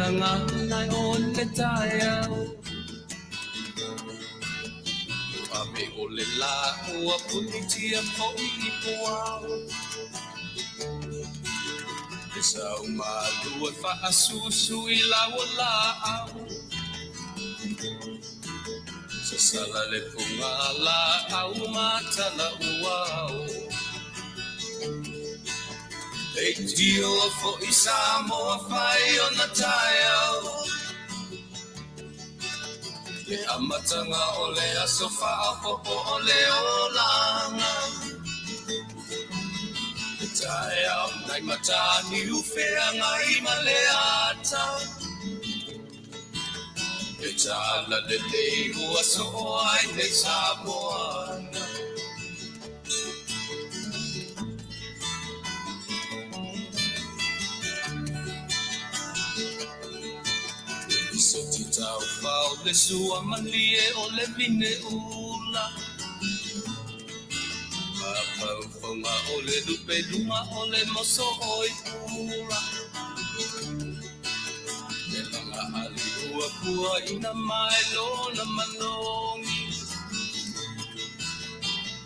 feaga nai o le taeao. Ave o le la ua punitia fo'i i puao. E sau malu e faasusu i lau laau. Sasala le puga laau ma tala uao. Leitioa fo'i Samoa fai ona taeao. Le amataga o le aso faaopoopo o le olaga. Le taeao nai Mataniu feagai ma le ata. Le tala lelei ua soo ai nei Samoa. Soti taufao le sua malie o le vine ula. Mafaufaga o le lupe luga o le moso oi pula. Le laga ali ua pua ina mai lona manogi.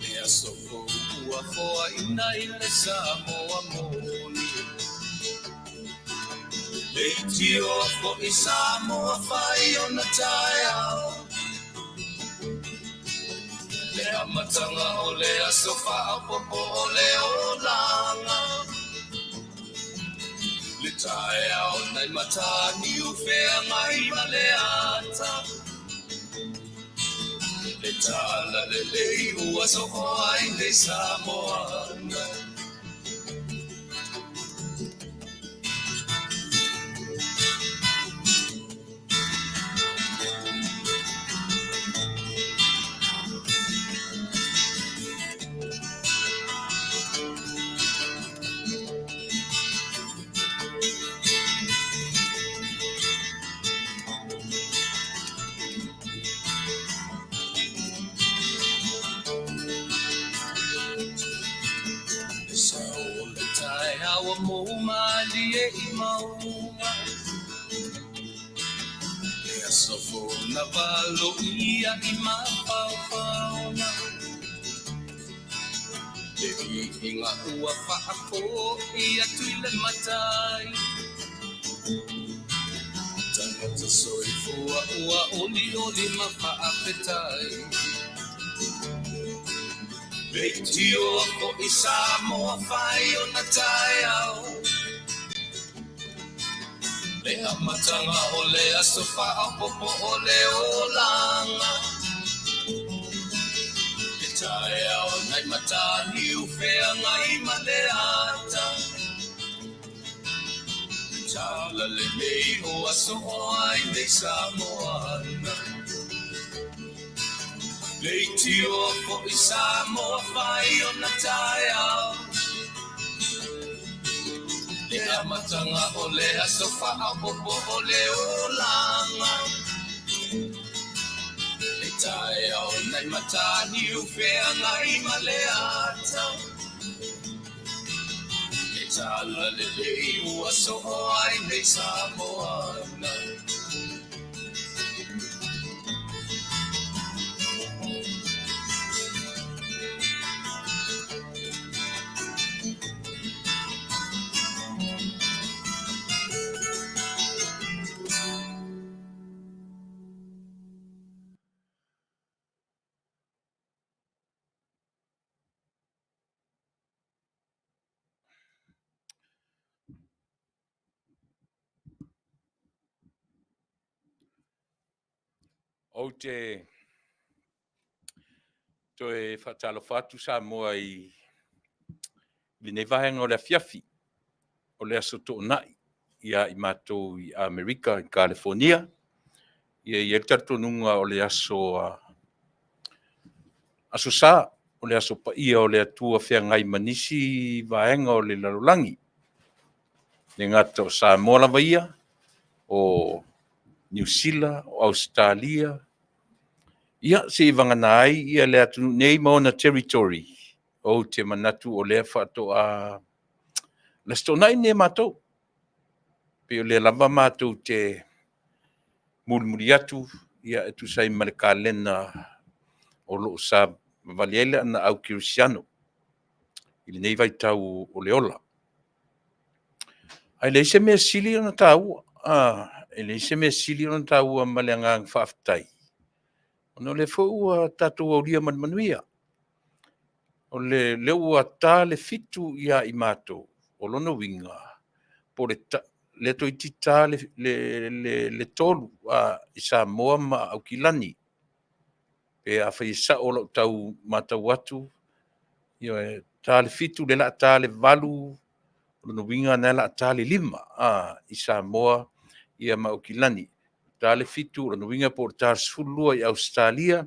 Le aso fou ua foaina i le Samoa moni. Leitioa fo'i Samoa fai ona taeao. Le amataga o le aso faaopoopo o le olaga. Le taeao nai Mataniu feagai ma le ata. Le tala lelei ua soo ai nei Samoa. Le sao o le taeao ua mou malie i mauga. Le aso fou na valoia i mafaufauga. Le viiga ua faafoi atu i le Matai. Tagata soifua ua olioli ma faafetai. Leitioa fo'i Samoa fai ona taeao. Le amataga o le aso faaopoopo o le olaga. Le taeao nai Mataniu feagai ma le ata. Le tala lenei ua soo ai nei Samoa. Leitioa fo'i Samoa fai ona taeao. Le amataga o le aso faaopoopo o le olaga. Le taeao nai Mataniu feagai ma le ata. Le tala lelei ua soo ai nei Samoa. Ou te toe faatalofa atu Samoa i lenei vaega o le afiafi o le aso Toonai ia i matou i Amerika i Kalifonia. Ia i ai le talitonuga o le aso aso Sa, o le aso paia o le Atua feagai ma nisi vaega o le lalolagi. Le gata o Samoa lava ia, o Niu Sila, o Ausetalia, ia se i vagana ai ia le atunuu nei ma ona territory. Ou te manatu o lea faatoa le Aso Toonai lenei a matou. Pei o lea lava matou te mulimuli atu ia e tusa ai ma le kalena o lo o savavali ai le aanaau kerisiano i lenei vaitau o le ola. Ae leai se mea sili ona taua, e leai se mea sili ona taua ma le agaga faafetai, ona o lea foi ua tatou aulia ma le manuia. O lea ua ta le 7 ia i matou, o lona uiga, po o le lea toeitiiti ta le 3 i Samoa ma Aukilani. Pe afai e sao lau tau matau atu, ioe, ta le 7, lea o le a ta le 8, o lona uiga o lena o le a ta le 5 i Samoa ia ma Aukilani. Ta le 7, o lona uiga po o le ta 12 i Ausetalia.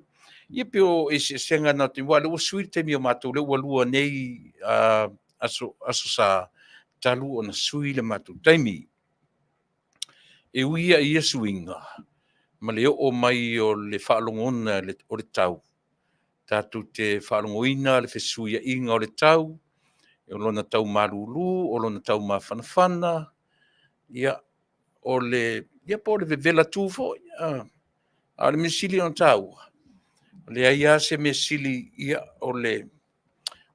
Ia pei o eseesega na o taimi, aua o lea ua sui le taimi o matou, lea ua 2 nei aso Sa talu ona sui le matou taimi. E ui lava i ia suiga ma le oo mai o le faalogona o le tau, tatou te faalogoina le fesuiaiga o le tau, o lona tau malulu, o lona tau mafanafana, ia, o le, ia po o le vevela tu foi. A o le mea sili ona taua, e leai lava se mea sili ia o le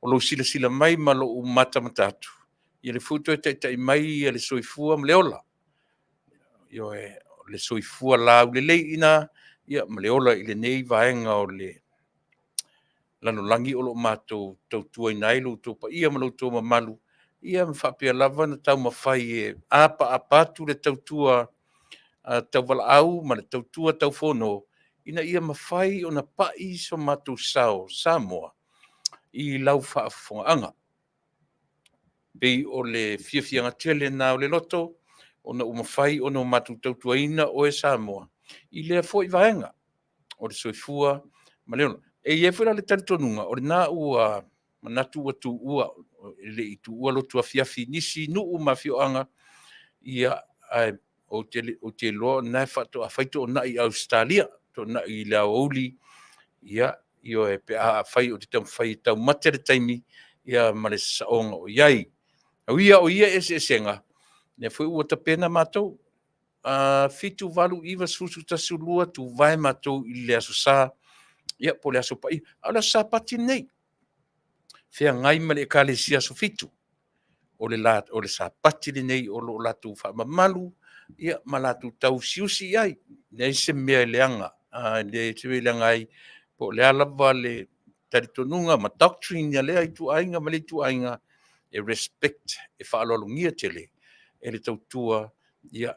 lou silasila mai ma lou matamata atu, ia lea foi ua toe taitai mai le soifua ma le ola. Ioe, o le soifua laulelei i ina ma le ola i lenei vaega o le lalolagi o lo o matou tautuaina ai lo outou paia ma lo outou mamalu, ia ma faapea lava ona taumafai e apaapa atu le tautua tauvalaau ma le tautua taufono ina ia mafai ona pai so matou sao Samoa i lau faafofogaaga. E pei o le fiafiaga tele lena o le loto ona ua mafai ona matou tautuaina oe Samoa i lea foi vaega o le soifua ma le ola. E i ai foi la le talitonuga o lena ua manatu ua tuua, e le i tuua lotu afiafi i nisi nuu ma afioaga, ia, ae ou te iloa o lena faatoa fai toonai i Ausetalia, toonai i le aoauli, ia, ioe, pe afai ou te taumafai e taumate le taimi ma le saoga o i ai. E ui lava o ia eseesega, o lea foi ua tapena matou, 7, 8, 9, 10, 11, 12, tuvae matou i le Aso Sa, ia po o le Aso Paia, a o le Aso Sapati lenei, feagai ma le Ekalesia Aso Fitu. O le Sapati lenei o lo o latou faamamalu ma latou tauusiusi i ai. E leai se mea e leaga, e leai se mea e leaga ai, po o le a lava le talitonuga ma doctrine a lea ituaiga ma lea ituaiga, e respect, e faaaloalogia tele e le tautua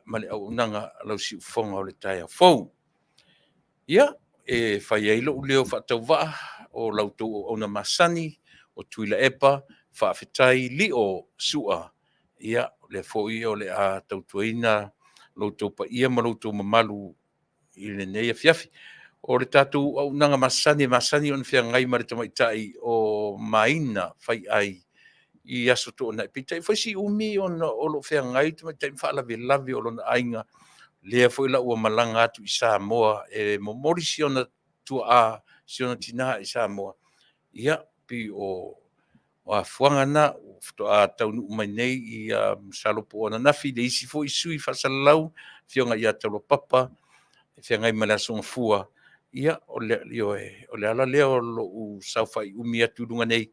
ma le auaunaga a lau siufofoga o le taeao fou. Ia, e fai ai lou leo faatauvaa o la outou auauna masani o Tuilaepa, faafetai Lio Sua, ia, o lea foi o le a tautuaina lo outou paia ma lo outou mamalu i lenei afiafi. O le tatou auaunaga masani e masani ona feagai ma le tamaitai o Maina Faiai i Aso Toonai, peitai ua fai si umi ona o lo o feagai le tamaitai ma faalavelave o lona aiga, lea foi la ua malaga atu i Samoa e momoli si ona tuaa, si ona tina i Samoa. Ia, pei o afuaga na, faatoa taunuu mai nei, masalo po o ananafi le isi foi sui faasalalau, le Afioga ia Taulopapa e feagai ma le Aso Gafua. Ia, ioe, o le ala lea o lou saofai umi atu i luga nei,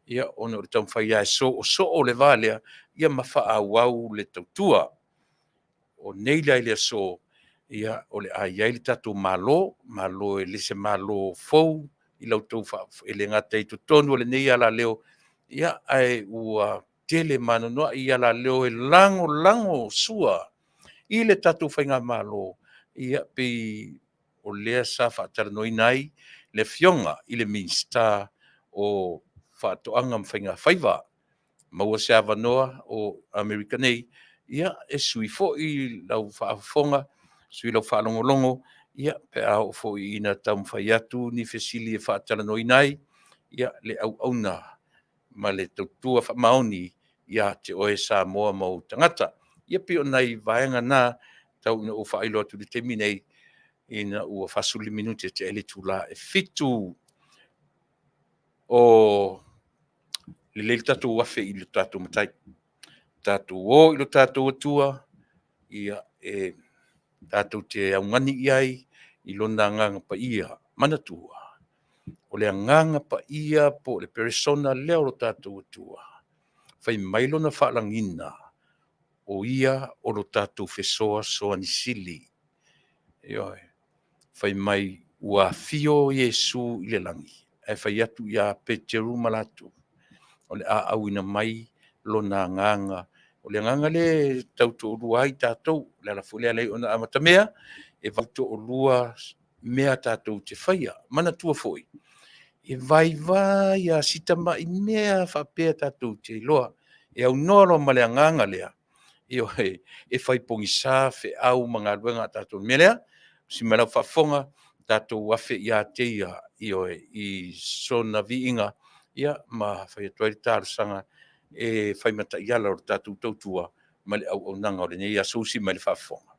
ia, ona o le taumafai lava e soosoo le va lea, ia ma faaauau le tautua. O nei la i le aso, ia, o le a i ai le tatou Malo, Malo e le se Malo fou i la outou e le gata i totonu o lenei alaleo, ia, ae ua tele ma anoanoai alaleo e lagolago sua i le tatou faigamalo, ia, pei o lea sa faatalanoaina ai le Afioga i le Minisita o Faatoaga ma Faigafaiva. Maua se avanoa o Amerika nei, ia, e sui foi lau faafofoga, sui lau faalogologo, ia, pe a oo foi ina taumafai atu ni fesili e faatalanoaina ai le auauna ma le tautua faamaoni ia te oe Samoa ma ou tagata. Ia pei o nai vaega na tau ina ou faailoa atu i le taimi nei ina ua 45 minute tea ai le itula e 7. O lelei le tatou afe i le tatou Matai, tatou o i lo tatou Atua. Ia, e tatou te augani i ai i lona agaga paia. Manatua, o le agaga paia po o le peresona lea o lo tatou Atua, fai mai lona faalagiga, o ia o lo tatou fesoasoani sili. Ioe. Fai mai ua afio Iesu i le lagi, ae fai atu ia Peteru ma latou, o le a auina mai lona agaga. O le agaga lea e tautoalua ai tatou. O le ala foi lea e ala ai ona amatamea, e vaitoalua mea tatou te faia. Manatua foi, e vaivai lava si tamai mea faapea tatou te iloa, e aunoa loa ma le agaga lea, ioe, e fai pogisa feau ma galuega a tatou. O le mea lea, usi mai lau faafofoga, tatou afe ia te Ia, ioe, i sona viiga, ia ma fai atu ai le talosaga e fai ma taiala o le tatou tautua ma le auaunaga o lenei aso. Usi mai le faafofoga.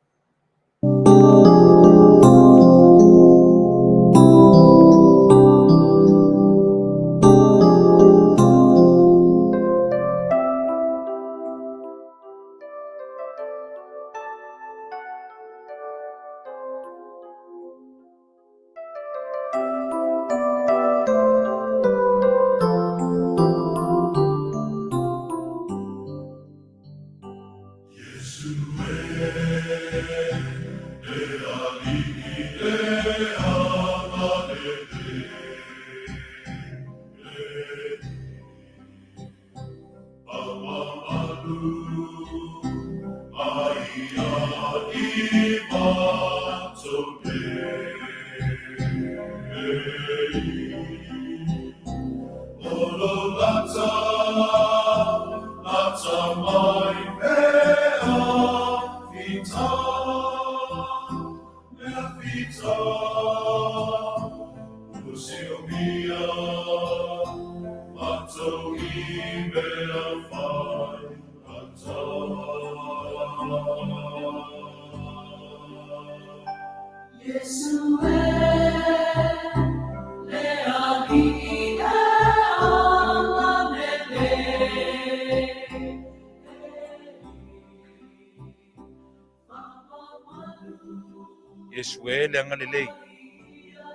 Iesu e le agalelei,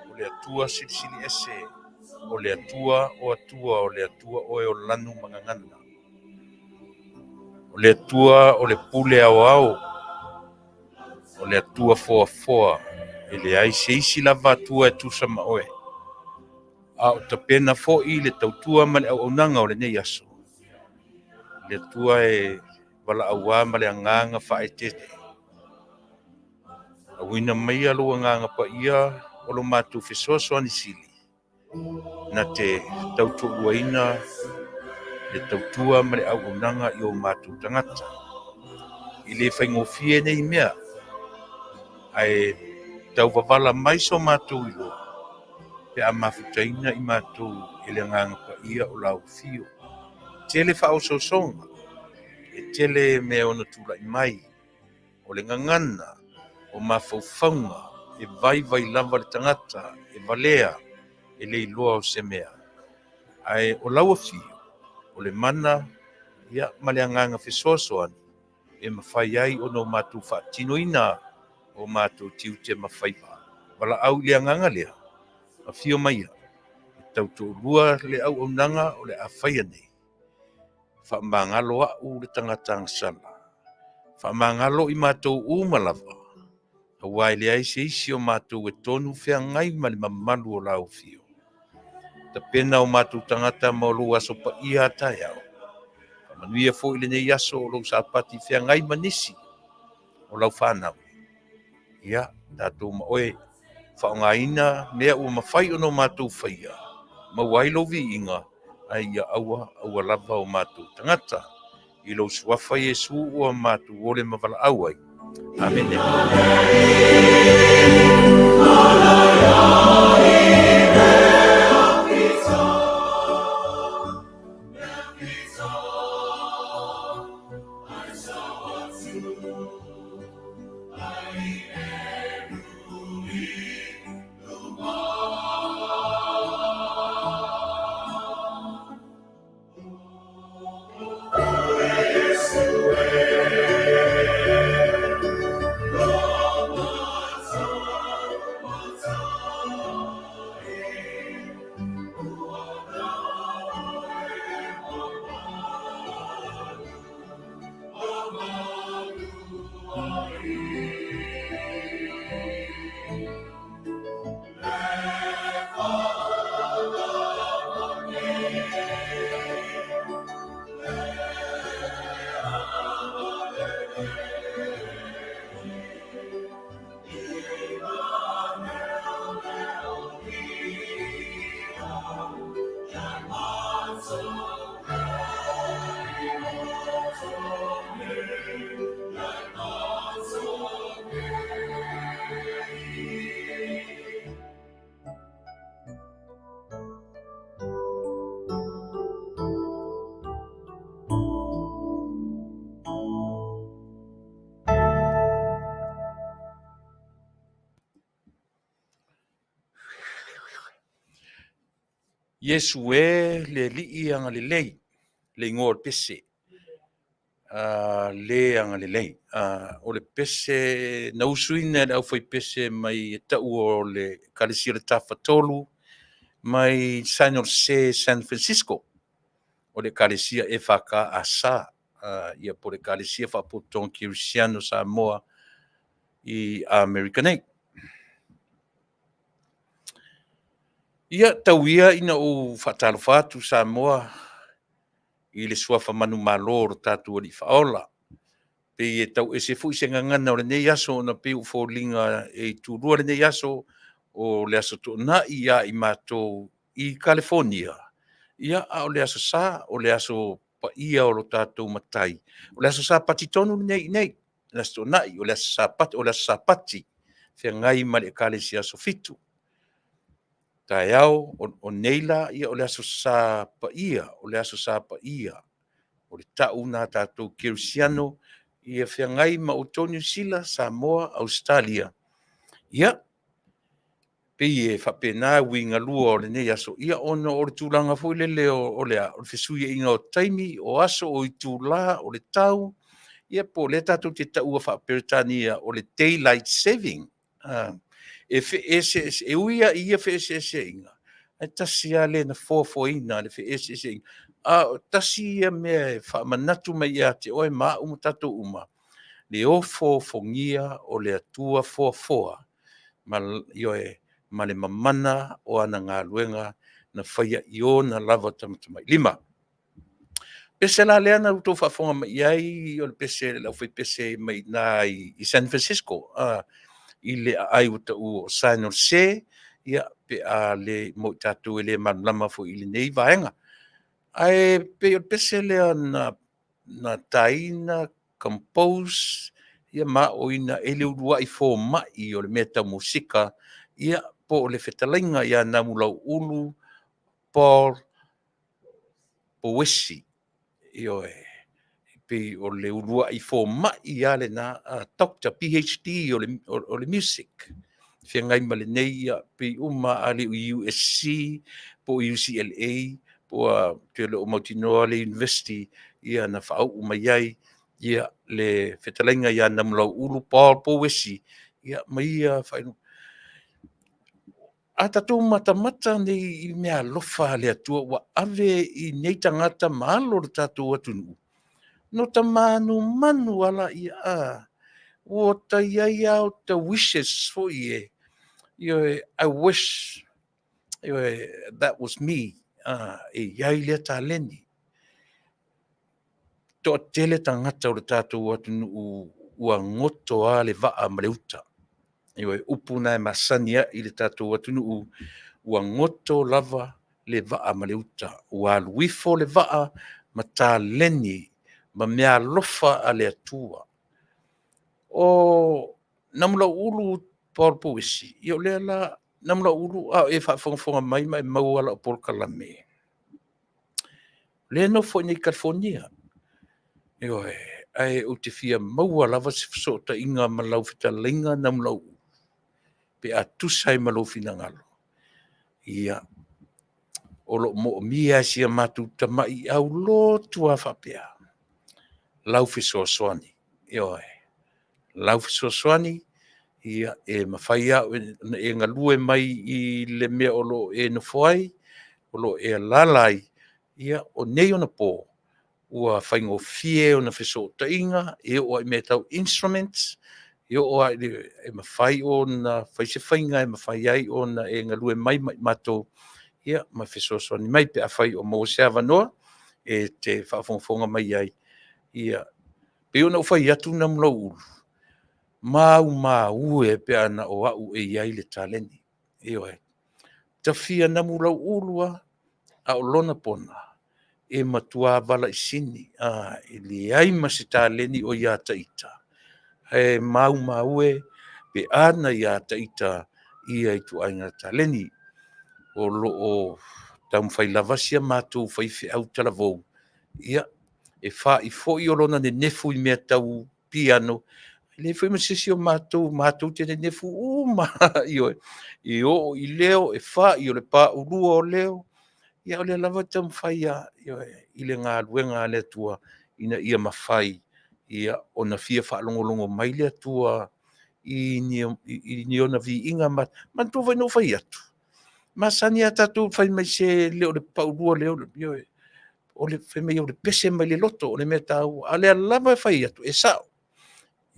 o le Atua silisili ese, o le Atua o Atua, o le Atua oe o lanu ma gagana. O le Atua o le pule aoao, o le Atua foafoa, e leai se isi lava Atua e tusa ma oe. A o tapena foi le tautua ma le auaunaga o lenei aso. Le Atua e valaauā ma le agaga faaeteete. Auina maia lou agaga paia o lo matou fesoasoani sili, na te tautoaluaina le tautua ma le auaunaga i o matou tagata. E le faigofie nei mea, ae tauvavala mai so matou iloa pe a mafutaina i matou e le agaga paia o lau afio. E tele faaosoosoga, e tele mea e ono tulai mai, o le gagana, o mafaufauga, e vaivai lava le tagata, e valea, e le iloa o se mea. Ae o lau afio, o le mana ia ma le agaga fesoasoani e mafai ai ona o matou faatinoina o matou tiute ma faiva. Valaau i le agaga lea, afio maia, e tautoalua le auaunaga o le a faia nei. Faamagalo au le tagata agasala, faamagalo i matou uma lava, aua e leai se isi o matou e tonu feagai ma le mamalu o lau afio. Tapena o matou tagata mo lou aso paia a taeao. Faamanuia foi lenei aso o lou Sapati feagai ma nisi o lau fanau. Ia, tatou ma oe, faaaogaina mea ua mafai ona o matou faia, maua ai lou viiga, ae ia aua aua lava o matou tagata. I lou suafa Iesu ua matou ole ma valaau ai. Amene. Iesu e le Alii agalelei, le igoa o le pese, le agalelei. O le pese na usuina e le aufaipese mai e tau o le Ekalesia o le Tafatolu mai San Jose, San Francisco, o le Ekalesia EFKS, ia po o le Ekalesia Faapotopotoga Kerisiano Samoa i Amerika nei. Ia, tau ia ina ou faatalofa atu Samoa i le suafa manumalo o lo tatou Alii Faaola. Pei e tau ese foi se gagana o lenei aso ona pei ua foliga e itulua lenei aso, o le Aso Toonai ia i matou i Kalifonia, ia a o le Aso Sa, o le aso paia o lo tatou Matai. O le aso Sapati tonu lenei i inei, le Aso Toonai, o le Aso Sapati, feagai ma le Ekalesia Aso Fitu. Taeao o nei la, ia o le Aso Sa paia, o le Aso Sa paia, o le tau lena a tatou kerisiano ia feagai ma outou Niu Sila, Samoa, Ausetalia. Ia, pei e faapena uiga lua o lenei aso, ia ona o le tulaga foi lele o le a? O le fesuiaiga o taimi, o aso, o itula, o le tau, ia po o lea tatou te taua faa-Peretania o le daylight saving. E feeseeseai, e ui lava i ia feeseeseaiga, ae tasi lava le na foafoaina le feeseeseaiga, a o tasi ia mea e faamanatu mai ia te oe ma au ma tatou uma, le ofoofogia o le Atua foafoa, ma, ioe, ma le mamana o ana galuega na faia i ona lava tamatamailima. Pese la lea na outou faafofoga mai i ai o le pese a le aufaipese mai i ina i San Francisco, i le aai ua taua o San Jose, ia, pe a le, mo i tatou e le malamalama foi i lenei vaega. Ae pei o le pese lea na taina, compose ia ma aoina e le uluai fomai o le mea tau musika, ia po o le fetalaiga ia Namulauulu Paul Pouesi. Ioe, e pei o le uluai fomai lava lena, Doctor PhD o le Music, feagai ma lenei, pei uma a le USC po o UCLA, po ou te le o mautinoa le University ia na faauu mai ai ia le fetalaiga ia Namulauulu Paul Pouesi ia ma ia faailoga. A tatou matamata nei i meaalofa a le Atua ua ave i nei tagata ma alo o le tatou atunuu, ona ota manumanu lava lea, ua ota i ai lava ota wishes foi e, ioe, I wish, ioe, that was me, e i ai lea taleni. Toatele tagata o le tatou atunuu ua goto lava le vaa ma le uta. Ioe, upu na e masani ai le tatou atunuu, ua goto lava le vaa ma le uta, ua alu ifo le vaa ma taleni ma meaalofa a le Atua. O Namulauulu Paul Pouesi, ia o lea la, Namulauulu a o e faafogafoga mai ma e maua lau polokalame, o lea e nofo i inei i Kalifonia. Ioe, ae ou te fia maua lava se fesootaiga ma lau fetalaiga Namulauulu, pe a tusa ai ma lou finagalo. Ia, o lo o moomia e si a matou tamai aulotu lava faapea lau fesoasoani. Ioe, lau fesoasoani, ia e mafai lava ona e galue mai i le mea o lo o e nofo ai, o lo o e alaala ai. Ia, o nei ona po, ua faigofie ona fesootaiga, e oo lava i mea tau instruments, e oo lava i le mafai ona fai se faiga e mafai ai ona e galue mai ma i matou, ia ma fesoasoani mai pe afai o maua se avanoa e te faafogafoga mai ai. Ia, pei ona ou fai atu Namulauulu, maumau e pe ana o au e i ai le taleni. Ioe. Ta fia Namulauulu lava, a o lona pona. E matuā valaisini, e leai ma se taleni o iā ta ita, ae maumau e pe a na iā ta ita ia ituaiga taleni. O lo o taumafai lava si a matou faifeau talavou, ia, e fa'i foi o lona nenefu i mea tau piano, e leai foi ma se isi o matou matou te nenefu uma lava, ioe, e oo i leo, e fa'i o le paulua o leo, ia o lea lava e taumafai lava, ioe, i le galuega a le Atua ina ia mafai ona fia faalogologo mai le Atua i ni ona viiga. Manatua foi na ou fai atu, e masani lava tatou fai mai se e le o le paulua o leo, ioe, o le fai mai o le pese mai le loto o le mea taua, a o lea lava e fai atu, e sao,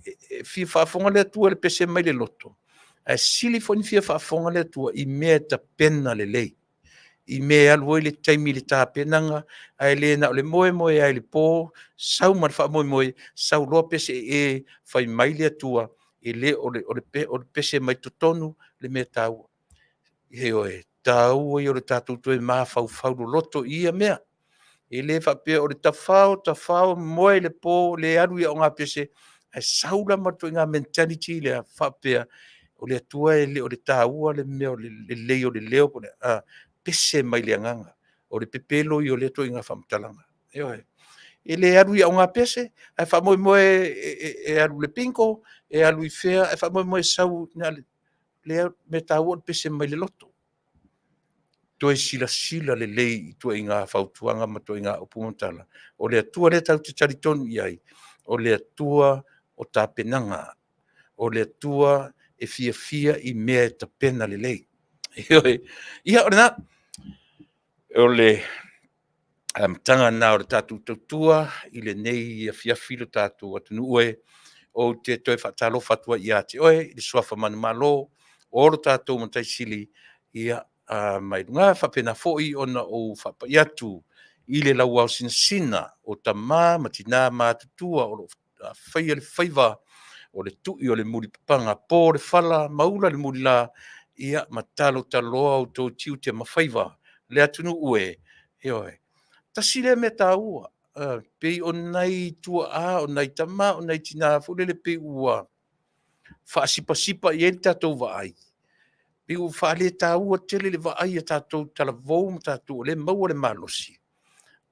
e fia faafofoga le Atua i le pese mai le loto, ae sili foi ona fia faafofoga le Atua i mea e tapena lelei, i mea e alu ai le taimi i le tapenaga, ae le na o le moe moe lava i le po, sau ma le faamoemoe, sau loa pese e fai mai le Atua, e le o le pese mai totonu le mea taua. Ioe, taua ia o le tatou toe mafaufau loloto i ia mea. E le faapea o le tafao tafao, moe i le po, le alu i aogapese, ae sau la ma le ituaiga mentality lea faapea, o le Atua e le o le taua le mea o le lelei o le leo, pese mai le agaga. O le pepelo ia o lea ituaiga faamatalaga. Ioe. E le alu i aogapese, ae faamoemoe e alu i le bingo, e alu i fea, ae faamoemoe e sau na o le mea taua o le pese mai le loto. Toe silasila lelei i ituaiga fautuaga ma ituaiga upu ma tala. O le Atua lea tatou te talitonu i ai, o le Atua o tapenaga. O le Atua e fiafia i mea e tapena lelei. Ioe. Ia o lena. O le amataga lena o le tatou tautua i lenei afiafi lo tatou atunuu e. Ou te toe faatalofa atu ai ia te oe i le suafa manumalo o lo tatou Matai Sili mai luga. E faapena foi ona ou faapai atu i le lauaosinasina o tama ma tina matutua o lo o faia le faiva o le tui o le mulipapaga, po le fala ma ula le mulila, ia ma talotaloa outou tiute ma faiva. Le atunuu e, ioe, tasi lea mea taua, pei o nai tuaa, o nai tama, o nai tina foi lele pei ua faasipasipa i ai le tatou vaai, pei ua faaletaua tele le vaai a tatou talavou ma tatou o lea e maua le malosi,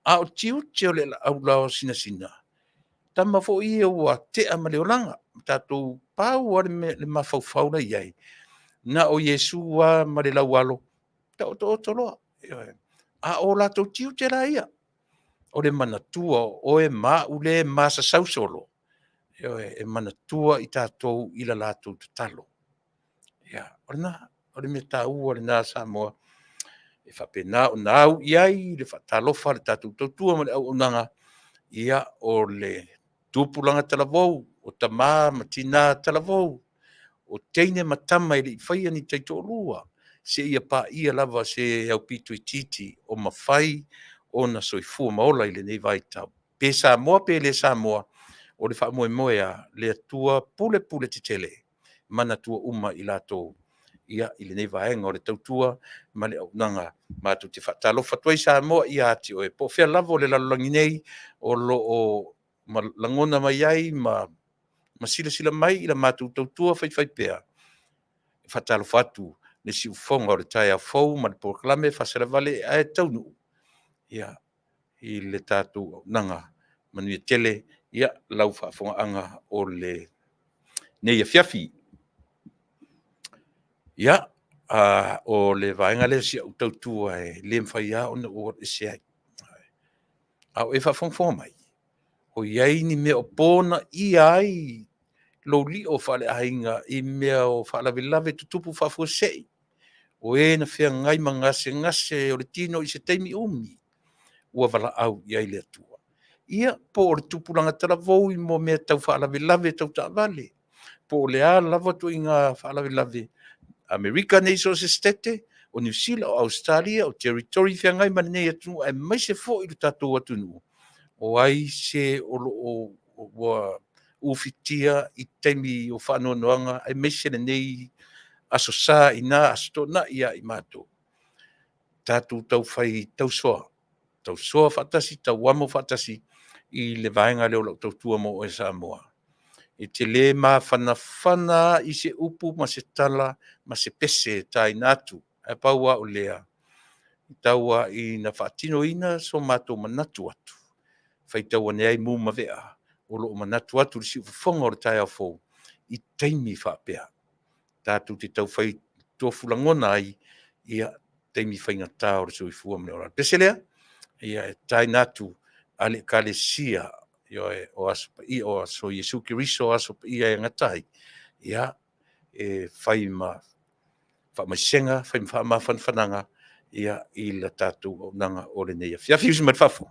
a o tiute o le aulao sinasina, tama foi ia ua tea ma le olaga, tatou pau lava le mafaufau la e i ai, na o Iesu lava ma le laualo, taotooto loa. Ioe. A o latou tiute la ia, o le manatua o oe ma au lea e masasau solo, ioe, e manatua i tatou i la latou tatalo. Ia, o lena, o le mea taua lena Samoa, e faapena ona au i ai le faatalofa a le tatou tautua ma le auaunaga, ia, o le tupulaga talavou, o tama ma tina talavou, o teine ma tama e le i faia ni taitoalua, seia paia lava se aupito itiiti o mafai ona soifua ma ola i lenei vaitau, pe Samoa pe le Samoa, o le faamoemoe lava, le Atua pulepule tetele, manatua uma i latou ia i lenei vaega o le tautua ma le auaunaga. Matou te faatalofa atu ai Samoa ia te oe, po o fea lava o le lalolagi nei o lo o lagona mai ai ma silasila mai i la matou tautua faifaipea. E faatalofa atu i le siufofoga o le taeao fou ma le polokalame faasalavalea ae taunuu ia i le tatou auaunaga. Manuia tele lau faafofogaaga o lenei afiafi. Ia, o le vaega lea o si au tautua e le mafai lava ona ou alu ese ai. A o e faafogafoga mai, o i ai ni mea o ponaia ai lou lio faaleaiga i mea o faalavelave tutupu faafuasei, o e na feagai ma gasegase o le tino i se taimi umi ua valaau i ai le Atua. Ia, po o le tupulaga talavou i mea tau faalavelave tau taavale, po o le a lava ituaiga faalavelave, Amerika nei i so o se Setete, o Niu Sila, o Ausetalia, o Territory feagai ma lenei atunuu aemaise foi lo tatou atunuu, o ai se o lo o ua ufitia i taimi o faanoanoaga aemaise lenei Aso Sa i na Aso Toonai ia i matou, tatou taufai tausoa. tausoa faatasi, tauamo faatasi i le vaega lea o lau tautua mo oe Samoa. E te lē mafanafana i se upu ma se tala ma se pese e taina atu, ae pau lava o lea, e tau lava ina faatinoina so matou manatu atu, faitau ane ai mu ma vea o lo o manatu atu i le siufofoga o le taeao fou i taimi faapea, tatou te taufai tofu lagona ai ia taimi faigata o le soifua ma le olaga. O le pese lea, ia e taina atu a le Ekalesia, ioe, o Aso Paia, o Aso Iesu Keriso o Aso Paia e gata ai, ia, e fai ma faamaisega, fai ma faamafanafanaga i le tatou auaunaga o lenei afiafi. Uso mai fafo.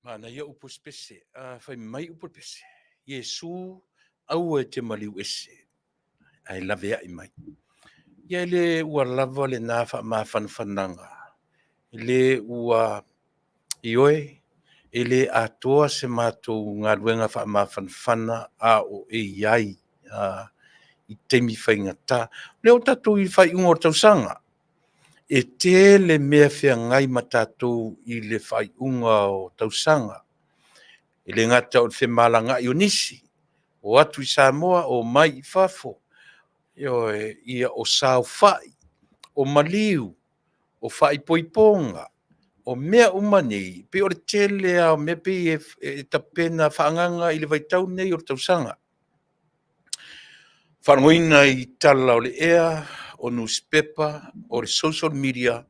Manaia upu o se pese. A fai mai upu o le pese, Iesu, aua e te maliu ese, ae laveai mai. Ia e le ua lava lena faamafanafanaga, e le ua, ioe, e le atoa se matou galuega faamafanafana a o e i ai i taimi faigata. O lea ua tatou i le faaiuga o le tausaga, e tele mea feagai ma tatou i le faaiuga o tausaga. E le gata o le femalagaai o nisi, o atu i Samoa, o mai i fafo, ioe, ia o saofai, o maliu, o faaipoipoga, o mea uma nei, pei o le tele lava o mea pei e tapena faaagaaga i le vaitau lenei o le tausaga. Faalogoina i tala o le ea, o nusipepa, o le social media,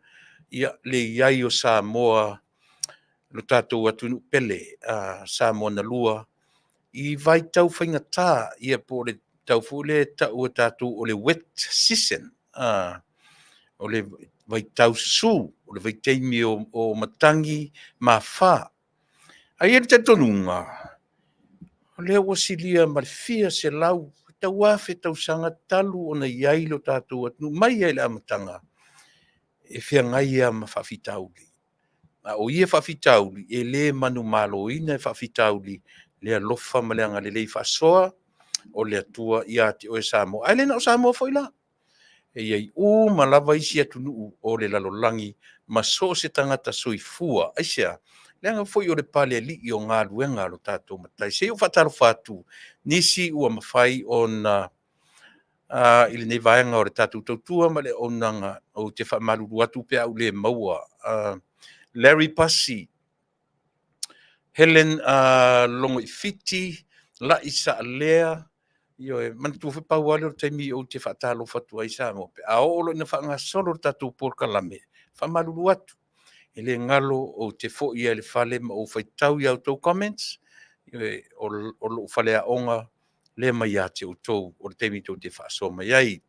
ia le i ai o Samoa, lo tatou atunuu pele, Samoa na lua, i vaitau faigata, ia po o le tau foi lea e tau e tatou o le wet season, o le vaitau susu, o le vaitaimi o matagi ma afa. Ae i ai le talitonuga, o lea ua silia ma le fia selau, tau afe tausaga talu ona i ai lo tatou atunuu, mai lava i le amataga, e feagai lava ma faafitauli. A o ia faafitauli, e le manumaloina e faafitauli le alofa ma le agalelei faasoa o le Atua ia te oe Samoa. Ae le na o Samoa foi la, e i ai uma lava isi atunuu o le lalolagi ma so o se tagata soifua. Aisea? Leaga foi o le Palealii o galuega a lo tatou Matai. Se i ou faatalofa atu nisi ua mafai ona i lenei vaega o le tatou tautua ma le auaunaga, ou te faamalulu atu pe a ou le maua. Larry Pasi, Helen Logoifiti, Lai Saalea, ioe, manatua foi pau lava lea o le taimi ou te faatalofa atu ai Samoa, pe a oo loa ina faagasolo le tatou polokalame, faamalulu atu, e le galo ou te foi lava i le fale ma ou faitau i a outou comments, ioe, o lou faleaoga lea mai ia te outou o le taimi tou te faasoa mai ai.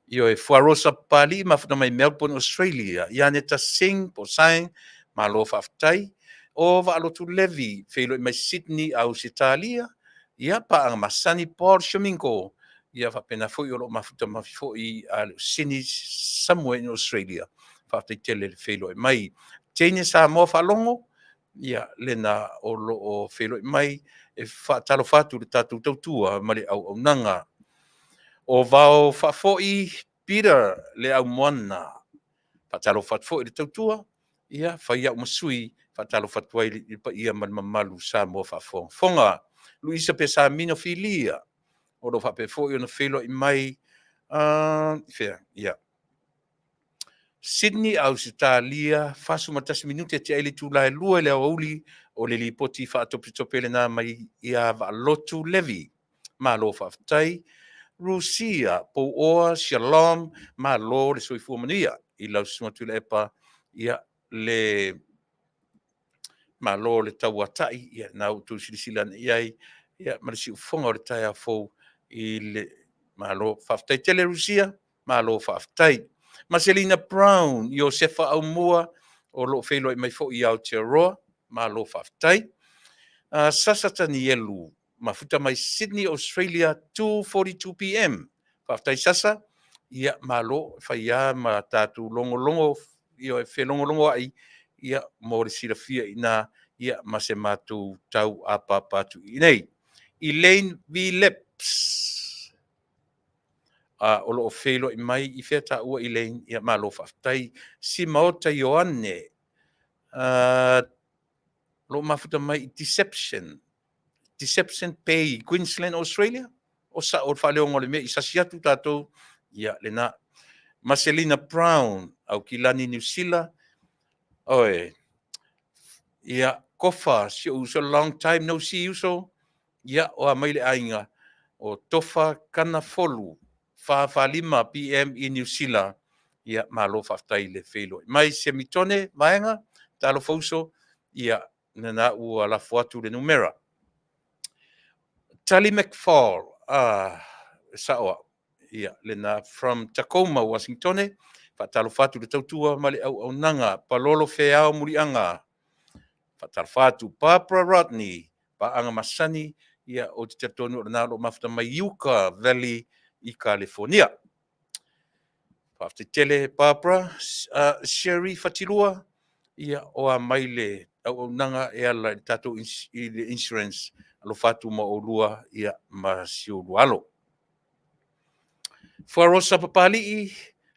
Ioe, Fuarosa Papalii, mafuta mai Melbourne, Australia. Ianeta Singh po o Sang, malo faafetai. O Vaalotu Levi, feiloai mai Sydney, Ausetalia. Ia, paaga masani Paul Shumingo, ia faapena foi o lo o mafuta mai foi a le o Sydney, somewhere in Australia. Faafetai tele le feiloai mai. Teine Samoa Faalogo, ia lena o lo o feiloai mai e faatalofa atu i le tatou tautua ma le auaunaga. O Vao Faafoi Peter Le Aumoana, faatalofa atu foi i le tautua, ia fai au ma sui, faatalofa atu ai i le paia ma le mamalu Samoa faafogafoga. Luisa Pesamino Filia, o lo o faapea foi ona feiloai mai fea, ia, Sydney, Ausetalia, 41 minute tea ai le itula e 2 i le aoauli o le lipoti faatopetope lena mai ia Vaalotu Levi. Malo faafetai. Rusia, Pouoa, Shalom, malo le soifua manuia i lau susuga Tuilaepa, ia le malo le tauatai, ia na ua outou silasila ane i ai, ia ma le siufofoga o le taeao fou i le malo. Faafetai tele Rusia, malo faafetai. Maselina Brown, Iosefa Aumua, o lo o feiloai mai foi i Aotearoa, malo faafetai. Sasa Tanielu, mafuta mai Sydney, Australia, 2:42 p.m. Faafetai Sasa, ia malo, fai lava ma tatou logologo, ia felogologoai, ia mo le silafia i ina, ia ma se matou tau apaapa atu i inei. Elaine V. Lips, o lo o feiloai mai i fea taua Elaine, ia malo faafetai. Simaota Ioane, o lo o mafuta mai i Deception, Deception Bay, Queensland, Australia. O sao o le faaleoga o le mea i sasi atu tatou, ia lena. Marcelina Brown, Aukilani, Niu Sila. Oe, ia, Kofa, si ou uso, long time no see uso. Ia, o a mai le aiga, o Tofa Kanafolu, 4:45 p.m. i Niu Sila. Ia, malo faafetai i le feiloai mai. Semitone Vaega, talofa uso, ia, lena ua lafo atu le numera. Tully McFall, sao au, ia, lena from Tacoma, Washington, faatalofa atu i le tautua ma le auaunaga. Palolo Feao Muliaga, Faatalofa atu Barbara Rodney, paaga masani, ia, ou te talitonu o lena o lo o mafuta mai Yucca Valley i Kalifonia. Faafetai tele Barbara. Sherry Fatilua, ia, o a mai le auaunaga e ala i le tatou i le insurance, alofa atu ma oulua, ia, ma si oulua alo. Fuarosa Papalii,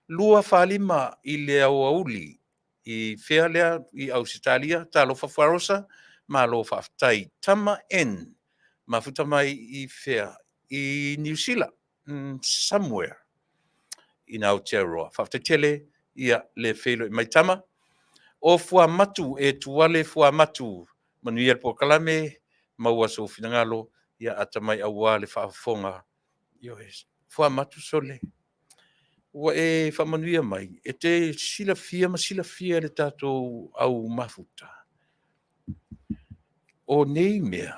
2:45 i le aoauli i fea lea i Ausetalia. Talofa Fuarosa, malo faafetai. Tama N, mafuta mai i fea? I Niu Sila, somewhere in Aotearoa. Faafetai tele ia le feiloai mai Tama. O Fuamatu e Tuale Fuamatu, manuia le polokalame, maua sou finagalo, ia atamai aua le faafofoga. Ioe, Fuamatu sole, ua e faamanuia mai, e te silafia ma silafia e le tatou au mafuta. O nei mea,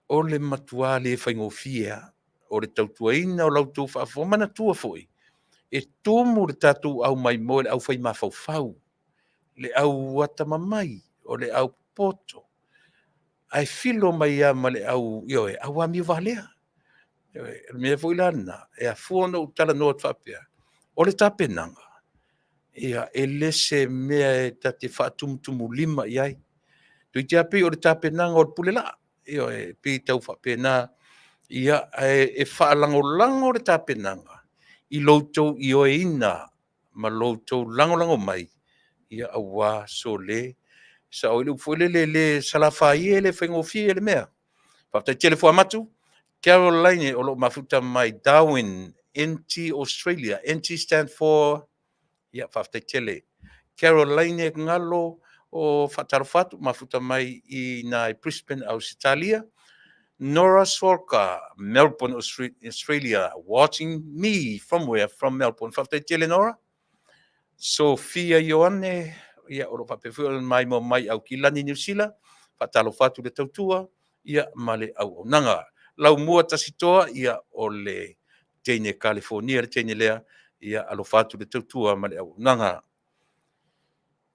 o le matua le faigofie lava, o le tautuaina o la outou faafofoga. Manatua foi, e tumu le tatou au maimoa i le aufai mafaufau, le au atamamai, o le au popoto, ae filo mai lava ma le au, ioe, au amio valea. Ioe, o le mea foi la lena e afua ona ou talanoa atu faapea, o le tapenaga, ia, e le se mea e ta te faatumutumulima i ai. Toeitiiti lava pei o le tapenaga o le pulelaa. Ioe, e pei e tau faapena, ia, ae e faalagolago le tapenaga i lo outou ioeina ma lo outou lagolago mai, ia aua sole, sao ai le upu foi lele, e le salafai e le faigofie le mea. Faafetai tele Fuamatu. Caroline o lo o mafuta mai Darwin, NT Australia. NT stand for, ia, faafetai tele. Caroline Galo o faatalofa atu, mafuta mai i ina i Brisbane, Ausetalia. Nora Solka, Melbourne, Australia, watching me from where? From Melbourne. Faafetai tele Nora. Sofia Ioane, ia, o lo o faapea foi ona maimoa mai Aukilani, Niu Sila. Faatalofa atu le tautua, ia, ma le auaunaga. Laumua Tasitoa, ia, o le teine Kalifonia le teine lea, ia, alofa atu le tautua ma le auaunaga.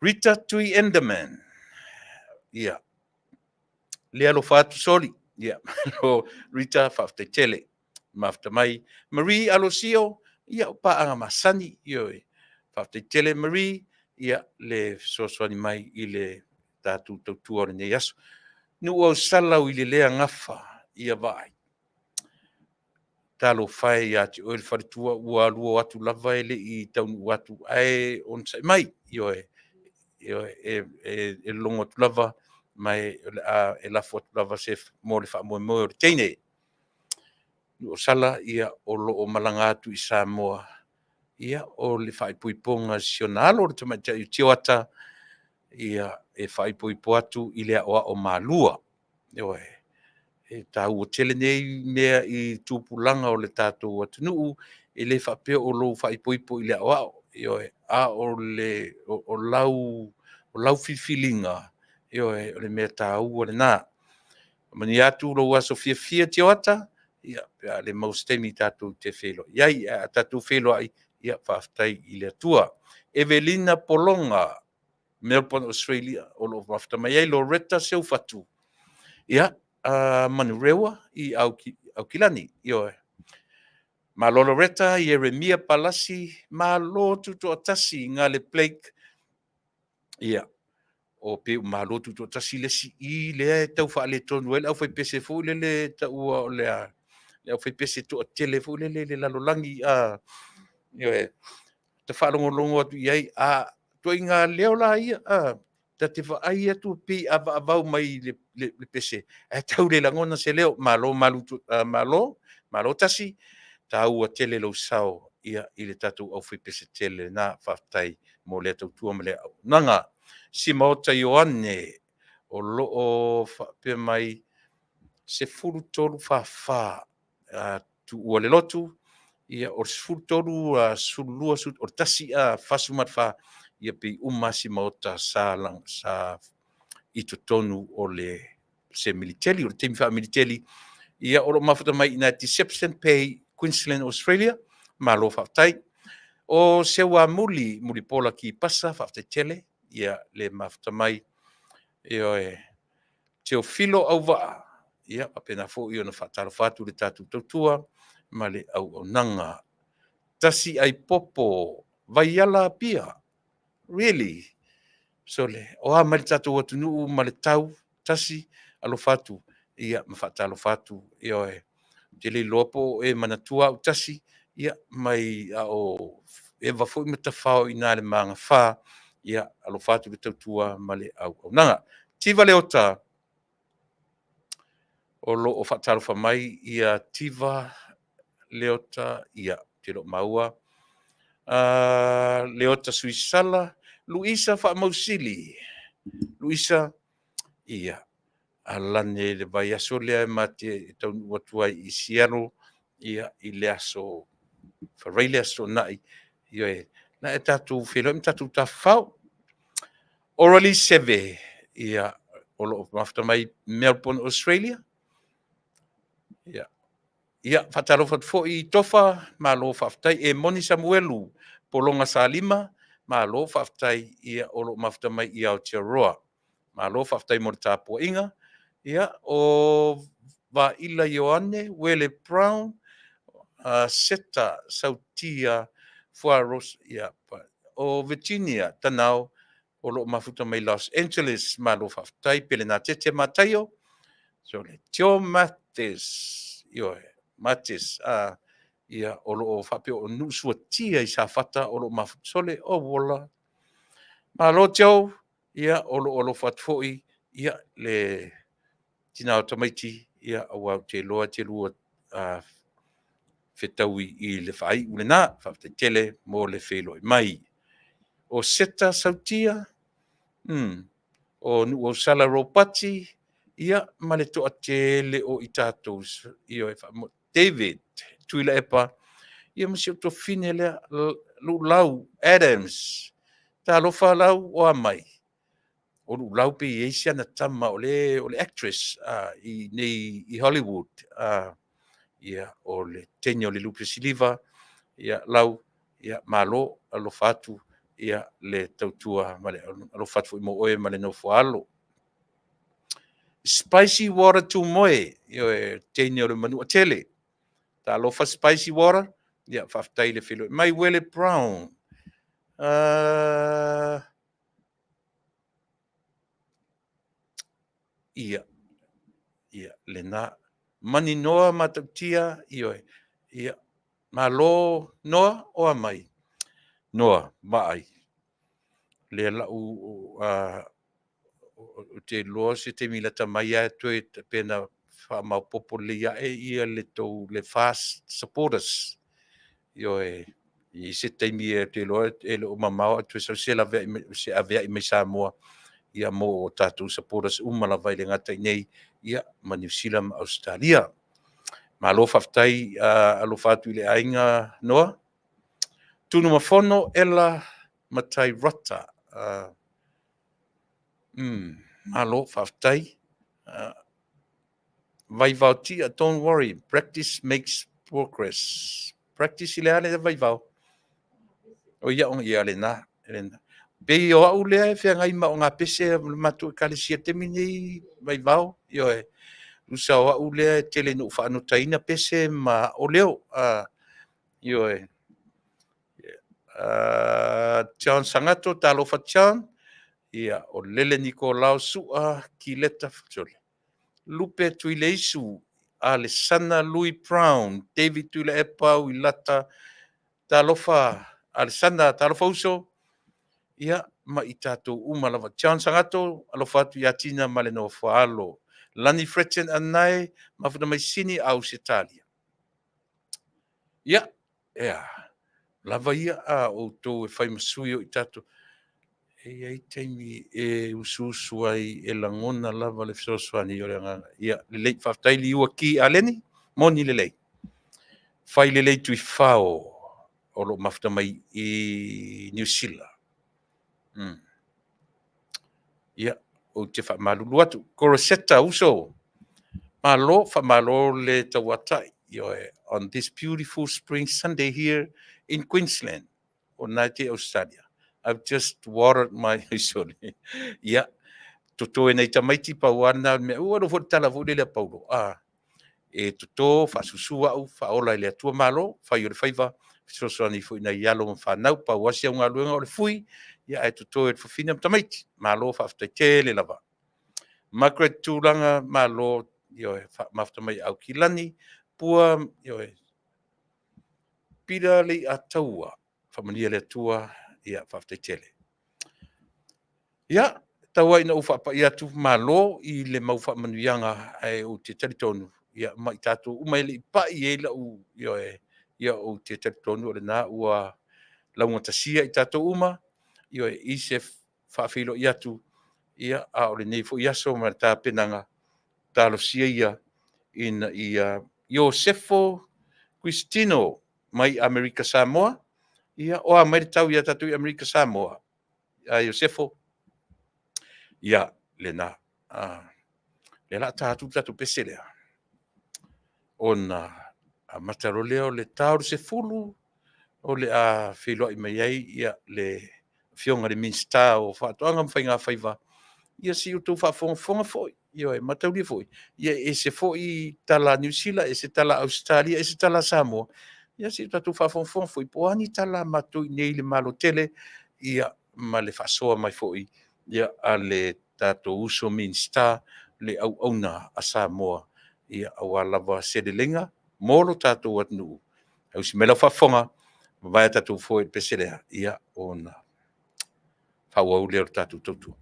Rita Tui Enderman, ia, le alofa atu soli, ia, malo Rita, faafetai tele. Mafuta mai. Marie Alosio, ia, o paaga masani, ioe. Faafetai tele Marie, ia, le fesoasoani mai i le tatou tautua o lenei aso. Nuuausala Uilelea Gafa, ia vaai. Talofa e ia te oe le faletua, ua alu atu lava e le i taunuu atu, ae onosai mai, ioe, ioe, e logo atu lava ma e, o le a, e lafo atu lava se mo le faamoemoe o le teine. Nuuausala, ia, o lo o malaga atu i Samoa, ia, o le faaipoipoga a si ona alo, le tamaitai o Tioata, ia, e faaipoipo atu i le aoao malua. Ioe, e taua tele nei mea i tupulaga o le tatou atunuu, e le faapea o lou faaipoipo i le aoao, ioe, a o le o lau filifiliga, ioe, o le mea taua lena. Manuia atu lou aso fiafia Tioata, ia, pe a le maua se taimi tatou te feiloai ai, ae a tatou feiloai, ia faafetai i le Atua. Evelina Pologa, Melbourne, Australia, o lo o mafuta mai ai Loretta Seufatu, ia, Manurewa i Aukilani, ioe. Malo Loretta, Ieremia Palasi, malo tutoatasi Gale Blake, ia, o pe malo tutoatasi le isi i lea e tau faaletonu ai le aufaipese foi lele taua o le a le aufaipese toatele foi lele i le lalolagi, a, ioe, ta faalogologo atu i ai, a ituaiga leo la ia, a, ta te vaai atu pei e avaavau mai le pese, ae tau le lagona se leo. Malo malu, malo, malo tasi, taua tele lou sao, ia, i le tatou aufaipese tele lena. Faafetai mo lea tautua ma lea auaunaga. Simaota Ioane, o lo o faapea mai, 13:44 tuua le lotu, ia, o le 13, 12, o le 1, 44, ia pei uma lava Simaota sa i totonu o le se militeli, o le taimi faamiliteli, ia, o lo o mafuta mai i ina i Deception Bay, Queensland, Australia. Malo faafetai. O Seuamuli Mulipola Kipasa, faafetai tele, ia, le mafuta mai. Ioe. Teofilo Auvaa, ia, faapena foi ona faatalofa atu i le tatou tautua ma le auaunaga. Tasi Aipopo, Vaiala Apia, really? Sole, o a mai le tatou atunuu ma le tau, Tasi, alofa atu, ia, ma faatalofa atu, ioe. Ou te le iloa po o e manatua au Tasi, ia, mai a o eva foi ma tafao i ina i le magafa, ia, alofa atu i le tautua ma le auaunaga. Tiva Leota, o lo o faatalofa mai ia Tiva Leota, ia, ou te le o maua. Leota Suisala, Luisa Faamausili. Luisa, ia, alani i le vaiaso lea ma te taunuu atu ai i Seattle, ia, i le aso Faraile aso Toonai, ioe, na e tatou feiloai ma tatou tafafao. Orally Seve, ia, o lo o mafuta mai Melbourne, Australia. Ia, ia faatalofa atu foi i Tofa, malo faafetai. E moni Samuelu, Pologa Salima, malo faafetai, ia, o lo o mafuta mai i Aotearoa. Malo faafetai mo le tapuaiga. Ia, o Vaila Ioane, Wele Brown, Seta Sautia Fuaros, ia, o Virginia Tanao, o lo o mafuta mai Los Angeles. Malo faafetai. Pelenatete Mataio, sole, Tio Mathis, ioe, Mathis, ia, o lo o faapea o Nuusuatia i Safata o lo o mafuta. Sole, o ola. Malo Tio, ia, o lo o alofa atu foi, ia, le tina o tamaiti, ia, aua ou te iloa e te lua fetaui i le faaiu lena. Faafetai tele mo le feiloai mai. O Seta Sautia, o Nuuausala Ropati, ia, ma le toatele o i tatou, ioe, David Tuilaepa, ia ma si ou tuafafine lea, Luulau Adams. Talofa lau, o a mai? O Luulau pe i ai si ana tama o le o le actress i nei i Hollywood. Ia, o le teine o le Lupe Siliva, ia, lau, ia, malo, alofa atu, ia, le tautua ma le alofa atu foi mo oe ma le nofo a alo. Spicy Water Tumoe, ioe, teine o le Manuatele. Talofa Spicy Water, ia, faafetai i le feiloai mai. Wele Brown. Ia, ia, lena. Maninoa Matautia, ioe, ia, malo Noa, o a mai? Noa, vaai. Lea lau ou te iloa se taimi lata mai ae toe pe na faamaopoopo lelei ae ia le tou le FAST supporters. Ioe, i se taimi ou te iloa e le o mamao ae toe sau se laveai mai Samoa, ia, mo tatou supporters uma lava e le gata i inei, ia, ma Niu Sila ma Ausetalia. Malo faafetai, alofa atu i le aiga Noa. Tunumafono Ela Matai Rata. Malo faafetai. Vaivao Tia, don't worry, practice makes progress. Practice i le a lea Vaivao? O ia, ia lena, lena. Pei o au lea e feagai ma o gapese o le matou ekalesia i le taimi nei Vaivao, ioe. Tusa o au lea e tele ina ou faanotaina pese ma o leo. Ioe. John Sagato, talofa John. Ia, o Lele Nikolao Sua, Kileta Sole. Lupe Tuileisu, Alesana Louis Brown, David Tuilaepa Uilata, talofa Alesana, talofa uso. Ia, ma i tatou uma lava. John Sagato, alofa atu ia Tina ma le nofo a alo. Lani Fretton Anae, mafuta mai Sini, Ausetalia. Ia, ea, lava ia a outou e fai ma sui o i tatou. E i ai taimi e usuusu ai e lagona lava le fesoasoani o le agaga. Ia, lelei, faafetai Liua Ki Aleni, moni lelei. Fai lelei Tuifao, o lo o mafuta mai i Niu Sila. Ia, ou te faamalulu atu. Koroseta uso, malo, faamalo le tauatai. Ioe, on this beautiful spring Sunday here in Queensland, o na te Australia. I've just watered my sorry. Ia, Toto e nai tamaiti pau lava lena o le mea. Ua iloa foi le tala foi lele a Paulo, a, e toto faasusu au, faaola e le Atua Malo, fai o le faiva, fesoasoani foi i nai alo ma fanau. Pau lava si au galuega o le fui, ae toto e le fafine ma tamaiti. Malo faafetai tele lava. Margaret Tulaga Malo, ioe, mafuta mai ia Aukilani. Pua, ioe, Pila Leiataua, faamanuia le Atua, ia faafetai tele. Ia, tau lava ina ou faapai atu, malo i le mau faamanuiaga, ae ou te talitonu, ia ma i tatou uma e le i pai i ai lau. Ioe, ia ou te talitonu o lena ua laugatasia i tatou uma, ioe, i se faafeiloai atu, ia, a o lenei foi aso ma le tapenaga, talosia ia ina ia Iosefo Quistino mai Amerika Samoa. Ia, o a mai le tau ia tatou i Amerika Samoa? Iosefo? Ia, lena. O lea o le a ta atu le tatou pese lea, ona amata loa lea o le ta o le 10, o le a feiloai mai ai le Afioga i le Minisita o Faatoaga ma Faigafaiva. Ia se i outou faafogafoga foi, ioe mataulia foi, ia e ese foi tala a Niu Sila, ese tala a Ausetalia, ese tala a Samoa. Ia se i o tatou faafogafoga foi po o a ni tala a matou i inei i le Malo tele, ia ma le faasoa mai foi a le tatou uso Minisita, le auauna a Samoa, aua lava se leleiga mo lo tatou atunuu. Tausi mai lau faafofoga, mavae a tatou foe i le pese lea, ia ona faaauau lea o le tatou tautua.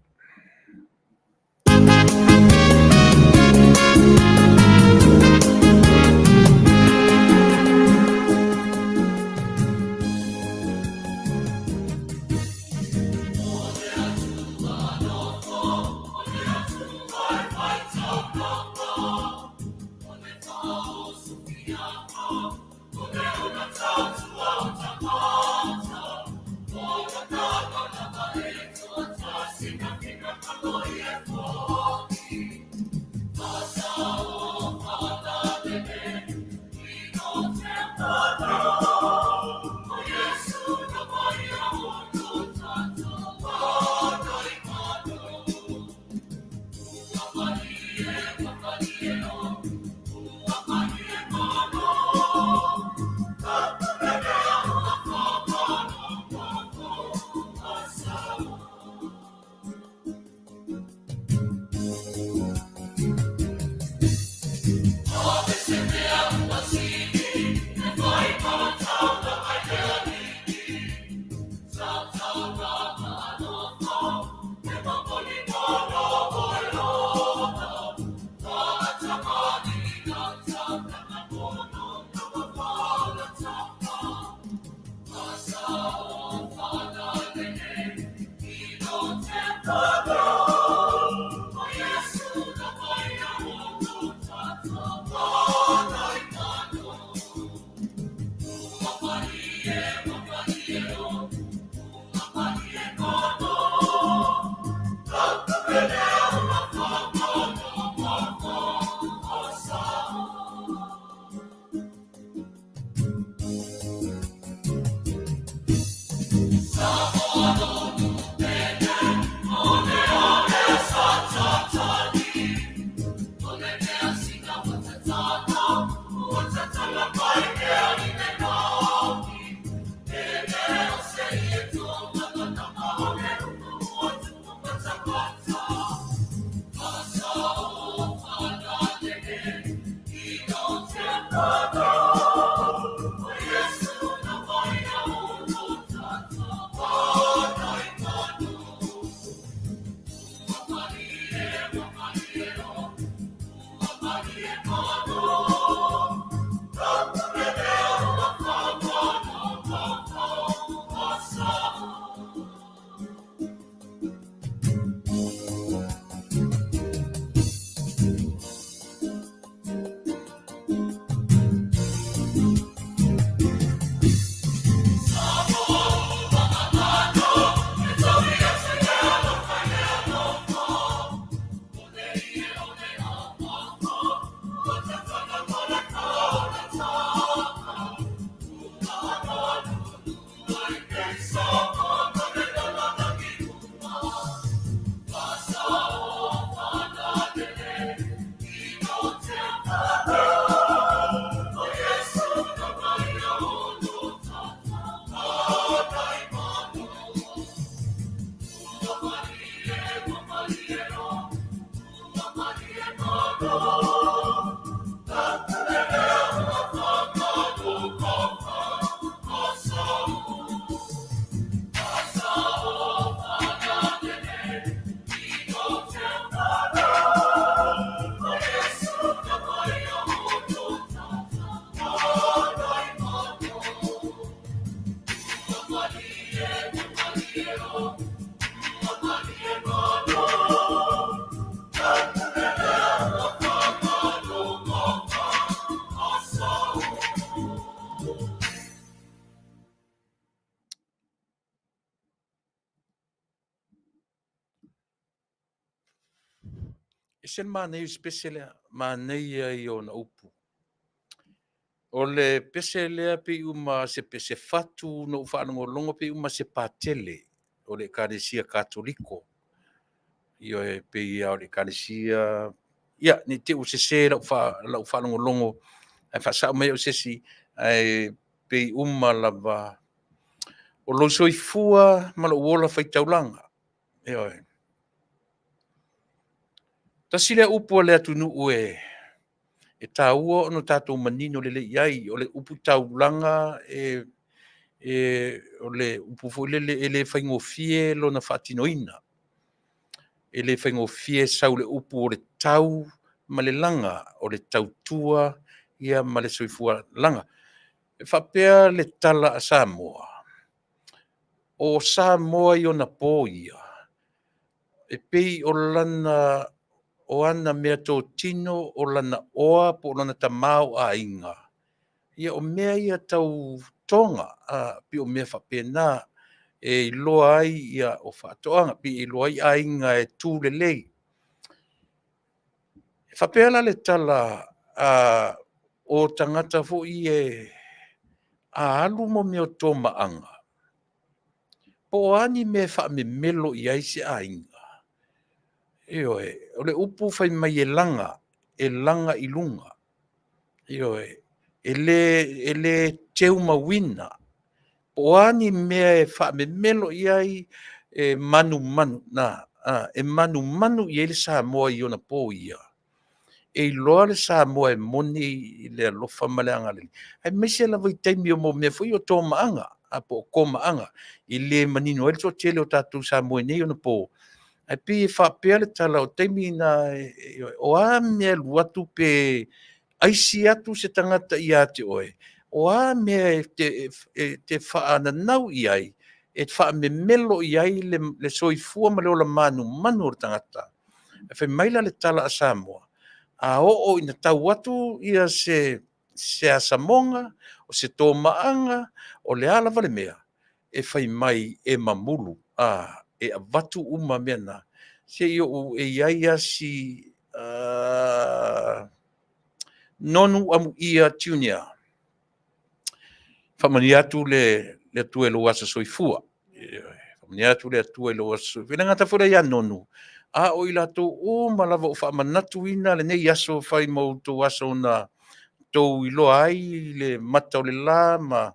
E ese le manaia o si pese lea, manaia ia o ona upu. O le pese lea pei uma se pese fatu na ou faalogologo pei uma se Patele o le Ekalesia Katoliko. Ioe, e pei lava o le Ekalesia. Ia, ne i te i ua sese lau faalogologo ae faasao mai au e se isi, ae pei uma lava o lou soifua ma lou ola faitaulaga. Ioe. Tasi lea upu a le atunuu e taua ona tatou manino lelei i ai, o le upu taulaga o le upu foi lele e le faigofie lona faatinoina. E le faigofie sau i le upu o le tau ma le laga, o le tautua ia ma le soifua laga. E faapea le tala a Samoa, o Samoa i ona po ia, e pei o lana o ana meatotino o lana oa po o lona tamaoaiga, ia o mea ia tau toga, pei o mea faapena e iloa ai ia o faatoaga, pei e iloa ai aiga e tu lelei. E faapea la le tala o tagata foi ia a alu mea o tomaaga, po o a ni mea e faamemelo i ai se aiga, ioe, o le upu fai mai e laga, e laga i luga. Ioe, e le teumauina. Po o a ni mea e faamemelo i ai, e manumanu e manumanu i ai le Samoa i ona po ia, e iloa le Samoa e moni le alofa ma le agalelei, aemaise lava i taimi o mea foi ia o tomaaga po o komaaga e le manino ai le toatele o tatou Samoa i nei ona po. Ae pei e faapea le tala, o taimi na o a mea e alu atu pe aisi atu se tagata ia te oe, o a mea e te faananau i ai, e faamemelo i ai le soifua ma le ola manumanu o le tagata. Ae fai mai la le tala a Samoa, a oo ina tau atu ia se asamoga, o se tomaaga, o le a lava le mea, e fai mai e mamulu, e avatu uma mea na. Se i ou, e i ai lava si Nonu Amuia Junior. Faamanuia atu le Atua i lou aso soifua. Faamanuia atu le Atua i lou aso soifua. E le gata foi la ia Nonu, a o i latou uma lava ua faamanatuina lenei aso fai ma outou aso na outou iloa ai le mata o le la ma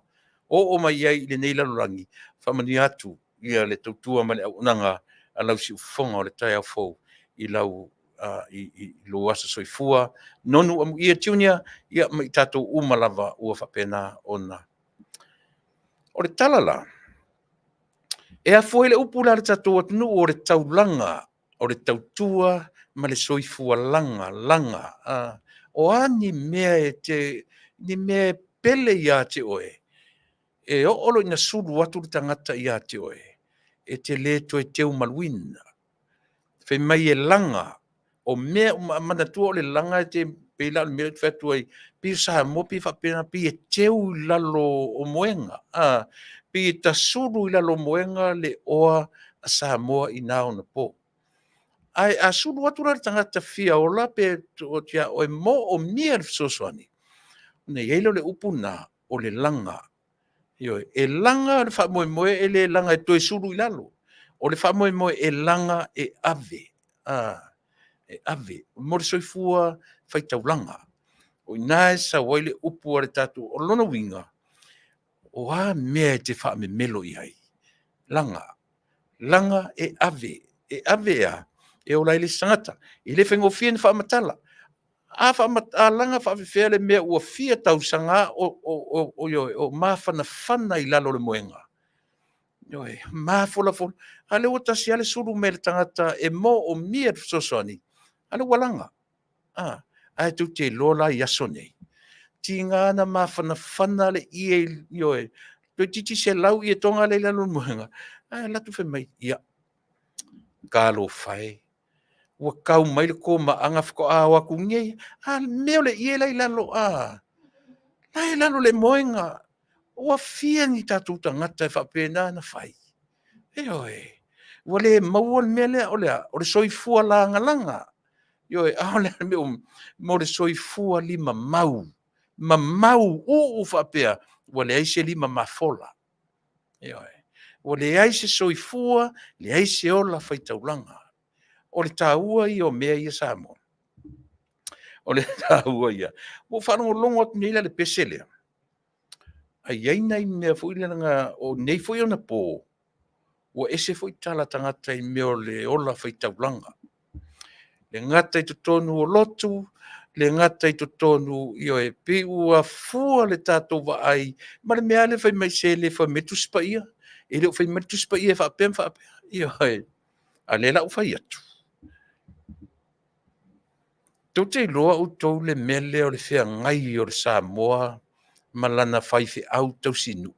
oo mai ai i lenei lalolagi, faamanuia atu ia le tautua ma le auaunaga a lau siufofoga o le taeao fou i lou aso soifua. Nonu Amuia Junior, ia ma i tatou uma lava ua faapena ona. O le tala la, e afua ai le upu la a le tatou atunuu o le taulaga, o le tautua ma le soifua laga, laga. O a ni mea e te, ni mea e pele ia te oe, e oo loa ina sulu atu le tagata ia te oe, e te le toe teumaluina. Fai mai e laga, o mea uma, manatua o le laga e te pei la o le mea lea ou te fai atu ai, pei o Samoa pei e faapena, pei e teu i lalo o moega, pei e tasulu i lalo o moega le oa a Samoa i na ona po. Ae a sulu atu la le tagata fia ola pe tuu atu ia oe, moomia le fesoasoani, ona i ai lea o le upu lena, o le laga. Ioe, e laga le faamoemoe e le laga e toe sulu i lalo. O le faamoemoe e laga e ave, e ave mo le soifua faitaulaga. O i ina e sau ai le upu a le tatou, o lona uiga, o a mea e te faamemelo i ai, laga, laga e ave, e ave e a? E ola ai le isi tagata. E le faigofie ona faamatala. A laga faapefea le mea ua fia tausaga o mafanafana i lalo o le moega, ioe, mafolafola, a o lea ua tasi lava le sulu mai o le tagata e moomia le fesoasoani, a lea ua laga. Ae tou te iloa la i aso nei, tiga na mafanafana le ie, ioe, Toeitiiti 100 ietoga la e i lalo o le moega, ae alu atu fai mai, ia, talofa e, ua tau mai le komaaga faatoa o atu nei, a le mea o le ie la e i lalo, a, la e i lalo o le moega. Ua fia ni tatou tagata e faapena ona fai? Ioe. Ua le maua le mea lea, o le a? O le soifua lagalaga. Ioe, a o le a le mea ua mo le soifua limamau, mamau uu faapea ua leai se lima mafola. Ioe. Ua leai se soifua, leai se ola faitaulaga. O le taua ia o mea ia Samoa. O le taua ia. Ua ou faalogologo atu nei la i le pese lea, ae i ai nai mea foi lea o nei foi onapo, ua ese foi tala a tagata i mea o le ola faitaulaga. E le gata i totonu o lotu, le gata i totonu, ioe, pei ua fua le tatou vaai ma le mea lava lea fai mai se le fai mai le Tusi Paia, e le o fai mai le Tusi Paia e faapea ma faapea. Ioe. A o lea la ua fai atu, tou te iloa outou le mea lea o le feagai o le Samoa ma lana faifeau tausinuu,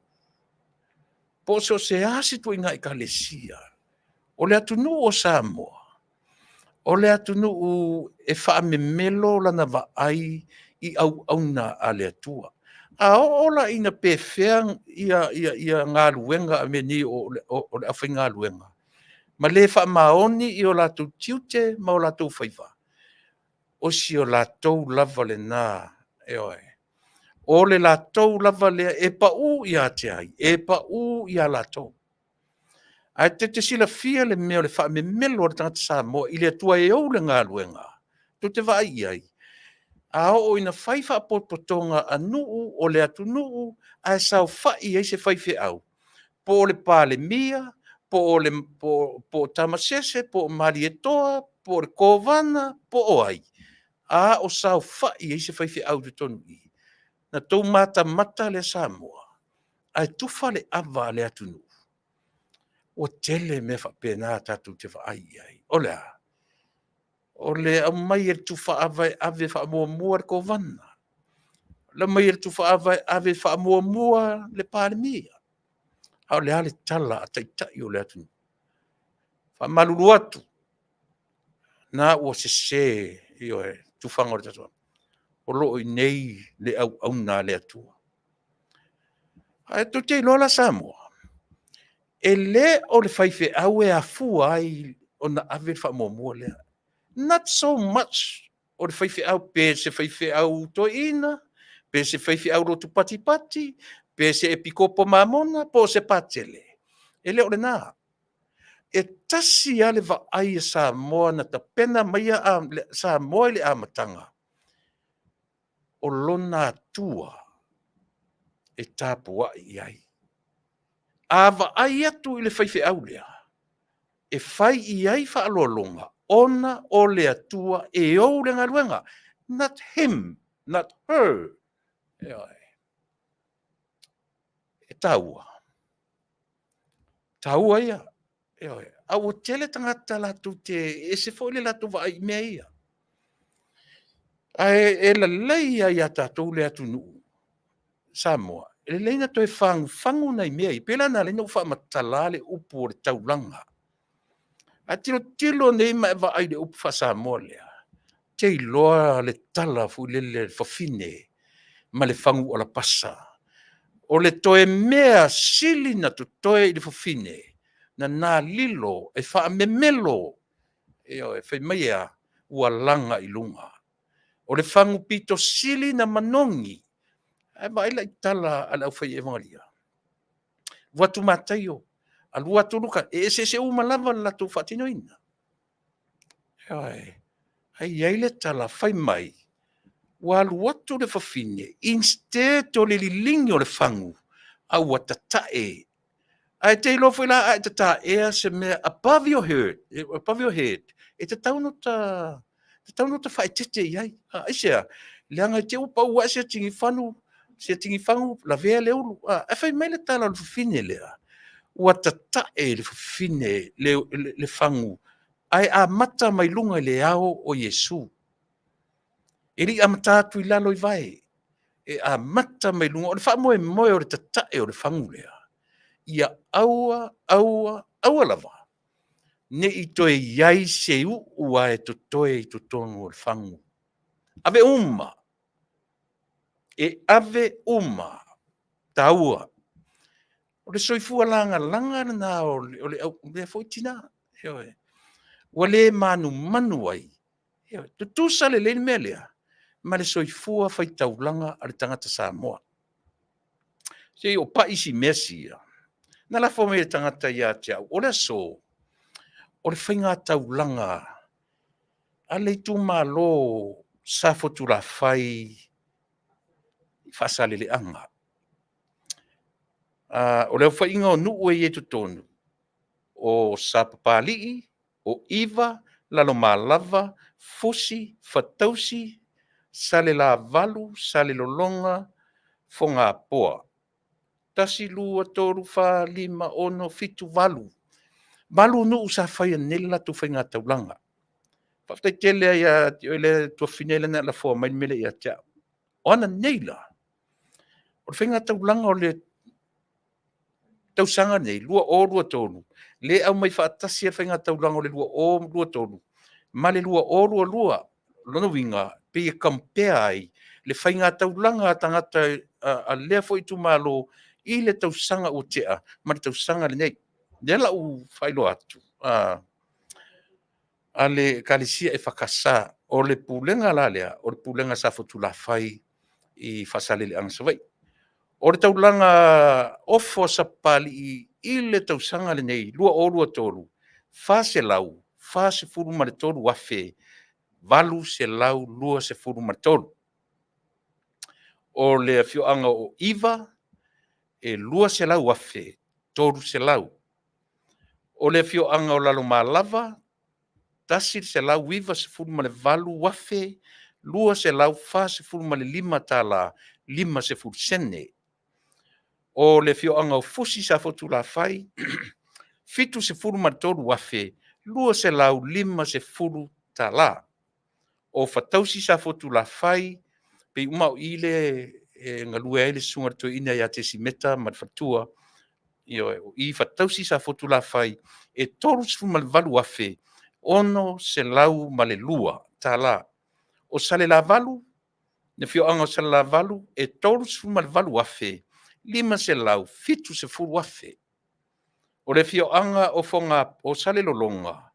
po o so o se a se ituaiga ekalesia, o le atunuu o Samoa, o le atunuu e faamemelo lana vaai i auauna a le Atua. A oo la ina pefea galuega a mea nei o le aufaigaluega, ma le faamaoni i o latou tiute ma o latou faiva, o si o latou lava lena, ioe, o le latou lava lea e pau ia te ai? E pau ia latou. Ae tou te silafia le mea o le faamemelo o le tagata Samoa i le Atua e ou le galuega, tou te vaai i ai, a oo ina fai faapotopotoga a nuu o le atunuu ae saofai ai se faifeau, po o le Palemia, po o Tamasese, po o Malietoa, po o le Kovana, po o ai, a o saofai ai se faifeau i totonu i i, ona outou matamata lea Samoa, ae tufa le ava a le atunuu. Ua tele mea faapena tatou te vaai i ai. O le a? O le aumai e le tufa ava e ave faamuamua le Kovana, le aumai e le tufa ava e ave faamuamua le Palemia. A o le a le tala a Taitai o le atunuu? E faamalulu atu, o lena ua sese, ioe, le tufaga o le tatou ava. O lo o i inei le auauna a le Atua. Ae tou te iloa la Samoa, e le o le faifeau e afua ai ona ave le faamuamua lea. Not so much o le faifeau pe se faifeau toeaina, pe se faifeau lotu patipati, pe se epikopo mamona po o se patele. E le o lena. E tasi lava le vaai a Samoa na tapena maia Samoa i le amataga, o lona Atua e tapuai i ai. A vaai atu i le faifeau lea, e fai i ai faaaloaloga ona o le Atua e ou le galuega. Not him, not her. Ioe. E taua, taua ia. Ioe. A ua tele tagata latou te ese foi le latou vaai i mea ia. Ae e lelei lava ia tatou le atunuu Samoa, e lelei ona toe fagufagu nai mea ia. Pei la na ala ai ona ou faamatala le upu o le taulaga. A tilotilo nei ma e vaai i le upu faa-Samoa lea, e te iloa le tala foi lele a le fafine ma le fagu alapasa. O le toe mea sili ona totoe i le fafine, na lilo e faamemelo, ioe, fai mai e a? Ua laga i luga. O le fagu pito sili ona manogi. Ae vaai la i tala a le aufai evagalia, alu atu Mataio, alu atu Luka, e eseese uma lava le latou faatinoina. Ioe. Ae i ai le tala fai mai, ua alu atu le fafine, instead o le liligi o le fagu, a ua tatae. Ae te iloa foi la a e tataea se mea above your head, e tatau ona ota faaeteete i ai. Aisea? Leaga i te i ua pau ae se tigifagu lavea le ulu. Ae fai mai le tala a le fafine lea, ua tatae le fafine le fagu, ae amata mai luga i le ao o Iesu. E le i amata atu i lalo i vae. E amata mai luga, o le faamoemoe o le tatae o le fagu lea, ia aua, aua, aua lava ne i toe i ai se uu lava e totoe i totonu o le fagu. Ave uma, e ave uma, taua. O le soifua lagalaga lena o lea foi tina. Ioe. Ua le manumanu ai, ioe, tutusa lelei le mea lea ma le soifua faitaulaga a le tagata Samoa. Se i ou pai isi i mea sia, na lafo mai e le tagata ia te au, o le aso, o le faigataulaga a le itumalo o Safotulafai i Faasaleleaga. O le aofaiga o nuu e i ai i totonu, o Sapapalii, o Iva, Lalomalava, Fusi, Fatausi, Salelavalu, Salelologa, Fogapoa. 1, 2, 3, 4, 5, 6, 7, 8. 8 nuu sa faia nei le latou faigataulaga. Faafetai tele lava ia te oe le tuafafine lea na e lafoa mai le mea lea ia te au. O ana nei la, o le faigataulaga o le tausaga lenei 2023, lea e aumai faatasi ai le faigataulaga o le 2023 ma le 2022. O lona uiga, e pei e compare ai le faigataulaga a tagata a lea foi itumalo i le tausaga ua tea ma le tausaga lenei. O lea o le a ou faailoa atu a le Ekalesia EFKS, o le pulega la lea, o le pulega a Safotulafai i Faasaleleaga Savaii. O le taulaga ofo a Sapapalii i le tausaga lenei 2023, e $443,823. O le afioaga o Iva, e $200,300. O le afioaga o Lalomalava, e $198,245.50. O le afioaga o Fusi Safotulafai, e $73,250. O Fatausi Safotulafai, pei uma lava o i lea e galue ai le susuga i le toeaina ia Tesimeta ma le faletua. Ioe, o i i Fatausi Safotulafai, e $38,602. O Salelavalu, le afioaga o Salelavalu, e $38,570. O le afioaga o Salelologa,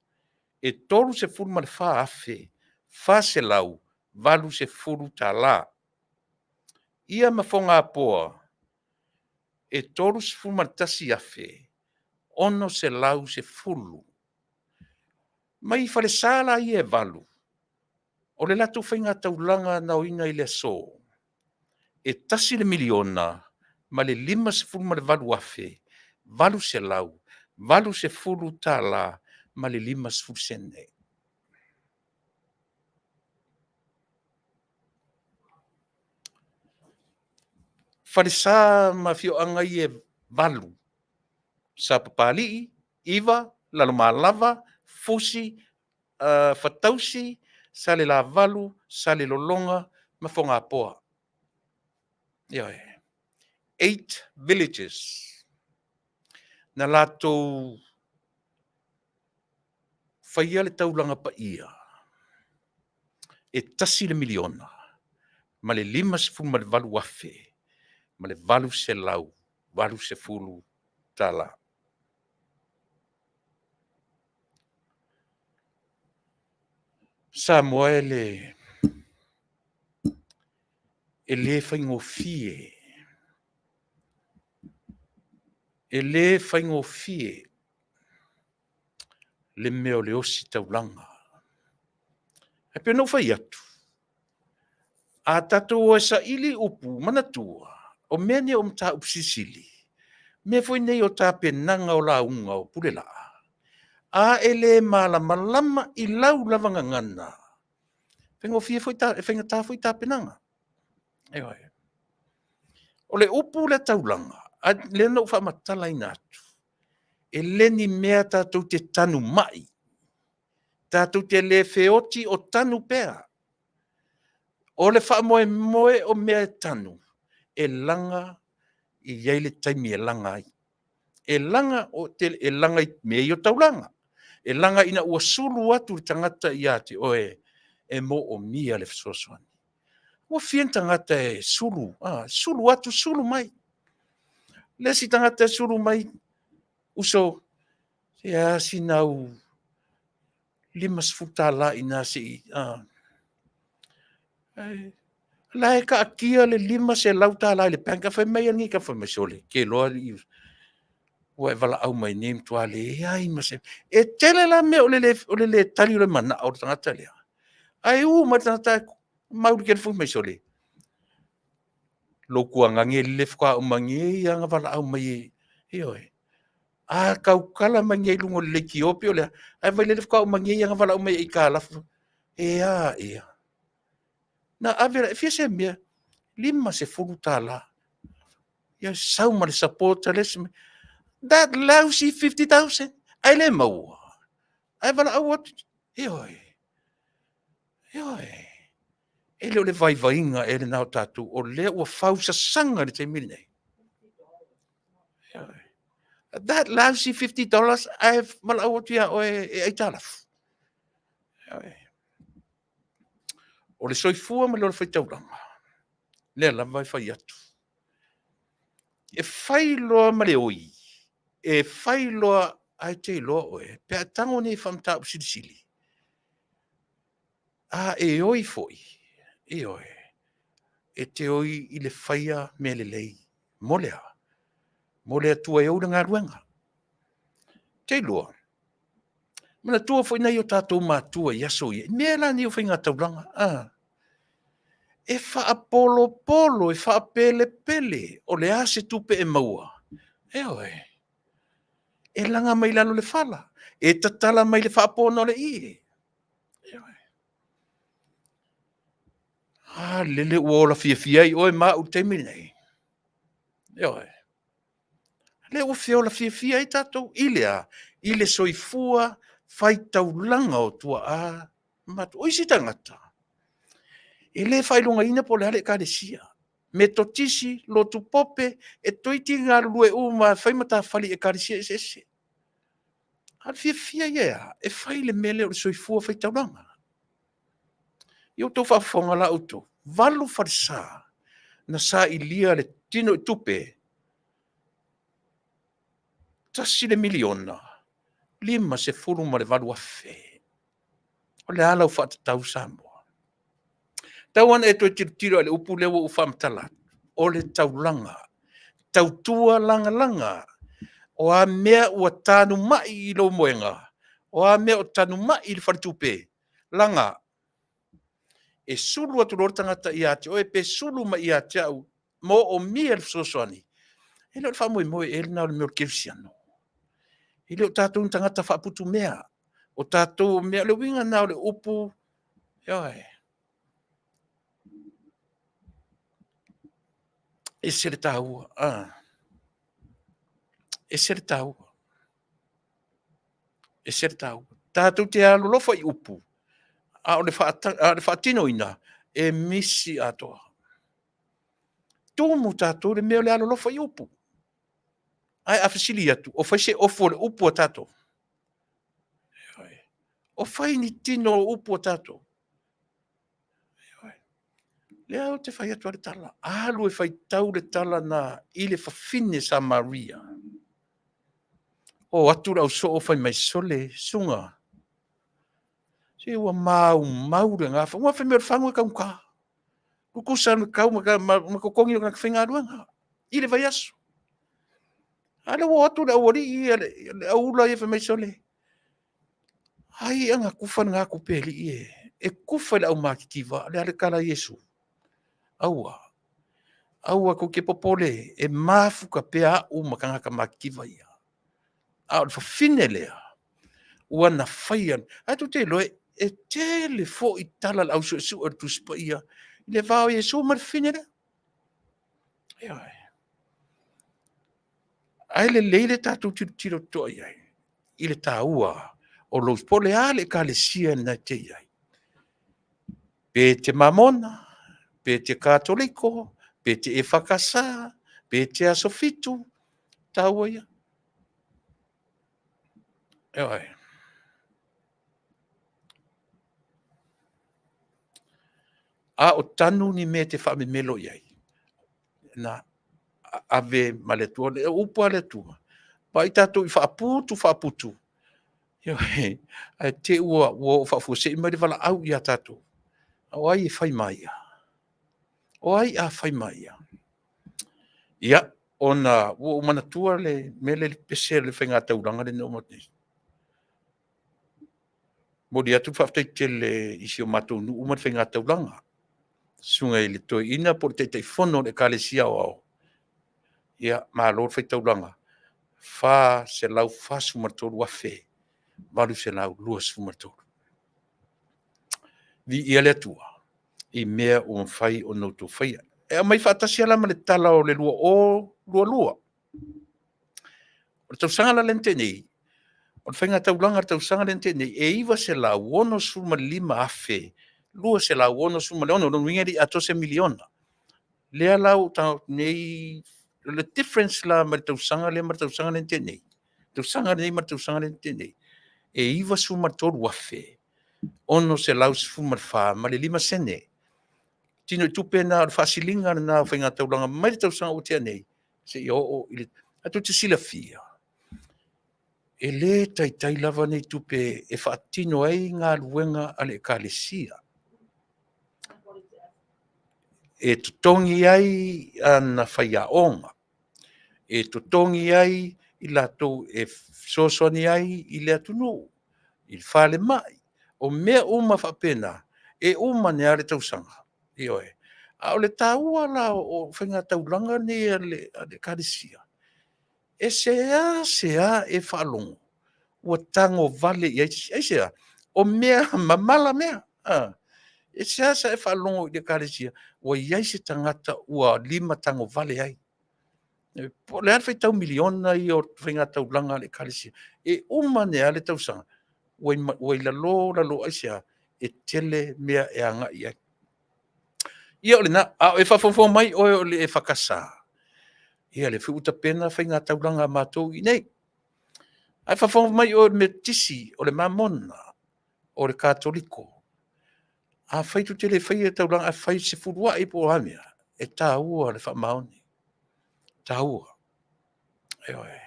e $34,480. Ia ma Fogapoa, e $31,610. Mai falesa la ia e 8, o le latou faigataulaga na aoina i le aso, e $1, 058, 880.50 ma le 50sene. Falesa ma afioaga ia e 8, Sapapalii, Iva, Lalomalava, Fusi, Fatausi, Salelavalu, Salelologa ma Fogapoa. Ioe. 8 villages na latou faia le taulaga paia, e $1 miliona ma le $58,880. Samoa e le faigofie, e le faigofie le mea o le ositaulaga. E pei ona ou fai atu, a tatou o e saili upu, manatua, o mea nei o mataupu silisili, mea foi nei o tapenaga o lauga o Pule Laa, a e le malamalama i lau lava gagana, e faigata foi tapenaga. Ioe. O le upu lea taulaga, lea na ou faamatalaina atu, e le ni mea tatou te tanumai, tatou te le feoti o tanu pea. O le faamoemoe o mea e tanu, E laga e i ai le taimi e laga ai. E laga o te e laga i mea ia o taulaga. E laga ina ua sulu atu le tagata ia te oe e moomia le fesoasoani. Ua fia ni tagata e sulu, sulu atu sulu mai. Le isi tagata e sulu mai, uso, se a sina au $50 i ina se i, la e taatia le $500 i le bank, ae fai mai alii, fai mai, sole, e te iloa alii, ua e valaau mai nei, e matua leai ma se… E tele la mea o le le tali o le manao o le tagata lea, ae u mai le tagata ae mau i le telefoni, fai mai, sole, lotu anane lele faatoa uma nei lava ona valaau mai e, ioe. A tautala mai nei i luga o le leitio pe o le a, ae fai mai o lele faatoa uma nei lava ona valaau mai e aitalafu. E a ea? Na ave, e fia se mea? $50. Ia sau ma le support a le isi mea. That lousy 50,000 ae le maua, ae valaau atu, ioe, ioe. E le o le vaivaiga ea lena o tatou o lea ua fausasaga i le taimi lenei? Ioe. That lousy $50 ae valaau atu ia oe e aitalafu. Ioe. O le soifua ma le ola faitaulaga, lea lava e fai atu, e fai loa ma le oi, e fai loa, ae te iloa oe, pe a e tago nei e faamataupu silisili, a e oi foi, ioe, e te oi i le faia mea lelei. Mo le a? Mo le Atua e ou le galuega. Ou te iloa, manatua foi nai o tatou matua i aso ia, i mea la nei o faigataulaga, a? E faapolopolo, e faapelepele, o le a se tupe e maua? Ioe. E laga mai lalo o le fala, e tatala mai le faapona o le ie. Ioe. A lele ua ola fiafia ai oe ma au i le taimi lenei. Ioe. O lea ua feola fiafia ai tatou i le a? I le soifua faitaulaga o tuaa ma matua. O isi tagata, e le faailogaina po o le a le ekalesia, Metotisi, Lotu Pope, e toeitiiti galulue uma lava e fai matafale i ekalesia eseese. A o le fiafia ia e a? E fai le mea lea o le soifua faitaulaga. Ia outou faafofoga la outou, 8 falesa na sailia le tinoitupe $1 miliona, $58,000. O le a lau faatatau Samoa? Tau lava ina e toe tilotilo i le upu lea ua ou faamatala atu, o le taulaga, tautua lagalaga. O a mea ua tanumai i lou moega, o a mea o tanumai i le faletupe, laga. E sulu atu loa le tagata ia te oe pe sulu mai ia te au, moomia le fesoasoani. E le o le faamoemoe ea lena o le mea o le kerisiano? E le o tatou ni tagata faaputumea. O tatou o mea, o le uiga lena o le upu, ioe. E ese le taua, ese le taua, ese le taua. Tatou te alolofa i upu, a o le faatinoina, e misi atoa. Tumu tatou i le mea o le alolofa i upu. Ae a fesili atu, o fai se ofu o le upu a tatou? O fai ni tino o upu a tatou? Lea ou te fai atu lava le tala, alu e faitau le tala na i le fafine Samaria. O atu le ausoo fai mai, sole, susuga, se ua maumau le gafa. Aua fai mai o le fagu e taugata, tutusa lava ma tau ma totogi o tagata faigaluega i le vaiaso. A lea ua o atu le aualii ia, le auula ia fai mai, sole, ai ana tufa lena tupe alii e, e tufa i le aumatitiva. O le a le tala a Iesu? Aua, aua tou te popole, e mafuta pea au ma tagata matitiva ia. A o le fafine lea, ua na faia, ae tou te iloa e tele foi tala a le au suesue o le Tusi Paia i le va o Iesu ma le fafine lea. Ioe. Ae lelei le tatou tilotilo totoa i ai i le taua o lou, po o le a le ekalesia lena e te i ai, pe e te Mamona, pe e te Katoliko, Pe te EFKS, pe te Aso Fitu, taua ia. Ioe. A o tanu ni mea e te faamemelo i ai, na ave ma le Atua, o upu a le Atua, vaai tatou i faaputu faaputu, ioe, ae te i ua oo faafuasei mai le valaau ia tatou. A o ai e fai ma ia? O ai a fai ma ia? Ia, ona ua ou manatua le mea lea i le pese o le faigataulaga lea na uma atu nei. Momoli atu le faafetai tele i si o matou nuu ma le faigataulaga, susuga i le Toeaina po o le Taitaifono o le Ekalesia Aoao, ia malo le faitaulaga, $443,823. Viia le Atua i mea ua mafai ona outou faia. E aumai faatasi lava la ma le tala o le 2022. O le tausaga la lea na tea nei, o le faigataulaga i le tausaga lea na tea nei, e $965,266, o lona uiga e le i atoa se miliona. Lea la ua ou tago atu nei, o le difference la mai le tausaga lea ma le tausaga lea na tea nei, tausaga nei ma le tausaga lea na tea nei, e $93,614.05. Tinoitupe na o le faasiliga lena o faigataulaga mai le tausaga ua tea nei seia oo i le… Ae tou te silafia, e le taitai lava nei tupe e faatino ai galuega a le Ekalesia, e totogi ai ana faiaoga, e totogi ai i latou e fesoasoani ai i le atunuu, i falemai, o mea uma faapena, e uma ane lava le tausaga. Ioe. A o le taua la o faigataulaga nei a le Ekalesia, e seasea e faalogo ua tagovale i ai se isi. Aisea? O mea mamala mea, e seasea e faalogo i le Ekalesia ua i ai se tagata ua limatagovale ai. Po o le a le faitau miliona ia o faigataulaga a le Ekalesia, e uma ane lava le tausaga ua i lalo lalo. Aisea? E tele mea e agai i ai. Ia o lena, a o e faafogafoga mai oe o le EFKS, ia o lea foi ua tapena faigataulaga a matou i inei. A e faafofoga mai oe o le Metotisi, o le Mamona, o le Katoliko, afai tou te le faia taulaga ae fai sefuluai po o a mea, e taua le faamaoni, e taua. Ioe.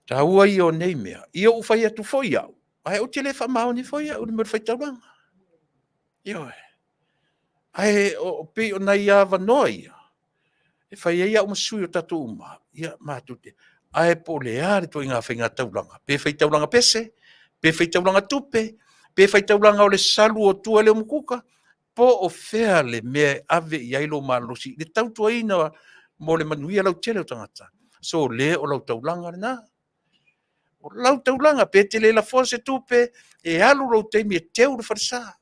Taua ia o nei mea. Ia ua ou fai atu foi au, ae ou te le faamaoni foi au i le mea o le faitaulaga. Ioe. Ae pei o nai avanoa ia e fai ai au ma sui o tatou uma, ia matou te… Ae po o le a le ituaiga faigataulaga, pe faitaulaga pese, pe faitaulaga tupe, pe faitaulaga o le salu o tua i le umukuka, po o fea le mea e ave i ai lou malosi i le tautuaina mo le manuia lautele o tagata, sole o lau taulaga lena. O lau taulaga, pe te le lafoa se tupe, e alu lou taimi e teu le falesa,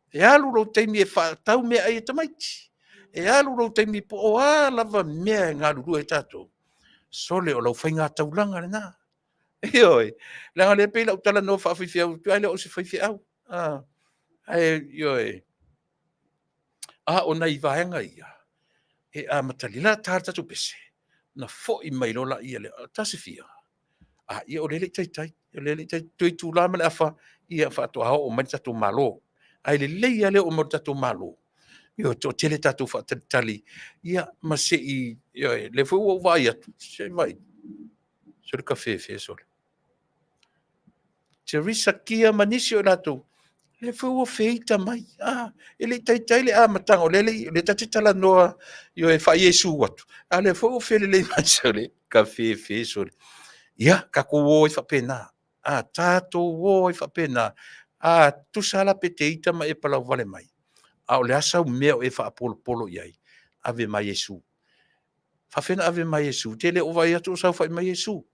e alu lou taimi e faatau meaai a tamaiti, e alu lou taimi po o a lava mea e galulue ai tatou, sole o lau faigataulaga lena. Ioe. Leaga o lea e pei o le a ou talanoa faafaifeau ae le o se faifeau. Ioe. A o nai vaega ia, e amatalia, o le a ta le tatou pese, ona foi mai loa lea, tasi fia? A ia o lea e le i taitai, o lea e le i taitai, toe itula ma le afa faatoa oo mai le tatou Malo. Ae lelei lava le oo mai o le tatou Malo, ioe, toatele tatou faatalitali, ia ma se i, ioe, o lea foi ua ou vaai atu, se i vaai, sole kafefe sole. Teresa Kia ma nisi o i latou, o lea foi ua feita mai, e le i taitai le amataga, o lea ta te talanoa, ioe, faa-Iesu atu, a o lea foi ua felelei mai, sole kafefe sole. Ia, tatou o ai faapena, a tatou o ai faapena. A tusa lava la pe te ita ma e palauvale mai, a o le a sau mea o e faapolopolo i ai, ave ma Iesu. E faapefea ona ave ma Iesu? E te le o vaai atu o saofai mai Iesu.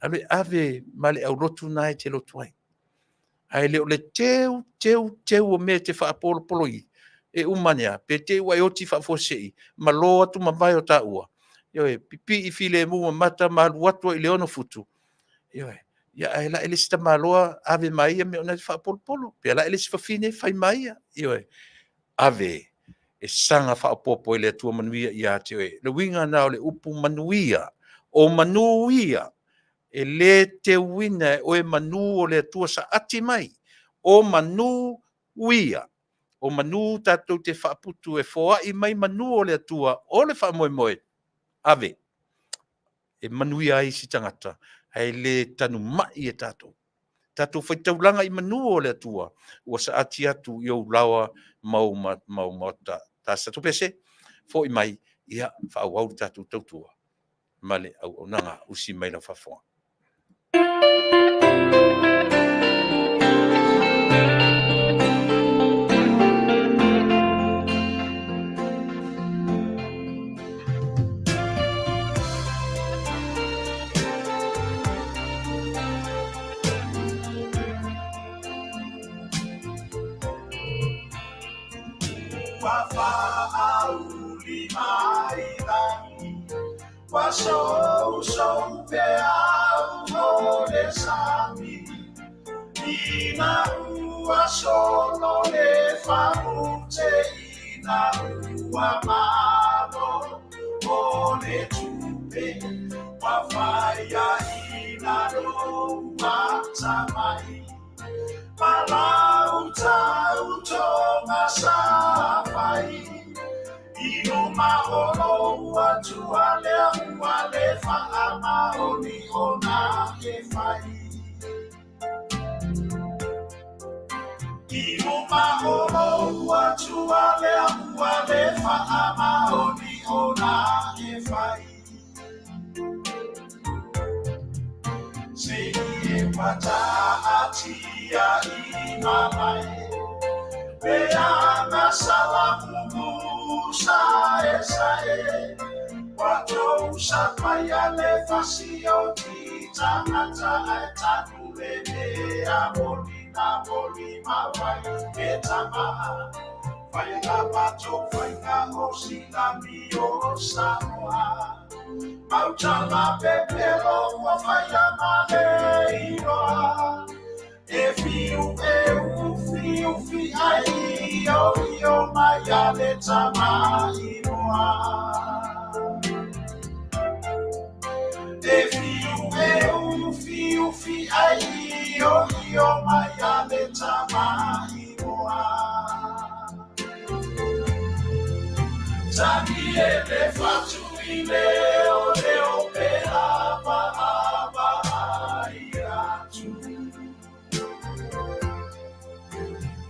Ave, ave ma le aulotu lena e te lotu ai. Ae le o le teu, teu, teu o mea e te faapolopolo e uma ane lava, pe te i ua e oti faafuasei ma lo atu mavae o taua, ioe, pipii filemu mamata ma alu atu ai i le 6 futu, ioe, ae la'e le isi tamaloa ave ma ia mea o lena e te faapolopolo, pe la'e le isi fafine fai ma ia. Ioe. Ave e saga faaopoopo e le Atua manuia ia te oe. Le uiga lena o le upu manuia, o manu ia e lē teuina e oe manu o le Atua saati mai, o manu uia, o manu tatou te faaputu e foai mai manu o le Atua o le faamoemoe, ave e manuia ai isi tagata, ae le tanumai e tatou. Tatou faitaulaga i manu o le Atua ua saati atu i ou laoa ma ou maota. Tasi atu pese, foi mai, ia faaauau le tatou tautua ma le auaunaga. Usi mai lau faafofoga. Ua faauli mai lagi, ua sousou peau o le sami, ina ua solo le famute ina ua malo o le tupe, ua faia ina lou atamai. Palau tau tonga sa fai, i luma o lou atua lea ua le faamaoni ona e fai. I luma o lou atua lea ua le faamaoni ona e fai. Se i e wataatia i malae, pe ana salamumu sa e sa e, wa tou sa pai a le fasi o ti tangata ai tanu le mea moni na moni mawai e tama. Whainga pato, whainga o sina mi o Samoa. Mautala pepelo ua whaia male iroa. E fiu e u fiu fi ai o i o mai a le tama iroa. E fiu e u fiu fi ai o i o mai a le tama iroa. Tangi e le whatu i leo leo pe ava ava ai atu.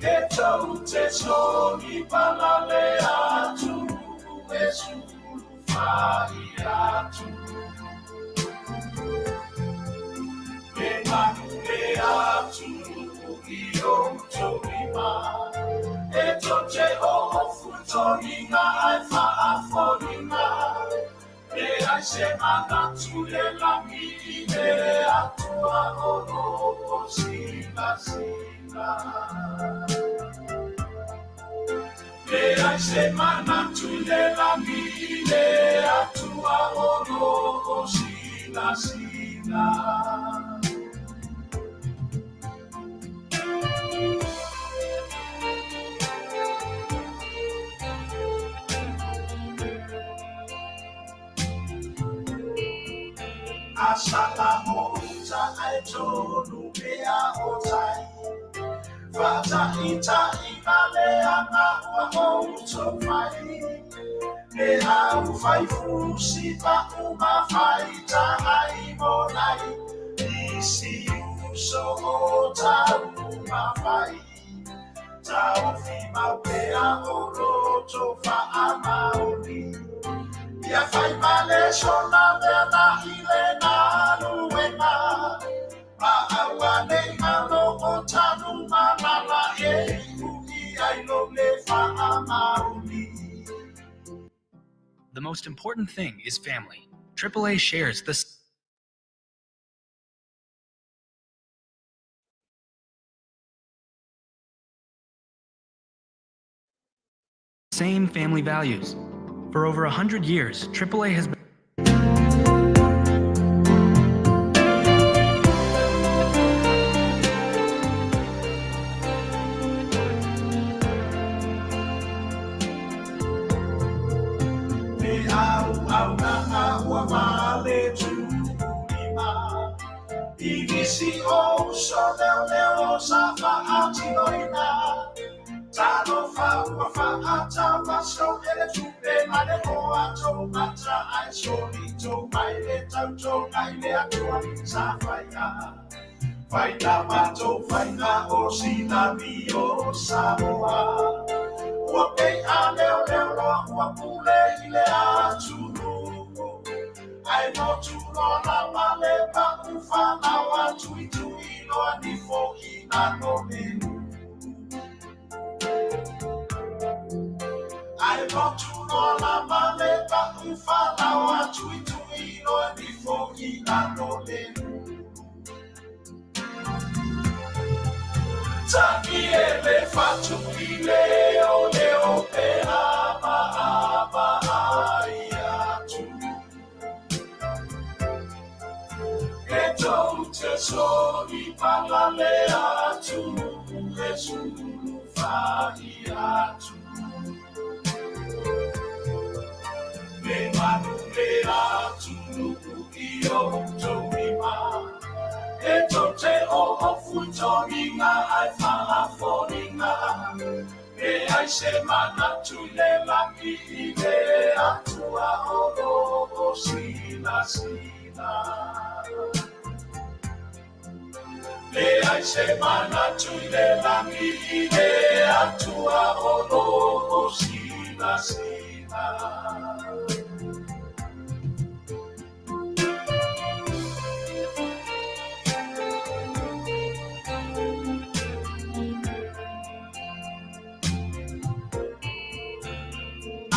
E tau te soni palale atu e sulu whai atu. E manu e atu i o tōrima. E tote o futoringa ai whaaforinga. E ai se manatu le langi i le atua o loko sina sina. E ai se manatu le langi i le atua o loko sina sina. Asala o uta ai tonu mea o tai. Whata ita i male anga ua o uto mai. Me au whai fusi pa uma whai ta ai mo nai. Isi uso o ta uma whai. Ta ofi mau pea o roto wha amaoni. Ia whai male sona mea na ile nā luenga. Ma aua nei malo o tanu manala e ui ai lo le whaamaoni. The most important thing is family. AAA shares the same family values. For over 100 years, AAA has been uso leoleo sa faatinoina. Talofa ua faatauaso e le tupe ma le oa tou mata ae solito mai le tautoga i le Atua sa faia. Faina matou faiga o silami o Samoa. Ua pei a leoleo loa ua pule i le atunuu. Ae motu loa lava le pa'u falaoa tuitui loa nifo i lalo le ulu. Ae motu loa lava le pa'u falaoa tuitui loa nifo i lalo le ulu. Tagi e le fatu i leo leo pe ava ai atu. E tou te soli palale atu e sulu fa'i atu. Le manu le atunuu i outou lima. E tou te o fuitogiga ae faafoliga. E ai se manatu i le lagi i le Atua o loo silasila. Leai se manatu i le lagi i le Atua o loo silasila.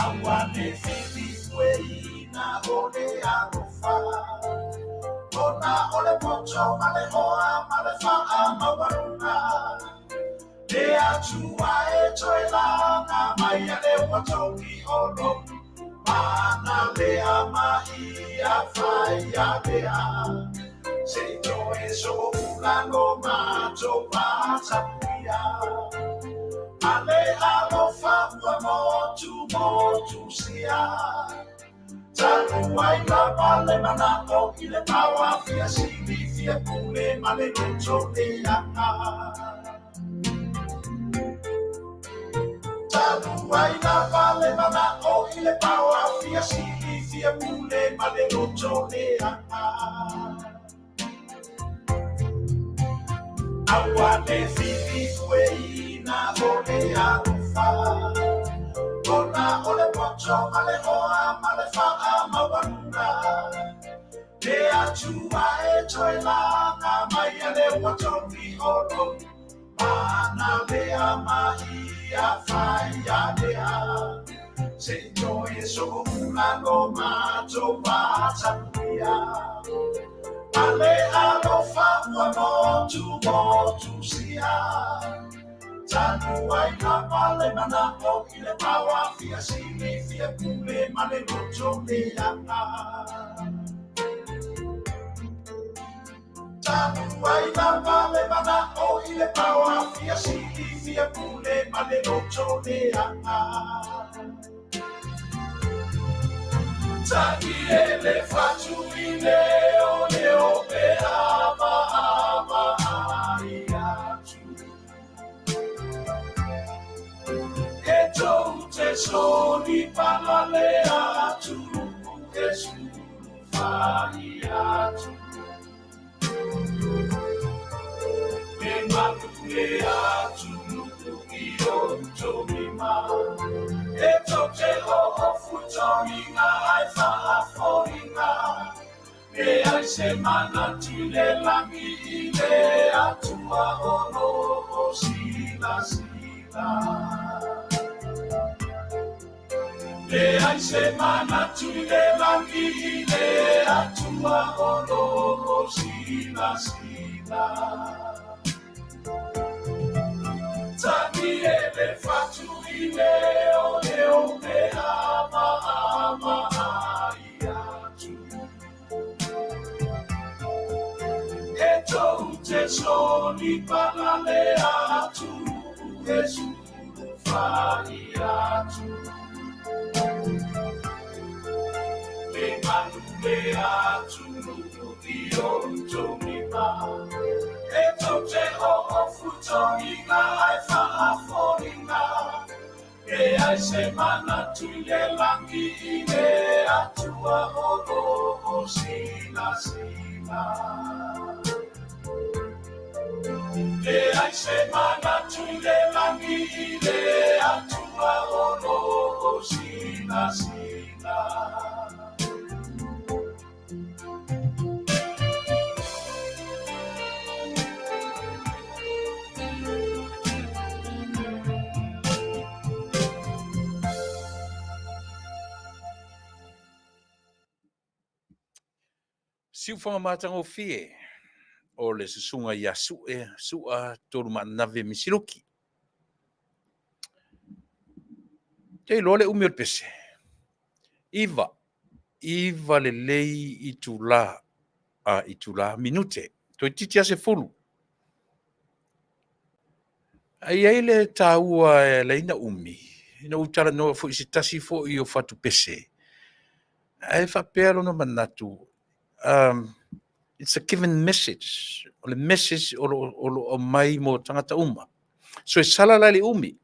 Aua le filifueina o le alofa. Ona o le poto ma le oa ma le faamaualuga. Le Atua e toe laga mai a le ua togi o lou mana lea ma ia faia lea. Se i toe so'oula lo matou vatapuia. A le alofa ua motu motu sia. Talu ai lava le mana'o i le paoa fia sili fia pule ma le loto leaga. Talu ai lava le mana'o i le paoa fia sili fia pule ma le loto leaga. Aua le filifueina o le alofa. Ona o le poto ma le oa ma le faamaualuga. Le Atua e toe laga mai a le ua togi o lou mana lea ma ia faia lea. Se i toe so'oula lo matou vatapuia. A le alofa ua motu motu sia. Talu ai lava le mana'o i le paoa fia sili fia pule ma le loto leaga. Talu ai lava le mana'o i le paoa fia sili fia pule ma le loto leaga. Tagi e le fatu i leo leo pe ava ava ai atu. E tou te soli palale atu e sulu fa'i atu. Le manu le atunuu i outou lima. E tou te oo fuitogiga ae faafoliga. Leai se manatu i le lagi i le Atua o loo silasila. Leai se manatu i le lagi i le Atua o loo silasila. Tagi e le fatu i leo leo pe ava ava ai atu. E tou te soli palale atu e sulu fa'i atu. Le manu le atunuu i outou lima. E tou te hoʻofuto i ngā ai faafoiga, Leai se manatu i le lagi i le Atua o lo o silasila. Leai se manatu i le lagi i le Atua o lo o silasila. Siufaga matagofie o le susuga ia Sue Sua Tolumaanave Misiluki. Te iloa le umi o le pese. 9, 9 lelei itula, a itula, minute. Toeitiiti lava 10. Ae i ai le taua e ala ai ona umi, ina ua ou talanoa foi i se tasi foi o fatu pese, ae faapea lona manatu, it's a given message. O le message o lo o aumai mo tagata uma. So e sala la i le umi.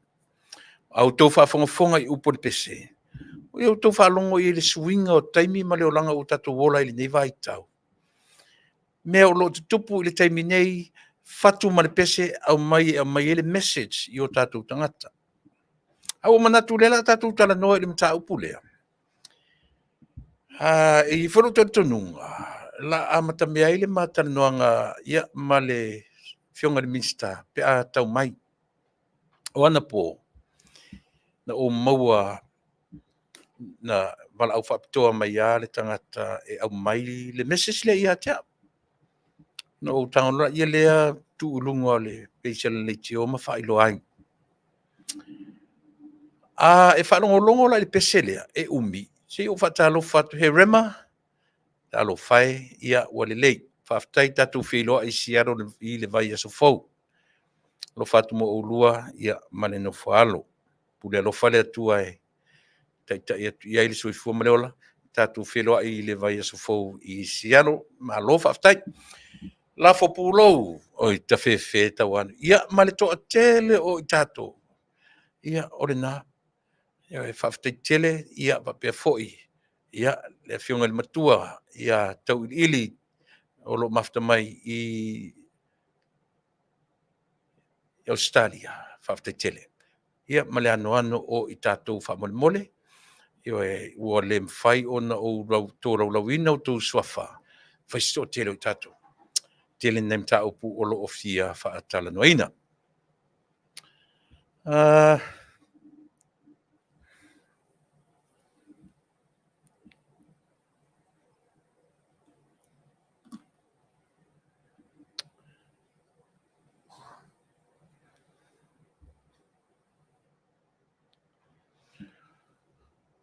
A outou faafogafoga i upu o le pese, ia outou faalogo i ai i le suiga o taimi ma le olaga ua tatou ola ai i lenei vaitau. Mea o lo o tutupu i le taimi nei, fatu ma le pese, aumai e aumai ai le message i o tatou tagata. A ua manatu o lea o le a tatou talanoa i le mataupu lea, e i ai foi lou talitonuga, o le a amatamea ai le ma talanoaga ma le Afioga i le Minisita pe a tau mai. O anapo, na ou maua, na valaau faapitoa mai lava le tagata e aumai le message lea ia te au. Ona ou tago loa lea tuu i luga o le page a le leitio ma faailoa ai. A e faalogologo la i le pese lea, e umi, se i ou faatalofa atu. Herema, talofa e, ia ua lelei. Faafetai tatou feiloai i Seattle i le vaiaso fou. Alofa atu mo oulua ma le nofo a alo. Pule alofa le Atua e taitai atu i ai le soifua ma le ola. Tatou feiloai i le vaiaso fou i Seattle. Malo faafetai. Lafo pulou, oi tafefe tauanu. Ia ma le toatele o i tatou, ia o lena. E faafetai tele ia faapea foi ia le Afioga i le Matua ia Tauiliili o lo o mafuta mai i Ausetalia, faafetai tele. Ia ma le anoano o i tatou faamolemole, ioe, ua le mafai ona ou tolaulauina outou suafa, fai si toatele o i tatou. Tele nai mataupu o lo o fia faatalanoaina.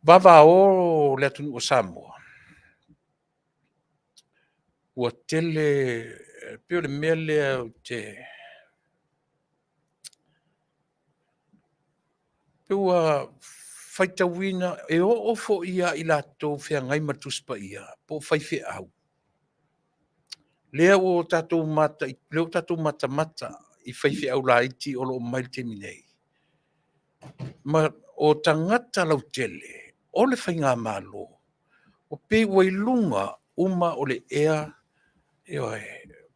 Vavao le atunuu o Samoa, ua tele, e pei o le mea lea ou te... pei ua faitauina, e oo foi ia i latou e feagai ma le Tusi Paia po o faifeau, lea ua tatou matamata i faifeau laiti o lo o mai i le taimi nei, ma o tagata lautele o le faigamalo, ua pei ua i luga uma o le ea, ioe,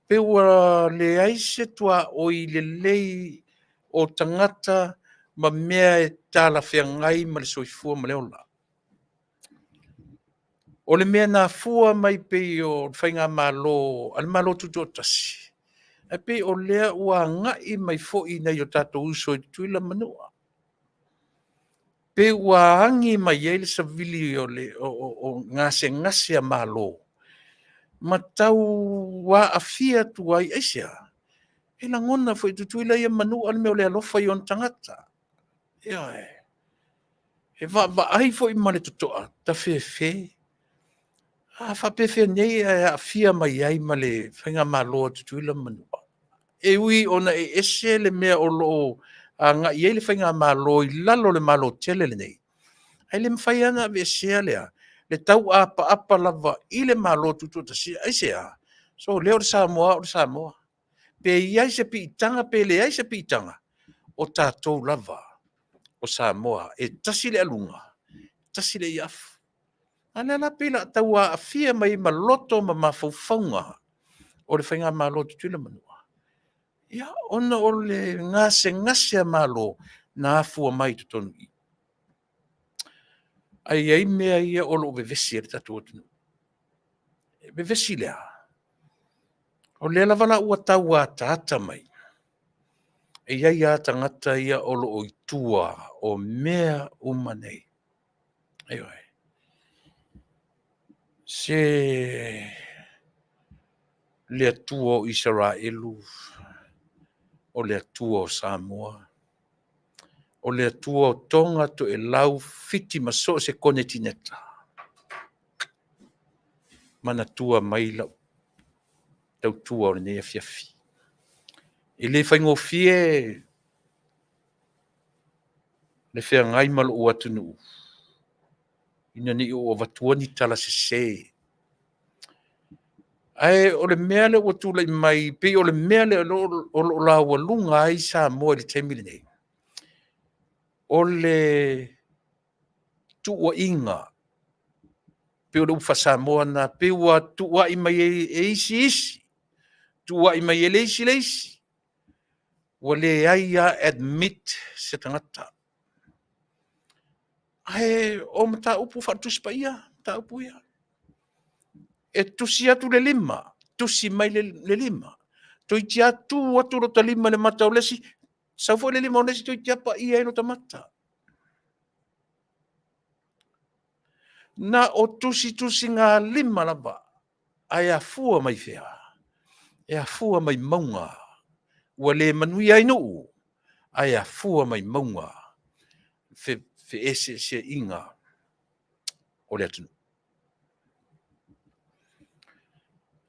pei ua leai se tuaoi lelei o tagata ma mea e talafeagai ma le soifua ma le ola. O le mea na afua mai pei o le faigamalo a le Malo Tutoatasi, ae pei o lea ua agai mai foi i nai o tatou uso i Tutuila ma Manua. Pei ua agi mai ai le savili o gasegase a Malo ma tau aafia atu ai. Aisea? E lagona foi e Tutuila ia ma Manua le mea o le alofa i ona tagata. Ioe. E vaavaai foi ma le totoa, tafefe, a faapefea nei ae aafia mai ai ma le faigamalo a Tutuila ma Manua? E ui ona e ese le mea o lo o agai i ai le faigamalo i lalo o le Malo tele lenei, ae le mafai lava ona aveesea le tauapaapa lava i le Malo Tutoatasi. Aisea? So o lea o le Samoa o le Samoa. Pe i ai se piitaga pe leai se piitaga, o tatou lava o Samoa, e tasi le aluga, tasi le iaafu. A lea la pei o le a tau aafia mai ai ma loto ma mafaufauga o le faigamalo a Tutuila ma Manua, ia, ona o le gasegase a Malo na afua mai i totonu i i. Ae i ai mea ia o lo o vevesi ai le tatou atunuu. E vevesi i le a? O lea lava la ua tau ataata mai, e i ai lava tagata ia o lo o i tua o mea uma nei. Ioe. Se le Atua o Isaraelu, o le Atua o Samoa, o le Atua o Toga, Toelau, Fiti ma so o se konetineta, manatua mai lau tautua o lenei afiafi. E le faigofie le feagai ma lou atunuu ina ne i ou avatua ni tala sese. Ae o le mea lea ua tulai mai, pei o le mea lea o lo o laualuga ai Samoa i le taimi lenei, o le tuuaiga, pei o le upu faa-Samoa lena, pei ua tuuai mai e isi isi, tuuai mai e le isi le isi, ua leai lava admit se tagata. Ae o mataupu faale-Tusi Paia mataupu ia. E tusi atu le lima, tusi mai le lima. Toeitiiti lava tu atu lota lima i le mata o le isi, sau foi le lima o le isi toeitiiti lava paia ai lota mata. Na o tusitusigalima lava, ae afua mai fea? E afua mai mauga ua le manuia ai nuu, ae afua mai mauga feeseeseaiga o le atunuu.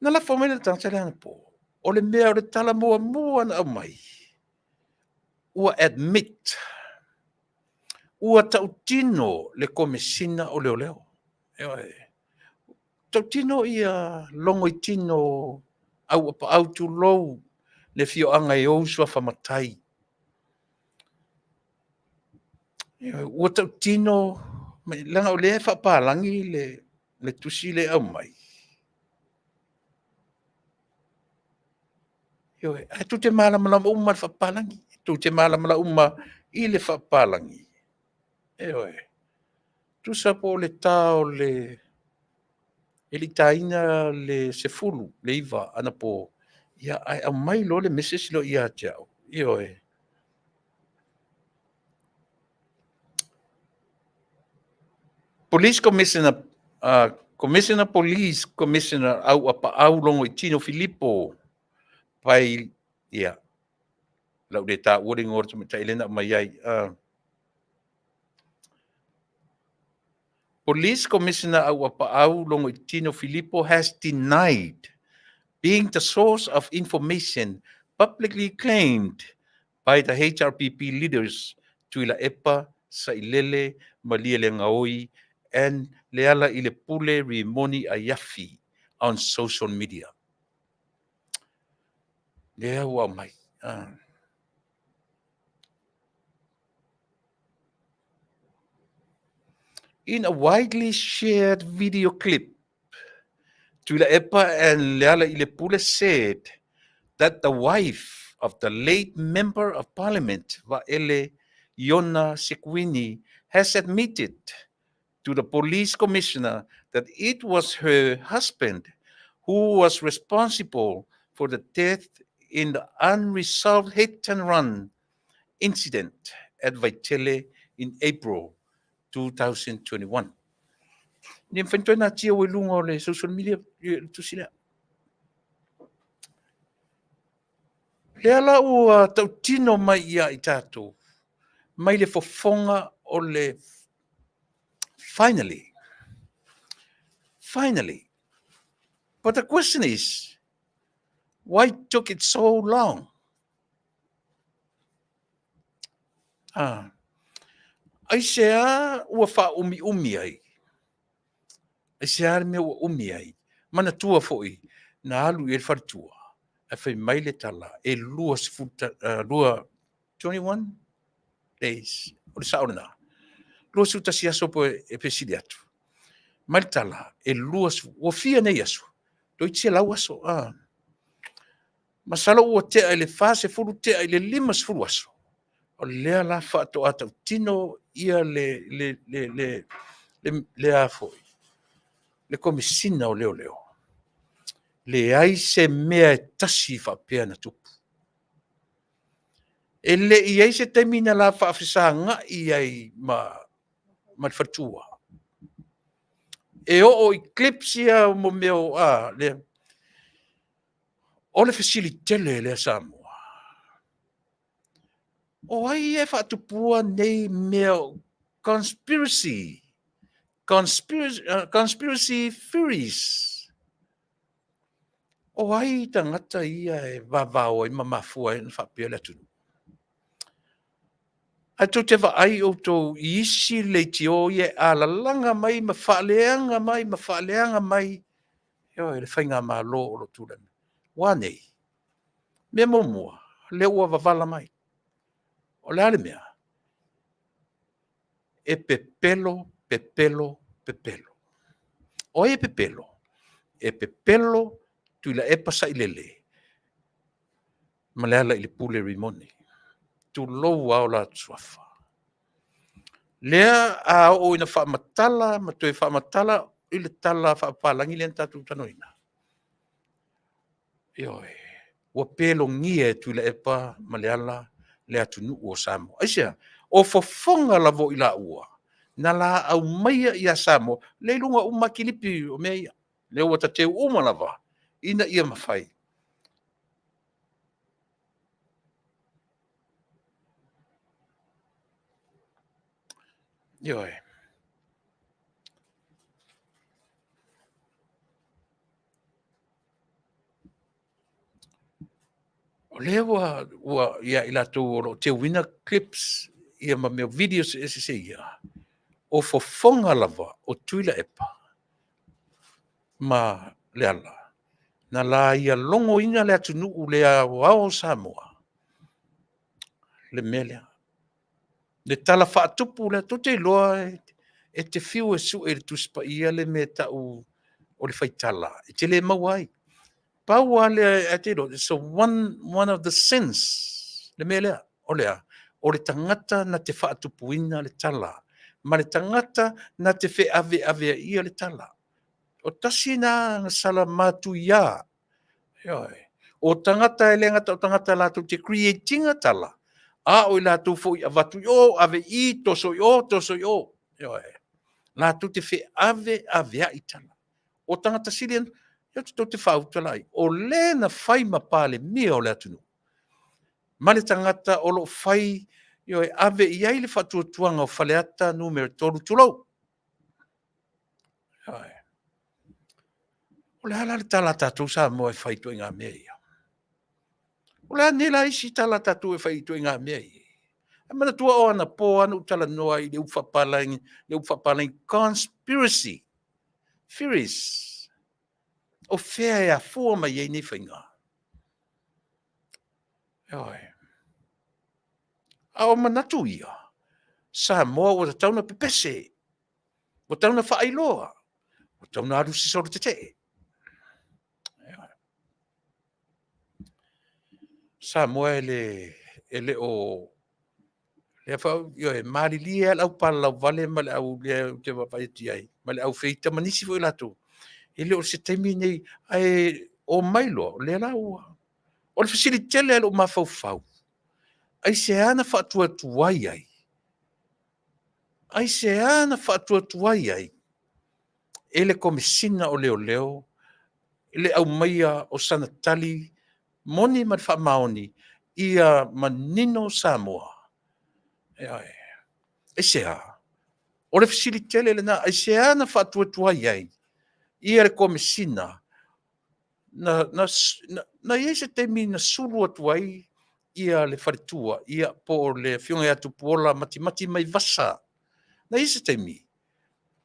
Na lafo mai le tagata lea anapo, o le mea o le tala muamua na aumai, ua admit, ua tautino le Komesina o Leoleo. Ioe. Tautino ia logoitino auapaau tulou le afioaga e ou suafa matai. Ioe, ua tautino, leaga o lea e faapalagi le tusi lea e aumai. Ioe, ae tou te malamalama uma lava i le faapapalagi. Tou te malamalama uma i le faapapalagi. Ioe. Tusa po o le ta o le e le i taina le 10, le 9 anapo, ia ae aumai loa le message lea ia te au. Ioe. Police Commissioner, Commissioner Police Commissioner Auapaau Logoitino Filipo Pai, ia, lau le taua le igoa o le tamaitai lea na aumai ai. Police Commissioner Auapaau Logoitino Filipo has denied being the source of information publicly claimed by the HRPP leaders Tuilaepa Sailele Malielegaoi and Lealailepule Rimoni Aiafi on social media. Lea ua aumai. In a widely shared video clip, Tuilaepa and Lealailepule said that the wife of the late Member of Parliament, Vaele Iona Sekuini, has admitted to the police commissioner that it was her husband who was responsible for the death in the unresolved hit and run incident at Vaitele in April 2021. Ni mawhai toi nā tia o i lunga o le social media le tusi lea. Lea la ua tautino mai ia i tātou, mai le fofoga o le finally, finally. But the question is, why took it so long? Ah. Aisea ua faaumiumi ai? Aisea le mea ua umi ai? Manatua foi, na alu i ai le faletua. Ae fai mai le tala, e 20, 21 days, o le sao lena. 21 aso po e fesili atu. Mai le tala, e 20, ua fia nei aso? Toeitiiti 100 aso. Ah. Masalo ua tea i le 40, tea i le 50 aso. O lea la faatoa tautino ia le a foi, le Komesina o Leoleo. Leai se mea e tasi faapea na tupu. E le i i ai se taimi na la faafesagai ai ma le faletua. E oo i clips ia mo mea o a lea. O le fesili tele lea Samoa, o ai e faatupua nei mea o conspiracy, conspiracy theories? O ai tagata ia e vavao ai ma mafua ai ona faapea le atunuu? Ae tou te vaai outou i isi leitio ia e alalaga mai ma faaleaga mai ma faaleaga mai, ioe, le faigamalo o lo o tulai mai. Ua a nei? Mea muamua, lea ua wawala mai. O le a le mea? E pepelo, pepelo, pepelo. O ai e pepelo? E pepelo Tuilaepa Sailele ma Lealailepule Rimoni. Tulou lava o latou suafa. Lea a oo ina faamatala ma toe faamatala i le tala faapapalagi lea na tatou talanoaina, ioe, ua pelogia e Tuilaepa ma Leala le atunuu o Samoa. Aisea? O fofoga lava o i laua na la aumaia ia Samoa, lea e i luga uma lava kilipi o mea ia, lea ua tateu uma lava ina ia mafai. Ioe. O lea ua ia i latou o lo o teuina clips ia ma mea o videos eseese ia, o fofoga lava o Tuilaepa ma Leala, na laia logoina le atunuu le aoao o Samoa, le mea lea. Le tala faatupu lea, tou te iloa e te fiu e sue i le Tusi Paia le mea e tau o le faitala, e te le maua ai. Pau lava lea, e te iloa, it's one of the sins, le mea lea. O le a? O le tagata na te faatupuina le tala, ma le tagata na te feaveaveaia le tala. O tasi lena agasala matuia. Ioe. O tagata e le gata o tagata latou te create ina tala, a o i latou foi e avatu i o, ave i i, toso i o, toso i o. Ioe. Latou te feaveaveai tala. O tagata sili ona tou te faauta laia, o le na fai ma Palemia o le atunuu, ma le tagata o lo o fai, ioe, ave i ai le faatuatuaga o Faleata Nu.3, tulou. Ioe. O le a la le tala a tatou Samoa e fai i ituaiga mea ia? O le a nei la isi tala a tatou e fai i ituaiga mea ia? Ae manatua o anapo lava na ou talanoa ai i le upu faapalagi, le upu faapalagi conspiracy theories. O fea e afua mai ai nei faiga? Ioe. A o manatu ia, Samoa ua tatau ona pepese, ua tatau ona faailoa, ua tatau ona alu i se solo tetee. Samoa e le o lea foi, ioe, malilie lava le aupalalauvale ma le au lea ou te vaavaai atu i ai, ma le aufeita ma nisi foi o latou, e le o se taimi lenei, ae omai loa, o lea la ua... O le fesili tele lava i lou mafaufau, aisea na faatuatuai ai? Aisea na faatuatuai ai e le Komesina o Leoleo le aumaia o sana tali moni ma le faamaoni ia manino Samoa? Ioe. Aisea? O le fesili tele lena, aisea na faatuatuai ai ia le Komesina? Na i ai se taimi na sulu atu ai ia le faletua, ia po o le afioga ia Tupuola Matimati Vaivasa. Na i ai se taimi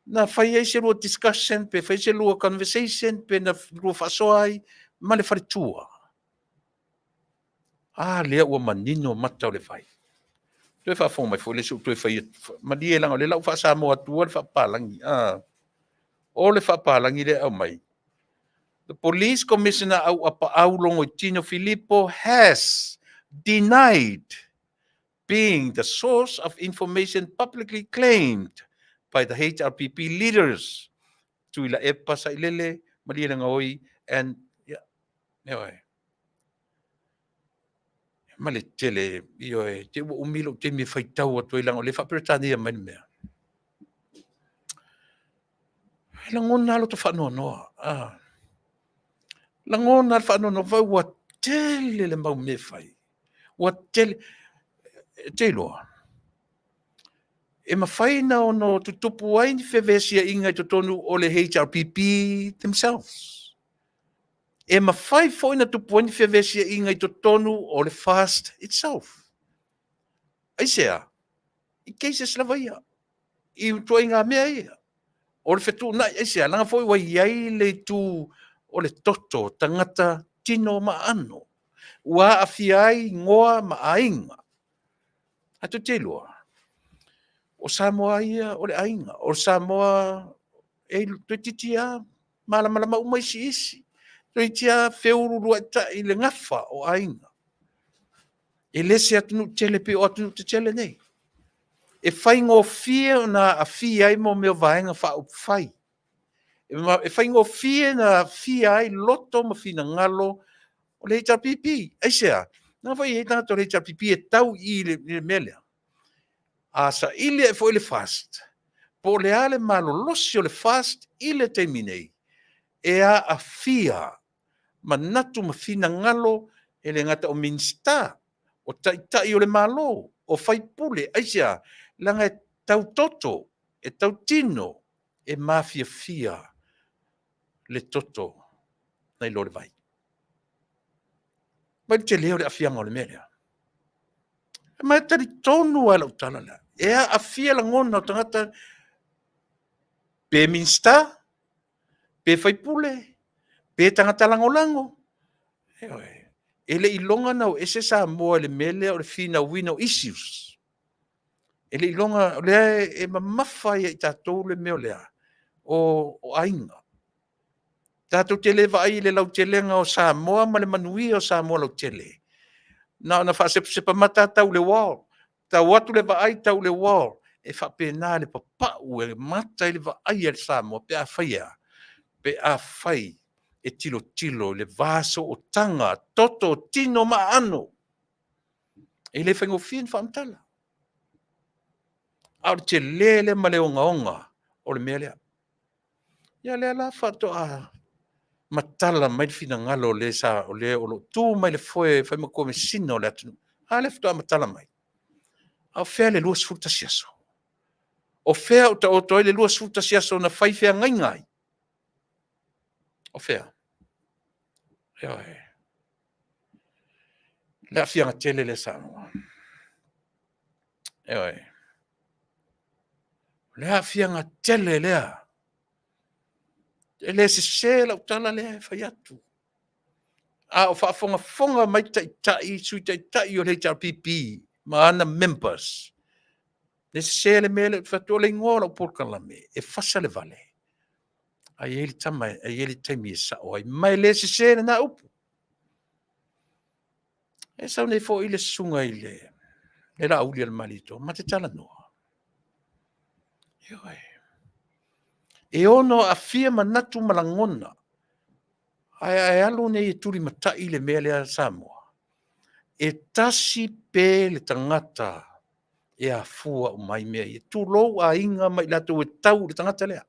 na fai ai se lua discussion pe fai se lua conversation pe na lua faasoa ai ma le faletua? A lea ua manino mata o le vai. Toe faafofoga mai foi le isi ou toe fai atu. Malie leaga o lea la ua faasamoa atua le faapapalagi. A, o le faapapalagi lea e aumai. The Police Commissioner Auapaau Logoitino Filipo has denied being the source of information publicly claimed by the HRPP leaders Tuilaepa Sailele, Malielegaoi and yeah, ioe. Ma le tele, ioe, te ua umi lou taimi e faitau atu ai leaga o lea e faa-Peretania mai le mea. E lagona lava lota faanoanoa. Ah. Lagona le faanoanoa, vai ua tele le mau mea e fai. Ua tele, e te iloa, e mafai na ono tutupu ai ni fevesiaiga i totonu o le HRPP themselves. E mafai foi na tupu ai ni fevesiaiga i totonu o le FAST itself. Aisea? I cases lava ia. I ituaiga mea ia. O le fetuunai, aisea? Leaga foi ua i ai le itu o le toto, tagata tino ma aano. Ua aafia ai igoa ma aiga. Ae tou te iloa, o Samoa ia o le aiga, o Samoa e toeitiiti lava malamalama uma isi isi, toeitiiti lava feuluuluaitai i le gafa o aiga. E le se atunuu tele pei o atunuu tetele nei. E faigofie ona aafia ai mo mea o vaega faaupufai. E faigofie ona aafia ai loto ma finagalo o le HRPP. Aisea? Leaga foi e i ai tagata o le HRPP e tau i i le mea lea. A saili ae foi le FAST, po o le a le malolosi o le FAST i le taimi nei, e aafia manatu ma finagalo e le gata o Minisita, o Taitai o le Malo, o faipule. Aisea? Leaga e tau toto, e tau tino, e mafiafia le toto nai lo le vai. Vaai le tele o le aafiaga o le mea lea. Ma e talitonu lava i lau tala lea, e aafia lagona o tagata pe Minisita, pe faipule, pe tagata lagolago. Ioe. E le i iloga ona o ese Samoa i le mea lea o le finauina o issues. E le i iloga, o lea e mamafa ia i tatou le mea o lea, o aiga. Tatou te le vaai i le lautelega o Samoa ma le manuia o Samoa lautele. Na ona faasepasepa mata tau i le wall, tau atu le vaai tau i le wall. E faapena le papau e mata i le vaai a le Samoa pe afai e a? Pe afai e tilotilo i le va sootaga, toto, tino ma aano. E le faigofie ona faamatala. A o le tele lea ma le ogaoga o le mea lea. Ia lea la faatoa matala mai le finagalo o le sa o le o lo o tu mai le foe e fai ma Komesina o le atunuu. A lea faatoa matala mai. A o fea le 21 aso? O fea o taoto ai le 21 aso na fai feagaiga ai? O fea? Ioe. Le aafiaga tele lea Samoa. Ioe. O le aafiaga tele lea. E le sese lau tala lea e fai atu. A o faafogafoga mai taitai, sui taitai o le HRPP ma ana members, le sese le mea lea ou te fai atu, o le igoa o lau polokalame, e fasa le vale, a i ai le tama, a i ai le taimi e sao ai. Ma e le sese lena upu. E sau nei foi le susuga i le le Laauli a le Malietoa, ma te talanoa. Ioe. E ono aafia manatu ma lagona, ae a e alu nei e tulimatai le mea lea Samoa, e tasi pe le tagata e afua uma ai mea ia. Tulou aiga ma i latou e tau i le tagata lea.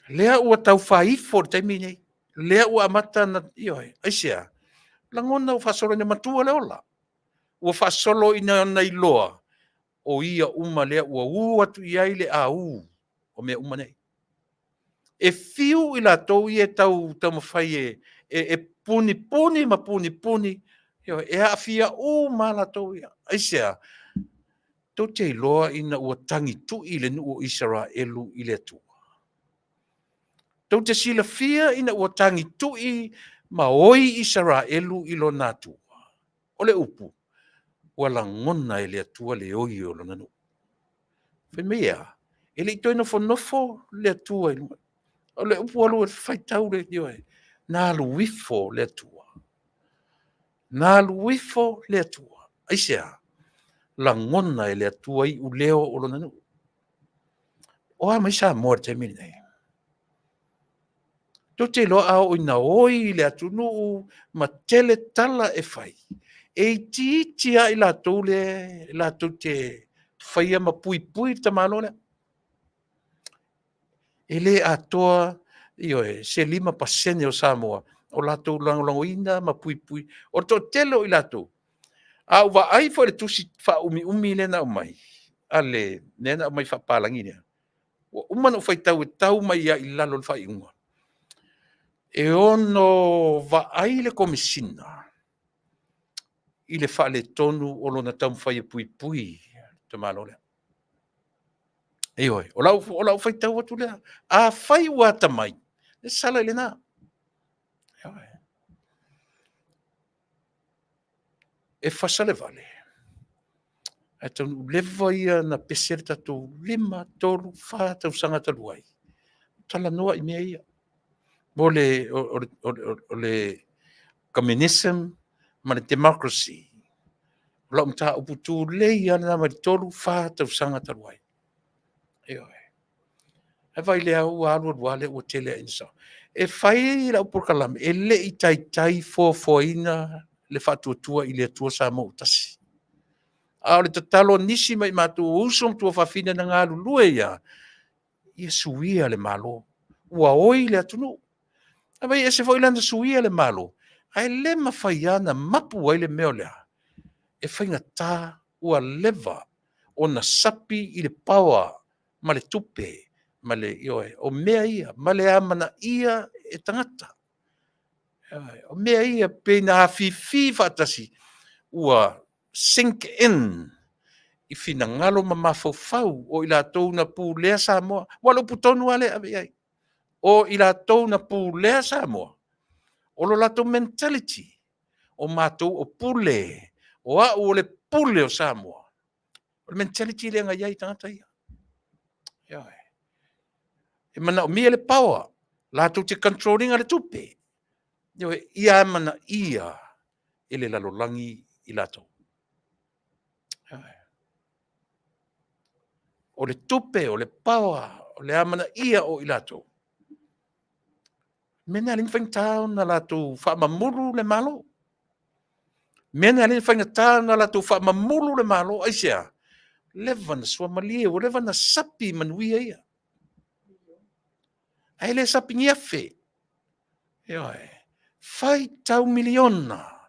Lea ua tau faaifo i le taimi nei. Lea ua amata na, ioe, aisea? Lagona ua faasolo ina matua le ola. Ua faasolo ina ona iloa o ia uma lea ua u atu i ai le au o mea uma nei. E fiu i latou ia e tau taumafai e, e, e punipuni ma punipuni, ioe, e aafia uma latou ia. Aisea? Tou te iloa ina ua tagitui le nuu o Isaraelu i le Atua. Tou te silafia ina ua tagitui Ma oi Isaraelu i lona Atua. O le upu, ua lagona e le Atua le oi o lona nuu. Fai mai e a? E le i toe nofonofo le Atua i luga. O le upu alu e faitau le ioe. Na alu ifo le Atua. Na alu ifo le Atua. Aisea? Lagona e le Atua iuleo o lona nuu. O a mai Samoa i le taimi lenei? Tou te iloa a oo ina oi le atunuu ma tele tala e fai, e itiiti lava i latou lea latou te faia ma puipui le tamaloa lea. E le atoa, ioe, se 5% o Samoa o latou lagolagoina ma puipui. O le toatele o i latou, a ou vaai foi i le tusi faaumiumi lea na aumai, a le, lea na aumai faapapalagi lea, ua uma ona ou faitau e tau mai lava i lalo o le faaiuga, e ono vaai le Komesina i le faaletonu o lona taumafai e puipui le tamaloa lea. Ioe, o lau faitau atu lea. Afai ua atamai, e sala i lena. Ioe. E fasa le vale, ae taunuu leva ia na pese le tatou 5, 3, 4 tausaga talu ai, talanoa i mea ia. O le communism ma le democracy. O lau mataupu tulei lava lena mai le 3, 4 tausaga talu ai. Ioe. Ae vaai o lea ua alu alu lava lea ua tele ina sao. E fai lau polokalame, e le i taitai foafoaina le faatuatua i le Atua Samoa ua tasi. A o le tatalo a nisi ma i matou o uso ma tuafafine na galulue ai lava, ia suia le Malo, ua oi le atunuu. Ae vaai e ese foi la ona suia le Malo, ae le mafai lava ona mapu ai le mea o le a? E faigata ua leva ona sapi i le power ma le tupe ma le, ioe, o mea ia, ma le amanaia e tagata. O mea ia pei ona afifi faatasi, ua sink in i finagalo ma mafaufau o i latou na pulea Samoa. Aua o le upu tonu lava lea e ave i ai, o i latou na pulea Samoa, o lo latou mentality, o matou o pule, o au o le pule o Samoa. O le mentality lea na i ai i tagata ia. Ioe. E manaomia le power, latou te control ina le tupe. Ioe, ia amanaia e le lalolagi i latou. Ioe. O le tupe, o le power, o le amanaia o i latou. O le mea lena e ala ai ona faigata ona latou faamamulu le Malo. O le mea lena e ala ai ona faigata ona latou faamamulu le Malo. Aisea? Leva ona suamalie, ua leva ona sapi manuia ia. Ae le sapi ni afe. Ioe. Faitau miliona,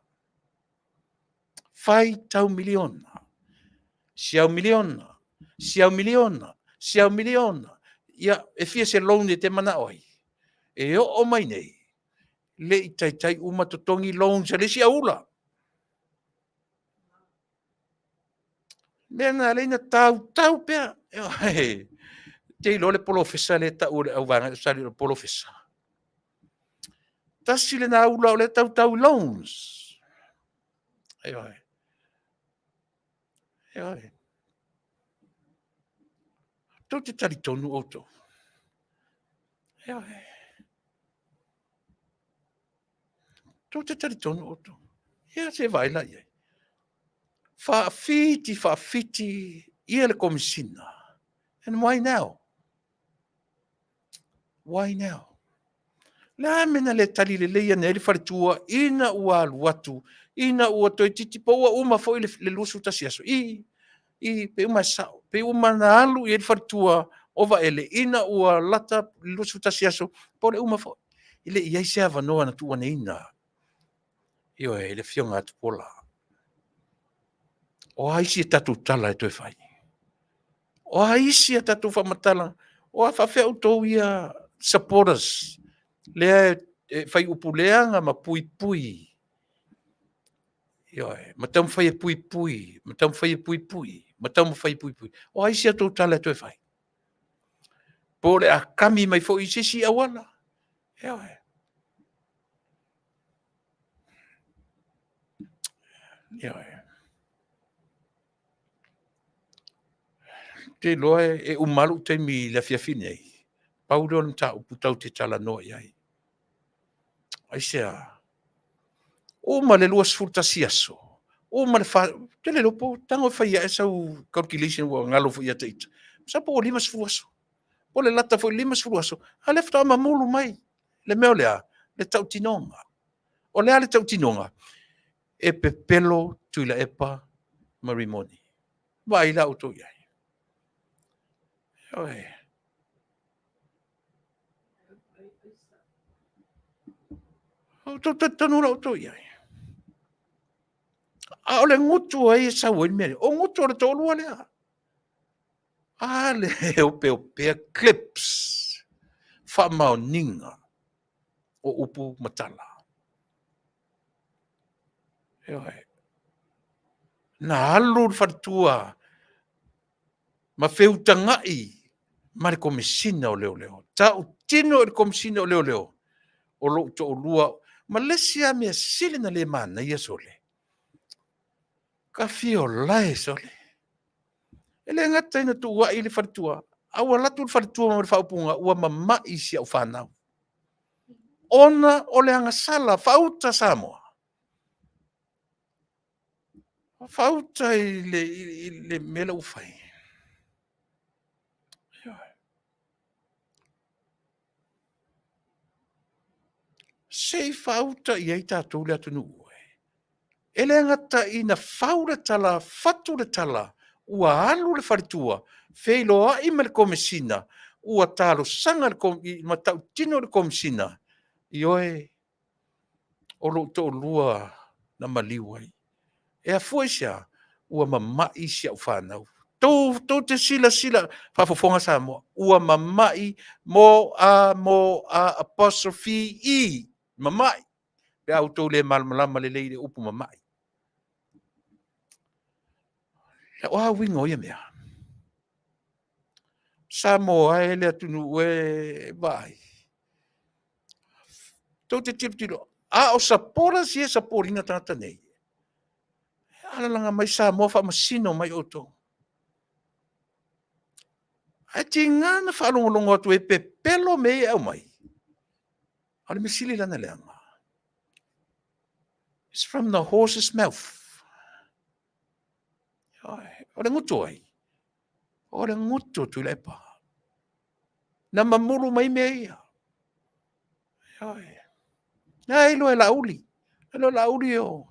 faitau miliona, siau miliona, siau miliona, siau miliona. Ia, e fia se loan e te manao ai? E oo mai nei, le i taitai uma totogi loans a le isi aula. Mea na ala ai ona tautau pea. E te iloa le polofesa lea e tau e le auvaega o le polofesa. Tasi lena aula o lea e tautau i loans. Ioe. Ioe. Tou te talitonu outou. Ioe. Tou te talitonu outou. Ia se i vaai la i ai. Faafiti faafiti ia le Komesina. And why now? Why now? Le a mea na le tali lelei ane ai le faletua ina ua alu atu, ina ua toeitiiti po ua uma foi le 21 aso. I, i, pe uma e sao, pe uma na alu i ai le faletua o Vaele ina ua lata le 21 aso, po o le uma foi. E le i i ai se avanoa na tuuaneina. Ioe, i le afioga a Tupuola. O a isi a tatou tala e toe fai? O a isi a tatou faamatalaga? O a faapefea outou ia supporters lea e fai upu leaga ma puipui? Ioe, ma taumafai e puipui, ma taumafai e puipui, ma taumafai e puipui. O a isi a outou tala e toe fai? Po o le a kami mai foi i se isi auala? Ioe. Ioe. Te iloa e uma lou taimi i le afiafi nei, pau lea o le mataupu tatou te talanoa i ai. Aisea? Uma le 21 aso, uma le fa, te le iloa po o tago e fai ae sau calculation ua galo foi ia te ita. Masalo po ua 50 aso. Po o le lata foi i le 50 aso, a o lea faatoa mamulu mai le mea o le a? Le tautinoga. O le a le tautinoga? E pepelo Tuilaepa ma Rimoni. Vaai la outou i ai. Ioe. Outou talitonu la outou i ai. A o le gutu ai e sau ai le mea lea, o gutu o le toalua lea. A le opeopea clips, faamaoniga o upu ma tala. Ioe. Na alu le faletua ma feutagai ma le Komesina o Leoleo. Tautino i le Komesina o Leoleo, o lou toalua, ma le isi lava mea sili ona le manaia sole, ka fiolae sole. E le gata ina tuuai le faletua, a ua alu atu le faletua ma le faaupuga, ua mamai si au fanau. Ona o le agasala, faauta Samoa. Faauta i le mea lea ua fai. Se i faauta i ai tatou le atunuu. E le gata ina fau le tala, fatu le tala, ua alu le faletua, feiloai ma le komesina, ua talosaga ma tautino le komesina, ioe, o lou toalua na maliu ai. E afua i se a? Ua mamai si au fanau. Tou, tou te silasila, faafofoga Samoa, ua mamai mo a mo a apostrophe e, mamai, pe a outou le malamalama lelei i le upu mamai. O a uiga o ia mea? Samoa e le atunuu e vaai. Tou te tilotilo, a o supporters ia e support ina tagata nei, alalaga mai Samoa faamasino mai outou. Ae tiga na faalogologo atu e pepelo mea ia e aumai. A o le mea sili la ona leaga, it's from the horse's mouth. O le gutu o ai? O le gutu o Tuilaepa. Na mamulu mai mea ia. Na iloa e Laauli. Na iloa e Laauli o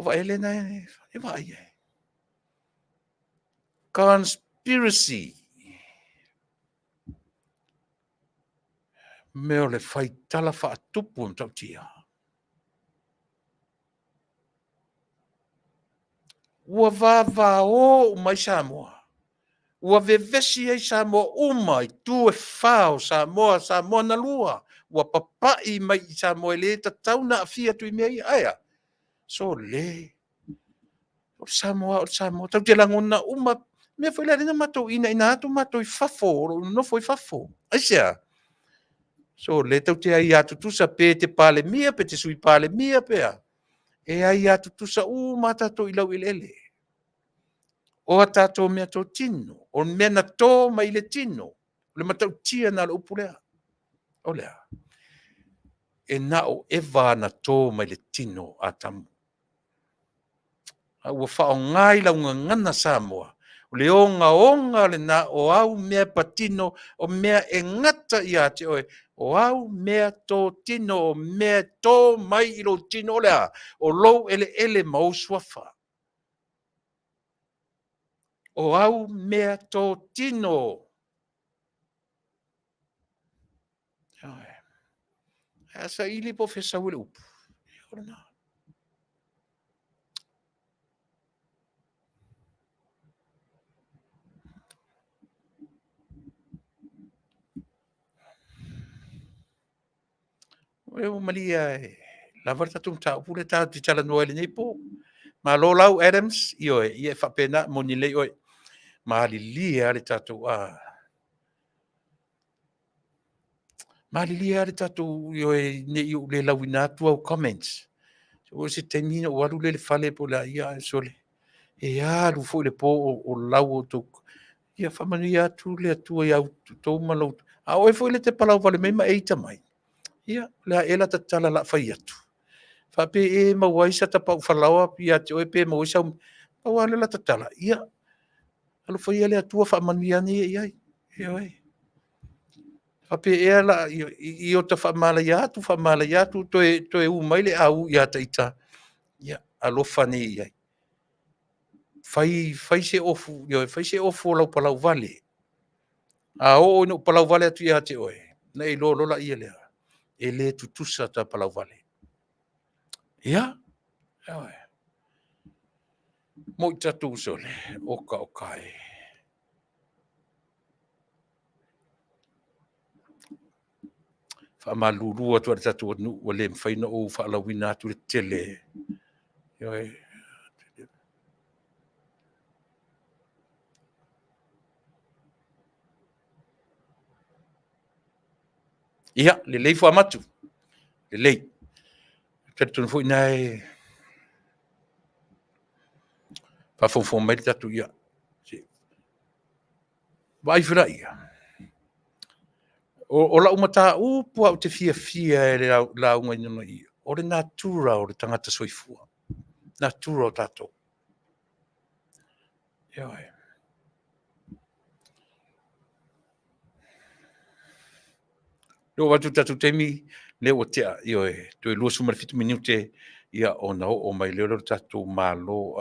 Vaele na e vaai ai. Conspiracy. Mea o le faitala faatupu e matautia. Ua vavao uma ai Samoa. Ua vevesi ai Samoa uma i tu e fa o Samoa, Samoa na lua. Ua papai mai i Samoa e le tatau na aafia atu i mea ia. Ae a? Sole. O le Samoa, o le Samoa. Tatou te lagona uma. Mea foi lea na matou inaina atu matou i fafo, o lo o nonofo i fafo. Aisea? Sole, tatou te aiā tutusa pe te Palemia, pe te Sui Palemia, pe a. E aiā tutusa uma tatou i laueleele. O a tatou mea totino, o mea na tō mai i le tino, o le matautia na o le upu lea. O le a? E na o Eva na tō mai le tino Atamu. A ua faaaoga i lau gagana Samoa, o le ogaoga lena o au mea patino, o mea e gata ia te oe, o au mea totino, o mea tō mai i lou tino, o le a? O lou eleele ma ou suafa. O au mea totino. A saili po o fea e sau ai le upu. O lena. E ua malie e lava le tatou mataupu lea tatou te talanoa i lenei po. Malo lau Adams, ioe, ia e faapena, moni lelei oe. Malilie lava le tatou a malilie lava le tatou ioe ne i ou le lauina atu au comments. O se taimi na ou alu lea i le fale po o le a ia, ae sole, e alu foi le po o lau o outou. Ia faamanuia atu le Atua ia outou ma lou... A o oe foi lea e te palau vale mai ma e ita mai, ia, o le a ea la ta tala o le a fai atu? Faapei e maua ai sata pau falaoa ia te oe pe maua ai sau... Pau lava lea o lata tala, ia, alofa ia le Atua faamanuia ane ia i ai. Ioe. Faapea ea la, i ota faamalaia atu faamalaia atu, toe u mai le a u ia te ita, ia, alofa ane i ai. Fai se ofu, ioe, fai se ofu o lau palau vale. A oo ina ou palau vale atu ia te oe, ona e iloa loa lea, e le tutusa ta palau vale. Ia, ioe. Moi tatou sole, oka oka e. Faamalulu atu i le tatou atunuu, ua le mafai ona ou faalauina atu le tele. Ioe. Ia, lelei fuamatu, lelei. E talitonu foi o lena e faafogafoga mai le tatou... Ia, vaai foi la ia, o lau mataupu lava ou te fiafia e laugaina i i, o le natura o le tagata soifua, natura o tatou. Ioe. Lea ua vaai atu i le tatou taimi, lea ua tea, ioe, toe 27 minute ia ona oo mai lea o le tatou Malo.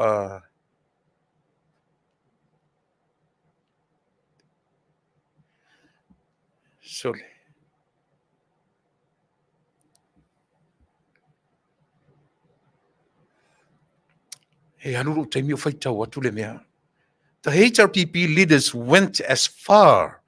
Sole! E alu lou taimi o faitau atu le mea. The HRPP leaders went as far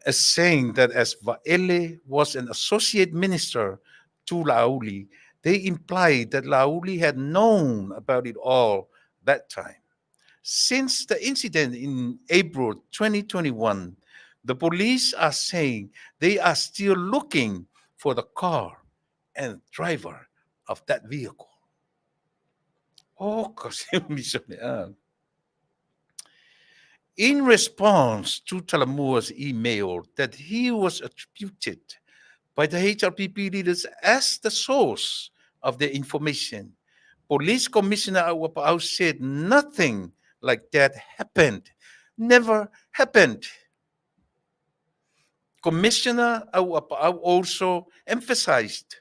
as saying that as Vaele was an associate minister to Laauli, they implied that Laauli had known about it all that time. Since the incident in April 2021, the police are saying they are still looking for the car and driver of that vehicle. Oh, In response to Talamua's email that he was attributed by the HRPP leaders as the source of their information, Police Commissioner Auapaau said nothing like that happened. Never happened. Commissioner Auapaau also emphasized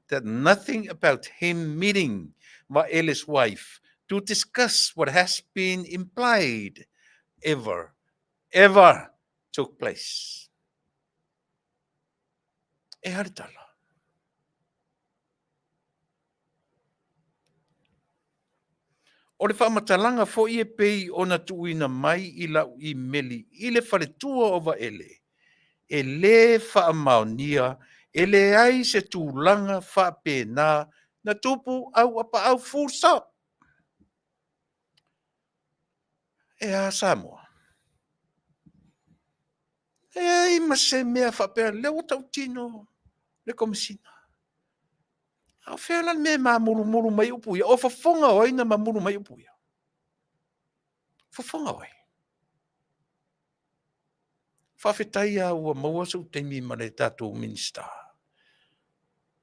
that nothing about him meeting Vaele's wife to discuss what has been implied ever, ever took place. E a le tala? O le faamatalaga foi e pei ona tuuina mai i lau imeli i le faletua o Vaele, e lē faamaonia, e leai se tulaga faapena na tupu Auapaau full stop. E a Samoa? Leai ma se mea faapea, lea ua tautino le Komesina. A o fea la le mea e mamulumulu mai upu ia? O fofoga o ai na mamulu mai upu ia? Fofoga o ai? Faafetai lava ua maua sou taimi ma le tatou Minisita.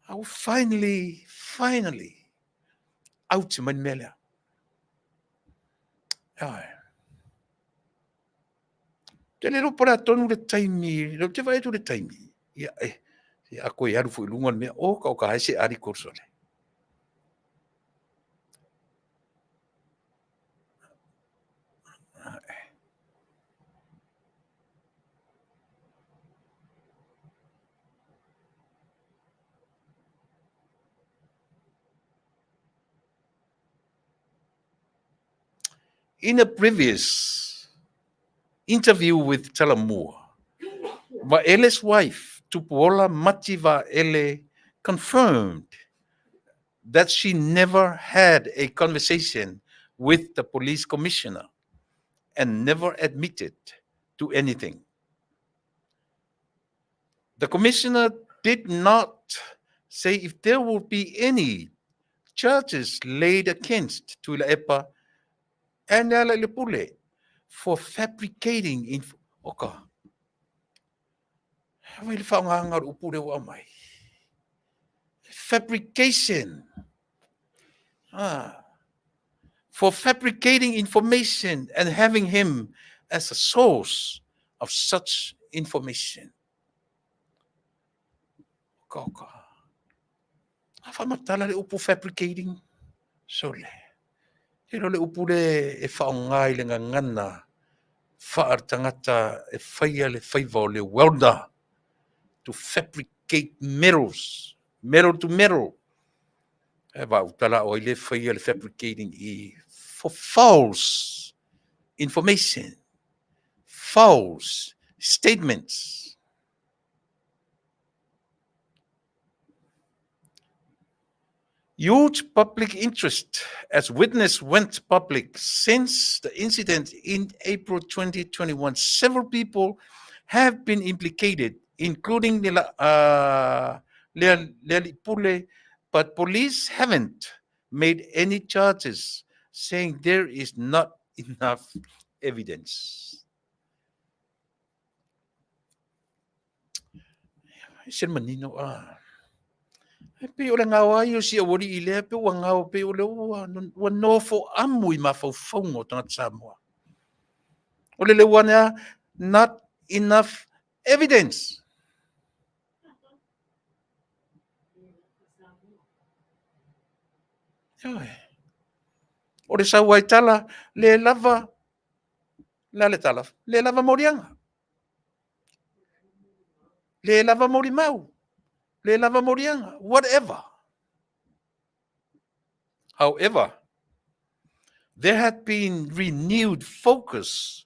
A ua finally, finally out mai le mea lea. Ioe. Ou te le iloa po o le a tonu le taimi, ou te vaai atu i le taimi, ia e, a toe alu foi i luga le mea, oka oka ai se articles o le. In a previous interview with Talamua, Vaele's wife, Tupuola Mati Vaele, confirmed that she never had a conversation with the police commissioner and never admitted to anything. The commissioner did not say if there would be any Charges laid against Tuilaepa and Lealailepule for fabricating inf Oka. Vai le faaaogaga o le upu lea ua aumai. Fabrication. Ah. For fabricating information and having him as a source of such information. Oka, oka. A faamatala le upu fabricating, sole. Te iloa le upu le e faaaoga i le gagana faaletagata e faia le faiva o le welder to fabricate metals, metal to metal. E vaautala o ai le faia le fabricating i for false information, false statements. Huge public interest as witness went public since the incident in April 2021. Several people have been implicated, including Lealailepule, but police haven't made any charges, saying there is not enough evidence. E se manino a. E pei o le gao ai o si aualii lea, pe ua gao pei o le ua, ua nofo amu i mafaufauga o tagata Samoa. O le leu ane a, not enough evidence. Ioe. O le sau ai tala, le lava, le a le tala, le lava moliaga. Le lava molimau, le lava moliaga, whatever. However, there had been renewed focus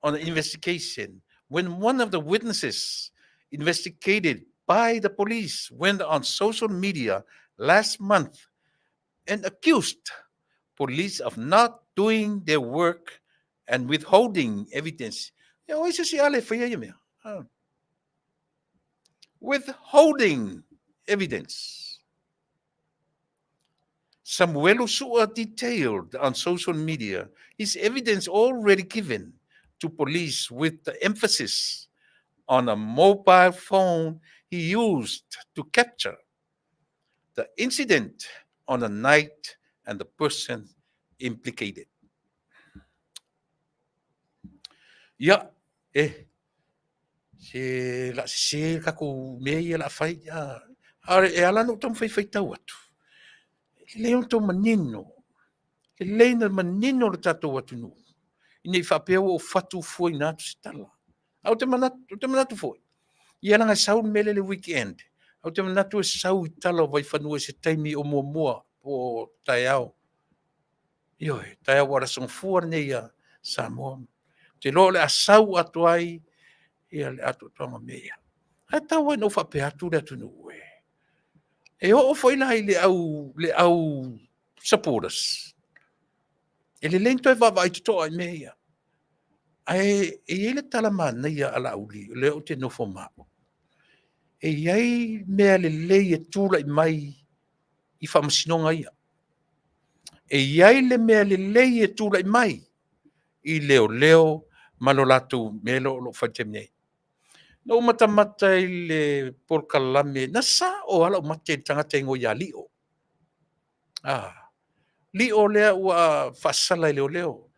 on the investigation when one of the witnesses investigated by the police went on social media last month and accused police of not doing their work and withholding evidence. Ia, o ai se isi ala e faia ia mea? Ah. Withholding evidence. Samuelu Sua detailed on social media his evidence already given to police with the emphasis on a mobile phone he used to capture the incident on the night and the person implicated. Ia, e, se la sese takou mea ia la fai, a, a e ala ona ou taumafai e faitau atu. E lelei ona outou manino, lelei ona manino le tatou atunuu, ina i faapea ua ou fatufuaina atu se tala. Ae ou te manatu, ou te manatu foi, ia leaga e sau le mea lea i le weekend, ae ou te manatu e sau i tala o Vaifanua i se taimi o muamua po o taeao. Ioe, taeao ua le Aso Gafua lenei ia Samoa. Ou te iloa o le a sau atu ai ia le atoatoaga o mea ia. Ae tau ai ina ou faapea atu le atunuu e. E oo foi la i le au, le au supporters, E lelei ona toe vaavaai totoa i mea ia. Ae e i ai le tala manaia a Laauli, o lea ou te nofo ma au. E i ai mea lelei e tulai mai i faamasinoga ia. E i ai le mea lelei e tulai mai i leoleo ma lo latou mea lea o lo o fai i le taimi nei. Na ou matamata i le polokalame, na sao lava lau mate i le tagata e igoa ia Lio. Ah, Lio lea ua faasala e leoleo.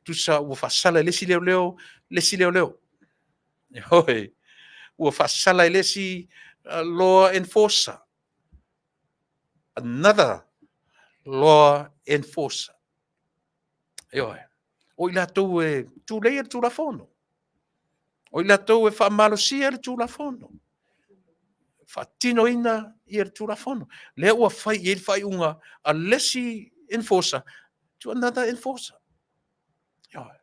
Tusa ua faasala e le isi leoleo, le isi leoleo. Ioe, ua faasala e le isi law enforcer. Another law enforcer. Ioe, o i latou e tuleia le Tulafono. O i latou e faamalosia le Tulafono. Faatinoina ia le Tulafono. Lea ua fai i ai le faaiuga a le isi enforcer to another enforcer. Ioe.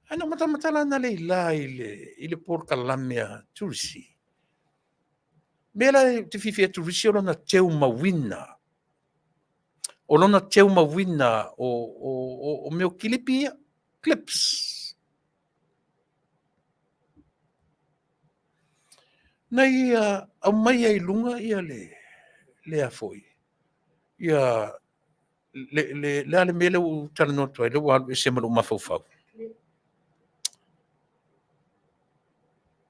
Ae na matamatala analeila i le, i le polokalame a Turisi. Mea la ou te fiafia Turisi o lona teumauina. O lona teumauina o, o, o, o mea o kilipi ia, clips. Na ia aumaia i luga ia le, lea foi, Ia, le, le, le a le mea lea ua ou talanoa atu ai, lea ua alu ese ma lou mafaufau.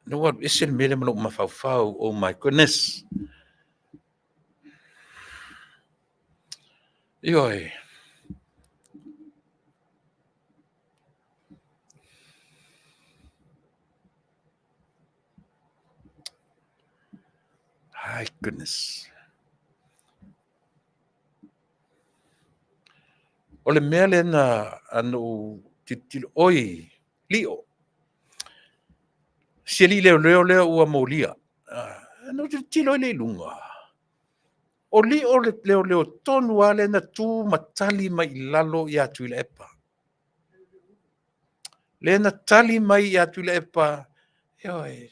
Lea ua alu ese le mea lea ma lou mafaufau. Oh my goodness. Ioe. My goodness. O le mea lea na na ou tilotilo, oi, lio. Si alii leoleo lea ua molia. Na ou tilotilo ai lea i luga. O lio le leoleo tonu lava lea na tu ma tali mai i lalo ia Tuilaepa. Lea na tali mai ia Tuilaepa, ioe,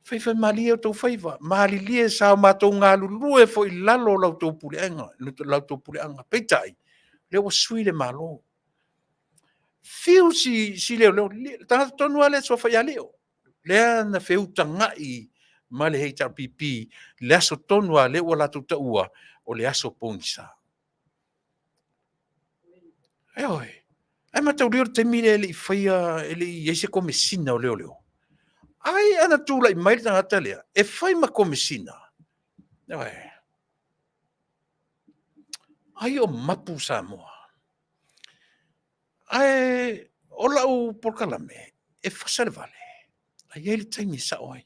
faifaimalie o outou faiva, malilie sa o matou galulue foi i lalo o la outou puleaga, la outou puleaga. Peitai, lea ua sui le Malo. Fiu si, si leoleo, le tagata tonu lava lea suafa ia Lio, lea na feutagai ma le HRPP le aso tonu lava lea ua latou taua o le aso pogisa. Ioe. Ae mataulia o le taimi lea e le i faia, e le i i ai se komesina o leoleo. Ai ana tulai mai le tagata lea e fai ma komesina. Ioe. Ai o mapu Samoa. Ae o lau polokalame, e fasa le vale, a i ai le taimi e sao ai.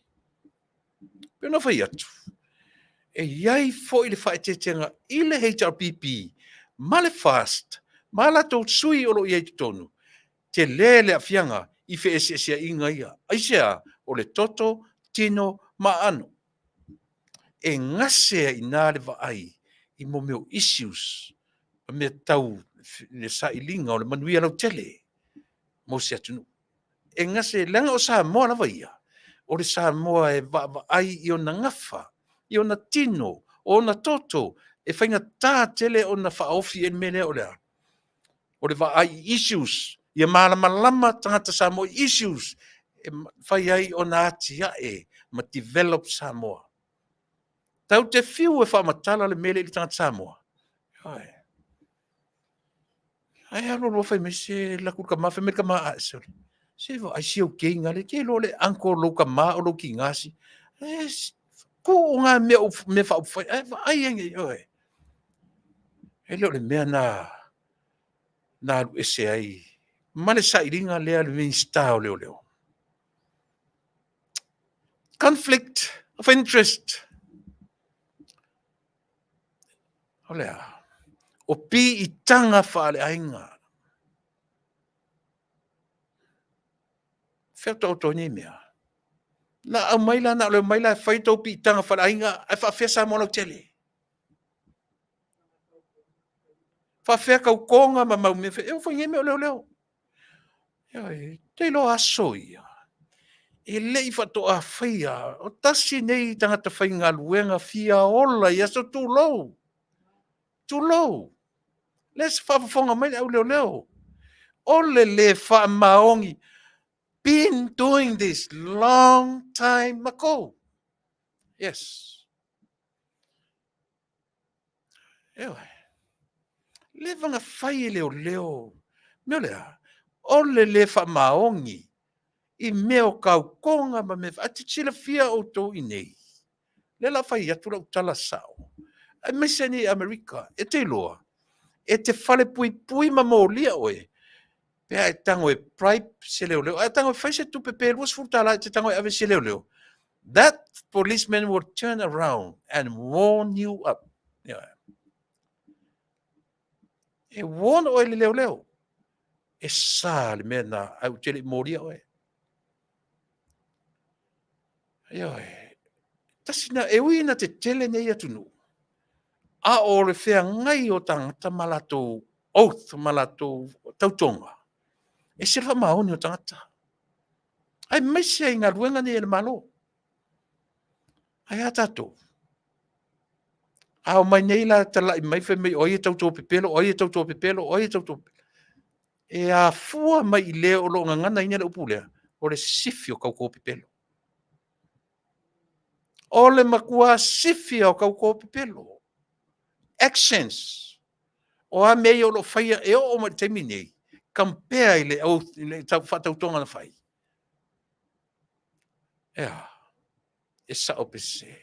Pei ona fai atu, e i ai foi le faaeteetega i le HRPP ma le FAST ma latou sui o lo o i ai i totonu, tele le aafiaga i feeseeseaiga ia. Aisea? O le toto, tino ma aano. E gase ai i ina le vaai i mo mea o issues ma mea tau le sailiga o le manuia lautele mo se atunuu. E gase, leaga o Samoa lava ia, o le Samoa e vaavaai i ona gafa, i ona tino, o ona toto, e faigata tele ona faaofi i ai le mea lea o le a? O le vaai i issues, ia malamalama tagata Samoa i issues e mafai ai ona atiae ma develop Samoa. Tatou te fiu e faamatala le mea lea i le tagata Samoa, ioe. Ae alu alu lava fai mai se alu atu le tama, fai mai le tama, a sole, se vaai si ou gay lea, ke iloa o le uncle o lou tama o lou tina si. E, tuu na mea, mea faaupufai, ae vaai ai, ioe. E le o le mea na na alu ese ai ma le sailiga lea a le Minisita o Leoleo. Conflict of interest. O le a? O piitaga faaleaiga. Fea taoto ai nei mea? Na aumai la, na o le omai la e fai tou piitaga faaleaiga, ae faafefea Samoa lautele? Faafefea tautoga ma mau mea? E oo foi i nei mea o leoleo. Ioe, te iloa aso ia, e le i faatoa faia, o tasi nei tagata faigaluega fia ola i aso tulou, tulou, lea se faafofoga mai le au leoleo, o le le faamaoni, been doing this long time ago. Yes. Ioe. Leva na fai e leoleo. Mea o le a? O le le faamaoni i mea o tautoga ma mea. A te silafia outou i nei, lea la fai atu lau tala sao, aemaise nei Amerika, e te iloa, e te falepuipui ma molia oe, pe a e tago e bribe se leoleo, a e tago e fai se tupe pe $20 e te tago e ave se leoleo, that policeman will turn around and warn you up. Yeah. E warn oe le leoleo. E sa le mea na, ai u te le i molia oe. Ioe. Tasi na, e ui na tetele nei atunuu, a o le feagai o tagata ma latou oath ma latou tautoga, e ese le faamaoni o tagata. Aemaise ai galuega nei a le Malo. Ae a tatou? A omai nei la talai mai fai mai o ai e tauto pepelo, o ai e tauto pepelo, o ai e tauto pepelo. E afua mai i le o lo o gaganaina le upu lea, o le sifi o tauto pepelo. O le matua sifi o tauto pepelo. Actions. O a mea ia o lo o faia e oo mai i le taimi nei, compare i le oath, i le faatautoga na fai. E a? E sao pe sese?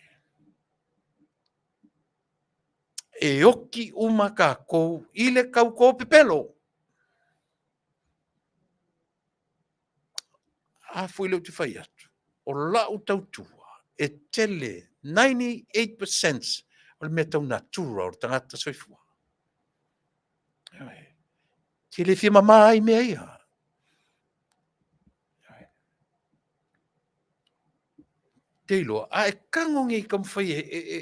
E oki uma tatou i le tauto pepelo. A foi lea ou te fai atu, o lau tautua e tele 98% o le mea tau natura o le tagata soifua. Te le fia mama ai mea ia. Te iloa, a e tago nei i taumafai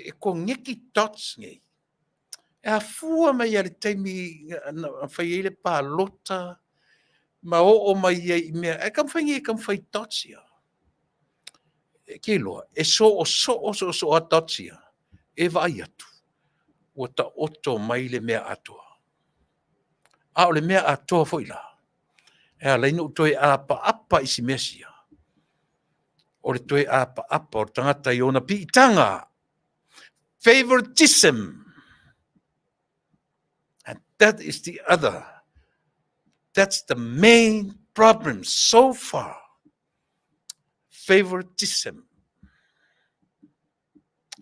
e koneti dots nei, e afua mai lava i le taimi na fai ai le palota ma oo mai ai i mea, ae taumafai nei e taumafai dots ia. E te iloa, e soosoo soosoo lava dots ia, e vaai atu, ua taoto mai le mea atoa. A o le mea atoa foi la, e ala ai ona ou toe apaapa i si mea sia, o le toe apaapa o le tagata i ona piitaga, favoritism. And that is the other, that's the main problem so far. Favoritism.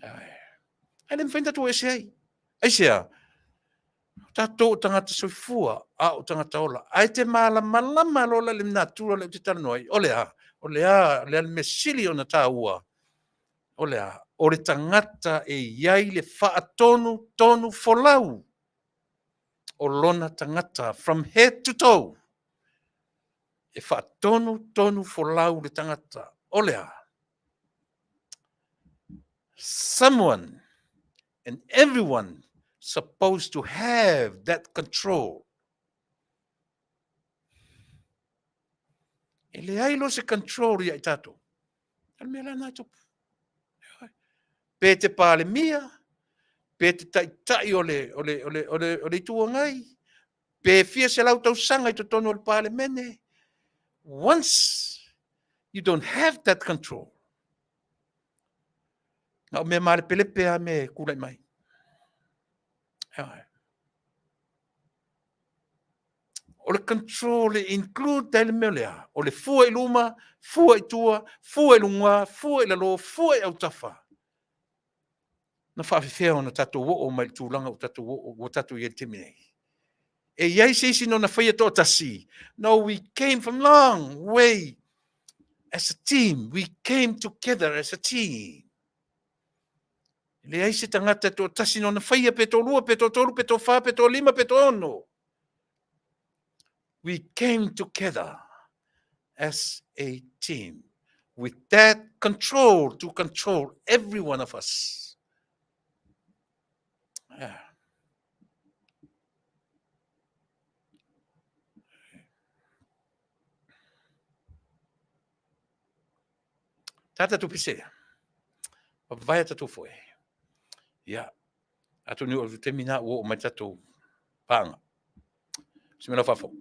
Ai le mafai ona tatou ese ai. Aisea? O tatou o tagata soifua, a o tagata ola. Ae te malamalama loa la i le natura lea ou te talanoa ai, o le a? O le a, o le a le mea sili ona taua? O le a? O le tagata e i ai le faatonutonu folau o lona tagata from head to toe. E faatonutonu folau le tagata. O le a? Someone and everyone supposed to have that control. E leai loa se control ia i tatou. O le mea la lena e tupu. Pe te Palemia, pe te taitai o le, o le, o le, o le, o le Itu Agai, pe fia selau tausaga i totonu o le Palemene, once you don't have that control, na o mea malepelepe lava mea e tulai mai. O le control e include ai le mea lea, o le fua i luma, fua i tua, fua i luga, fua i lalo, fua i autafa. Na faafefea ona tatou oo mai i le tulaga ua tatou oo, ua tatou i ai i le taimi nei? E i ai se isi na ona faia toatasi? No, we came from long way as a team. We came together as a team. E leai se tagata e toatasi na ona faia pe toalua, pe toatolu, pe toafa, pe toalima, pe toaono. We came together as a team with that control to control every one of us. Yeah. Tata tu pise. Papaia tatu foe. Ia, atonu o te taimi nā ua oo mai tatou pānga. Se mea lau faafou.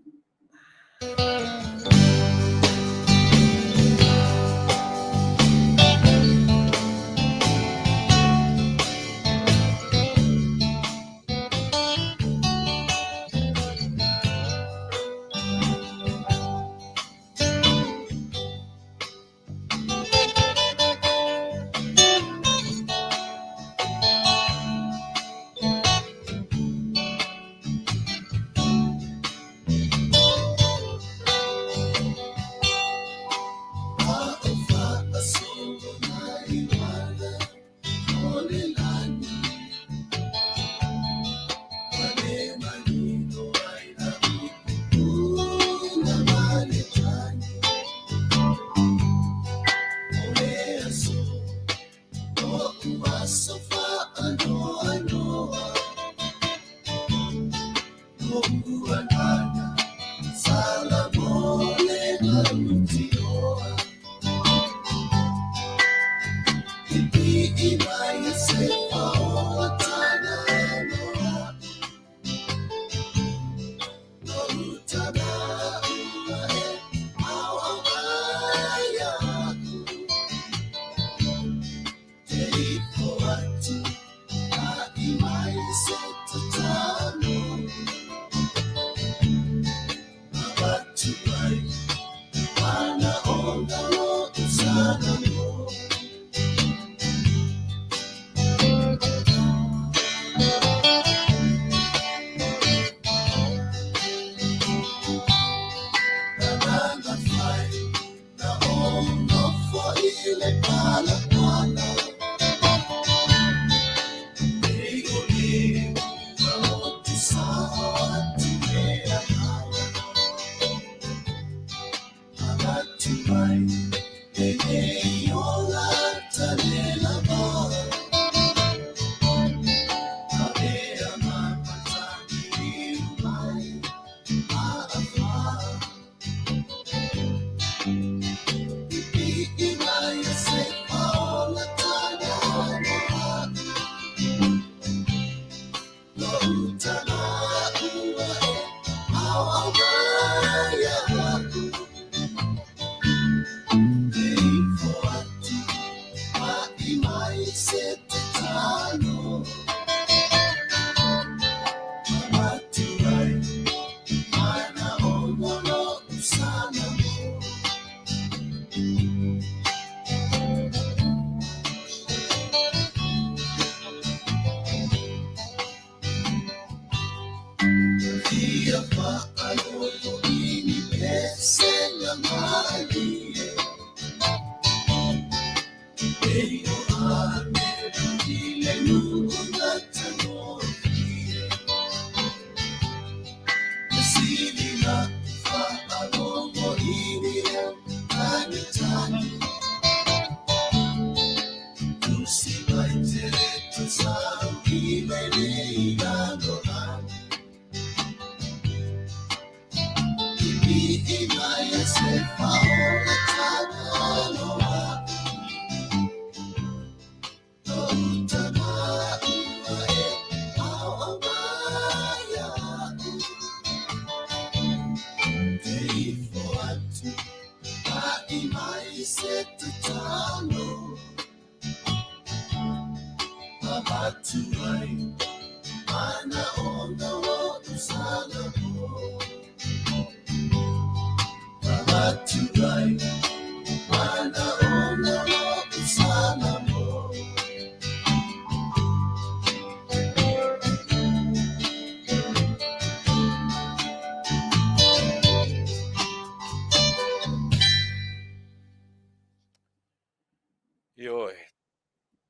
Ioe,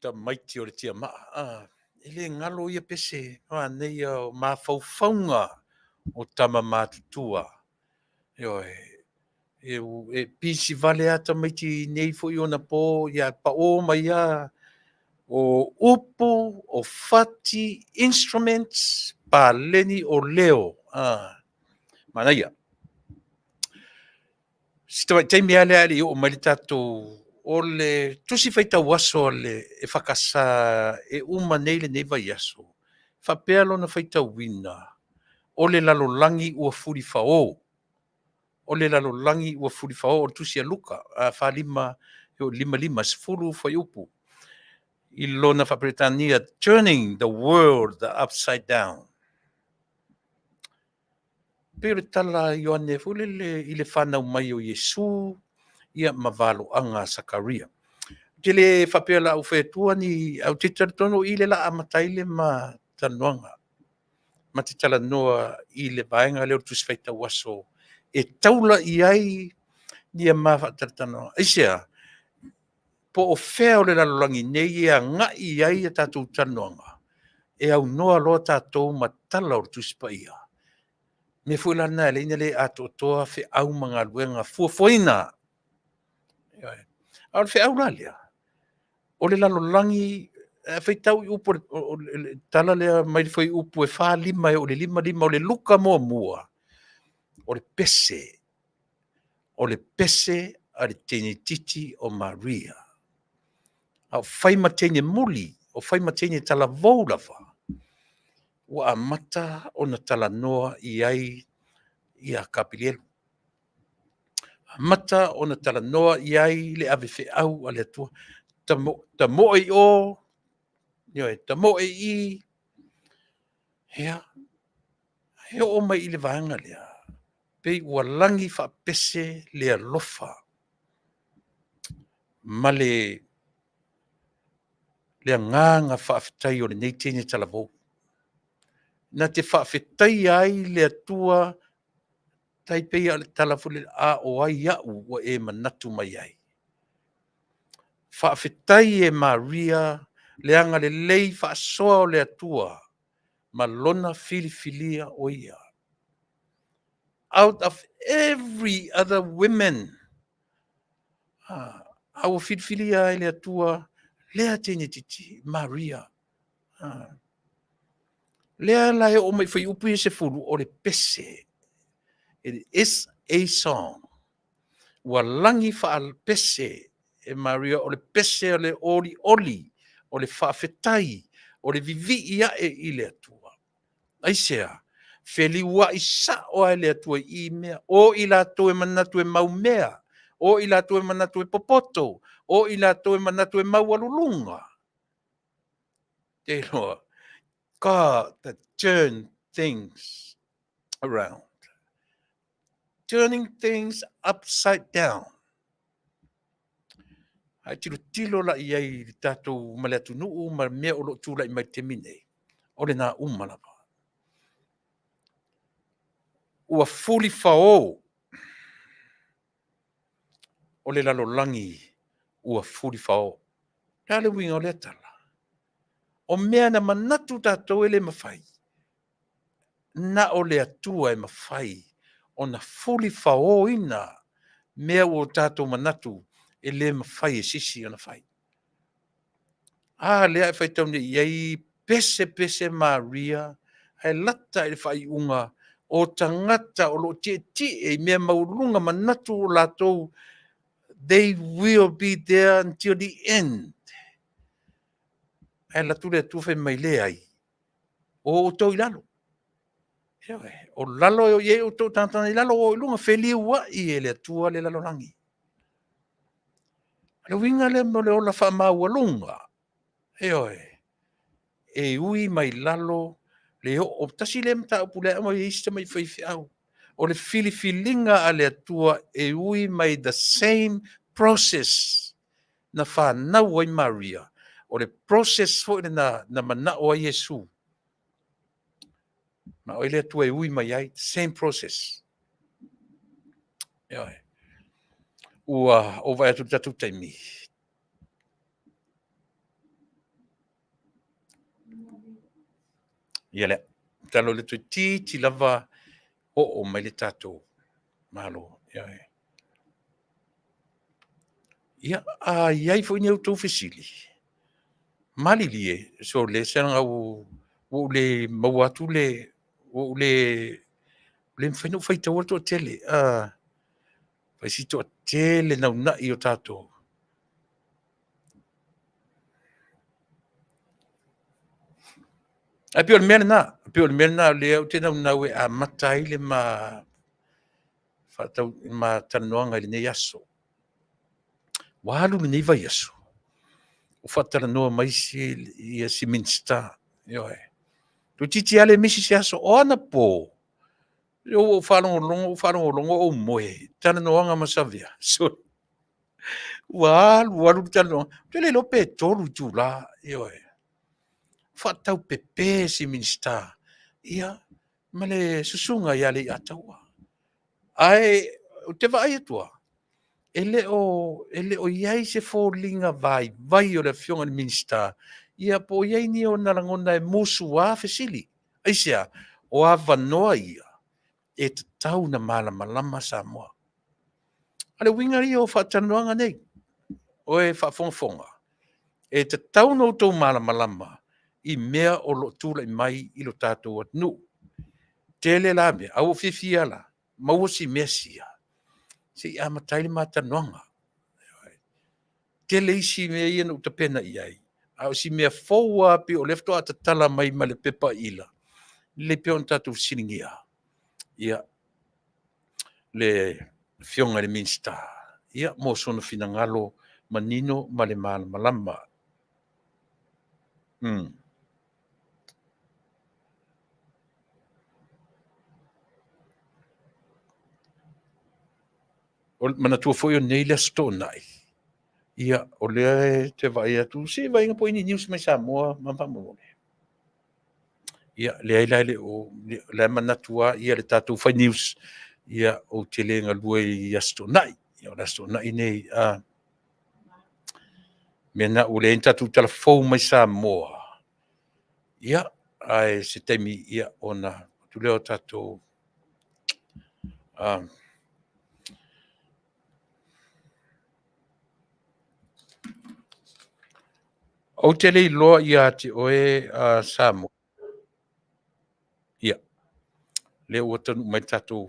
tamaiti o le tiamaa. Ah, e le galo ia pese, manaia o mafaufauga o tama matutua. Ioe, e, e pisi vale a tamaiti nei foi ona po, ia pao mai a o upu, o fati, instruments, paleni o leo. Ah, manaia. Si tamaitai mea lea e le i oo mai le tatou o le tusi faitau aso a le EFKS e uma nei lenei vaiaso, faapea lona faitauina, o le lalolagi ua fulifao. O le lalolagi ua fulifao, o le tusi a Luka, 4, 5, 5, 5, 10 fuaiupu. I lona faaperetania, Turning the World Upside Down. Pei o le tala a Ioane foi lele i le fanau mai o Iesu, ia ma valoaga a Sakaria. Ou te le faapea o le a ou fai atua ni, ae ou te talitonu o i lea o le a amata ai le ma talanoaga. Ma te talanoa i le vaega lea o le Tusi Faitau Aso e taula i ai ia ma faatalatalanoaga. Aisea? Po o fea o le lalolagi nei e agai i ai a tatou talanoaga, e aunoa loa tatou ma tala o le Tusi Paia. Mea foi la lena e ala ai ona le atoatoa feau ma galuega fuafuaina. A o le feau la lea, o le lalolagi, a faitau i upu o le tala lea mai le fuaiupu e 4, 5 e oo i le 5, 5 o le Luka muamua, o le pese, o le pese a le teinetiti o Maria. A o fai ma teine muli, o fai ma teine talavou lava, ua amata ona talanoa i ai ia Kapilielu. Amata ona talanoa i ai le avefeau a le Atua. Tamoe i o, ioe, tamoe i i. Ia, e oo mai i le vaega lea, pei ua lagi faapese le alofa ma le agaga faafetai o lenei teine talavou. Na te faafetaia ai le Atua, tai pei lava o le tala foi lele, a o ai au ua e manatu mai ai. Faafetai e Maria le agalelei faasoa o le Atua ma lona filifilia o ia. Out of every other women, a ua filifilia ai le Atua lea teine titi, Maria. Lea la e oo mai i fuaiupu ia e 10, o le pese. It is a song. Ua lagi faapese e Maria, o le pese o le olioli, o le faafetai, o le vivii ae i le Atua. Aisea? Feliuai sao lava e le Atua i mea. O i latou e manatu e maumea, o i latou e manatu e popoto, o i latou e manatu e maualuluga. Te iloa, God that turn things around. Turning things upside down. Ae tilotilo la i ai i le tatou ma le atunuu ma mea o lo o tulai mai i le taimi nei, o lena uma lava. Ua fulifao o le lalolagi ua fulifao. O le a le uiga o lea tala? O mea na manatu tatou e le mafai, na o le Atua e mafai ona fulifaoina mea ua tatou manatu e le mafai e se isi ona fai. A lea e faitau nei i ai, pese pese Maria ae lata i le faaiuga o tagata o lo o tietie i mea maualuluga manatu o latou, they will be there until the end. Ae alu atu le Atua fai mai, leai, o outou i lalo. O lalo e o i ai outou tagata i lalo, o i luga, feliuai e le Atua le lalolagi. O le uiga lea mo le ola faamaualuga, ioe, e ui mai lalo le oo. Tasi lea mataupu lea e aumai e isi tamai faifeau, o le filifiliga a le Atua e ui mai the same process na fanau ai Maria, o le process foi lena na manao ai Iesu. Manao ai le Atua e ui mai ai, same process. Ioe. Ua ou vaai atu i le tatou taimi. Ia lea. Talo le toeitiiti lava oo mai le tatou Malo. Ioe. Ia, a i ai foi ni a outou fesili, malilie, sole se leaga ua ou le maua atu le, ua ou le, le mafai ona ou faitaua le toatele. Fai si toatele naunai o tatou. Ae pei o le mea lena, pei o le mea lena o lea ou te naunau e amata ai le ma ma talanoaga i lenei aso. Ua alu lenei vaiaso o faatalanoa mai si Minisita, ioe, toeitiiti lava le misi se aso. O anapo, ua ou faalogologo ou faalogologo ou moe, talanoaga ma Savea, sole, ua alu alu le talanoaga, ou te le iloa pe 3 itula, ioe, faataupepe si Minisita, ia, ma le susuga ia Leiataua. Ae ou te vaai atu lava, e le o i ai se foliga vaivai o le Afioga i le Minisita, ia po o i ai ni ona lagona e musua fesili. Aisea? O avanoa ia e tatau ona malamalama Samoa. O le uiga ia o faatalanoaga nei, o e faafogafoga, e tatau ona outou malamalama i mea o lo o tulai mai i lo tatou atunuu. Tele la mea, ae ua ou fiafia lava la, maua si mea sia se i amata ai le ma talanoaga. Tele isi mea ia na ou tapena i ai, a o si mea fou lava pei o lea faatoa tatala mai ma le pepa ila, lelei pea ona tatou fesiligia ia le Afioga i le Minisita ia mo sona finagalo manino ma le malamalama. Manatua foi o nei le Aso Toonai, ia o lea e te vaai atu, se i vaaiga po o i ai ni news mai Samoa ma faamolemole. Ia, leai la e le o, o la e manatu lava ia le tatou fai news, ia ou te le galue i Aso Toonai. Ia o le Aso Toonai nei, a mea lena ua leai ni tatou tala fou mai Samoa, ia, ae se taimi ia ona tuu atu lea o tatou Ou te le iloa ia te oe Samoa. Ia, lea ua taunuu mai le tatou.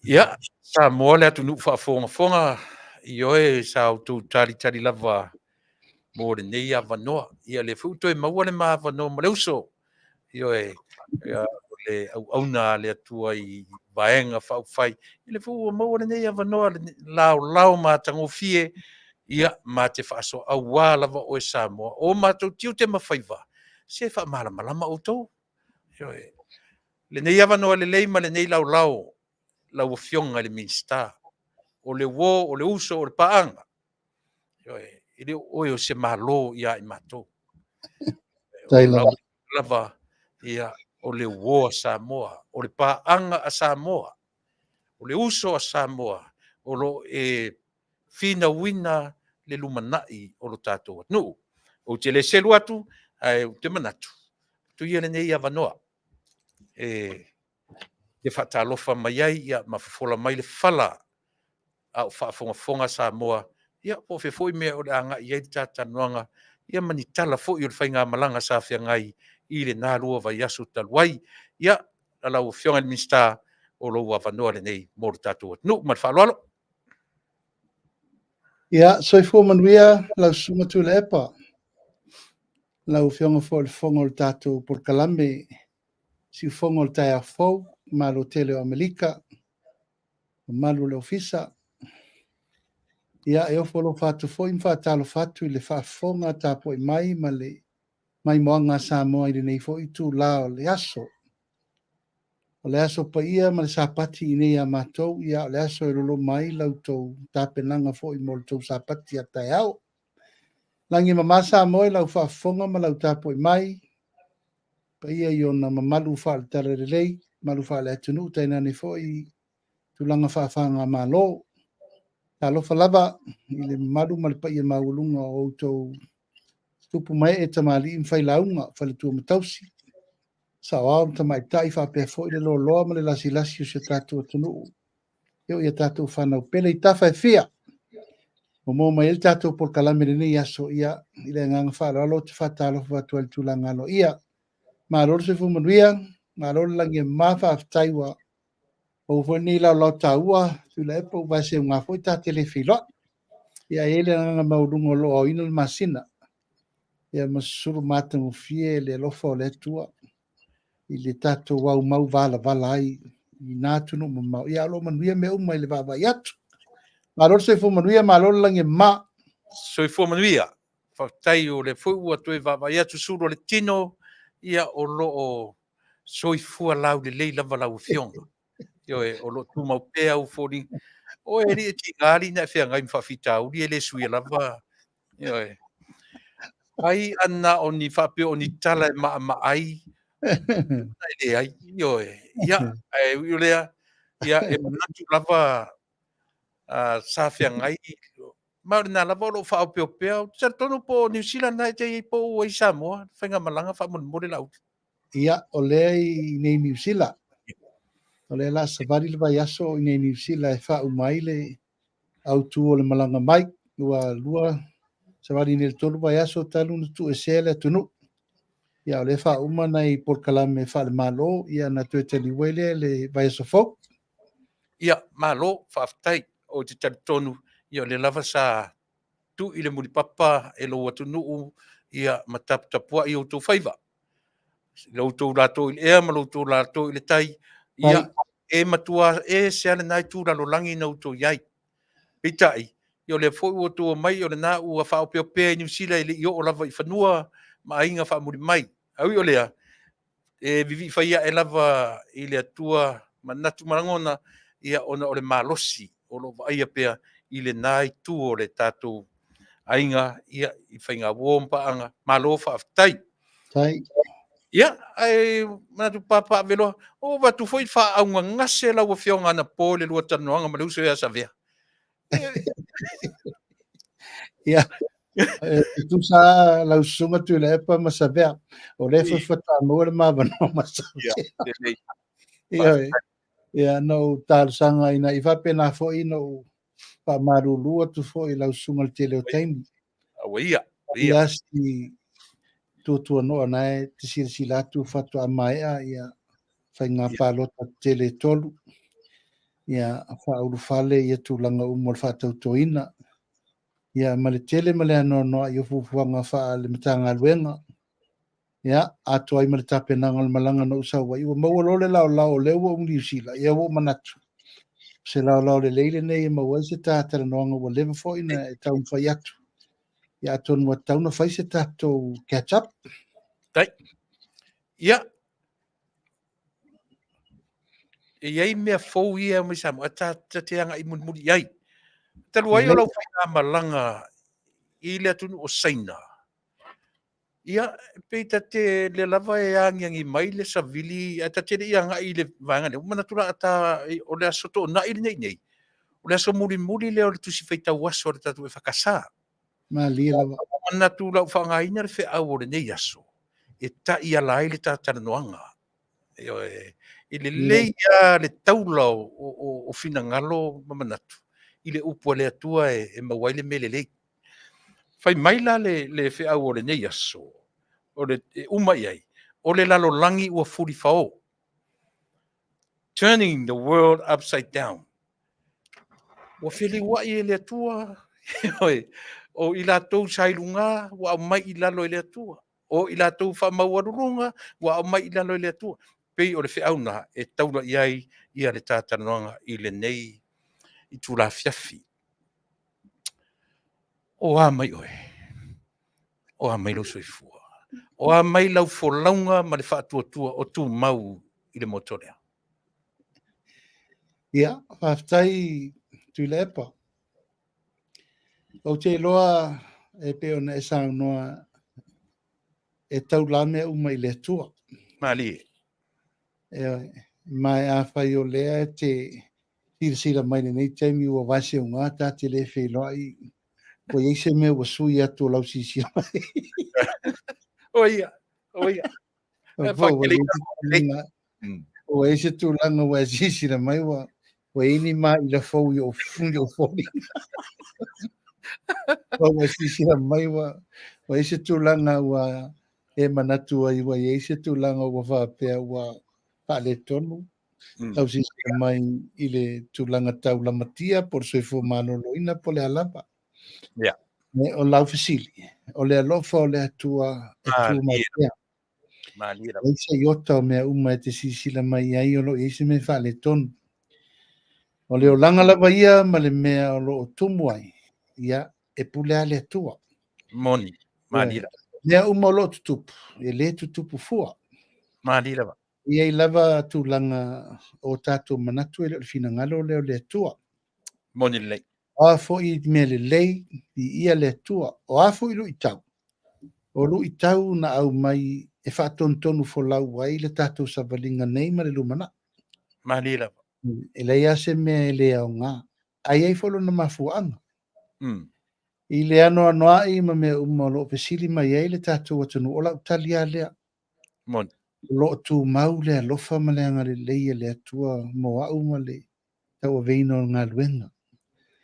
Ia, Samoa le atunuu faafogafoga, ioe, sa outou talitali lava mo lenei avanoa. Ia, lea foi ua toe maua le ma avanoa ma le uso, ioe, ia, o le auauna a le Atua i Vaega Faaupufai. Ia lea foi ua maua lenei avanoa laolao matagofie, ia, ma te faasoa, aua lava oe Samoa. O matou tiute ma faiva, se faamalamalama outou. Ioe. Lenei avanoa lelei ma lenei laolao lau Afioga i le Minisita, o le uo, o le uso, o le paaga. Ioe. E le o oe o se Malo ia i matou. Tai O lava. lau lava, ia, o le uo a Samoa, o le paaga a Samoa, o le uso a Samoa, o lo o e finauina le lumanai o lo tatou atunuu. Ou te le selu atu, ae ou te manatu, tuu ia lenei avanoa e te faatalofa mai ai, ia, ma fofola mai le fala a o faafogafoga Samoa, ia, po o fea foi mea o le a agai i ai le ta talanoaga, ia, ma ni tala foi o le faigamalaga sa feagai i lena 2 vaiaso talu ai. Ia, lau Afioga i le Minisita, o lou avanoa lenei mo le tatou atunuu. Ma le faaaloalo. Ia, soifua manuia lau Susuga Tuilaepa, lau Afioga foi i le Fofoga o le tatou polokalame, Siufogo o le taeao fou, Malo tele o Amerika, mamalu o le Ofisa. Ia, e ofo alofa atu foi ma faatalofa atu i le faafofoga tapuai mai ma le maimoaga a Samoa i lenei foi itulā o le aso. O le aso paia ma le Sapati i nei a matou, ia o le aso e loloma ai la outou tapenaga foi mo le tou Sapati a taeao. Lagi e mama Samoa i lau faafofoga ma lau tapuai mai, paia i ona mamalu faale-talalelei, mamalu faale-atunuu, tainane foi tulaga faafagamalo. Talofa lava i le mamalu ma le paia maualuga o outou tupu mae e tamalii ma failauga, faletua ma tausi, saoao ma tamaitai, faapea foi le loaloa ma le lasilasi o si o tatou atunuu, e oo ia tatou fanau pele i tafa e fia. Momoa mai ai le tatou polokalame lenei aso, ia, i le agaga faaaloalo ou te faatalofa atu ai i le tulaga aloaia. Malo le soifua manuia, malo le lagi e mama, faafetai ua maua foi lenei laolao taua, Tuilaepa, ua vaeseuga foi ta te le feiloai. Ia, e i ai le agaga maualuga o lo o aoina le masina, ia ma susulu matagofie le alofa o le Atua i le tatou aumau valavala ai i na atunuu mamao. Ia, o lo o manuia mea uma i le vaavaai atu. Malo le soifua manuia, malo le lagi e mama. Soifua manuia. Faafetai o lea foi ua toe vaavaai atu sulu o le tino, ia, o lo o soifua laulelei lava lau Afioga. Ioe, o lo o tumau pea au foliga. O e alii e tiga alii na e feagai ma faafitauli e le suia lava. Ioe. Ai ana o ni faapea o ni tala e maamaa ai, e leai. Ioe. Ia, ae ui o lea, ia, e manatu lava sa feagai, ma o lena lava o lo o faaopeopea. Ou te talitonu po o Niu Sila na e te i ai po o ua i Samoa, faigamalaga faamolemole Laauli. Ia, o lea i nei Niu Sila. O lea la savali le vaiaso i nei Niu Sila e faauma ai le autu o le malaga mai. Ua lua savali nei le 3 vaiaso talu na tuuesea le atunuu. Ia, o lea faauma nai polokalame faale-Malo, ia na toe taliu ai lea le vaiaso fou. Ia, malo, faafetai. Ou te talitonu, ia o lea lava sa tuu i le mulipapa e lou atunuu, ia, ma taputapuai outou faiva. Lo outou latou i le ea ma lo outou latou i le tai, ia, e matua e se ale nai tu lalolagi na outou i ai. Peitai, ia o lea foi ua outou omai, o lena ua faaopeopea i Niu Sila e le i oo lava i fanua ma aiga faamuli mai. Ae ui o lea, e vivii fai ae lava i le Atua manatu ma lagona, ia ona o le malosi o lo o vaaia pea i lena itu o le tatou aiga, ia, i faigauo ma paaga. Malo faafetai. Tai. Ia, ae manatu papaaveloa, o avatu foi faaaugagase lau Afioga anapo i le lua talanoaga ma le uso ia Savea. Ia, e tusa lau Susuga Tuilaepa ma Savea, o lea foi faatoa maua le mavanoa ma Savea. Ia, ia, na ou talosaga ina ia faapena foi na ou faamalulu atu foi i lau susuga i le tele o taimi. Aua ia. Ia si tuatuanoa na e te silasila atu faatoa maea ia faiga palota tele e 3. Ia faaulufale ia tulaga uma o le faatautoina. Ia ma le tele ma le anoanoai o fuafuaga faale Matagaluega. Ia, atoa ai ma le tapenaga o le malaga na ou sau ai, ua maua loa le laolao o lea ua ou Niu Sila, ia ua ou manatu. Se laolao lelei lenei e maua ai se ta talanoaga ua leva foi na e taumafai atu. Ia, atonu ua tatau na fai se tatou catch up. Tai. Ia, e i ai mea fou ia mai Samoa, ta te agai mulimuli i ai. Talu ai o lau faigamalaga i le atunuu o Saina, ia, pei ta te lea lava e agiagi mai le savili, ae ta te le i agai i le vaega lea, ua manatu la a ta, o le aso Toonai lenei nei, o le aso mulimuli lea o le Tusi Faitau Aso a le tatou EFKS. Malie lava. Ua manatu la ua faaaogaina le feau o lenei aso e taiala ai le ta talanoaga. Ioe, e lelei lava le taula o finagalo ma manatu i le upu a le Atua e maua ai le mea lelei. Fai mai la le feau o lenei aso, o le, e uma i ai, o le lalolagi ua fulifao. Turning the world upside down. Ua feliuai e le Atua, ioe, o i latou sa i luga ua aumai i lalo e le Atua. O i latou faamaualuluga ua aumai i lalo e le Atua. Pei o le feau lena e taula i ai ia le ta talanoaga i lenei itula afiafi. O a mai oe? O a mai lou soifua? O a mai lau folauga ma le faatuatua o tumau i le moto lea? Ia, faafetai Tuilaepa. Ou te iloa e pei ona e saunoa e taula mea uma i le Atua. Malie. Ioe. Ma afai o lea e te silasila mai lenei taimi ua vaeseuga ta te le feiloai, ua i ai se mea ua sui atu o lau silasila mai. O ia, o ia. Ua i ai se tulaga ua e silasila mai ua ua i ai ni maila fou i ou foliga. Ua silasila mai ua ua i ai se tulaga ua e manatu ai ua i ai se tulaga ua faapea ua faaletonu lau silasila mai i le tulaga tau lamatia po o le soifua maloloina po o le a lava. O lau fesili, o le alofa o le Atua e tumau pea. Malie lava. Leai se iota o mea uma e te silasila mai ai o lo o i ai se mea faaletonu. O le olaga lava ia ma le mea o lo o tumu ai, ia, e pule lava le Atua. Moni, malie lava. Mea uma o lo o tutupu, e le tutupu fua. Malie lava. E i ai lava tulaga o tatou manatu e le o le finagalo lea o le Atua. Moni lelei. O a foi mea lelei, viia le Atua. O a foi luitau, o luitau na aumai e faatonutonu folau ai le tatou savaliga nei ma le lumanai. Malie lava. E leai lava se mea e le aoga, ae i ai foi lona mafuaaga. I le anoanoai ma mea uma o lo o fesili mai ai le tatou atunuu, o lau tali lava lea. Moni. O lo o tumau le alofa ma le agalelei a le Atua mo au ma le tauaveina o le galuega.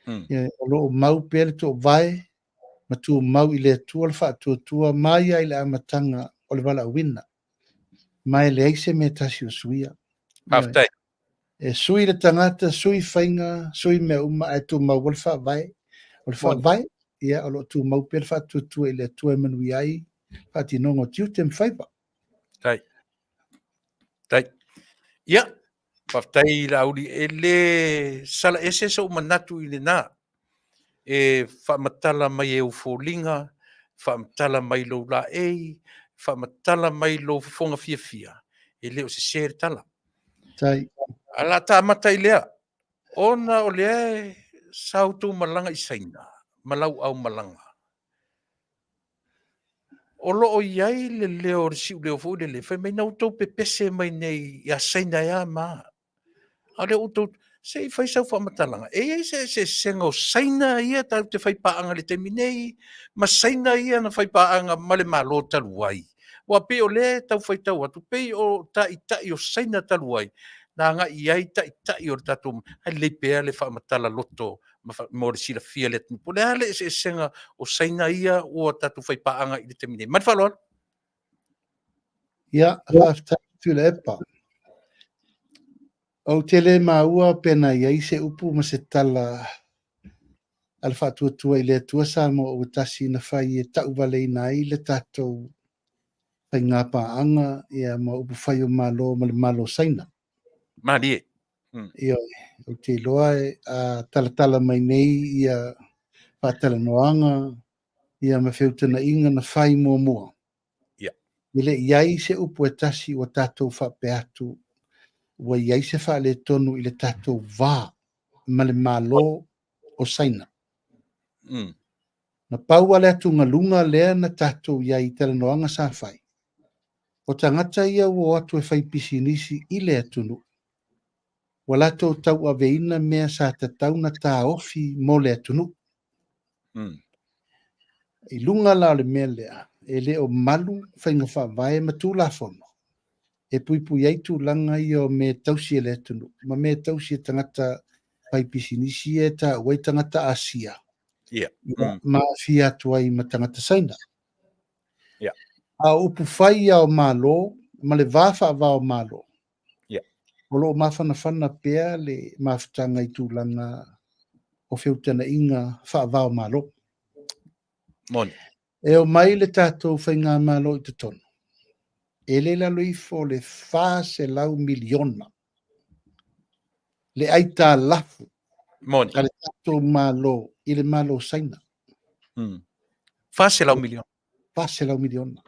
Ia, o lo o mau pea le toovae ma tumau i le Atua le faatuatua mai lava i le amataga o le valaauina. Ma e leai se mea tasi o suia. Faafetai. E sui le tagata, sui faiga, sui mea uma, ae tumau le faavae. O le faavae, ia, o lo o tumau pea le faatuatua i le Atua e manuia ai faatinoga o tiute ma faiva. Tai. Tai. Ia, faafetai Laauli, e le sala ese sou manatu i lena. E faamatala mai e ou foliga, faamatala mai lou laei, faamatala mai lou fofoga fiafia, e le o sese le tala. Tai. A la ta amata i lea, ona o lea sa outou malaga i Saina, ma lau au malaga. O lo o i ai le leo o le siuleo foi lele, fai mai na outou pepese mai nei ia Saina e a ma. A o lea ua outou, se i fai sau faamatalaga, e i ai se eseesega o Saina ia tatou te faipaaga i le taimi nei, ma Saina ia na faipaaga ma le Malo talu ai. Aua pei o lea e tau faitau atu, pei o taitai o Saina talu ai, na agai i ai taitai o le tatou, ae lelei pea le faamatala loto mo le silafia e le atunuu. Po o le a le eseesega o Saina ia ua tatou faipaaga i le taimi nei. Ma le faaaloalo. Ia, faafetai Tuilaepa. Ou te le maua pe na i ai se upu ma se tala a le Faatuatua i le Atua Samoa ua tasi na fai e tauvaleina ai le tatou faiga paaga ia ma upu fai o Malo ma le Malo o Saina. Malie. Ioe, ou te iloa e a talatala mai nei ia faatalanoaga ia ma feutanaiga na fai muamua. E le i ai se upu e tasi ua tatou faapea atu ua i ai se faaletonu i le tatou va ma le Malo o Saina. Na pau lava le atugaluga lea na tatou i ai i talanoaga sa fai, o tagata ia ua o atu e fai pisinisi i le atunuu, ua latou tauaveina mea sa tatau ona taofi mo le atunuu. I luga la o le mea lea, e le o malu faiga faavae ma Tulafono e puipui ai tulaga ia o mea e tausi e le atunuu ma mea e tausi e tagata faipisinisi ia e taua ai tagata Asia ma aafia atu ai ma tagata Saina. A o upu fai ia o Malo ma le va faava o Malo, o lo o mafanafana pea le mafutaga i tulaga o feutagaiga faava o Malo. Moni. E omai le tatou faigamalo i totonu, e le i lalo ifo o le $400 miliona le aitalafu Moni. a le tatou Malo i le Malo o Saina. $400 miliona. $400 miliona.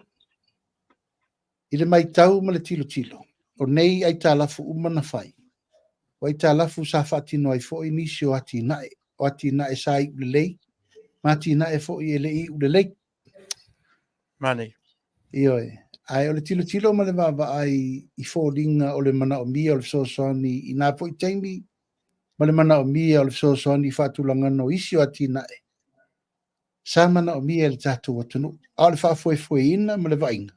I le matau ma le tilotilo, o nei aitalafu uma na fai, o aitalafu sa faatino ai foi nisi o atinae, o atinae sa iu lelei, ma atinae foi e le i iu lelei. Manaia. Ioe. Ae o le tilotilo ma le vaavaai i foliga o le manaomia o le fesoasoani i na foi taimi, ma le manaomia o le fesoasoani i faatulagaga o isi o atinae, sa manaomia e le tatou atunuu. A o le faafoefoeina ma le vaaiga,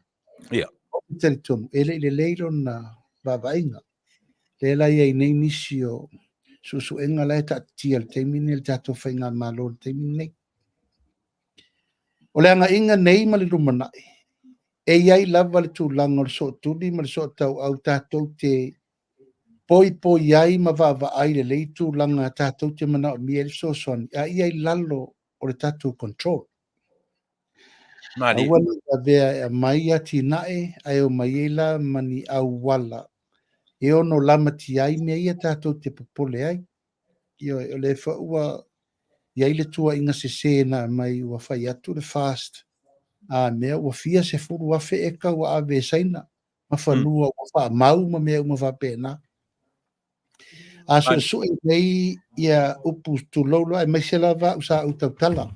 ou te talitonu, e le i lelei lona vaavaaiga. Lea la e i ai nei nisi o suesuega la e taatitia i le taimi lenei i le tatou faigamalo i le taimi lenei. O le agaiga nei ma le lumanai, e i ai lava le tulaga o le sootuli ma le sootauau tatou te poipoi ai ma vaavaai lelei tulaga tatou te manaomia ai le fesoasoani, a ia i lalo o le tatou control. Malie. Aua ne i avea e aumai atinae ae omai ai la ma ni auala e ono lamatia ai mea ia tatou te popole ai. Ioe, o lea foi ua i ai le tuuaiga sese na aumai ua fai atu le FAST a mea ua fia 10,000 eka ua ave e Saina ma fanua ua faamau ma mea uma faapena. A suesue nei ia upu tulou loa aemaise lava au sa ou tautala.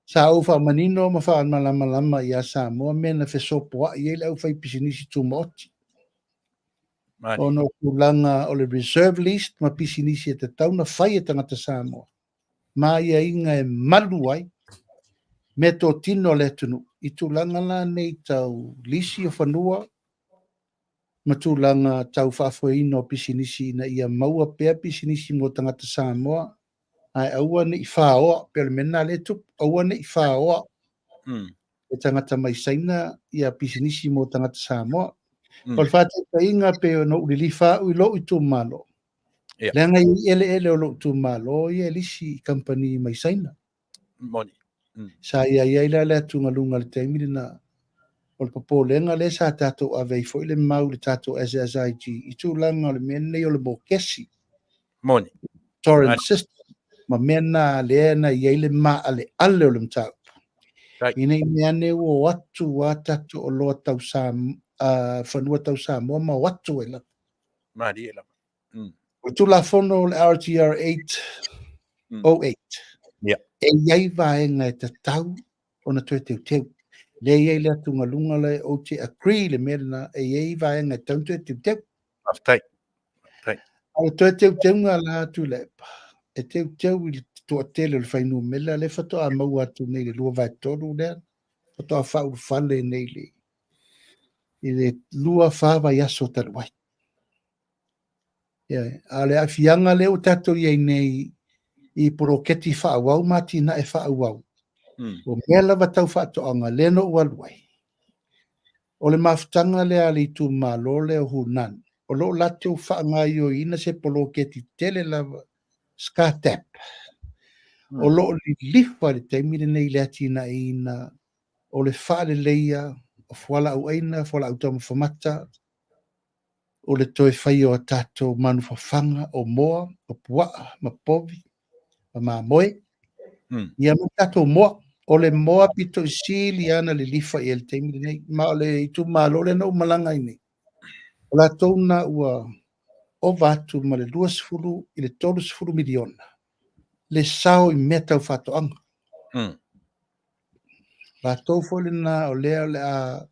Sa ou faamanino ma faamalamalama ia Samoa mea na fesopoai ai le aufaipisinisi tumaoti. Ona o tulaga o le reserve list ma pisinisi e tatau ona fai e tagata Samoa ma aiaiga e malu ai meatotino a le atunuu i tulaga la nei tau lisi o fanua ma tulaga tau faafoeina o pisinisi ina ia maua pea pisinisi mo tagata Samoa ae aua ne i faoa, pei o le mea lena lea e tupu, aua ne i faoa e tagata mai Saina ia pisinisi mo tagata Samoa. O le faataitaiga pei ona ou lilifa au i lou itumalo, leaga e i ai eleele o lou itumalo ia e lisi i kamupani mai Saina. Moni. Sa i ai ai la le atugaluga i le taimi lena, o le popolega lea sa tatou ave ai foi le mau i le tatou SSIG i tulaga o le mea lenei o le mokesi. Moni. Torrent system ma mea na lea na i ai le maaleale o le mataupu. Right. Ina i mea ane ua o atu a tatou oloa tau Sa, fanua tau Samoa ma o atu ai lava. Malie lava. O le Tulafono o le RTR 808, e i ai vaega e tatau ona toe teuteu. Lea e i ai le atugaluga lea ou te agree i le mea lena, e i ai vaega e tatau ona toe teuteu. Faafetai. A o le toe teuteuga la Tuilaepa, e teuteu i le toatele o le fuainumera lea faatoa maua atu nei i le 2/3 lea, faatoa faaulufale nei i le 2 4 vaiaso talu ai. Ioe. A o le aafiaga lea ua tatou i ai nei i poloketi faaauau ma atinae faaauau, o mea lava tau faatoaga lea na ou alu ai, o le mafutaga lea a le itumalo lea o Hunan, o lo o latou faagaoioiina se poloketi tele lava, SCADAP, o lo o lilifa i le taimi lenei i le atinaeina o le faaleleia o fualaau aina, fualaau taumafa mata, o le toe faia o tatou manufafaga, o moa, o puaa, ma povi, ma mamoe, ia ma tatou moa. O le moa pito i sili lava ona lilifa i ai i le taimi lenei. Ma o le itumalo lea na ou malaga ai nei, o latou na ua ova atu ma le 20 i le 30 miliona le sao i mea tau faatoaga. Latou foi lena o lea o le a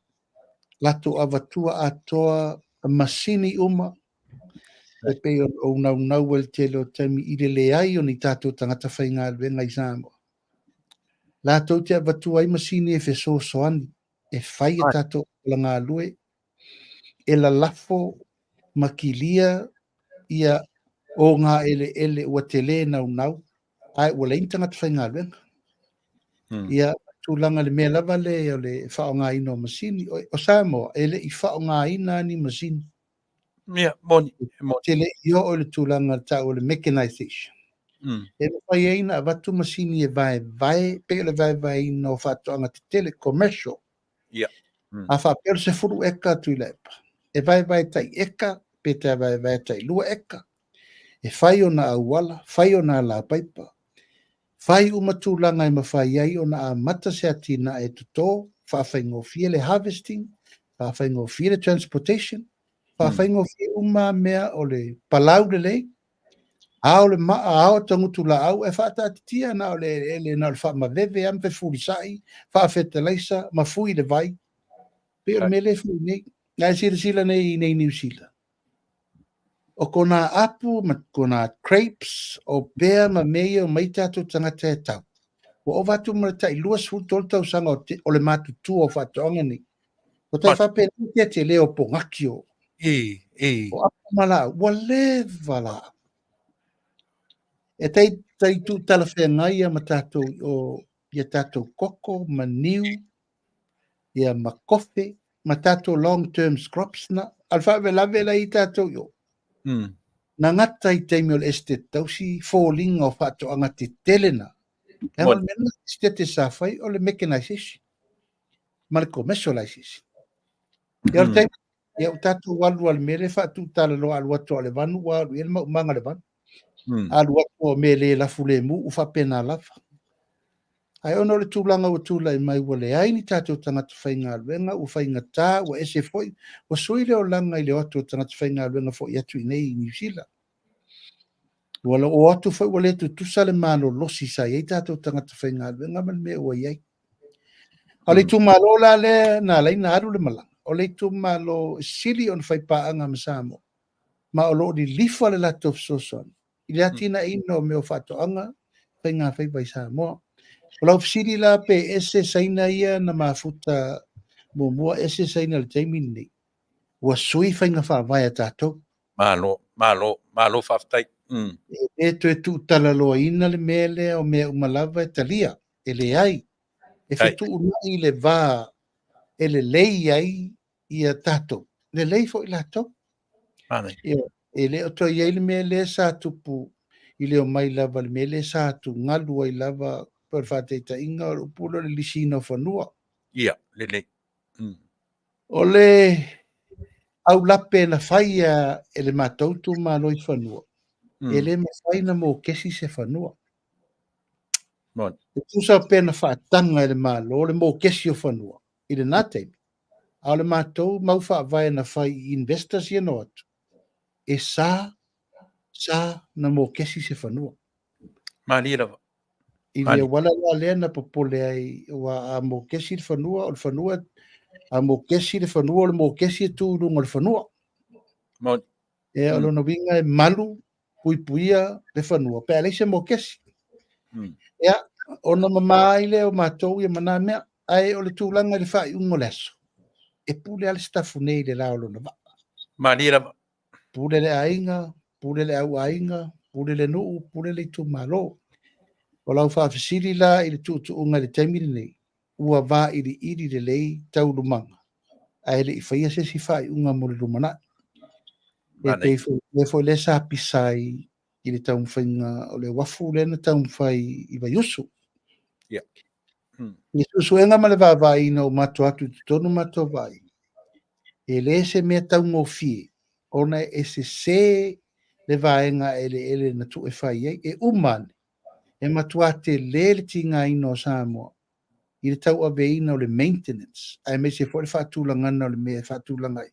latou avatua atoa masini uma e pei ona ou naunau ai i le tele o taimi i le leai o ni tatou tagata faigaluega i Samoa. Latou te avatua ai masini e fesoasoani e fai a tatou auala galue, e lalafo ma kilia ia ogaeleele ua tele naunau ae ua leai ni tagata faigaluega. Ia, tulaga i le mea lava lea o le faaaogaina o masini. O Samoa, e le i faaaogaina lava ni masini. Ia, moni, e moni. Te le i oo i le tulaga e tau o le mechanization. E mafai ai ona avatu masini e vaevae, pei o le vaevaeina o faatoaga tetele, commercial. Ia. A faapea o le 10 eka Tuilaepa, e vaevae tai eka, pe tai vaevae tai 2 eka, e fai ona auala, fai ona alapaipa, fai uma tulaga e mafai ai ona amata se atinae e toto, faafaigofie le harvesting, faafaigofie le transportation, faafaigofie uma mea o le palau lelei, ao le maa, ao tagutu laau, e faataatitia na o le eleele, na o le faamaveve lava ma fefulisai, faafetalaisa ma fui le vai. Pei o le mea lea e fai nei. Na e silasila nei i nei Niu Sila, o kona apu ma kona crepes, o pea ma mea ia o mai tatou tagata e tau. Ua ova atu ma le tai 23 tausaga o le matutua o faatoaga nei. O tai faapena te tele o pogaki o. E, e. O apu ma laau, ua leva laau. E tai, tai tu talafeagai ia ma tatou o ia tatou koko ma niu, ia ma kofe, ma tatou long term crops na. A le faalavelave la i tatou i o. Na gata i taimi o le Esetete Tausi, foliga o faatoaga tetele na. Leaga o le mea lena Esetete sa fai o le mechanization ma le commercialization. Ia o le taimi, ia ua tatou alu lava i le mea lea e faatutalaloa alu atu lava o le vanu ua alu i ai le maumaga o le vanu. Alu atu o mea le lafu lemu ua faapena lava. Ae ona o le tulaga ua tulai mai ua leai ni tatou tagata faigaluega, ua faigata, ua ese foi, ua sui le olaga i le o atu o tagata faigaluega foi atu i inei i Niu Sila. Ua o atu foi ua le tutusa le malolosi sa i ai tatou tagata faigaluega ma le mea ua i ai. A o le itumalo la lea na ala ai ona alu le malaga, o le itumalo e sili ona faipaaga ma Samoa, ma o lo o lilifa le latou fesoasoani i le atinaeina o mea o faatoaga, faigafaiva i Samoa. O lau fesili la pe ese Saina ia na mafuta muamua, ese Saina i le taimi lenei, ua sui faiga faavae a tatou. Malo, malo, malo faafetai. E le toe tuutalaloaina le mea lea o mea uma lava e talia, e leai. E fetuunai le va e lelei ai ia tatou, lelei foi latou. Ia, e le o toe i ai le mea lea sa tupu i le omai lava le mea lea sa atugalu ai lava po o le faataitaiga o le upu lea o le lisiina o fanua. Ia, lelei. O le aulape na fai e le matou itumalo i fanua, e le mafai na mokesi se fanua. E tusa pe na faataga e le Malo le mokesi o fanua i lena taimi, a o le matou mau faavae na fai i investors ia na o atu, e sa, sa na mokesi se fanua. Malie lava. I le auala la lea na popole ai, aua a mokesi le fanua, o le fanua, a mokesi le fanua, o le mokesi e tu i luga o le fanua. Moni. E, o lona uiga e malu, puipuia le fanua, pe a leai se mokesi. Ia, ona mama ai lea o matou ia ma na mea, ae o le tulaga i le faaiuga o le aso, e pule lava le sitafu nei i le la o lona vaa. Malie lava. Pule le aiga, pule le auaiga, pule le nuu, pule le itumalo. O lau faafesili la i le tuutuuga i le taimi lenei, ua vailiili lelei taualumaga, ae le i faia se isi faaiuga mo le lumanai. E pei foi le mea foi lea sa pisa ai i le taumafaiga o le uafu lea na taumafai i Vaiusu. Ia. I le suesuega ma le vaavaaiina o matou atu i totonu matou vaai, e le se mea taugofie ona e sese le vaega eleele na tuu e fai ai. E uma ane, e matua tele le tigaina o Samoa i le tauaveina o le maintenance, aemaise foi le faatulagana o le mea e faatulaga ai.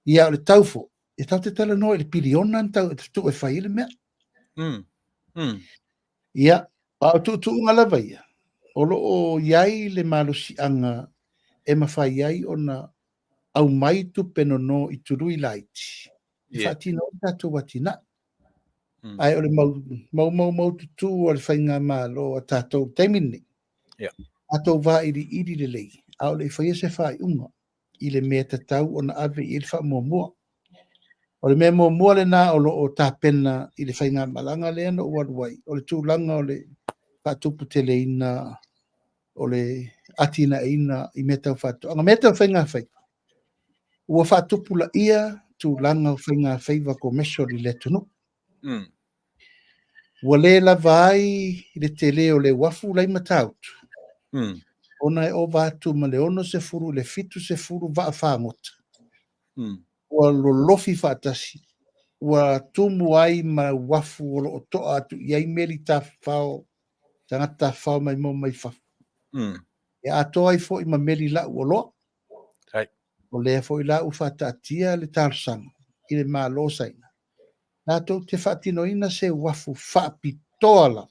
Ia, o le tau foi, e tatou te talanoa i le piliona na tau tuu e fai ai le mea. Ia, a o tuutuuga lava ia, O lo o i ai le malosiaga e mafai ai ona aumai tupe nono i tului laiti e faatino ai tatou atinae. Ae o le mau mau mau maututū a le faigamalo a tatou i le taimi lenei, tatou vailiili lelei a o le i faia se faaiuga i le mea e tatau ona ave i ai le faamuamua. O le mea muamua lena o lo o tapena i le faigamalaga lea na ou alu ai, o le tulaga o le faatuputeleina o le atinaeina i mea tau faatoaga, mea tau faigafaiva. Ua faatupulaia tulaga o faigafaiva commercial i le atunuu. Ua le lava ai le tele o le uafu la i Matautu, ona e ova atu ma le 60 i le 70 vaa fagota ua lolofi faatasi, ua tumu ai ma uafu o lo o toa atu i ai meli tafafao, tagata tafafao maimoa mai fafo. E atoa ai foi ma meli lau oloa. O lea foi la ua faataatia le talosaga i le Malo o Saina, latou te faatinoina se uafu faapitoa lava,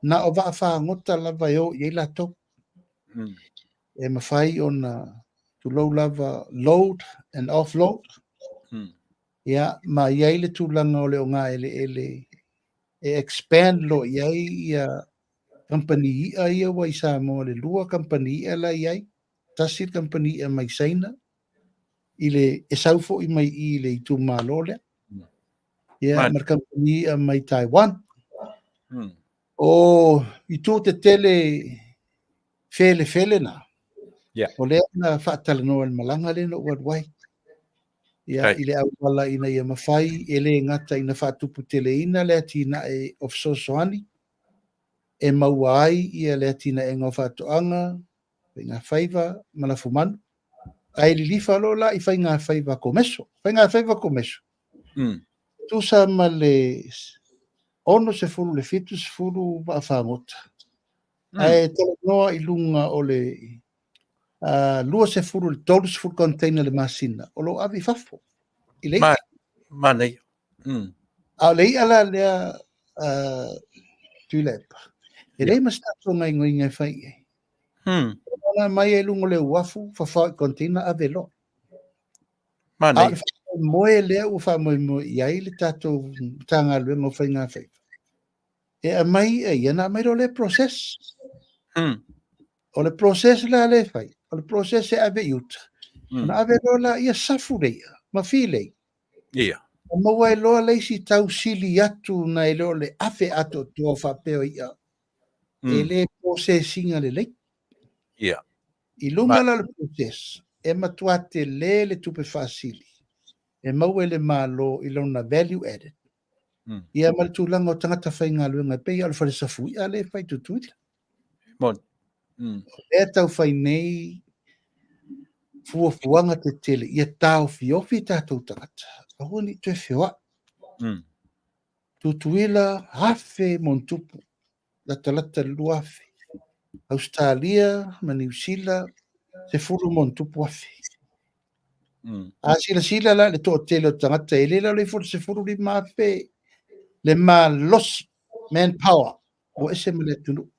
na o vaafagota lava e o i ai latou. E mafai ona, tulou lava, load and offload. Ia, ma i ai le tulaga o le ogaeleele e expand loa i ai ia kamupani i'a ia ua i Samoa, le lua kamupani i'a la e i ai, tasi le kamupani i'a mai Saina, i le, e sau foi mai i i le itumalo lea, ia, ma le kamupani i'a mai Taiwan. O itu tetele felefele na, o lea na faatalanoa i le malaga lea na ou alu ai, ia, i le auala ina ia mafai e le gata ina faatuputeleina le atinae o fesoasoani e maua ai ia le atinaega o faatoaga, faigafaiva ma lafumanu, ae lilifa loa la i faigafaiva komeso. Faigafaiva komeso, tusa ma le 60 i le 70 vaafagota, ae talanoa i luga o le 20 i le 30 container i le masina o lo o ave i fafo i le i'a. Manaia. A o le i'a la lea, Tuilaepa, e leai ma se tatou gaoioiga e fai i ai. Ona aumai ai i luga o le uafu, fafao i container, ave loa. A o le faamoemoe lea ua faamoemoe i ai le tatou Matagaluega o Faigafaiva, e aumai i'a ia, ona aumai loa lea process. O le process la lea e fai, o le process e ave i uta, ona ave loa laia safu le i'a ma filei. E maua ai loa le isi tau sili atu nai lo le ave atoatoa faapea o i'a, e le process ina lelei. I luga la o le process, e matua tele le tupe faasili e maua e le Malo i lona value added. Ia ma le tulaga o tagata faigaluega e pei lava o le fale safui'a lea e fai i Tutuila. Moni. O lea e tau fai nei fuafuaga tetele ia taofiofi tatou tagata, aua ne i toe feoai. Tutuila, 1,000 ma ono tupu, latalata i le 2,000. Ausetalia ma Niu Sila, 10+ afe. A silasila la i le toatele o tagata, e le lalo ifo i le 15,000 le malosi manpower ua ese ma le atunuu.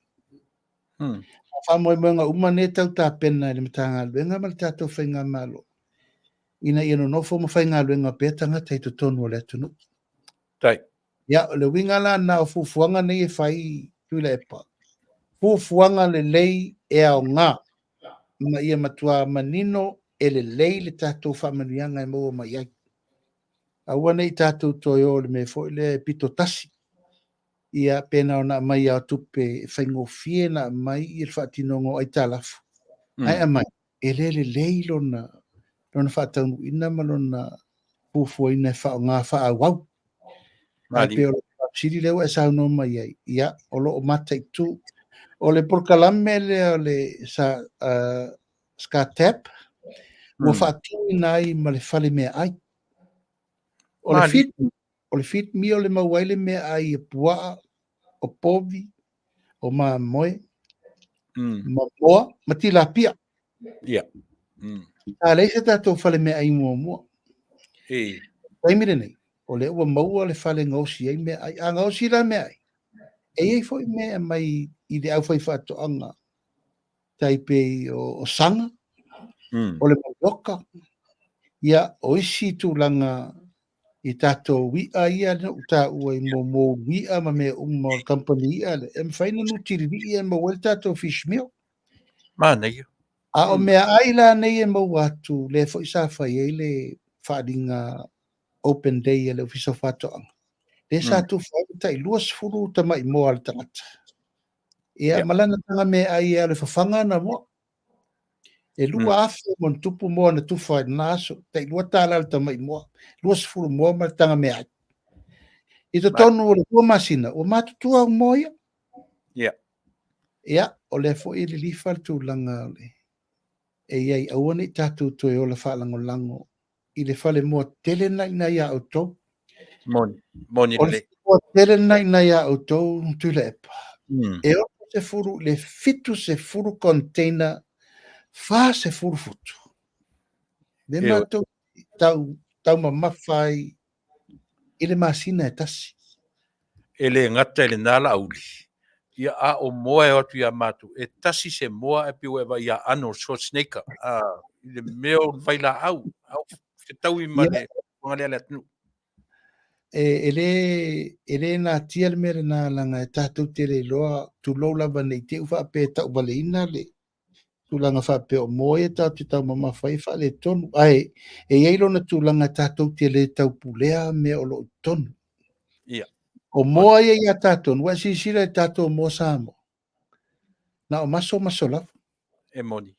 O faamoemoega uma nei tau tapena e le Matagaluega ma le tatou faigamalo ina ia nonofo ma faigaluega pea tagata i totonu o le atunuu. Ia, o le uiga la na o fuafuaga nei e fai, Tuilaepa, fuafuaga lelei e aoga ma ia matua manino e lelei le tatou faamanuiaga e maua mai ai. Aua ne i tatou toe o i le mea foi lea e pito tasi, ia pe na ona aumai lava o tupe e faigofie na aumai le faatinoga o aitalafu, ae aumai e le lelei lona faataunuuina ma lona fuafuaina e faaaoga faaauau. Ae pei o le faafesili lea ua e saunoa mai ai, ia, o lo o mataitu. O le polokalame lea o le SCATAP, ua faatuina ai ma le fale meaai. O le feed, o le feed meal e maua ai le meaai o puaa, o povi, o mamoe, ma moa, ma tilapia. Sa leai se tatou fale meaai muamua. Taimi lenei, o lea ua maua le fale gaosi ai meaai. A gaosi la meaai, e i ai foi mea e aumai i le aufaifaatoaga. Tai pei o saga, o le manioka, ia, o isi tulaga i tatou i'a ia na ou taua i mo ulu i'a ma mea uma o le kamupani i'a lea, e mafai ona nutilili'i e maua ai le tatou fish meal. Manaia. A o meaai la nei e maua atu, lea foi sa fai ai le faaaliga open day a le Ofisa o Faatoaga, lea sa tufa ai le tai 20 tamai moa a le tagata. Ia, ma lana taga meaai e alu e fafaga ana moa. E 2,000 ma ona tupu moa na tufa i lena aso, tai $2 le tamai moa, 20 moa ma le taga meaai. I totonu o le 2 masina, ua matutua au moa ia. Ia, o lea foi e lilifa le tulaga o le e i ai, aua ne i tatou toe ola faalagolago i le falemoa tele lena i ina ia outou. Moni, moni O le lelei. falemoa tele lena i ina ia outou, Tuilaepa, e 60 i le 70 container 40 futu. Le matou tau, taumamafa ai i le masina e tasi. E le gata i lena Laauli, ia, a o moa e o atu ia matou, e tasi se moa ae pei ua e vaai ia Arnold Schwarzenegger, a, i le mea o le vailaau, a o fetaui ma le fofoga lea a le atunuu. E, e le, e le natia le mea lena, leaga e tatou te le iloa, tulou lava ne i te i ua faapea e tauvaleina le tulaga faapea o moa ia tatou te taumamafa ai e faaletonu, ae e i ai lona tulaga tatou te le taupulea mea o lo o i totonu. O moa ia ia tatou, ua e silasila i tatou moa Samoa, na o maso maso lava. E moni.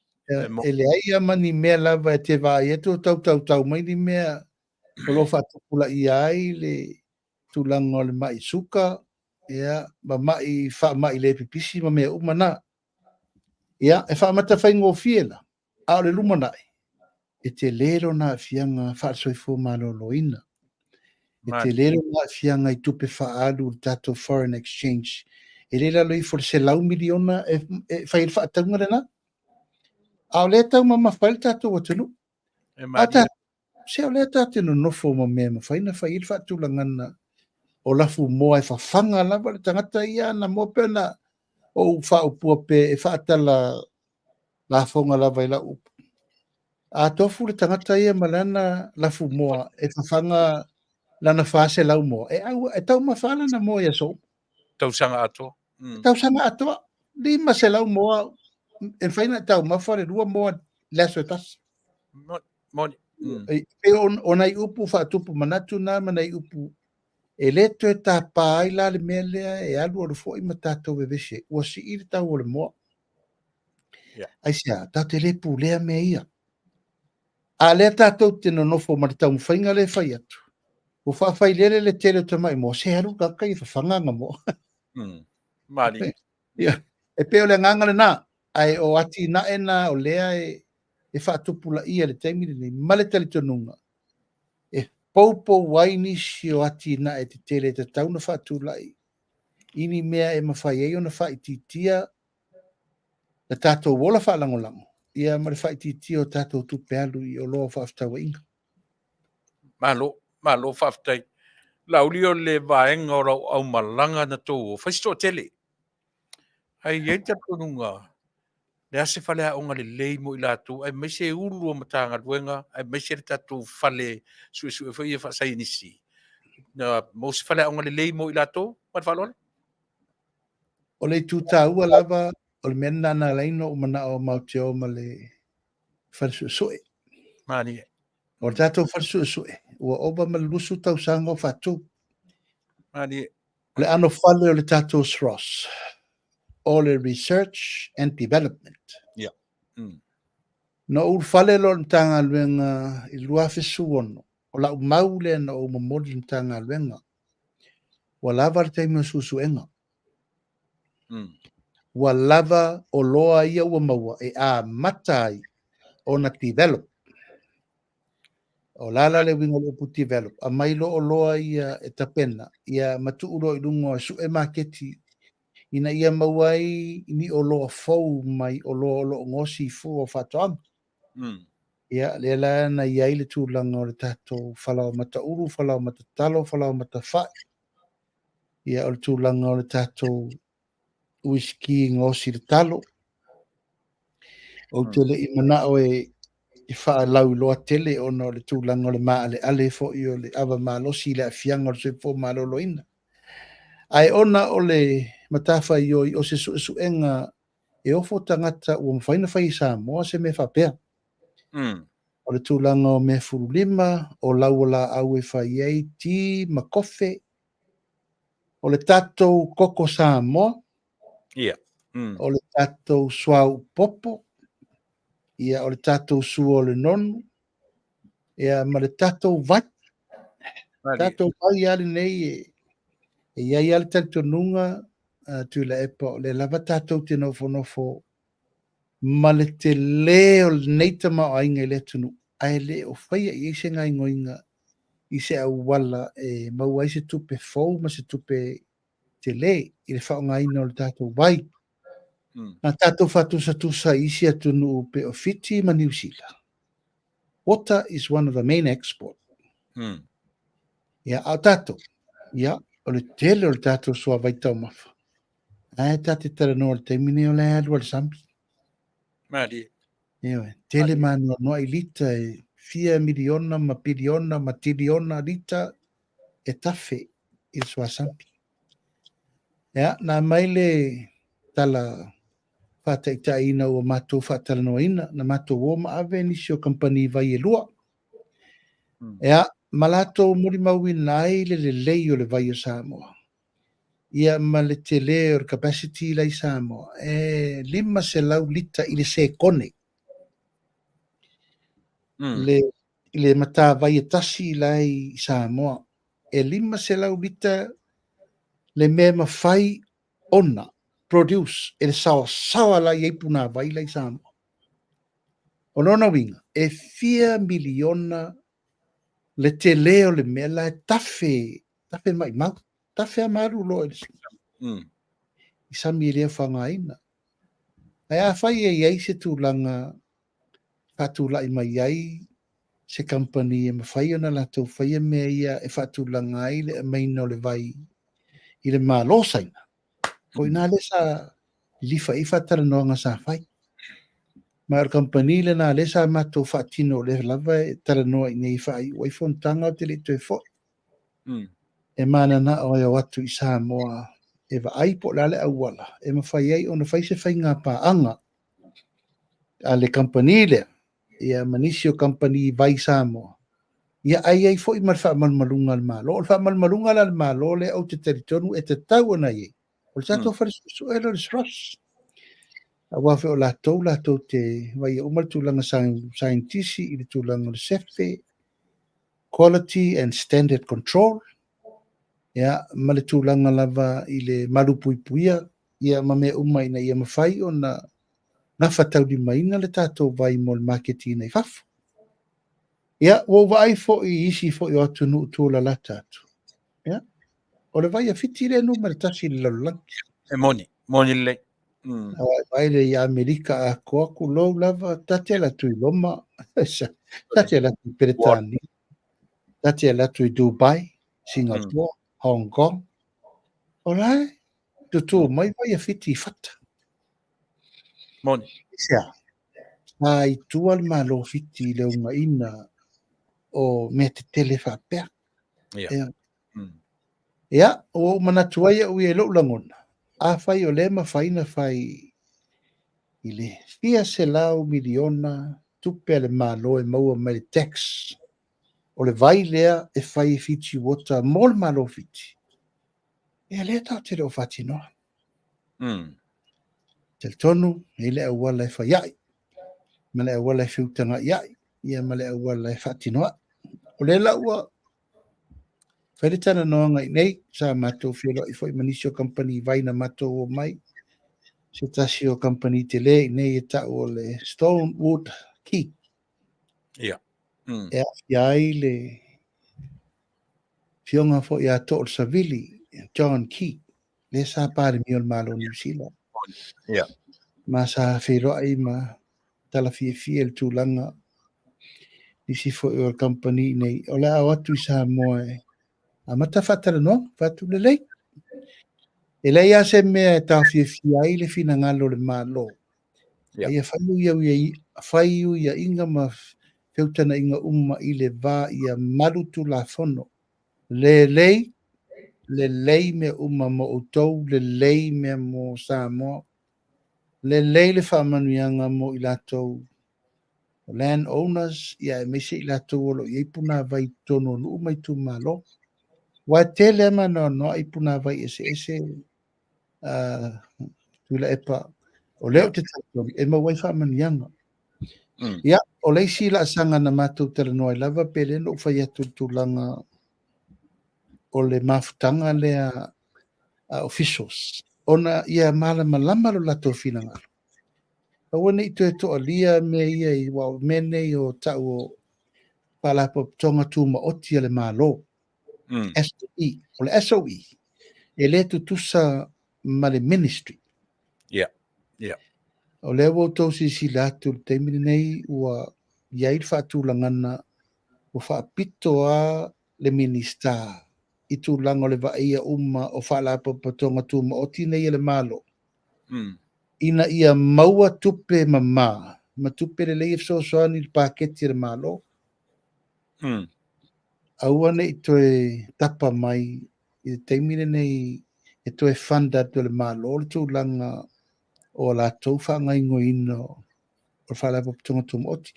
E leai lava ma ni mea lava e te vaai atu o tau tautau mai ni mea o lo o faatupulaia ai le tulaga o le mai suka, ia, ma mai faamai le pipisi ma mea uma na. Ia, e faamata faigofie la, a o le lumanai, e tele lona aafiaga faale-soifua maloloina. E tele lona aafiaga i tupe faaalu i le tatou foreign exchange. E le i lalo ifo o le $100 miliona e fai ai le faatauga lena. A o lea e taumamafa ai le tatou atunuu. A ta, se o lea tatou te nonofo ma mea e mafai ona fai ai le faatulagaga o lafumoa e fafaga lava le tagata ia ana moa pei ona ou faaupua pea e faatala lafoga lava i lau upu. A tofu le tagata ia ma lana lafumoa e fafaga lana 400 moa, e, au, e taumafa lana moa i aso uma. Tausaga atoa. Tausaga atoa. 500 moa, e mafai ona taumafa le lua moa le aso e tasi. Moni. E pei o nai upu faatupu manatu na ma nai upu e le toe tapa ai la le mea lea e alu alu foi ma tatou vevesi ai. Ua sii le tau o le moa. Aisea, tatou te le pulea mea ia. A lea tatou te nonofo ma le taumafaiga lea e fai atu, ua faafailele le tele o tamai moa, se alu le tagata ia fafaga ana moa. Malie. Ia, e pei o le agaga lena, ae o atinae na o lea e faatupulaia i le taimi lenei, ma le talitonuga, e poupou ai nisi o atinae tetele e tatau ona faatulai i ni mea e mafai ai ona faaitiitia le tatou ola faalagolago, ia ma le faaitiitia o tatou tupe alu i oloa o faafetauaiga. Malo, malo faafetai. Laauli, o le vaega o lau aumalaga na tou o, fai se toatele. Ae i ai le talitonuga, le a se faleaoga lelei mo i latou, aemaise ulu o Matagaluega, aemaise le tatou fale suesue foi ia faasaienisi. Na maua se faleaoga lelei mo i latou, ma le faaaloalo? O le itu taua lava, o le mea lena na ala ai ona ou manao matou te o ma le fale suesue. Malie. O le tatou fale suesue, ua ova ma le 20 tausaga o faatu. Malie. O le ano fale o le tatou SROS, o le Research and Development. Yeah. Na ou ulufale loa i le Matagaluega i le 2016, o lau mau lea na ou momoli i le Matagaluega, ua lava le taimi o suesuega. Ua lava oloa ia ua maua e amata ai ona develop. O la la le uiga o le upu develop, aumai loa oloa ia e tapena, ia ma tuu loa i luga o sue maketi ina ia maua ai ni oloa fou mai oloa o lo o gaosi i fua o faatoaga. Ia, lea la na i ai le tulaga o le tatou falaoamata ulu, falaoamata talo, falaoamata fai. Ia, o le tulaga o le tatou uisiki gaosi i le talo. Ou te le i manao e e faalauiloa tele ona o le tulaga o le maaleale foi o le ava malosi i le aafiaga o le soifua maloloina. Ae ona o le matafaioi o se suesuega e ofo tagata ua mafai ona fai i Samoa se mea faapea. O le tulaga o mea fululima, o lauolaau e fai ai ti ma kofe, o le tatou koko Samoa, o le tatou suauu popo, ia, o le tatou sua o le nonu, ia, ma le tatou vai. Tatou vai lava lenei e, e i ai lava le talitonuga a Tuilaepa, o lea lava tatou te nofonofo ma le tele o lenei tamaoaiga i le atunuu, ae le o faia i ai se gaoioiga i se auala e maua ai se tupe fou ma se tupe tele i le faaaogaina o le tatou vai. Na tatou faatusatusa i isi atunuu pei o Fiti ma Niu Sila. Water is one of the main export. Ia, a o tatou, ia, o le tele o le tatou suavai taumafa. Ae ta te talanoa i le taimi nei o la e alu a le sami. Malie. Ioe, tele maanoanoa i lita e fia miliona ma piliona ma tiliona lita e tafe i le suasami. Ia, na aumai le tala faataitaiina ua matou faatalanoaina, na matou o ma ave nisi o kamupani vai e lua. Ia, ma latou molimauina ai le lelei o le vai o Samoa. Ia, ma le tele o le capacity la i Samoa, e 500 lita i le sekone. Le, le matavai e tasi la i Samoa. E 500 lita le mea e mafai ona produce e le saoasaoa la i ai punavai la i Samoa. O lona uiga, e fia miliona le tele o le mea la e tafe, tafe maimau, tafe a ma alu loa i le i sami e le faaaogaina. Ae afai e i ai se tulaga faatulai mai ai se kamupani e mafai ona latou faia mea ia e faatulaga ai le aumaiga o le vai i le Malo o Saina, o i ina lea sa lilifa i ai faatalanoaga sa fai. Ma o le kamupani lena lea sa matou faatino, o lea lava e talanoa i inei e faaiu ai fonotaga ou te le i toe foi. E mananao e o atu i Samoa e vaai po o le a le auala e mafai ai ona fai se faiga paaga a le kamupani lea, ia ma nisi o kamupani vai Samoa, ia ai ai foi ma le faamalumaluga a le Malo. O le faamalumaluga la a le Malo lea ou te talitonu e tatau ona i ai, o le tatou fale suesue lea o le SROS. Aua foi o latou latou te vaaia uma le tulaga saienitisi i le tulaga o le sefe, quality and standard control, ia, ma le tulaga lava i le malupuipuia, ia, ma mea uma ina ia mafai ona gafataulimaina le tatou vai mo le maketiina i fafo. Ia, ua ou vaai foi i isi foi o atunuu tualalata atu. Ia, o le vai a Fiti lea numera tasi i le lalolagi. E moni, moni lelei. Aua e vaai le i Amerika atoa, tulou lava, ta te alu atu i Roma, ta te alu atu i Peretania, ta te alu atu i Dubai, Singapore, Hong Kong. O la e tutū mai vai a Fiti i fata. Moni. Aisea? Sa i tua le Malo o Fiti i le ugaina o mea tetele faapea. Ia. Ia. Ia, ua ou manatu ai au ia i lou lagona, afai o lea e mafai ona fai i le fia selau miliona tupe a le Malo e maua mai le tax o le vai lea e fai e Fiji Water mo le Malo o Fiti, ia lea tatou te le o faatinoa. Talitonu, e i ai le auala e fai ai, ma le auala e feutaga'i ai, ia ma le auala e faatino ai. O lea la ua fai le talanoaga i nei, sa matou feiloai foi ma nisi o kamupani vai na matou omai, se tasi o kamupani tele i nei e tau o le Stonewood Key. Ia. E aafia ai le afioga foi ia Too o le Savili, John Key, lea sa Palemia o le Malo o Niu Sila. Ma sa feiloai ma tala fiafia i le tulaga nisi foi o le kamupani nei, o le a o atu i Samoa e amata faatalanoaga, fai atu lelei. E leai lava se mea e taofiofia ai le finagalo o le Malo. Yeah. A ia faiuiaiga ma feutagaiga uma i le va ia malu Tulafono. Lelei, lelei mea uma mo outou, lelei mea mo Samoa, lelei le faamanuiaga mo i latou land owners, ia aemaise i latou o lo o i ai punavai i totonu o nuu ma itumalo. Aua e tele lava ma anoanoai punavai eseese Tuilaepa, o lea ou te talitonu e maua ai faamanuiaga. Ia, o le isi laasaga na matou talanoa ai lava, pe le na ou fai atu i le tulaga o le mafutaga lea a officials, ona ia malamalama lo latou finagalo. Aua ne i toe toalia mea ia, aua o mea nei o tau o Faalapotopotoga Tumaoti a le Malo, SOE. O le SOE, e le tutusa ma le ministry. O lea ua outou silasila atu i le taimi lenei ua i ai le faatulagana ua faapito lava le Minisita i tulaga o le vaaia uma o Faalapotopotoga Tumaoti nei a le Malo, ina ia maua tupe mama ma tupe lelei e fesoasoani i le paketi a le Malo. Aua ne i toe tapa mai i le taimi lenei e toe fund atu e le Malo le tulaga o a latou faagaoioiga o le Faalapotopotoga Tumaoti.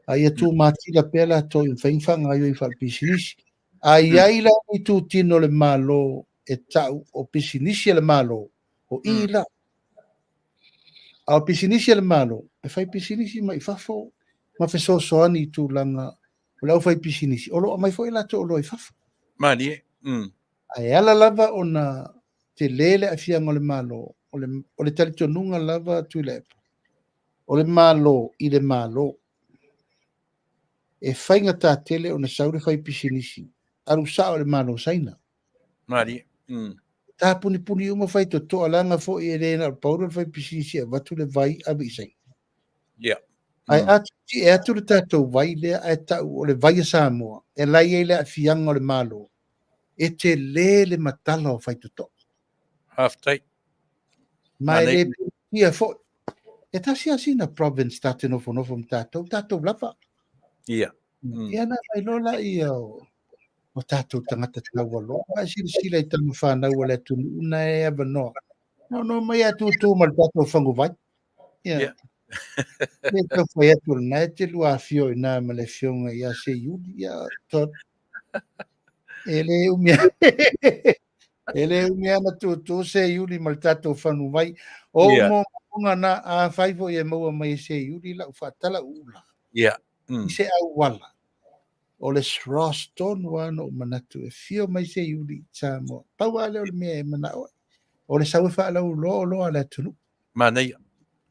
A ia tumatila pea latou i mafai ona faagaoioi faalepisinisi. A i ai la ni itutino o le Malo e tau o pisinisi a le Malo, o i la. A o pisinisi a le Malo, e fai pisinisi mai fafo ma fesoasoani i tulaga o le aufaipisinisi, o lo o aumai foi latou oloa i fafo. Malie. Ae ala lava ona tele le aafiaga o le Malo, o le talitonuga lava Tuilaepa, o le Malo i le Malo. E faigata tele ona sau le faipisinisi, alu sao i le Malo o Saina. Malie. Tapunipuni uma faitotoa, leaga foi e le na o le pau lea o le faipisinisi e avatu le vai ave i Saina. Ae a tietie atu le tatou vai lea ae tau o le vai a Samoa, e la e i ai le aafiaga o le Malo, e tele le matala o faitotoa. Faafetai. Ma e le pilikia foi. E tasi lava sina province ta te nofonofo ma tatou, tatou lava. Ia na mai loa laia o tatou tagata taualoa. A e silasila i tama fanau a le atunuu na e avanoa. No mai a tūtū ma le tatou faguvai. Ia. Le tau fai atu o lena e te lua afio i ina ma le afioga ia Seiuli. Ia, Todd. E le umi e le umi ana tūtū Seiuli ma le tatou faguvai. O momoga na afai foi e maua mai e Seiuli lau faatala uula. I se auala. O le SROS tonu lava na ou manatu e fio mai Seiuli i Samoa. Pau lava lea o le mea e manao ai. O le sau e faalauiloa oloa a le atunuu. Manaia.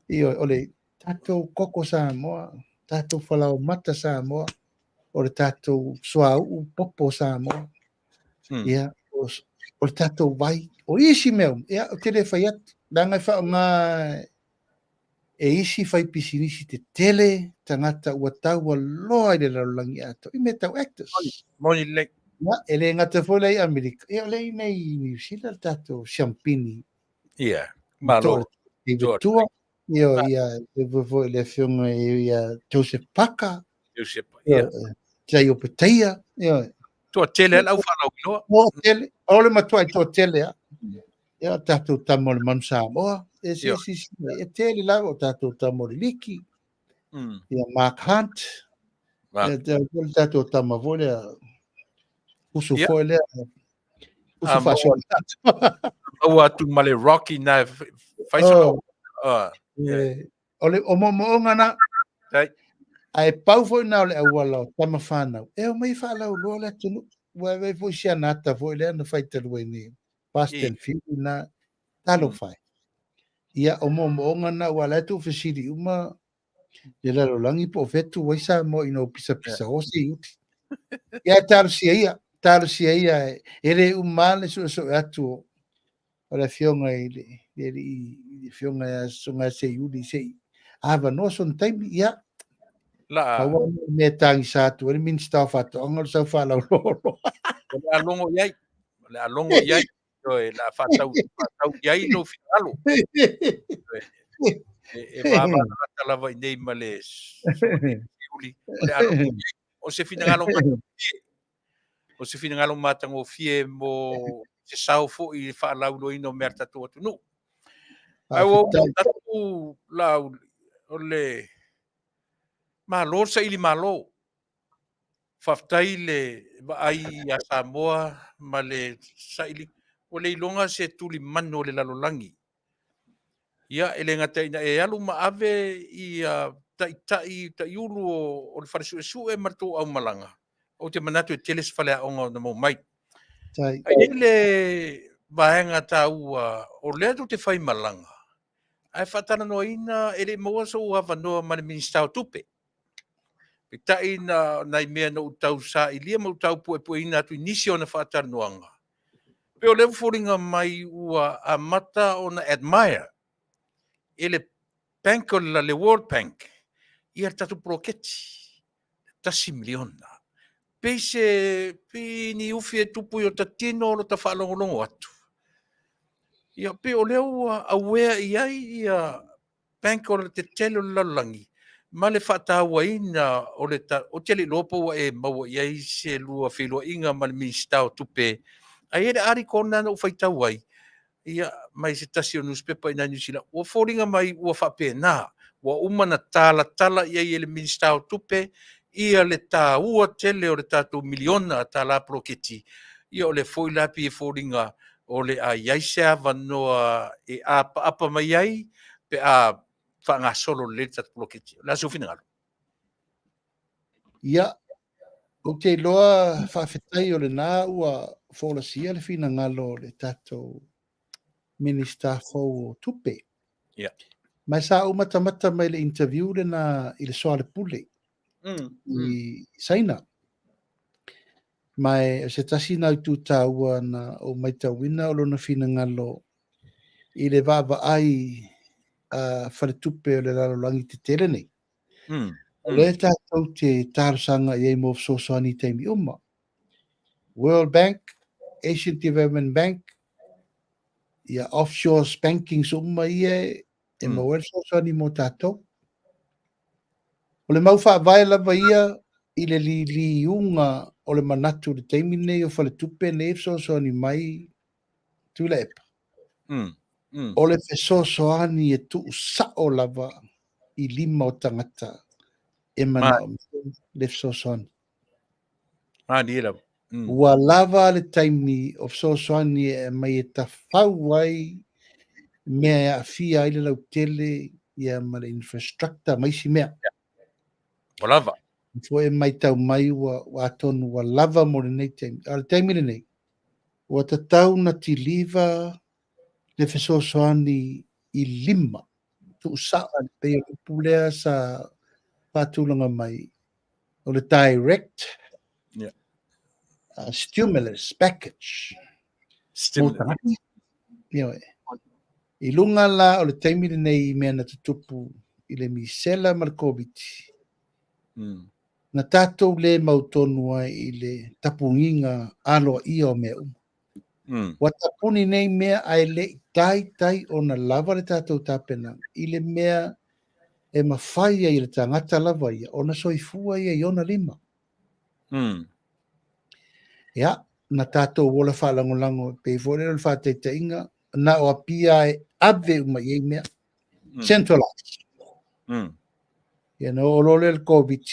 Ioe, o le tatou koko Samoa, tatou falaomata Samoa, o le tatou suauu popo Samoa. Ia, o le tatou vai, o isi mea uma, ia, ou te le fai atu, leaga e faaaoga e isi faipisinisi tetele tagata ua taualoa i le lalolagi atoa, i mea tau actors. Moni lelei. Ia, e le gata foi la i Amerika, ia o lea i inei i Niu Sila le tatou siampini. Ia, malo. David Tua, ia, ia, e foi le afioga ia Joseph Paka. Joseph, ia. Tai o Petaia, ia. Toatele le au faalauiloa. Toatele, o le matuai toatele lava. Ia, o tatou tama o le Manu Samoa, e se si e tele lava o tatou tama o le Liki. Ia Mark Hunt. Ia, o tatou tama foi lea, usu foi lea, usu faasoa. Maua atu ma le Rocky na fai sona. O le o moomooga na. Ae pau foi na o le auala o tama fanau. E omai faalauiloa le atunuu. Ua e foi si anata foi lea na fai talu ai nei. Fast and Fury na talofa e. Ia o moomooga na ua la tuufesili uma le lalolagi po o fea tu ai Samoa ina ua pisapisa o se iuti. Ia talosia ia, talosia ia e le uma le suesue atu o le afioga i le alii, le afioga ia Susuga ia Seiuli se i avanoa sona taimi. Ia, La. Pau lava le mea e tagisa atu ai le Minisita o Faatoaga o le sau faalauiloa. O le a logo i ai. O le a logo i ai. Ioe, la faatau, faatau i ai lou finagalo. E va va amata lava i nei ma le Siuli, o le a logo i ai. O se finagalo matagofie, o se finagalo matagofie mo se sao foi i le faalauiloaina o mea a le tatou atunuu. Ae ua ou manatu Laauli, o le Malo le saili malo. Faafetai le vaai ia Samoa ma le saili, ua le iloga se tulimanu o le lalolagi. Ia, e le gata ina e alu ma ave ia taitai taiulu o le fale suesue ma le tou aumalaga, ou te manatu e tele se faleaoga ona maua mai. Ae i ai le vaega taua o lea tou te faimalaga, ae faatalanoaina e le i maua sou avanoa ma le Minisita o Tupe. Peitai na nai mea na ou tau sailia ma ou tau puepueina atu i nisi o ana faatalanoaga, pei o lea ua foliga mai ua amata ona admire e le Bank o le World Bank ia le tatou poloketi $1 miliona. Pei se pei ni ufi e tupu i o ta tino lo ta faalogologo atu. Ia pei o lea ua aware i ai ia bank o le tetele o le lalolagi ma le faatauaina o le ta, ou te le iloa po ua e maua i ai se lua feiloaiga ma le Minisita o Tupe, ae i ai le article lena na ou faitau ai, ia, mai se tasi o nusipepa i inā i Niu Sila, ua foliga mai ua faapena, ua uma ona talatala i ai e le Minisita o Tupe ia le taua tele o le tatou miliona tala poloketi. Ia o lea foi la pei e foliga o le a i ai se avanoa e apaapa mai ai pe a faagasolo lelei le tatou poloketi. O le a sou finagalo? Ia, ou te iloa faafetai o lena ua folasia le finagalo o le tatou Minisita fou o Tupe. Ma sa ou matamata mai le interview lena i le Soalepule i Saina. Ma o se tasi na itu taua na ou matauina o lona finagalo i le vaavaai a faletupe o le lalolagi tetele nei. O lea tatou te talosaga i ai mo fesoasoani i taimi uma. World Bank, Asian Development Bank, ia offshore bankings uma ia e maua ai le fesoasoani mo tatou. O le mau faavae lava ia i le liliuga o le manatu i le taimi lenei o faletupe nei e fesoasoani mai Tuilaepa. O le fesoasoani e tuusao lava i lima o tagata e manaomia le fesoasoani. Malie lava. Ua lava le taimi o fesoasoani e aumai e tafau ai mea e aafia ai le lautele ia ma le infrastructure ma isi mea. Ua lava. Foi e matau mai ua atonu ua lava mo lenei taimi. A o le taimi lenei, ua tatau na tiliva le fesoasoani i lima tuusao, pei o le upu lea sa faatulaga mai, o le direct stimulus package. Stimulus. Ioe. I luga la o le taimi lenei i mea na tutupu i le misela ma le Covid, na tatou le mautonu ai i le tapugiga aloaia o mea uma. Ua tapuni nei mea ae le i taitai ona lava le tatou tapenaga i le mea e mafai ai e le tagata lava ia ona soifua ia i ona lima. Ia, na tatou ola faalagolago pei foi lea o le faataitaiga, na o Apia e ave uma i ai mea. Centralized. Ia na oo loa lea i le Covid,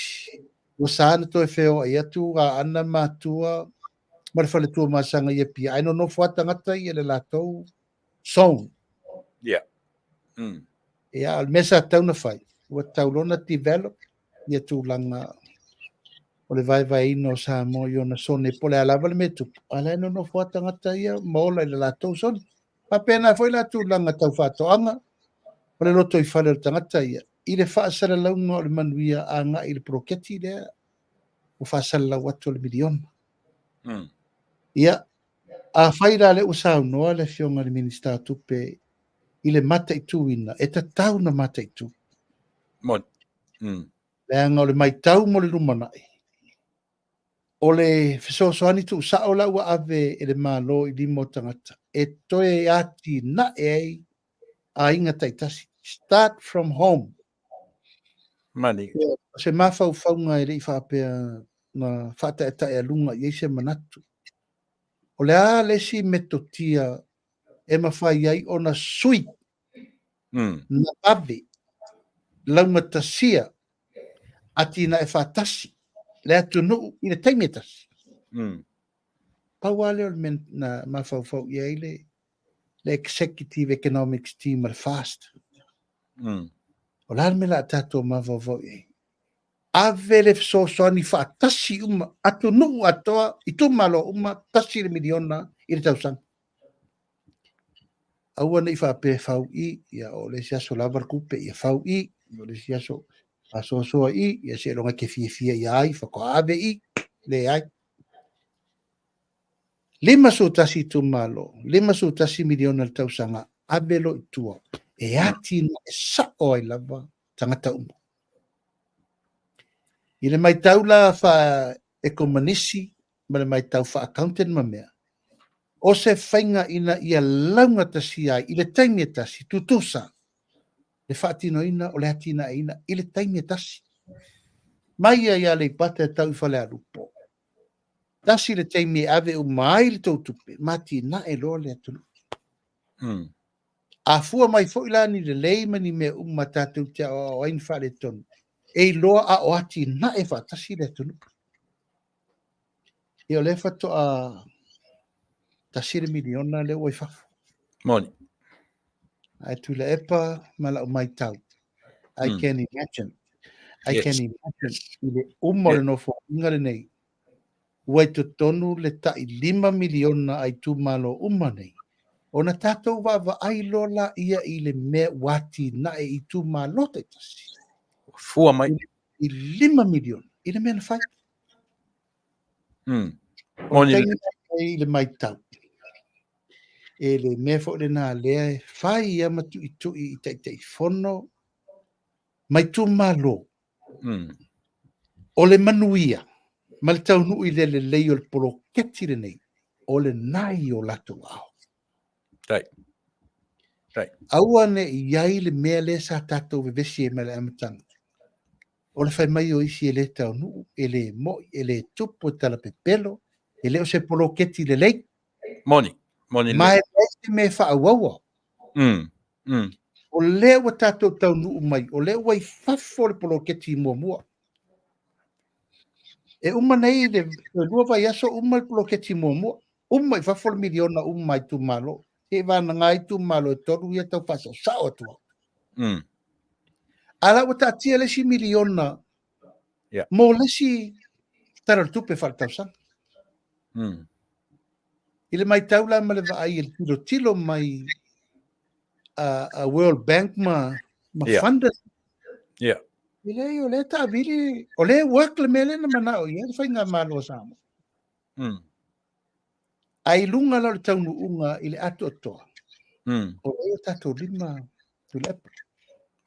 ua sa na toe feoai atu Aana ma Atua ma le fale Tuamasaga i Apia, ae nonofo lava tagata ia i le latou zone. Ia, o le mea sa tatau ona fai, ua tatau loa ona develop ia tulaga o le vaevaeina o Samoa i ona sone, po o le a lava le mea e tupu, a o la e nonofo lava tagata ia ma ola i le latou sone. Faapena foi la tulaga tau faatoaga, o le lotoifale o le tagata ia, i le faasalalauga o le manuia agai i le poloketi lea ua faasalalau atu o le miliona. Ia, afai la lea ua saunoa le Afioga i le Minisita o Tupe i le mataituina, e tatau ona mataitu. Moni. Leaga o le matau mo le lumanai, o le fesoasoani tuusao la ua ave e le Malo i lima o tagata e toe atinae ai aiga taitasi. Start from home. Mani. O se mafaufauga e le i faapea na faataetaealuga i ai se manatu. O le a le isi metotia e mafai ai ona sui na vave laugatasia atinae faatasi le atunuu i le taimi e tasi. Pau lava lea o le mea na mafaufau i ai le le Executive Economics Team a le FAST. O le a le mea o le a tatou mafaufau i ai? Ave le fesoasoani faatasi uma, atunuu atoa, itumalo uma, $1 miliona i le tausaga. Aua ne i faapea e fau i, ia o le isi aso lava le tupe, ia fau i, o le isi aso faasoasoa i, ia seiloga e te fiafia ia ai, faatoa ave i, leai. 51 itumalo, $51 miliona i le tausaga, ave loa i tua e atinae sao ai lava tagata uma. I le matau la faa-ekomanisi ma le matau faa-accountant ma mea, o se faiga ina ia laugatasia ai i le taimi e tasi, tutusa le faatinoina o le atinaeina i le taimi e tasi. Mai ai Aleipata e tau i Falealupo, tasi le taimi e ave uma ai le tou tupe ma atinae loa le atunuu. A fua mai foi la ni lelei ma ni mea uma tatou te aoao ai ni faaletonu, e iloa a o atinae faatasi le atunuu. Ia o lea faatoa $1 miliona lea ua i fafo. Moni. Ae Tuilaepa ma lau maitau, I can imagine. I can imagine i le uma o le nofoaiga lenei, ua i totonu le tai $5 miliona a itumalo uma nei, ona tatou vaavaai loa laia i le mea ua atinae i itumalo taitasi. Ua fua mai. I $5 miliona i le mea na fai. O le taimi lenei i le maitau, e le mea foi lena lea e fai lava ma tuitui i Taitaifono ma itumalo. O le manuia ma le taunuu i le lelei o le poloketi lenei, o lena i o latou aao. Aua ne i i ai le mea lea sa tatou vevesi ai mai le amataga, o le fai mai o isi e le taunuu, e le moi, e le tupu, e talapepelo, e le o se poloketi lelei. Moni, moni Ma e leai se mea e faaauaua. O lea ua tatou taunuu mai, o lea ua i fafo le poloketi muamua. E uma nei le 2 vaiaso uma le poloketi muamua. Uma i fafo le miliona uma a itumalo. Seiavagana itumalo e 3 ia tau faasaosao atu ai. A la ua taatia le isi miliona mo le isi Tala o le Tupe faaletausaga. I le maitau la ma le vaai i le tilotilo mai a World Bank ma funders. E leai, o lea taavili, o lea work le mea lea na manao i ai le faigamalo a Samoa. Ae i luga la o le taunuuga i le atoatoa, o lea o tatou lima Tuilaepa.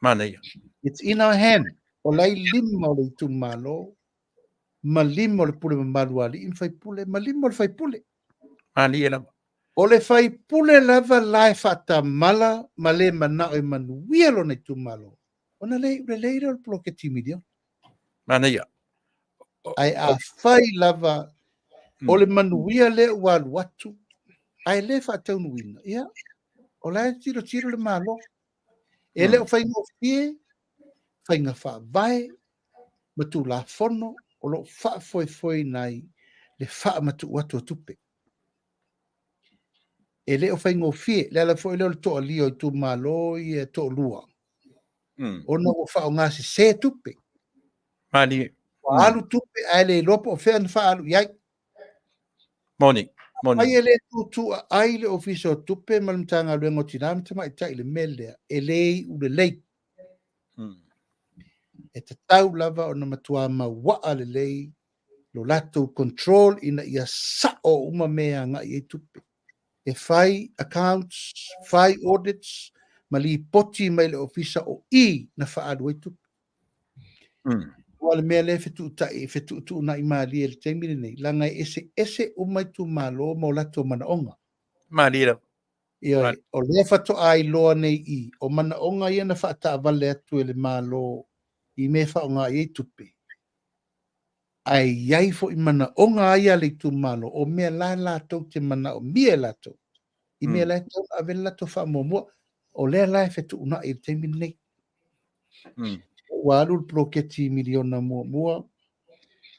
Manaia. It's in our hand. O la i lima o le itumalo, ma lima o le pule mamalu a alii ma faipule, ma lima o le faipule. Malie lava. O le faipule lava la e faatamala ma le manao e manuia lona itumalo, ona le iu lelei lea o le poloketi miliona. Manaia. Ae afai lava o le manuia lea ua alu atu, ae le faataunuuina, ia, o la e tilotilo le Malo. E le o faigofie faiga faavae ma Tulafono o lo o faafoefoeina ai le faamatuu atu o tupe. E le o faigofie, le ala foi lea o le toalia o itumalo ia e toalua, ona ua faaaoga sese tupe. Malie. Ua alu tupe ae le iloa po o fea na faaalu i ai. Moni, moni. Afai e le tuutuuaai le Ofisa o Tupe ma le Matagaluega o Tina ma Tamaitai i le mea lea, e le iu lelei. E tatau lava ona matua mauaa lelei lo latou control ina ia sao uma mea e agai i ai tupe. E fai accounts, fai audits ma lipoti mai le ofisa o i na faaalu ai tupe. Aua o le mea lea e fetuutai, fetuutuunai malie i le taimi lenei, leaga e eseese uma itumalo ma o latou manaoga. Malie lava. Ioe, o lea faatoa iloa nei i, o manaoga ia na faataavale atu e le Malo i mea e faaaoga i ai tupe, ae i ai foi manaoga a ia le itumalo, o mea la latou te manaomia e latou, i mea la e tatau ona ave le latou faamuamua, o lea la e fetuunai i le taimi lenei. Ua alu le poloketi miliona muamua,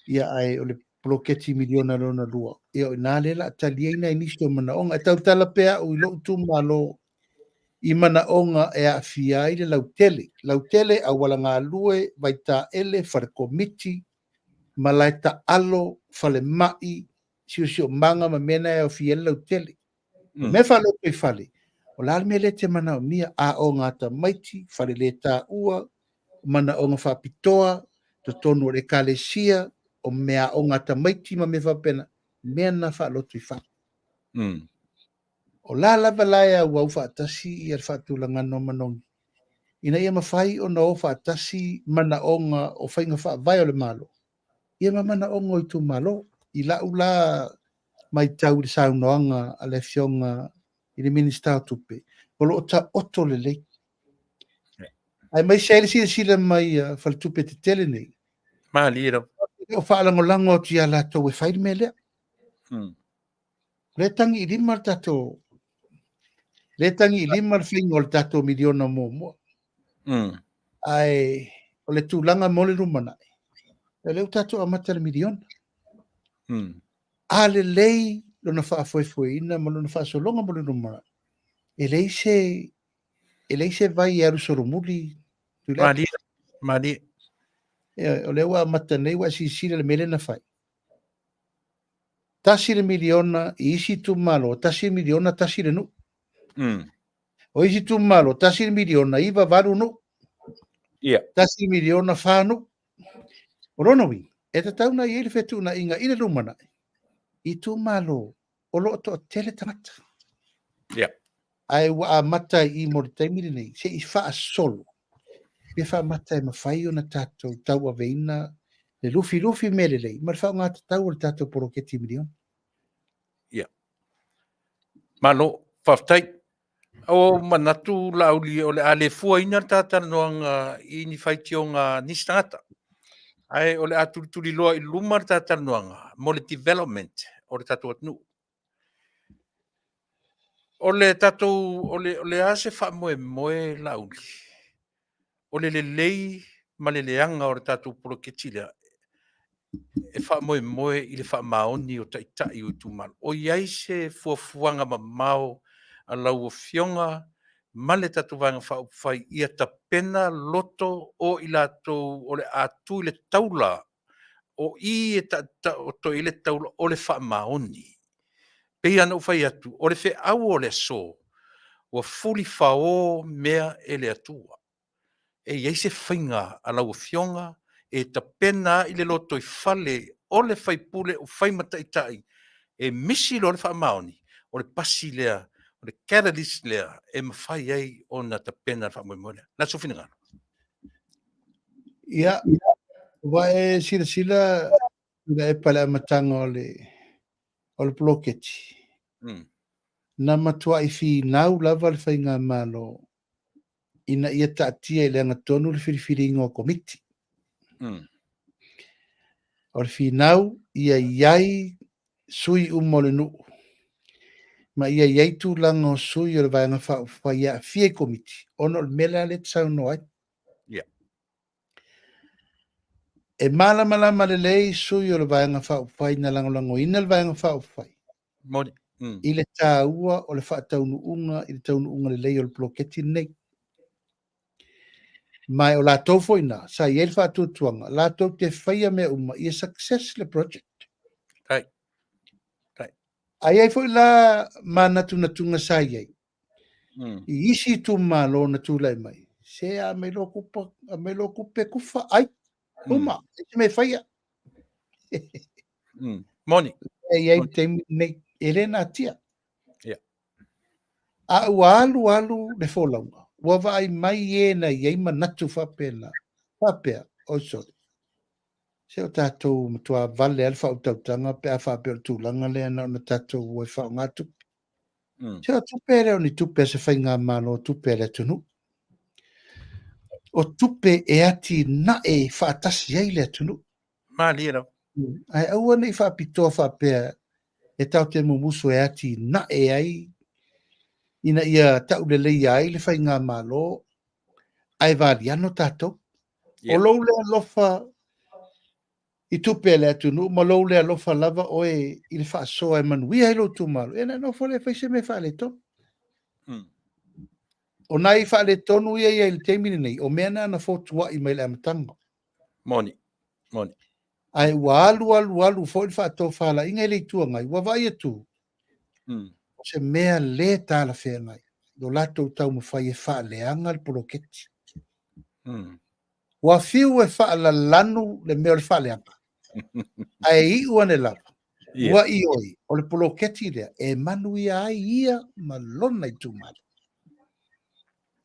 ia ae o le poloketi miliona lona lua, ia o i ina lea o le a tali ai nai nisi o manaoga. E tautala pea au i lou itumalo i manaoga e aafia ai le lautele, lautele, auala galue, vaitaele, fale komiti, malae taalo, falemai, siosiomaga ma mea na e aofia ai le lautele. O mea faalotoifale, o le a le mea lea e te manaomia? Aoga a tamaiti, faleletaua, manaoga faapitoa, totonu o le ekalesia, o meaaoga a tamaiti ma mea faapena, mea na faalotoifale. O la lava la e auau faatasi ia le faatulagaga o manogi, ina ia mafai ona o faatasi manaoga o faiga faavae o le Malo, ia ma manaoga o itumalo. I lau la matau i le saunoaga a le Afioga i le Minisita o Tupe, o lo o taoto lelei. Aemaise ai le silasila mai a faletupe tetele nei. Malie lava. E le o faalagolago atu ia latou e fai le mea lea. O lea e tagi i lima le tatou, lea e tagi i lima le faiga o le tatou miliona muamua. Ae o le tulaga mo le lumanai, o lea ua tatou amata i le miliona. A lelei lona faafoefoeina ma lona faasologa mo le lumanai, e leai se e leai se vai e alu solomuli. Malie, malie. O lea ua amata nei, ua e silasila i le mea lea na fai. $1 miliona i isi itumalo, $1 miliona tasi le nuu. O isi itumalo, $1 miliona, iva valu nuu. $1 miliona fa nuu. O lona uiga, e tatau ona i ai le fetuunaiga i le lumanai, i itumalo o lo o toatele tagata. Ae ua amata i i mo le taimi lenei, se i faasolo, pe faamata e mafai ona tatou tauaveina le lufilufi mea lelei ma le faaaoga tatau o le tatou poloketi miliona. Ia. Malo, faafetai. Ua ou manatu Laauli o le a le fuaina le ta talanoaga i ni faitioga a nisi tagata. Ae o le a tulituliloa i luma le ta talanoaga mo le development o le tatou atunuu. O le tatou, o le, o le a se faamoemoe Laauli, o le lelei ma le leaga o le tatou poloketi lea, e faamoemoe i le faamaoni o taitai o itumalo. O i ai se fuafuaga mamao a lau Afioga ma le tatou Vaega Faaupufai ia tapena loto o i latou o le a tu i le taula, o i e taoto i ai le taula o le faamaoni. Pei lava ona ou fai atu, o le feau o le aso, ua fulifao mea e le Atua. E i ai se faiga a lau Afioga e tapena ai le lotoifale o le faipule o fai ma taitai e misi loa le faamaoni, o le pasi lea, o le catalyst lea e mafai ai ona tapena le faamoemoe lea. O le a sou finagalo? Ia, ua e silasila Tuilaepa i le amataga o le o le poloketi, na matuai finau lava le faigamalo ina ia taatia i le agatonu le filifiliga o Komiti. O le finau ia i ai sui uma o le nuu ma ia i ai tulaga o sui o le Vaega Faaupufai e aafia i Komiti, ona o le mea lea e te saunoa ai. E malamalama lelei sui o le Vaega Faaupufai na lagolagoina le Vaega Faaupufai i le taua o le faataunuuga i le taunuuga lelei o le poloketi lenei. Ma o latou foi na, sa i ai le faatuatuaga, latou te faia mea uma ia success le project. Right. Right. Ae i ai foi la manatunatuga sa i ai i isi itumalo na tulai mai, se a aumai loa kupa, aumai loa tupe kufa, ai, uma, e se mea e faia. Moni. E i ai le taimi lenei, e le natia. Yeah. A ua alu alu le folauga, ua vaai mai e na i ai manatu faapena, faapea, oi sole, se o tatou matua vale lava le faautautaga pe a faapea o le tulaga lea na ona tatou o e faaaoga tupe. Se o tupe e le o ni tupe a se faigamalo, o tupe a le atunuu. O tupe e atinae faatasi ai le atunuu. Malie lava. Ae aua ne i faapitoa faapea e tatou te mumusu e atinae ai ina ia tauleleia ai le faigamalo ae valiano tatou. O lou le alofa i tupe a le atunuu ma lou le alofa lava oe i le faasoa e manuia ai lou itumalo, ia ona e nofo lea e fai se mea faaletonu. O nai faaletonu ia e i ai i le taimi lenei, o mea na na fotuai mai i le amataga. Moni, moni. Ae ua alu alu alu foi le faatofalaiga i le Itu Agai, ua vaai atu, o se mea le talafeagai lo latou taumafai e faaleaga le poloketi. Ua fiu e faalalanu le mea o le faaleaga, ae iu ane lava, ua ioe, o le poloketi lea e manuia ai ia ma lona itumalo.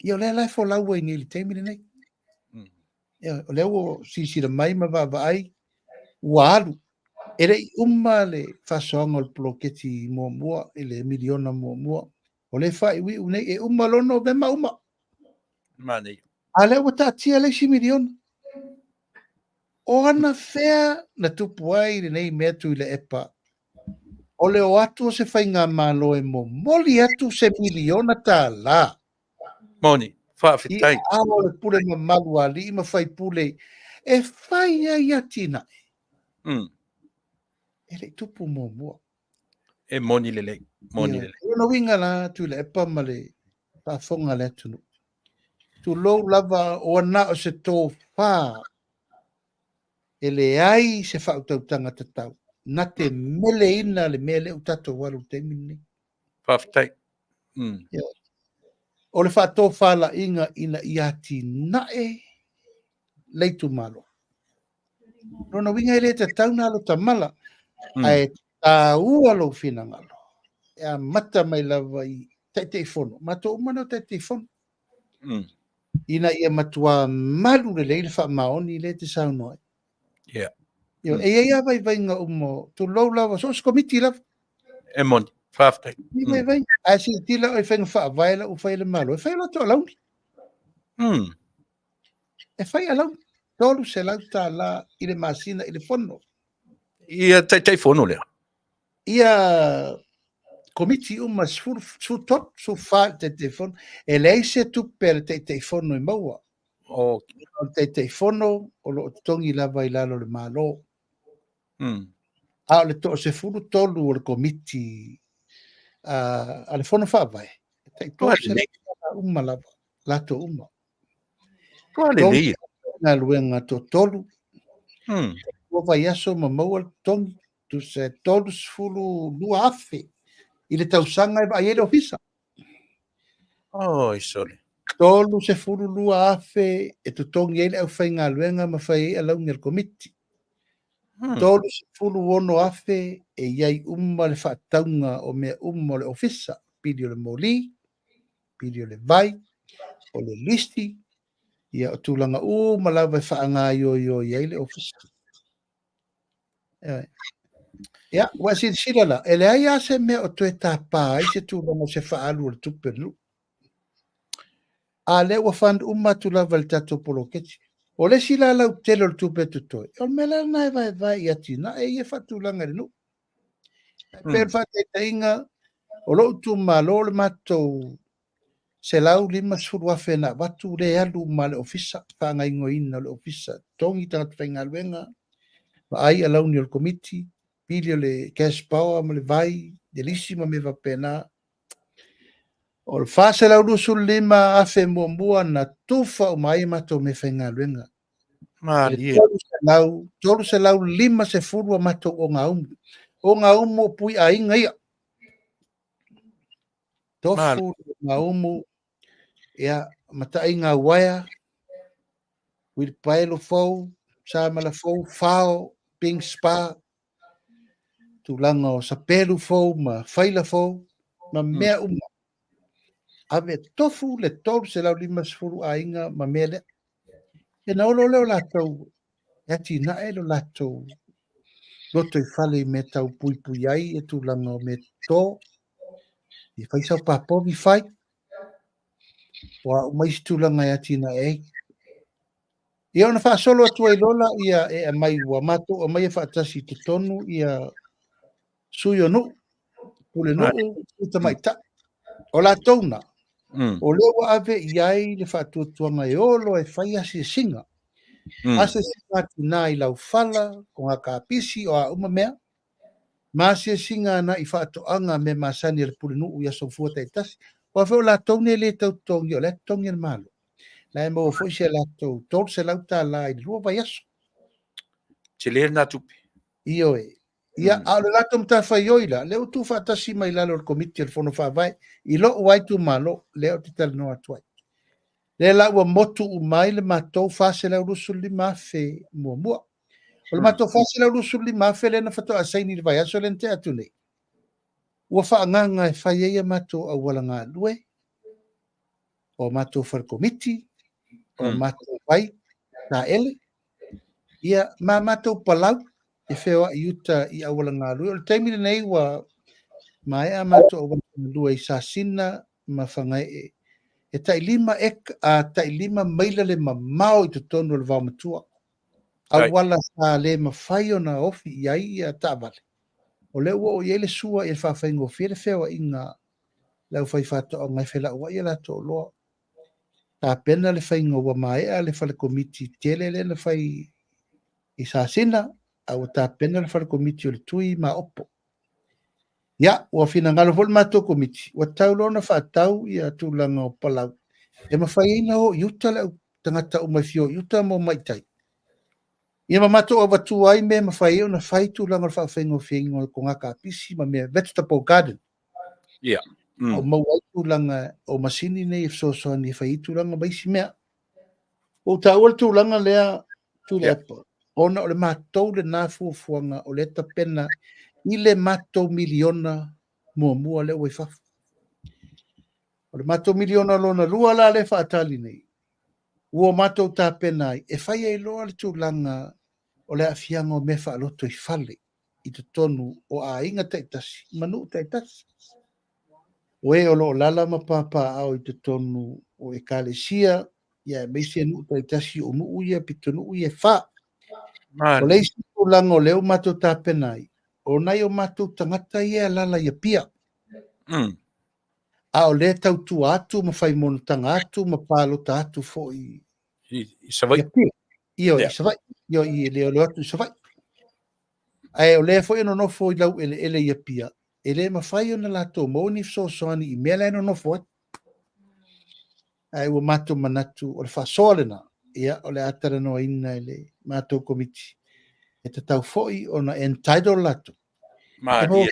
Ia o lea la e folau ai nei i le taimi lenei. Ia, o lea ua silasila mai ma vaavaai, ua alu. E le i uma le faasoaga o le poloketi muamua i le miliona muamua. O lea e faaiuiu nei, e uma loa Novema uma. Manaia. A lea ua taatia le isi miliona. O anafea na tupu ai lenei mea Tuilaepa? O le o atu o se faigamalo e momoli atu se miliona tala. Moni, faafetai. I aao o le pule mamalu a alii ma faipule e fai ai atinae. E le i tupu muamua. E moni lelei, moni lelei. O lona uiga la, Tuilaepa ma le faafofoga a le atunuu, tulou lava ua na o se tofa e leai se faautautaga tatau na te meleina le mea lea ua tatou alu i le taimi lenei. Faafetai. O le faatofalaiga ina ia atinae le itumalo. Lona uiga e le tatau ona alo tamala, ae taua lou finagalo e amata mai lava i Taitaifono, matou uma na o Taitaifono, ina ia matua malu lelei le faamaoni lea e te saunoa ai. E i ai lava vaivaiga uma, tulou lava, so o se komiti lava. E moni, faafetai. Ni vaivaiga. Ae silasila oe i faiga faavae la ua fai e le Malo, e fai o latou alauni. E fai alauni, $300 i le masina i le fono. Ia Taitaifono lea. Ia komiti uma, 13, 14 i le Taitaifono. E leai se tupe a le Taitaifono e maua. O le Taitaifono o lo o totogi lava i lalo o le Malo. A o le toa-13 o le komiti a le Fono Faavae, e tai $300 uma lava, latou uma. Toa lelei. Galuega toatolu, ua vaiaso ma maua le totogi, tusa e 32,000 i le tausaga e vaai ai le ofisa. Oi, sole. 32,000 e totogi ai le aufaigaluega ma fai ai alauni a le komiti. 36,000 e i ai uma le faatauga o mea uma o le ofisa, pili o le moli, pili o le vai, o le lisi, ia o tulaga uma lava e faagaoioi ai le ofisa. Ia, ua e silasila la, e leai lava se mea o toe tapa ai se tulaga o se faaalu o le tupe a le nuu. A lea ua fund uma atu lava i le tatou poloketi. O le isi la lautele o le tupe e totoe, o le mea la lena e vaevae i atinae ia e faatulaga e le nuu. E pei o le faataitaiga, o lou itumalo le matou 150,000 na avatu lea e alu uma lava i le ofisa, faagaoioiina o le ofisa, totogi tagata faigaluega, vaai alauni o le komiti, pili o le cash power ma le vai, le lisi ma mea faapena. O le 425,000 muamua na tufa uma ai a matou meafaigaluega. Malie. 350 a matou ogaumu. Ogaumu o pui aiga ia. Tofu, ogaumu, ia, mataiga uaea, uilipaelo fou, samala fou, fao, pink spa, tulaga o sapelu fou ma faila fou, ma mea uma. Ave tofu le 350 aiga ma mea lea. Ia na olo lea o latou e atinae lo latou lotoifale i mea tau puipui ai ia tulaga o mea toto. Ia fai sau papovi fai. O a uma isi tulaga e atinae ai. Ia ona faasolo atu ai loa lea e aumai ua matou aumaia faatasi i totonu ia sui o nuu, pulenuu, sui tamaitai. O latou na, o lea ua ave i ai le faatuatuaga e o loa e fai asiasiga. Asiasiga a tina i laufala, o kapisi, o a uma mea, ma asiasiga agai i faatoaga, mea masani a le pulenuu i aso Gafua taitasi. Aua foi o latou nei e le tau totogia, o la e totogi e le Malo. La e maua foi si a latou $300 i le 2 vaiaso. Tele lena tupe. Ioe. Ia, a o le latou matafaioi la, lea ua tuufaatasi mai lalo o le Komiti o le Fono Faavae i lou lava itumalo, lea ou te talanoa atu ai. Lea la ua motu uma ai le matou $425,000 muamua. O le matou $425,000 lea na faatoa saini i le vaiaso lea na tea atu nei, ua faaagaaga e fai ai a matou auala galue, o matou fale komiti, o matou vai taele, ia, ma matou palau e feoai i uta i auala galue. O le taimi lenei ua maea matou auala galue i Sasina ma Fagaee, e tai 5 eka, tai 5 maila le mamao i totonu o le vaomatua. Auala sa le mafai ona ofi i ai ia taavale, o lea ua oo i ai le sua ia faafaigofie le feoaiga a le aufaifaatoaga e felauai a latou oloa. Tapena le faiga ua maea le fale komiti tele lea na fai i Sasina, a ua tapena le fale komiti o le Tui ma Aopo. Ia, ua finagalo foi le matou komiti, ua tatau loa ona faatau ia tulaga o palau e mafai ai ona o i uta le au tagata uma e fia o i uta ma omai i tai. Ia ma matou avatua ai mea e mafai ai ona fai tulaga o le faafaigofieina o toga kapisi ma mea, vegetable garden. Ia. O maua ai tulaga o masini nei e fesoasoani e fai ai tulaga ma isi mea. Ua ou taua le tulaga lea, Tuilaepa, ona o le matou lena fuafuaga o lea e tapena i le matou miliona muamua lea ua i fafo. O le matou miliona lona lua la lea e faatali nei, ua matou tapena ai, e fai ai loa le tulaga o le aafiaga o mea faalotoifale i totonu o aiga taitasi ma nuu taitasi. O e o lo o alaala ma papaaao i totonu o ekalesia, ia aemaise nuu taitasi o nuu ia, pitonuu ia e 4. O le isi tulaga o lea ua matou tapena ai, o nai o matou tagata ia e alaala i Apia. A o lea e tautua atu ma fai monotaga atu ma palota atu foi i Savaii. Ioe, i Savaii. Ioe, i le o atu i Savaii. Ae o lea foi e nonofo i laueleele i Apia, e le mafai ona latou maua ni fesoasoani i mea la e nonofo ai. Ae ua matou manatu o le faasoa lena, ia, o le a talanoaina e le matou komiti, e tatau foi ona entitle latou. Malie.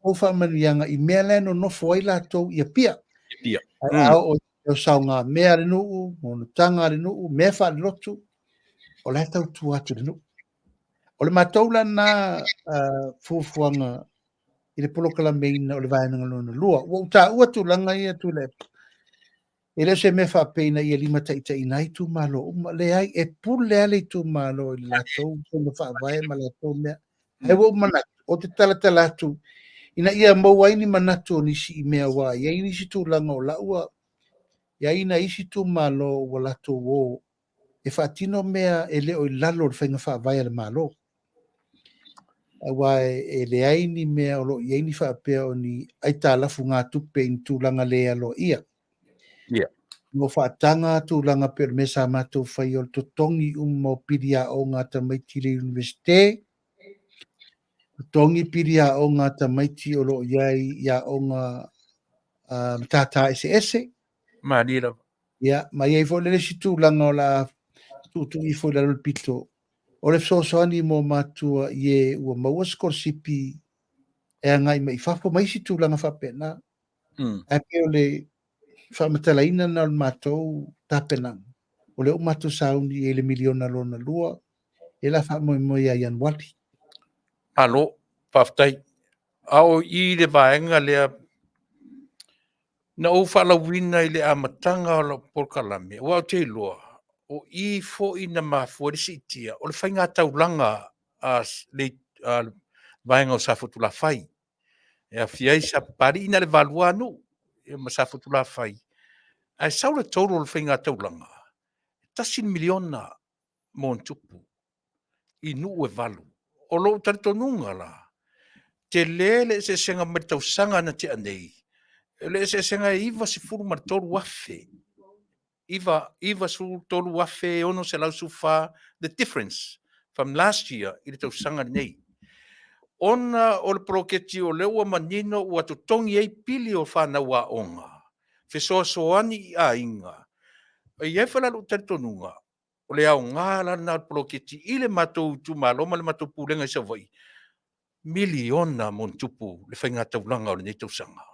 E faamanuiaga i mea la e nonofo ai latou i Apia. Apia. Ae a oo i saogamea a le nuu, monotaga a le nuu, mea faalelotu, o la e tautua atu i le nuu. O le matou la lena fuafuaga i le polokalameina o le vaega lona lua. Ua ou taua tulaga ia Tuilaepa, e le o se mea faapea ina ia limataitaiina ai itumalo uma. Leai, e pule lava le itumalo i le latou faiga faavae ma latou mea. Ae ua ou manatu, ou te talatala atu ina ia maua ai ni manatu o nisi i mea aua e i ai nisi tulaga o la ua i ai nai isi itumalo ua latou o e faatino mea e le o i lalo o le faiga faavae a le Malo. Aua e leai ni mea o lo o i ai ni faapea o ni aitalafugatupe i ni tulaga le aloaia. No faataga tulaga pei o le mea sa matou faia o le totogi uma o pili aoga a tamaiti i le Iunivesite, totogi pili aoga a tamaiti o lo o i ai i aoga matata eseese. Malie lava. Ia, ma i ai foi le isi tulaga o le a tuutuu ifo i lalo le pito, o le fesoasoani mo matua i e ua maua sikolasipi e agai mai i fafo ma isi tulaga faapena. Ae pei o le faamatalaina lena o le matou tapenaga, o lea ua matou sauni i ai i le miliona lona lua, e la faamoemoe ia Ianuari. Malo, faafetai. A o i le vaega lea na ou faalauina i le amataga o lau polokalame, aua ou te iloa, o i foi na mafua ai le siitia, o le faigataulaga a le vaega o Safotulafai, e aofia ai Sapapalii, na o le 8 lava nuu ma Safotulafai, ae sau le total o le faigataulaga, e $1 miliona. Montupu i nuu e valu. O lou talitonuga la, tele le eseesega mai le tausaga na tea nei, o le eseesega e 93,000, 93,614 the difference from last year i le tausaga lenei. Ona o le poloketi o lea ua manino ua totogi ai pili o fanau aoga, fesoasoani i aiga. E i ai foi la lou talitonuga, o le aoga la lena o le poloketi i le matou itumalo ma le matou pulega i Savaii, miliona ma ona tupu le faigataulaga o lenei tausaga.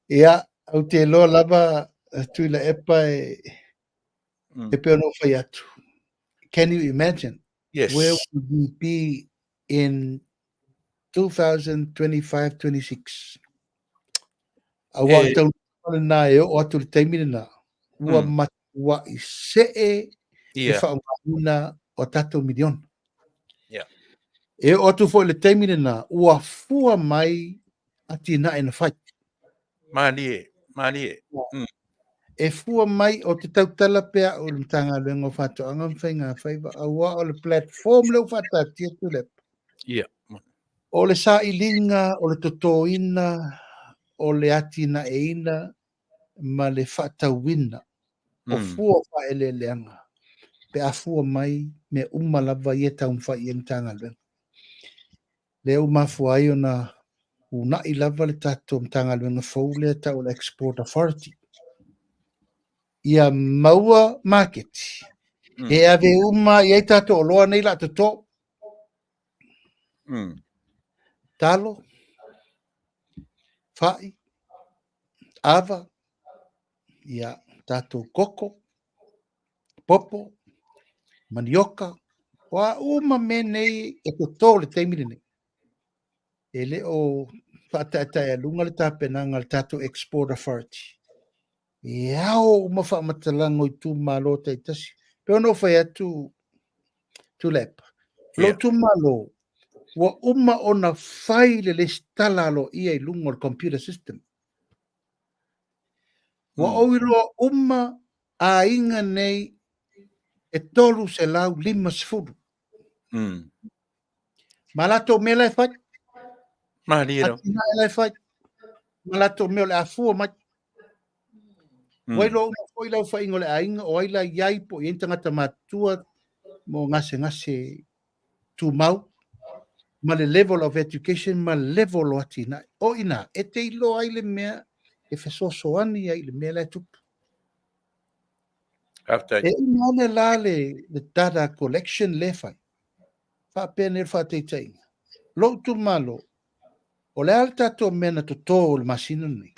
Ia, ou te iloa lava Tuilaepa e e pei ona ou fai atu. Can you imagine? Yes. Where would we be in 2025-26? Aua o le taunuuga lena e oo atu i le taimi lena, ua matuai see le faaaogaina o tatou miliona. E oo atu foi i le taimi lena, ua fua mai atinae na fai. Malie, malie. E fua mai, ou te tautala pea au i le Matagaluega o Faatoaga ma Faiga Faiva, aua o le platform lea ua faataatia Tuilaepa. O le sailiga, o le totoina, o le atinaeina ma le faatauina o fua o faaeleeleaga pe a fua mai mea uma lava ia e taumafai i ai le Matagaluega. Lea ua mafua ai ona uunai lava le tatou Matagaluega fou lea e tau o le Export Authority ia maua maketi e ave uma i ai tatou oloa nei la toto. Talo, fai, ava, ia, tatou koko, popo, manioka, o a uma mea nei e toto i le taimi lenei. E le o faataetaealuga le tapenaga a le tatou Export Authority. E ao uma faamatalaga o itumalo taitasi. Pei ona ou fai atu, Tuilaepa, lou itumalo, ua uma ona fai le lesitala aloaia i luga o le computer system. Ua ou iloa uma aiga nei e 350. Ma latou mea la e fai. Malie lava. Atinae la e fai. Ma latou mea o le a fua mai. Ua iloa uma foi le aofaiga o le aiga o ai la i ai po o i ai ni tagata matutua mo gasegase tumau ma le level of education ma le level o atinae. O i ina e te iloa ai le mea e fesoasoani ai i le mea la e tupu. Faafetai. E uma ane la le data collection lea e fai, faapea nei o le faataitaiga, lou itumalo, o le a le tatou mea na toto i le masina lenei?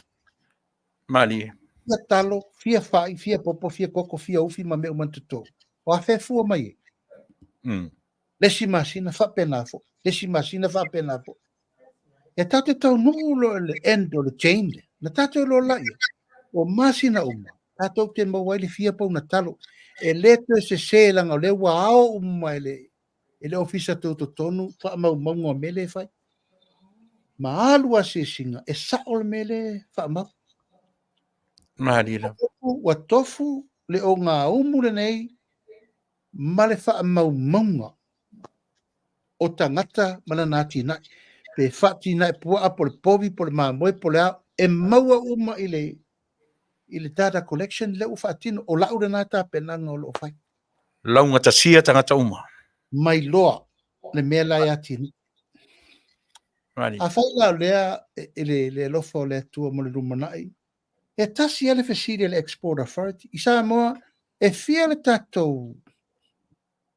Malie. Fia talo, fia fai, fia popo, fia koko, fia ufi ma mea uma na toto. O afea e fua mai ai? Le isi masina faapena foi, le isi masina faapena foi. E tatou te taunuu loa i le end o le chain lea, na tatou iloa laia, o masina uma, tatou te maua ai le fia pauna talo. E le toe sese leaga o lea ua ao uma e le, e le ofisa tutotonu faamaumauga o mea lea e fai. Ma alu asiasiga, e sao le mea lea e faamau. Malie lava. Ua tofu le ogaumu lenei ma le faamaumauga o tagata ma lana atinae. Pe faatinae puaa po o le povi po o le mamoe po o le a, e maua uma i le, i le data collection lea ua faatino. O lau lena tapenaga o lo o fai. Laugatasia tagata uma. Mailoa le mea la e atinae. Afai la o lea i le, le alofa o le Atua mo le lumanai, e tasi lava le fesili a le Export Authority. I Samoa, e fia le tatou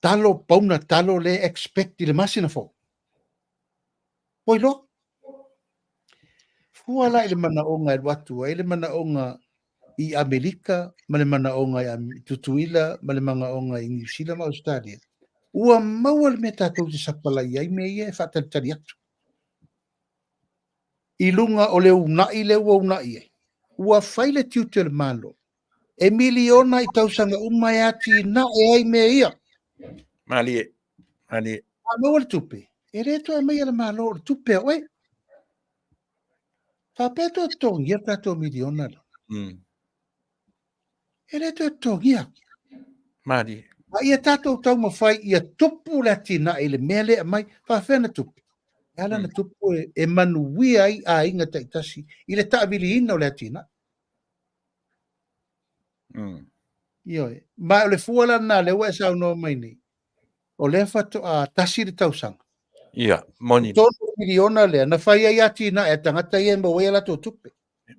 talo, pauna talo lea e expect i le masina fou? Ua iloa. Fua la i le manaoga e alu atu ai le manaoga i Amerika ma le manaoga i Tutuila ma le manaoga i Niu Sila ma Ausetalia. Ua maua le mea tatou te sapalai ai mea ia e faatalitali atu. I luga o le uunai lea ua uunai ai, ua fai le tiute o le Malo e miliona i tausaga uma e atinae ai mea ia. Malie, malie. A maua le tupe, e le toe aumaia e le Malo, o le tupe a oe. Faapea toe totogia le tatou miliona lea. E le toe totogia. Malie. A ia tatou taumafai ia tupu le atinae i le mea lea e aumai, faafefea na tupu? E ala na tupu e, e manuia ai aiga taitasi i le taaviliina o le atinae. Ioe. Ma o le fua la lena lea ua e saunoa mai nei, o lea faatoa tasi le tausaga. Ia, moni. $3 miliona lea na fai ai atinae a tagata ia e maua ai a latou tupe.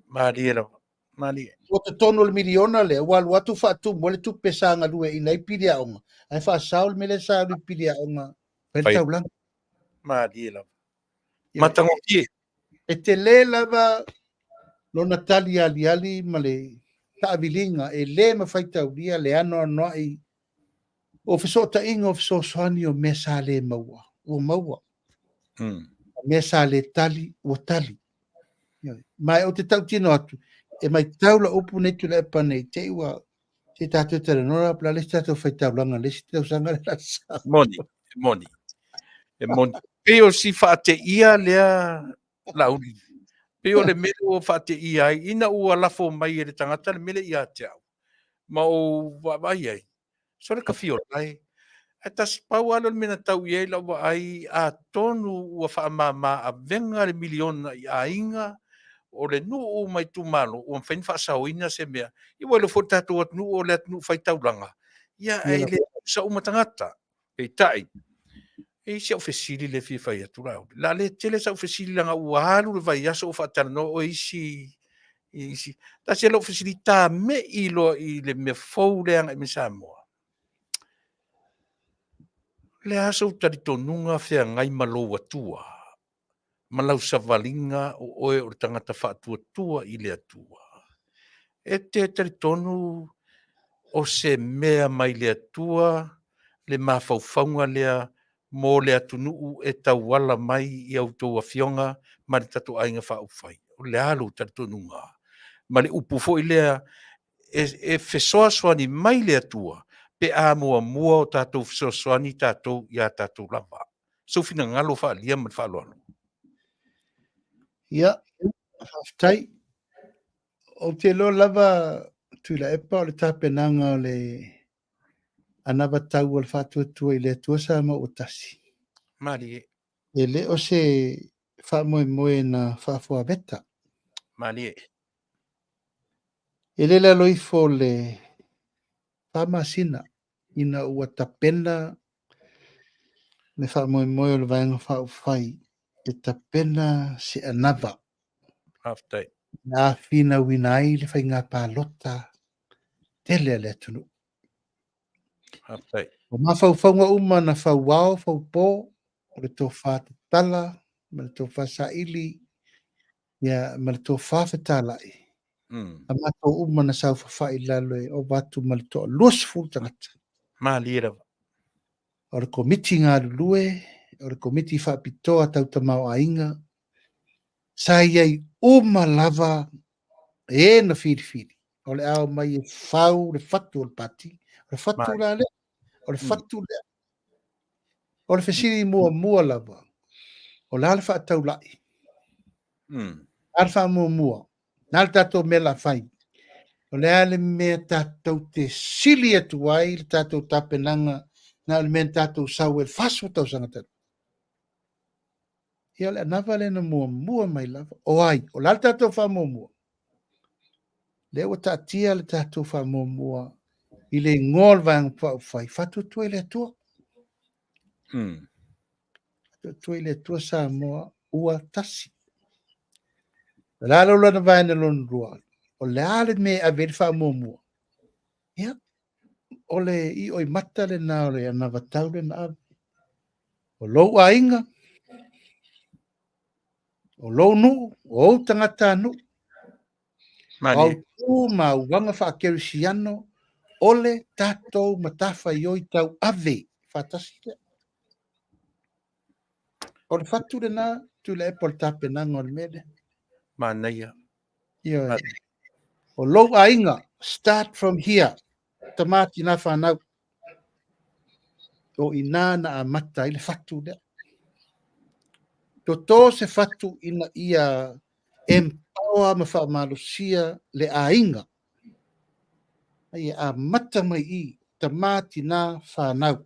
Malie lava. Malie. O totonu o le miliona lea, ua alu atu faatumu ai le tupe sa galueaiina ai pili aoga, ae faasao le mea lea sa alu i pili aoga fai le taulaga. Malie lava. Matagofie. E tele lava lona tali aliali ma le taaviliga e le mafai taulia le anoanoai o fesootaiga o fesoasoani o mea sa le maua, ua maua. O mea sa le tali, ua tali. Ma ou te tautino atu, e maitau lau upu nei Tuilaepa nei te i ua se tatou talanoa po o le a le isi tatou faitaulaga i le isi tausaga lea o le a sau. Moni, e moni. E moni. Pei o si faateia lea Laauli. Pei o le mea lea ua faateia ai, ina ua lafo mai e le tagata le mea lea ia te au, ma ou vaavaai ai, sole ka fia ola e. Ae tasi pau lava lea o le mea na tau i ai lau vaai, atonu ua faamama avega le miliona i aiga o le nuu ma itumalo ua mafai ona faasaoina se mea. Ia ua iloa foi le tatou atunuu o le atunuu faitaulaga, ia ae le tutusa uma tagata. Peitai, e i ai si au fesili lea e fia fai atu Laauli. O le a le tele sau fesili leaga ua alu le vaiaso o faatalanoa oe i isi i isi. Tasi e lou fesili tame'i loa i le mea fou lea agai mai Samoa. O le a sou talitonuga feagai ma lou Atua ma lau savaliga o oe o le tagata faatuatua i le Atua? E te talitonu o se mea mai le Atua le mafaufauga lea mo le atunuu e tauala mai i a outou afioga ma le tatou aiga faaupufai? O le a lou talitonuga? Ma le upu foi lea e fesoasoani mai le Atua pe a muamua o tatou fesoasoani tatou iā tatou lava. Sou finagalo faaalia ma le faaaloalo. Ia, faafetai. Ou te iloa lava Tuilaepa o le tapenaga o le anavatau a le Faatuatua i le Atua Samoa ua Tasi. Malie. E le o se faamoemoe na faafuaveta. Malie. E le lalo ifo o le 4 masina ina ua tapena le faamoemoe o le Vaega Faaupufai e tapena se anava. Faafetai. Na finauina ai le faiga palota tele a le atunuu. Faafetai. O mafaufauga uma na fauao faupo, o le tofa tatala ma le tofa saili, ia, ma le tofa fetalai, a matou uma na saofafai i lalo e ova atu ma le toa 20 tagata. Malie lava. O le komiti galulue, o le komiti faapitoa tau tamaoaiga, sa i ai uma lava e na filifili, o le a omai e fau le fatu o le pati. O le fatu la lea, o le fatu lea. O le fesili muamua lava, o le a le faataulai? A le faamuamua, na le tatou mea la fai? O le a le mea tatou te sili atu ai le tatou tapenaga na o le mea na tatou sau ai le 40 tausaga talu? Ia, o le anava lea na muamua mai lava. O ai? O le a le tatou faamuamua? Lea ua taatia le tatou faamuamua i le igoa o le Vaega Faaupufai, Faatuatua i le Atua. Faatuatua i le Atua Samoa ua tasi. O le a lau lana vaega lona lua? O le a le mea e ave ai le faamuamua? Ia, o le ioimata lena o le anavatau lena ave. O lou aiga, o lou nuu, o ou tagatanuu, o au tu ma auaga faakerisiano, o le tatou matafaioi tauave faatasi lea. O le fatu lena, Tuilaepa, o le tapenaga o le mea lea. Manaia. Ioe. O lou aiga, start from here, tama tina whanau. O ina na amata ai le fatu lea. Toto se fatu ina ia empower ma faamalosia le aiga. A ia amata mai i tama, tina, fanau,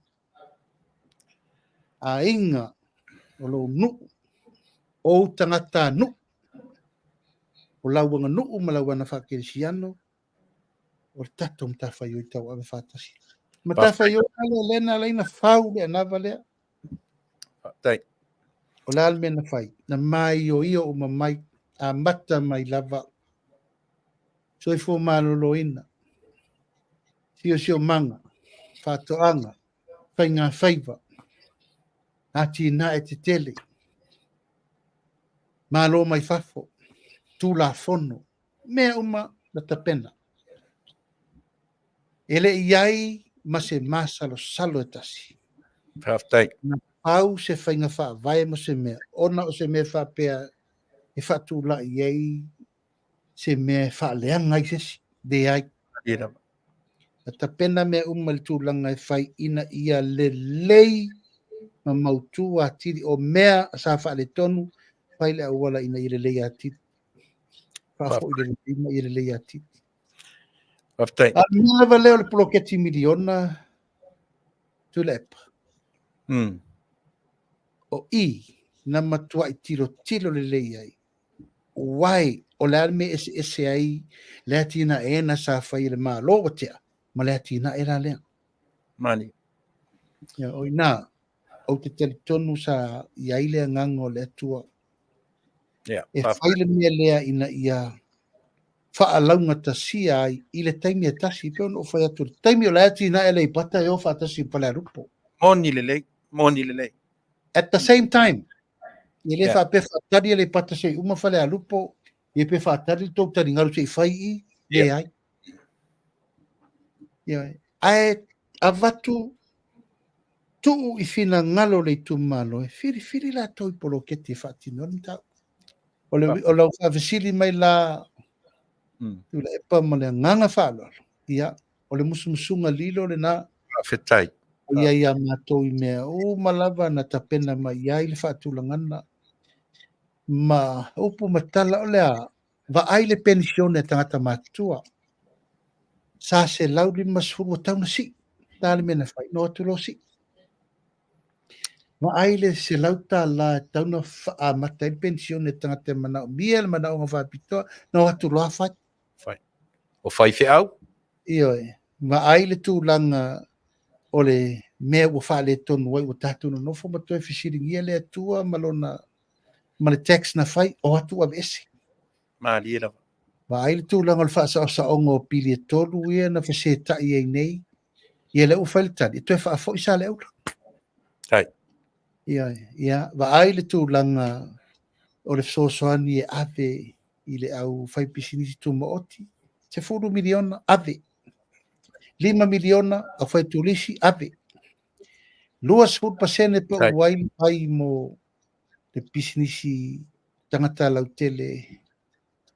aiga o lou nuu, ou tagatanuu, o lau aganuu ma lau ana faakerisiano, o le tatou matafaioi tauave faatasi. Matafaioi la lea lea na ala ai ona fau le anava lea. Faafetai. O le a le mea na fai? Na maioio uma mai, amata mai lava soifua maloloina, siosiomaga, faatoaga, faigafaiva, atinae tetele, Malo mai fafo, Tulafono, mea uma na tapena. E le i ai ma se masalosalo e tasi. Faafetai. Na pau se faiga faavae ma se mea, ona o se mea faapea e faatulai ai se mea e faaleaga ai se isi. Leai. Na tapena mea uma i le tulaga e fai ina ia lelei ma mautu atili. O mea sa faaletonu, fai le auala ina ia lelei atili. Faafoi le lelei ma ia lelei atili. Faafetai. A o le mea lava lea o le poloketi miliona, Tuilaepa. O i na matuai tilotilo lelei ai Why? O le a le mea e eseese ai le atinaena sa fai e le Malo ua tea ma le atinae la lea? Mani. Ia, o i ina, ou te talitonu sa i ai le agaga o le Atua e fai le mea lea ina ia faalaugatasia ai i le taimi e tasi. Pei ona ou fai atu, i le taimi o le atinae a Aleipata e o faatasi ma Falealupo. Moni lelei, moni lelei. At the same time, E le faapea faatali Aleipata se i uma Falealupo, ia pe faatali le tou taligalu se i fai i, leai. Ia, ae avatu tuu i finagalo o le itumalo e filifili latou i poloketi e faatino ai le mataupu. O le, o lau faafesili mai la Tuilaepa ma le agaga faaaloalo, ia, o le musumusuga lilo lena. Faafetai. O i ai ia matou i mea uma lava na tapena mai i ai le faatulagana ma upu ma tala, o le a? Vaai le penisione a tagata matutua, sa 150 ua tau na sii. Le a le mea na fai? Na o atu loa sii. Vaai le $100 e tau na amata ai le penisione a tagata e manaomia le manaoga faapitoa, na o atu loa fai. Fai. O faifeau? Ioe. Vaai le tulaga o le mea ua faaletonu ai, ua tatou nonofo ma toe fesiligia le Atua ma lona ma le tax na fai, o atu aveese. Malie lava. Vaai le tulaga o le faasaosaoga o pili e tolu ia na fesetai ai nei, ia lea ua fai le tali, e toe faafoi Saleaula. Tai. Ioe. Ia, vaai le tulaga o le fesoasoani e ave i le au faipisinisi tumaoti, 10 miliona, ave. 5 miliona, au fai turisi, ave. 20% pe ua ai le fai mo le pisinisi tagata lautele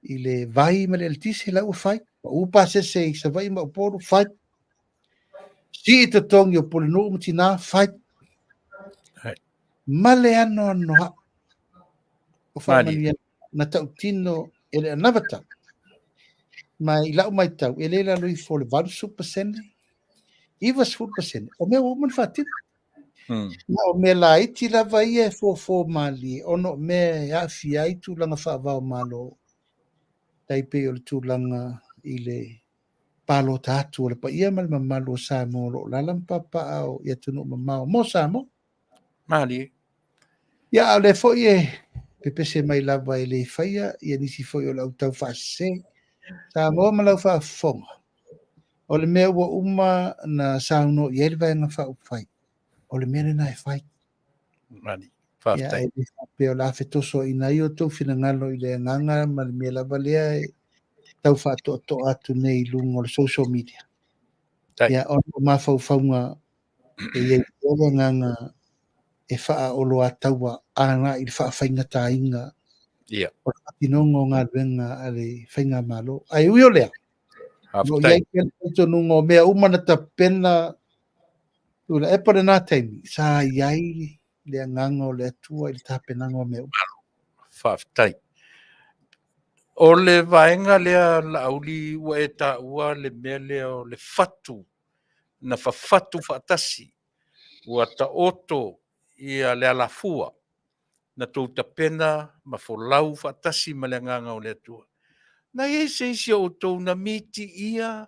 i le vai ma le eletise, la ua fai. Pau pasese i Savaii ma Upolu, fai. Sii totogi o Pulenuu ma Tina, fai. Ma le anoanoai o faamanuiaga na tautino e le anavatau. Ma i lau matau, e le i lalo ifo o le 80%, 90% o mea ua uma ona faatino. Ma o mea laiti lava ia e fofo malie ona o mea e aafia ai tulaga faava o Malo, tai pei o le tulaga i le palota atu o le paia ma le mamalu o Samoa o lo o alaala ma papaaao i atunuu mamao mo Samoa. Malie. Ia, a o lea foi e pepese mai lava e le faia ia nisi foi o le au tau faasese. Samoa ma lau faafofoga, o le mea ua uma na saunoa i ai le Vaega Faaupufai, o le mea lena e fai. Malie. Faafetai. Ia, e le faapea o le a fetosoaina ai outou finagalo i le agaga ma le mea lava lea e tau faatoatoa atu nei i luga o le social media. Ia, ona o mafaufauga e i ai pea le agaga e faaoloataua agai i le faafaigataina o le faatinoga o galuega a le Faigamalo. Ae ui o lea, o lo o i ai pea le talitonuga o mea uma na tapena Tuilaepa lena taimi, sa i ai le agaga o le Atua i le tapenaga o mea uma. Faafetai. O le vaega lea Laauli ua e taua le mea lea o le fatu na fafatu faatasi ua taoto ia le alafua na tou tapena ma folau faatasi ma le Agaga o le Atua. Na i ai se isi o outou na mitiia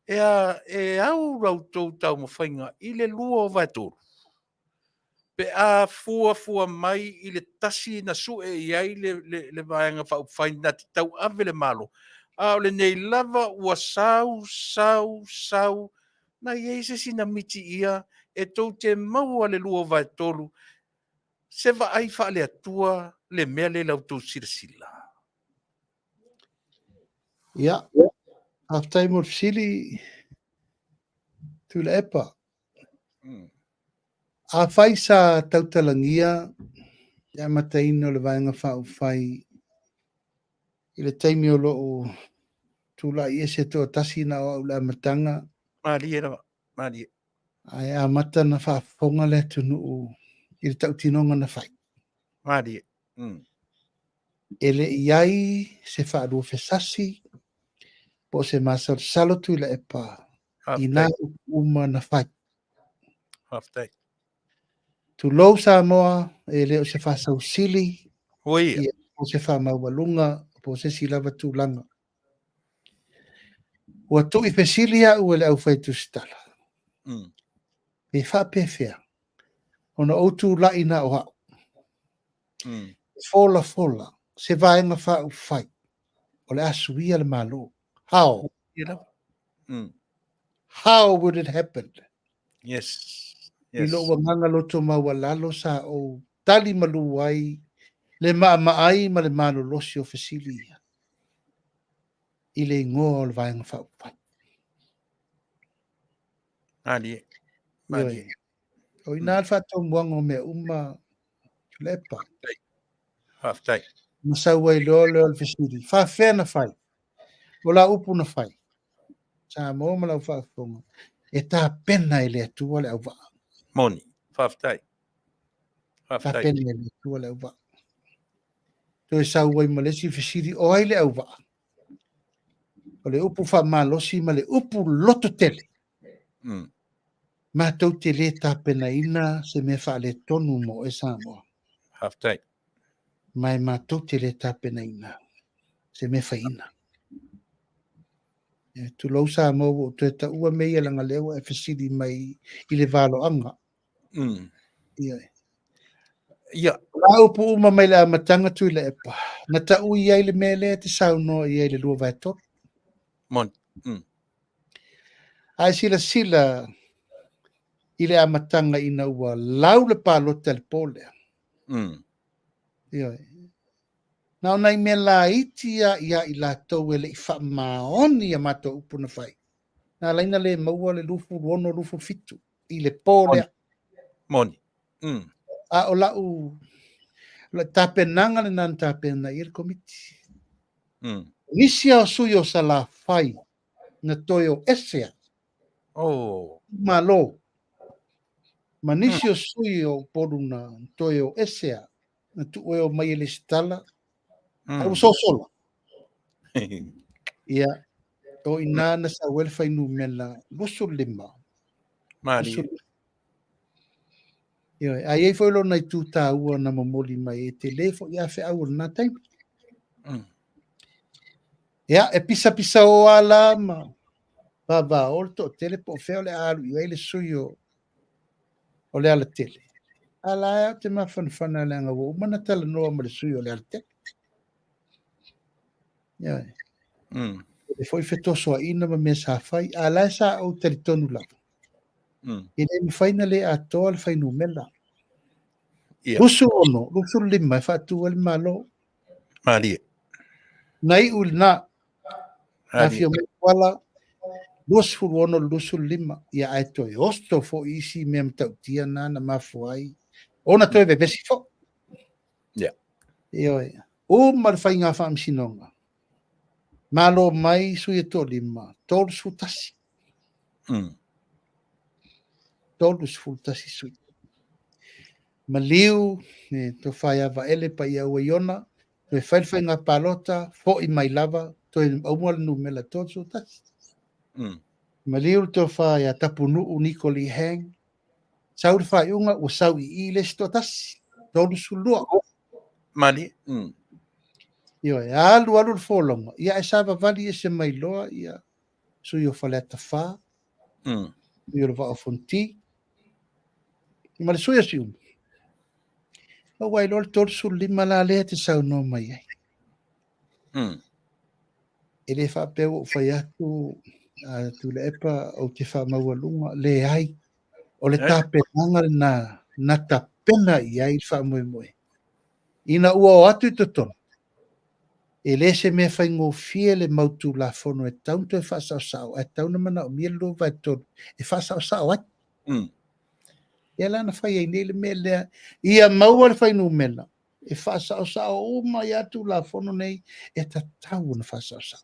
e, a, e au la outou taumafaiga i le 2/3? Pe a fuafua mai i le tasi na sue i ai le Vaega Faaupufai na te tauave le Malo, a o lenei lava ua sau, sau, sau, na i ai se isi na mitiia e tou te maua le 2/3, se vaai faale-Atua le mea lea i la outou silasila? Ia, faafetai mo le fesili, Tuilaepa. Afai sa tautalagia le amataina o le Vaega Faaupufai i le taimi o lo o tulai ese toatasi na o au i le amataga, Malie lava, malie. Ae amata na faafofoga le atunuu i le tautinoga na fai. Malie. E le i ai se faaluafesasi po o se masalosalo Tuilaepa i nā upu uma na fai. Faafetai. Tulou Samoa, e le o se faasausili, Ua ia. Ia, po o se faamaualuga, po o se isi lava tulaga. Ua tu'i fesili au e le aufaitusitala, pe faapefea ona ou tula'i na o au, folafola se Vaega Faaupufai o le a suia le Malo. How? Ia lava. How would it happen? Yes. I lou agaga loto maualalo sa ou tali malu ai le maamaai ma le malolosi o fesili ia i le igoa o le Vaega Faaupufai. Malie. Malie. O ina le faataumuaga o mea uma, Tuilaepa. Faafetai. Ma sau ai loa lea o le fesili, faafefea na fai? O la upu na fai, Samoa ma lau faafofoga, e tapena e le Atua le auvaa. Moni. Faafetai. Faafetai. Tapena e le Atua le auvaa. Toe sau ai ma le isi fesili, o ai le auvaa? O le upu faamalosi ma le upu loto tele. Matou te le tapenaina se mea faaletonu mo oe Samoa. Faafetai. Ma e matou te le tapenaina se mea faiina. E tulou Samoa ua ou toe taua mea ia leaga lea ua e fesili mai i le valoaga. Ia. Ia. O la upu uma mai le amataga Tuilaepa, na taui ai le mea lea e te saunoa i ai le 2/3. Moni. Ae silasila i le amataga ina ua lau le palota i le po lea. Ioe. Na o nai mea laiti a ia i latou e le i faamaoni a matou upu na fai. Na ala ai na le maua le 26, 27 i le po lea. Moni. A o lau la tapenaga lena na tapena i ai le komiti. Nisi a o sui o Salafai na toe o ese a. Malo. Ma nisi o sui o Upolu na toe o ese a. Na tuu e o mai e le sitala. A ua sosola. Ia, o ina na sau ai le fuainumera 25. Malie. Ioe, a i ai foi lona itu taua na momoli mai e tele foi a feau o lena taimi. Ia, e pisapisa o ala ma vava o le toatele po o fea o le a alu i ai le sui o Lealatele. A la e au te mafanafana leaga ua uma na talanoa ma le sui o Lealatele. Ioe. E foi fetosoaina ma mea sa fai, a la e sa ou talitonu lava. E le mafai na le atoa le fuainumera. 26, 25 e faatu ai le Malo. Malie. Na iu i lena. Afio mai Tuala, 26, 25, ia ae toe oso foi isi mea matautia na na mafua ai. Ona toe vevesi foi. Ioe. Uma le faiga faamasinoga. Malo mai sui e toalima, 31. 31 sui. Maliu, e tofa ia Vaele pa ia ua iona, Toe fai le faiga palota, fo'i mai lava, toe aua le numera 31. Maliu le tofa ia Tapunuu Niko Lee Hang, sau le faaiuga ua sau i i le isi toatasi, 32. Malie. Ioe, alu alu le folauga, ia ae savavali ese mai loa ia sui o Faleata 4, sui o le Vaa o Fonoti, ma le sui o Siumu. Maua ai loa le 35 la lea e te saunoa mai ai. E le faapea ua ou fai atu a Tuilaepa ou te faamaualuga, leai. O le tapenaga lena na tapena i ai le faamoemoe. Ina ua o atu i totonu, e le se mea faigofie le mau Tulafono e tatau ona toe faasaosao, ae tatau ona manaomia le 2/3 e faasaosao ai. Ia la na fai ai nei le mea lea, ia maua le fuainumera e faasaosao uma ai lava Tulafono nei e tatau ona faasaosao.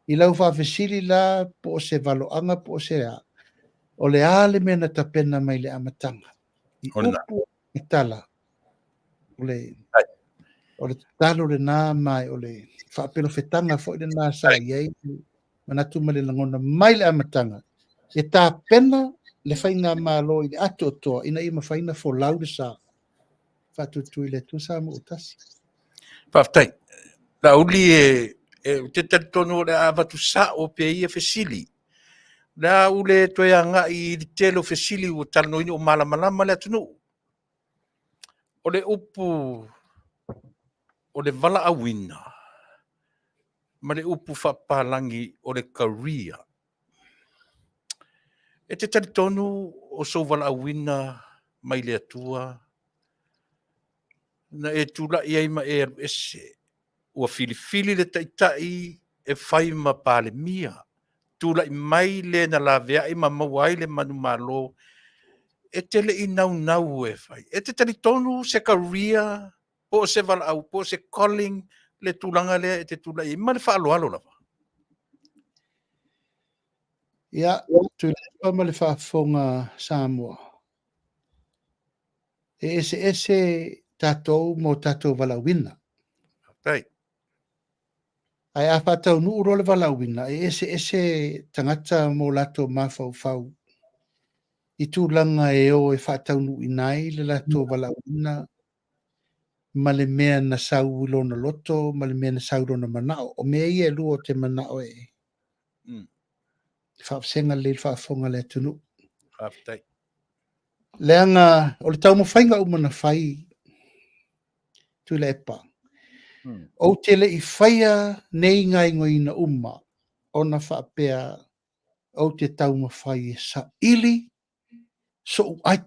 I lau faafesili la po o se valoaga po o se a, o le a le mea na tapena mai le amataga? I upu ma tala, o le, o le tatalo lena ma o le faapelofetaga foi lena sa i ai manatu ma le lagona mai le amataga e tapena le faigamalo i le atoatoa ina ia mafai ona folau le sa faatuatua i le Atua Samoa ua tasi. Faafetai. Laauli e, e, ou te talitonu o le a avatu sao pea ia fesili. O le a ou le toe agai i le tele o fesili ua talanoaina ua malamalama le atunuu. O le upu o le valaauina ma le upu faapapalagi o le career. E te talitonu o sou valaauina mai le Atua na e tulai ai ma e alu ese, ua filifili le Taitai e fai ma Palemia, tulai mai le na laveai ma maua ai le manumalo, e te le i naunau e fai. E te talitonu se career po o se valaau po o se calling le tulaga lea e te tulai ai ma le faaaloalo lava? Ia, Tuilaepa ma le faafofoga Samoa, e eseese tatou ma o tatou valaauina. Faafetai. Ae a faataunuu loa le valaauina, e eseese tagata ma o latou mafaufau i tulaga e o e faataunuuina ai le latou valaauina ma le mea na sau i lona loto ma le mea na sau i lona manao. O mea ia e lua ou te manao e faavasega lelei i le faafofoga a le atunuu. Faafetai. Leaga o le taumafaiga uma na fai Tuilaepa, ou te le i faia nei gaoioiga uma ona faapea ou te taumafai e saili sou ai.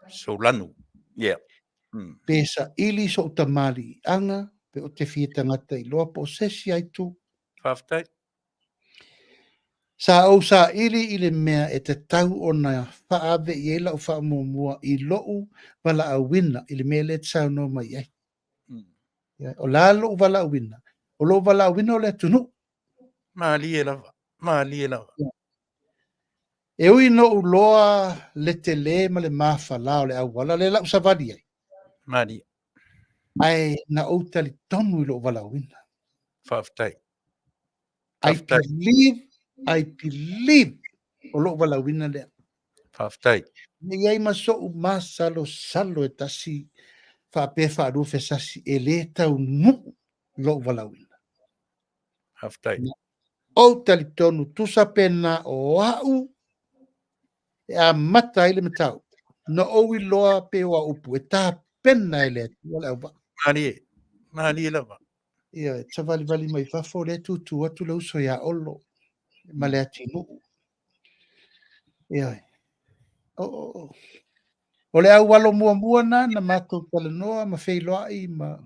Sou lanu. Yeah. Pe saili sou tamaliiaga, pe ou te fia tagata iloa po o se isi lava itu. Faafetai. Sa ou saili i le mea e tatau ona faaave i ai lau faamuamua i lou valaauina i le mea lea e te saunoa mai ai. O le a lou valaauina? O lou valaauina o le atunuu. Malie lava, malie lava. E ui ina ou iloa le tele ma le mafala o le auala lea la ou savali ai. Malie. Ae na ou talitonu i lou valaauina. Faafetai. I believe, I believe o lou valaauina lea. Faafetai. Ne i ai ma so'u masalosalo e tasi faapea faalua fesasi e le taunuu lou valaauina. Faafetai. Na ou talitonu tusa pe na o a'u e amata ai le mataupu. Na ou iloa pe o au upu e tapena e le Atua le auvaa. Malie, malie lava. Ia, e savalivali mai fafo, lea e tutu atu le uso ia Olo ma le atinuu. Ioe. O, o, o le aualo muamua na na matou talanoa ma feiloai ma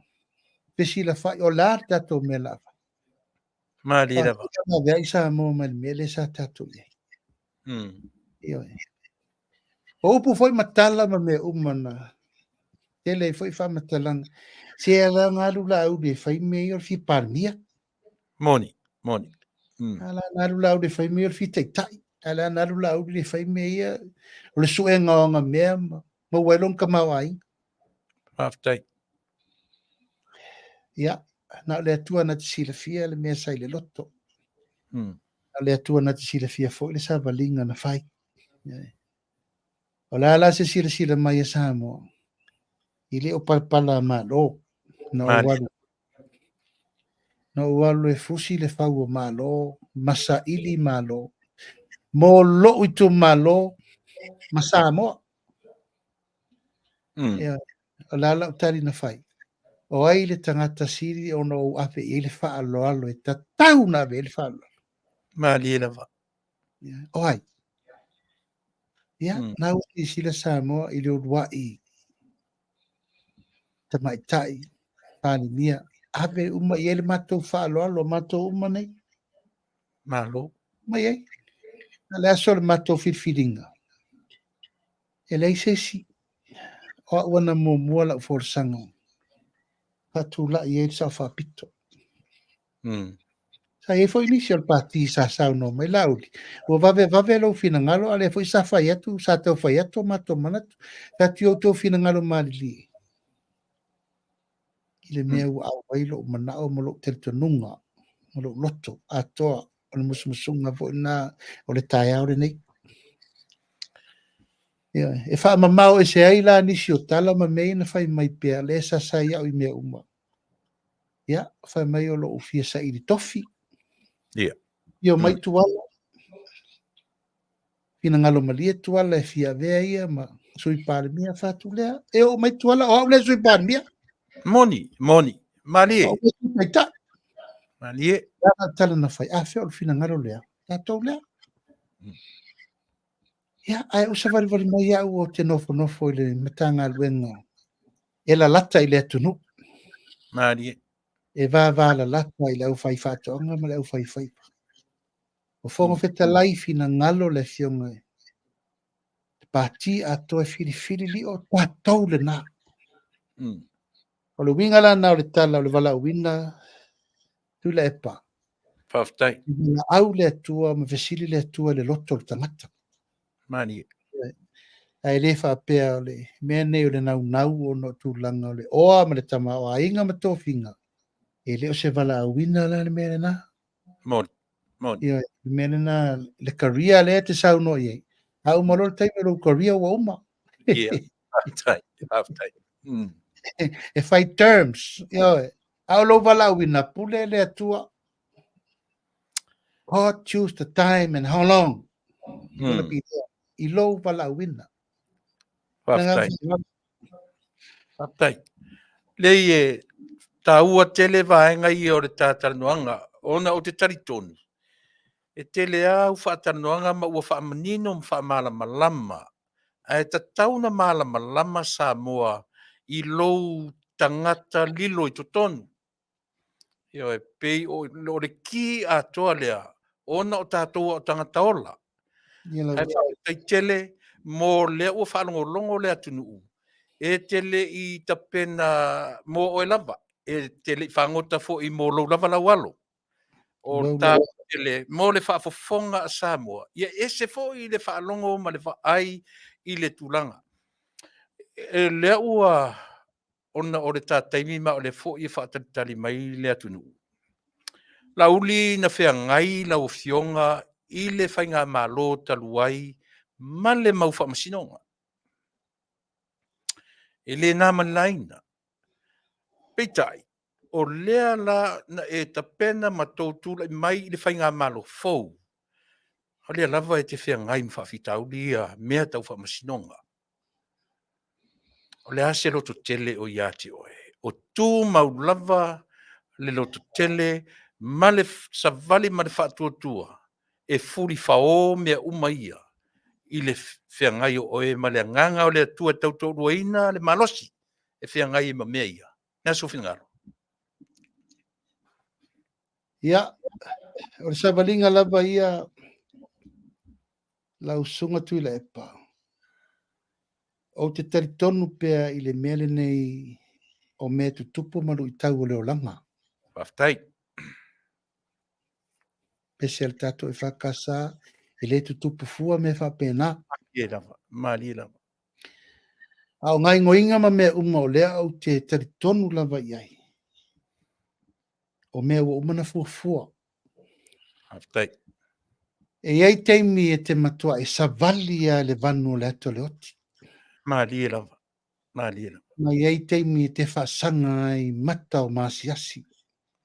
fesilafai, o le a le tatou mea la fai? Malie lava. Faafetai i Samoa mai le mea lea sa tatou i ai. Ioe. O upu foi ma tala ma mea uma na tele ai foi faamatalaga. Se ala na alu Laauli e fai mea ia o le fia Palemia. Moni, moni. Ala na alu Laauli e fai mea ia o le fia Taitai. Ala na alu Laauli e fai mea ia o le suega o ana mea ma maua ai lona tamaoaiga. Faafetai. Ia. na o le Atua na te silafia le mea sa i le loto. Na o le Atua na te silafia foi le savaliga na fai. O le a la se silasila mai a Samoa, e le o palapala a Malo, na ou alu, na ou alu e fusi le fau o Malo, ma saili Malo, mo lou itumalo ma Samoa. Ia, o le a lau tali na fai? O ai le tagata sili ona ou ave i ai le faaaloalo e tatau ona ave i ai le faaaloalo? Malie lava. Ia, o ai? Ia, na ua silasila Samoa i le uluai tamaitai Palemia, ave uma i ai le matou faaaloalo, matou uma nei. Malo. Uma i ai. A le aso o le matou filifiliga, e leai se isi. O au ana muamua lau folasaga, faatulai ai le Sao Faapito. Sa i ai foi nisi o le pati sa saunoa mai, Laauli, ua vavevave lou finagalo, a o lea foi sa fai atu, sa tau fai atu o matou manatu. Fai atu i outou finagalo malilie i le mea ua auai lou manao ma lou talitonuga ma lou loto atoa, o le musumusuga foi lena o le taeao lenei. E faamamao ese ai la nisi o tala ma mea ia na fai mai pea, lea e sasa ai au i mea uma. Ia, fai mai o lou fia saili tofi. Ia. Ia mai Tuala. Finagalo malie Tuala e fia avea ia ma Sui Palemia fatu lea. E oo mai Tuala, o au lea Sui Palemia. Moni, moni. Malie. O au lea Sui Taitai. Malie. Ia tala na fai, a fea o le finagalo lea, tatou lea. Ia, ae ou savalivali mai au ou te nofonofo i le Matagaluega e lalata i le atunuu. Malie. E vavalalata i le aufaifaatoaga ma le aufaifaiva. O Fofoga Fetalai finagalo le Afioga i le Pati atoa e filifili lio tatou lena. O le uiga la na o le tala o le valaauina Tuilaepa. Faafetai. Valaau le Atua ma fesili le Atua i le loto o le tagata. Malie. Ae le faapea o le mea nei o le naunau ona o tulaga o le oa ma le tamaoaiga ma tofiga, e le o se valaauina la le mea lena. Moni. Moni. Ia, le mea lena, le career lea e te saunoa i ai. A uma loa le taimi o lou career ua uma. Ia, faafetai, faafetai. E fai terms, ioe. A o lou valaauina, pule le Atua. God choose the time and how long. Gonna be there. I lou valaauina. Faafetai. Faafetai. Leai e taua tele vaega ia o le ta talanoaga, ona ou te talitonu, e tele lava au faatalanoaga ma ua faamanino ma faamalamalama, ae tatau ona malamalama Samoa i lou tagata lilo i totonu. Ioe, pei o le ki atoa lea, ona o tatou o tagata ola. Ae faafetai tele mo lea ua faalogologo le atunuu, e te le i tapena mo oe lava, e te le i fagota foi mo lou lava lau alo. O taua tele mo le faafofoga a Samoa, ia ese foi le faalogo ma le vaai i le tulaga. E lea ua ona o le ta taimi ma o lea foi e faatalitali mai le atunuu. Laauli na feagai lau Afioga i le faigamalo talu ai ma le mau faamasinoga. E le na ma le laina. Peitai, o lea la na e tapena ma tou tulai mai i le faigamalo fou, o lea lava e te feagai ma faafitauli ia mea tau faamasinoga. O le a se lototele o ia te oe? O tumau lava le lototele ma le savali ma le faatuatua e fulifao mea uma ia i le feagai o oe ma le agaga o le Atua e tautoaluaina le malosi e feagai ai ma mea ia. Le a sou finagalo? Ia, o le savaliga lava ia lau Susuga Tuilaepa, ou te talitonu pea i le mea lenei o mea tutupu ma luitau o le olaga. Faafetai. Pese a le tatou EFKS, e le tutupu fua mea faapena. Malie lava, malie lava. A o gaoioiga ma mea uma o lea ou te talitonu lava i ai. O mea ua uma na fuafua. Faafetai. E i ai taimi e te matua e savali a le vanu o le ata o le oti. Malie lava. Malie lava. Ma i ai taimi e te faasaga ai mata o maasiasi.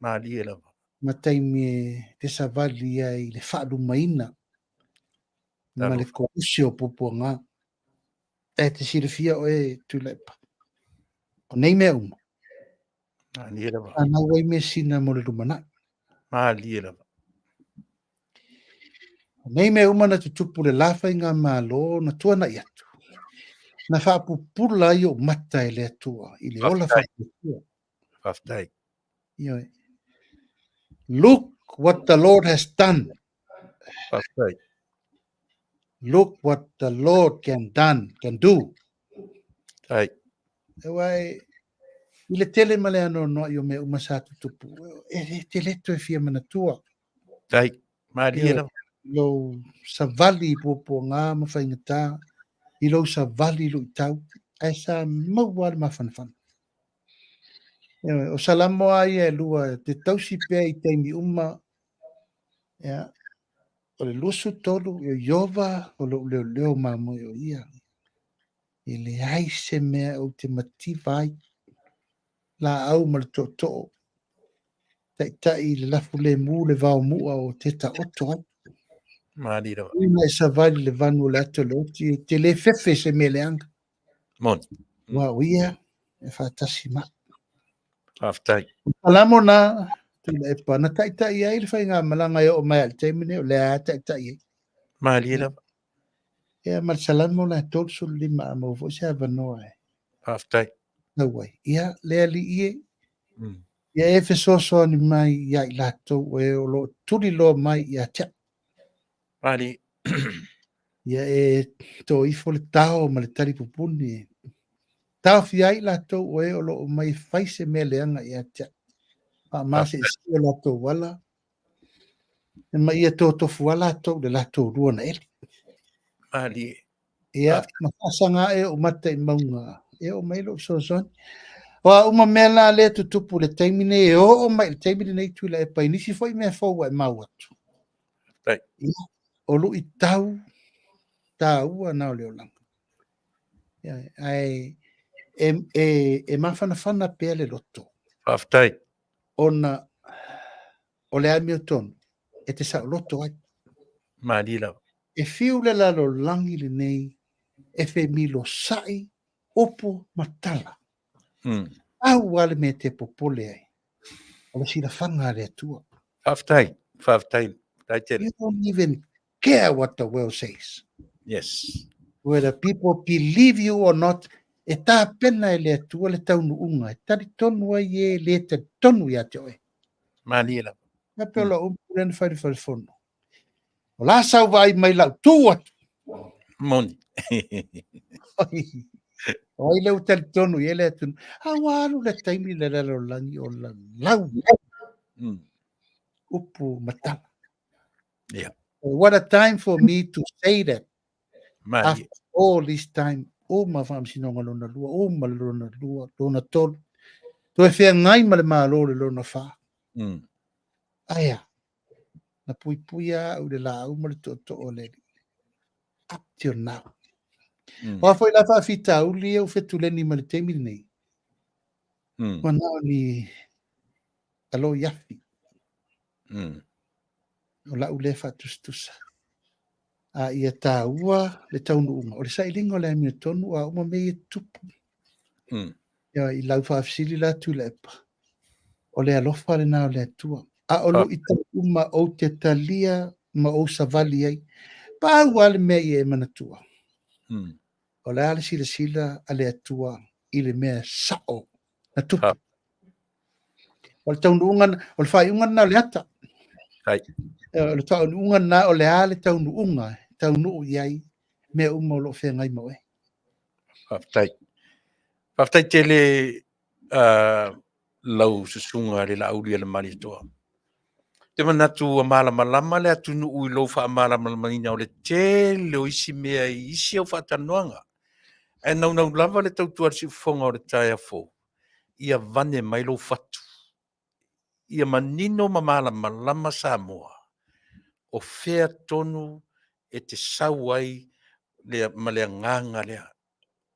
Malie lava. Ma taimi e te savali ai i le faalumaina ma le koluse o puapuaga. E te silafia oe Tuilaepa. O nei mea uma. Malie lava. Fanau ai measina mo le lumanai. Malie lava. O nei mea uma na tutupu le la faigamalo na tuanai atu. Na faapupula ai ou mata e le Atua i le ola faatuatua. Faafetai. Ioe. Look what the Lord has done. Faafetai. Look what the Lord can done, can do. Ai. Aua e, i le tele ma le anoanoai o mea uma sa tutupu, e le tele toe fia manatua. Tai, malie lava. Lou savali i puapuaga ma faigata, i lou savali i luitau, ae sa maua le mafanafana. O Salamo a ia e lua, te tausi pea i taimi uma, ia, o le 23, o Ieova o lou leoleo mamoe o ia. E leai se mea ou te mativa ai, laau ma le tootoo, taitai i le lafu lemu le vao mua o te taoto ai. Malie lava. Ina e savali le vanu o le ata o le oti, e te le fefe se mea leaga. Moni. Aua o ia e faatasi ma. Faafetai. Salamo na Tuilaepa, na taitai ai le faigamalaga e oo mai i le taimi nei, o lea lava taitai ai. Malie lava. Ia, ma le Salamo la 35 a maua foi se avanoa e. Faafetai. Tau ai. Ia, le Alii e. Ia e fesoasoani mai ia i latou o e o lo o tuliloa mai ia te au. Malie. Ia e tō ifo le tao ma le talipupuni e taofia ai latou o e o lo o mai fai se mea leaga ia te au. Faamaseesia o latou ala, ma ia totofu a latou le latou lua na eli. Malie. Ia, ma faasaga ae ou mata i mauga, e oo mai lou fesoasoani. O a uma mea la lea tutupu i le taimi nei, e oo mai i le taimi lenei Tuilaepa i nisi foi mea fou ua e maua atu. Ia, o luitau taua na o le olaga. Ia, ae e, e, e mafanafana pea le loto. Faafetai. Ona o le amiotonu e te saoloto ai. Malie lava. E fiu le lalolagi lenei e femilosai upu ma tala. Pau lava le mea e te popole ai, o le silafaga a le Atua. Faafetai, faafetai, faafetai tele. You don't even care what the world says. Yes. Whether people believe you or not, e tapena e le Atua le taunuuga, e talitonu ai e le talitonu ia te oe. Malie lava. Ia pei o lau upu lea na fai i le falefono. O la sau vaai mai lau tu atu. Moni. O ai le ua talitonu i ai le atunuu. A ua alu le taimi le lalolagi o lalau. Upu ma tala. Yeah. What a time for me to say that. Malie. After all this time, uma faamasinoga lona lua, uma le lona lua, lona tolu. Toe feagai ma le Malo le lona fa. Aia, na puipuia au le laau ma le tootoo o le Alii. Up till now. O a foi la faafitauli ia ua fetuleni ma le taimi lenei. Ua na o ni alo i afi. O lau lea faatusatusa. A ia taua le taunuuga. O le sailiga o le amiotonu a uma mea ia tutupu. Ia, i lau faafesili la Tuilaepa, o le alofa lena o le Atua. A o luitau uma ou te talia ma ou savali ai, pau lava le mea ia e manatua. O le a le silasila a le Atua i le mea sao na tupu. O le taunuuga, o le faaiuga lena o le ata. Ai. O le taunuuga lena o le a le taunuuga, taunuu i ai mea uma o lo o feagai ma oe. Faafetai. Faafetai tele lau susuga le Laauli a le Malietoa. Te manatu ua malamalama le atunuu i lou faamalamalamaina o le tele o isi mea i isi au faatalanoaga. Ae naunau lava le tautua a le siufofoga o le taeao fou, ia vane mai lou fatu. ia manino ma malamalama Samoa, o fea tonu e te sau ai le, ma le agaga lea.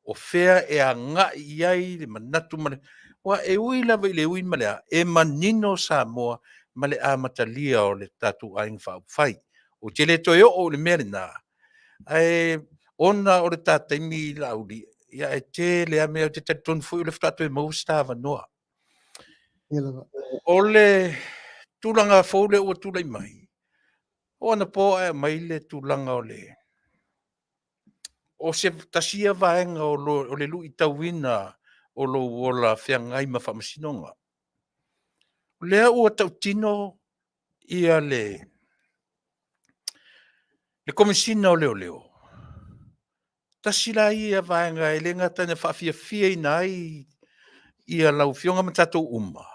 O fea e agai i ai le manatu ma le... Aua e ui lava i le ui ma le a, e manino Samoa ma le amatalia o le tatou Aiga Faaupufai. Ou te le toe oo i le mea lena, ae ona o le ta taimi Laauli, ia e tele lava mea, ou te talitonu foi o lea faatoa toe maua se ta avanoa. O le tulaga fou lea ua tulai mai, o anapo ae aumai le tulaga o le o se tasi ia vaega o, lo, o le luitauina o lou ola feagai ma faamasinoga. O lea ua tautino ia le Komesina o Leoleo, tasi la ia vaega e le gata ina faafiafiaina ai ia lau Afioga ma tatou uma,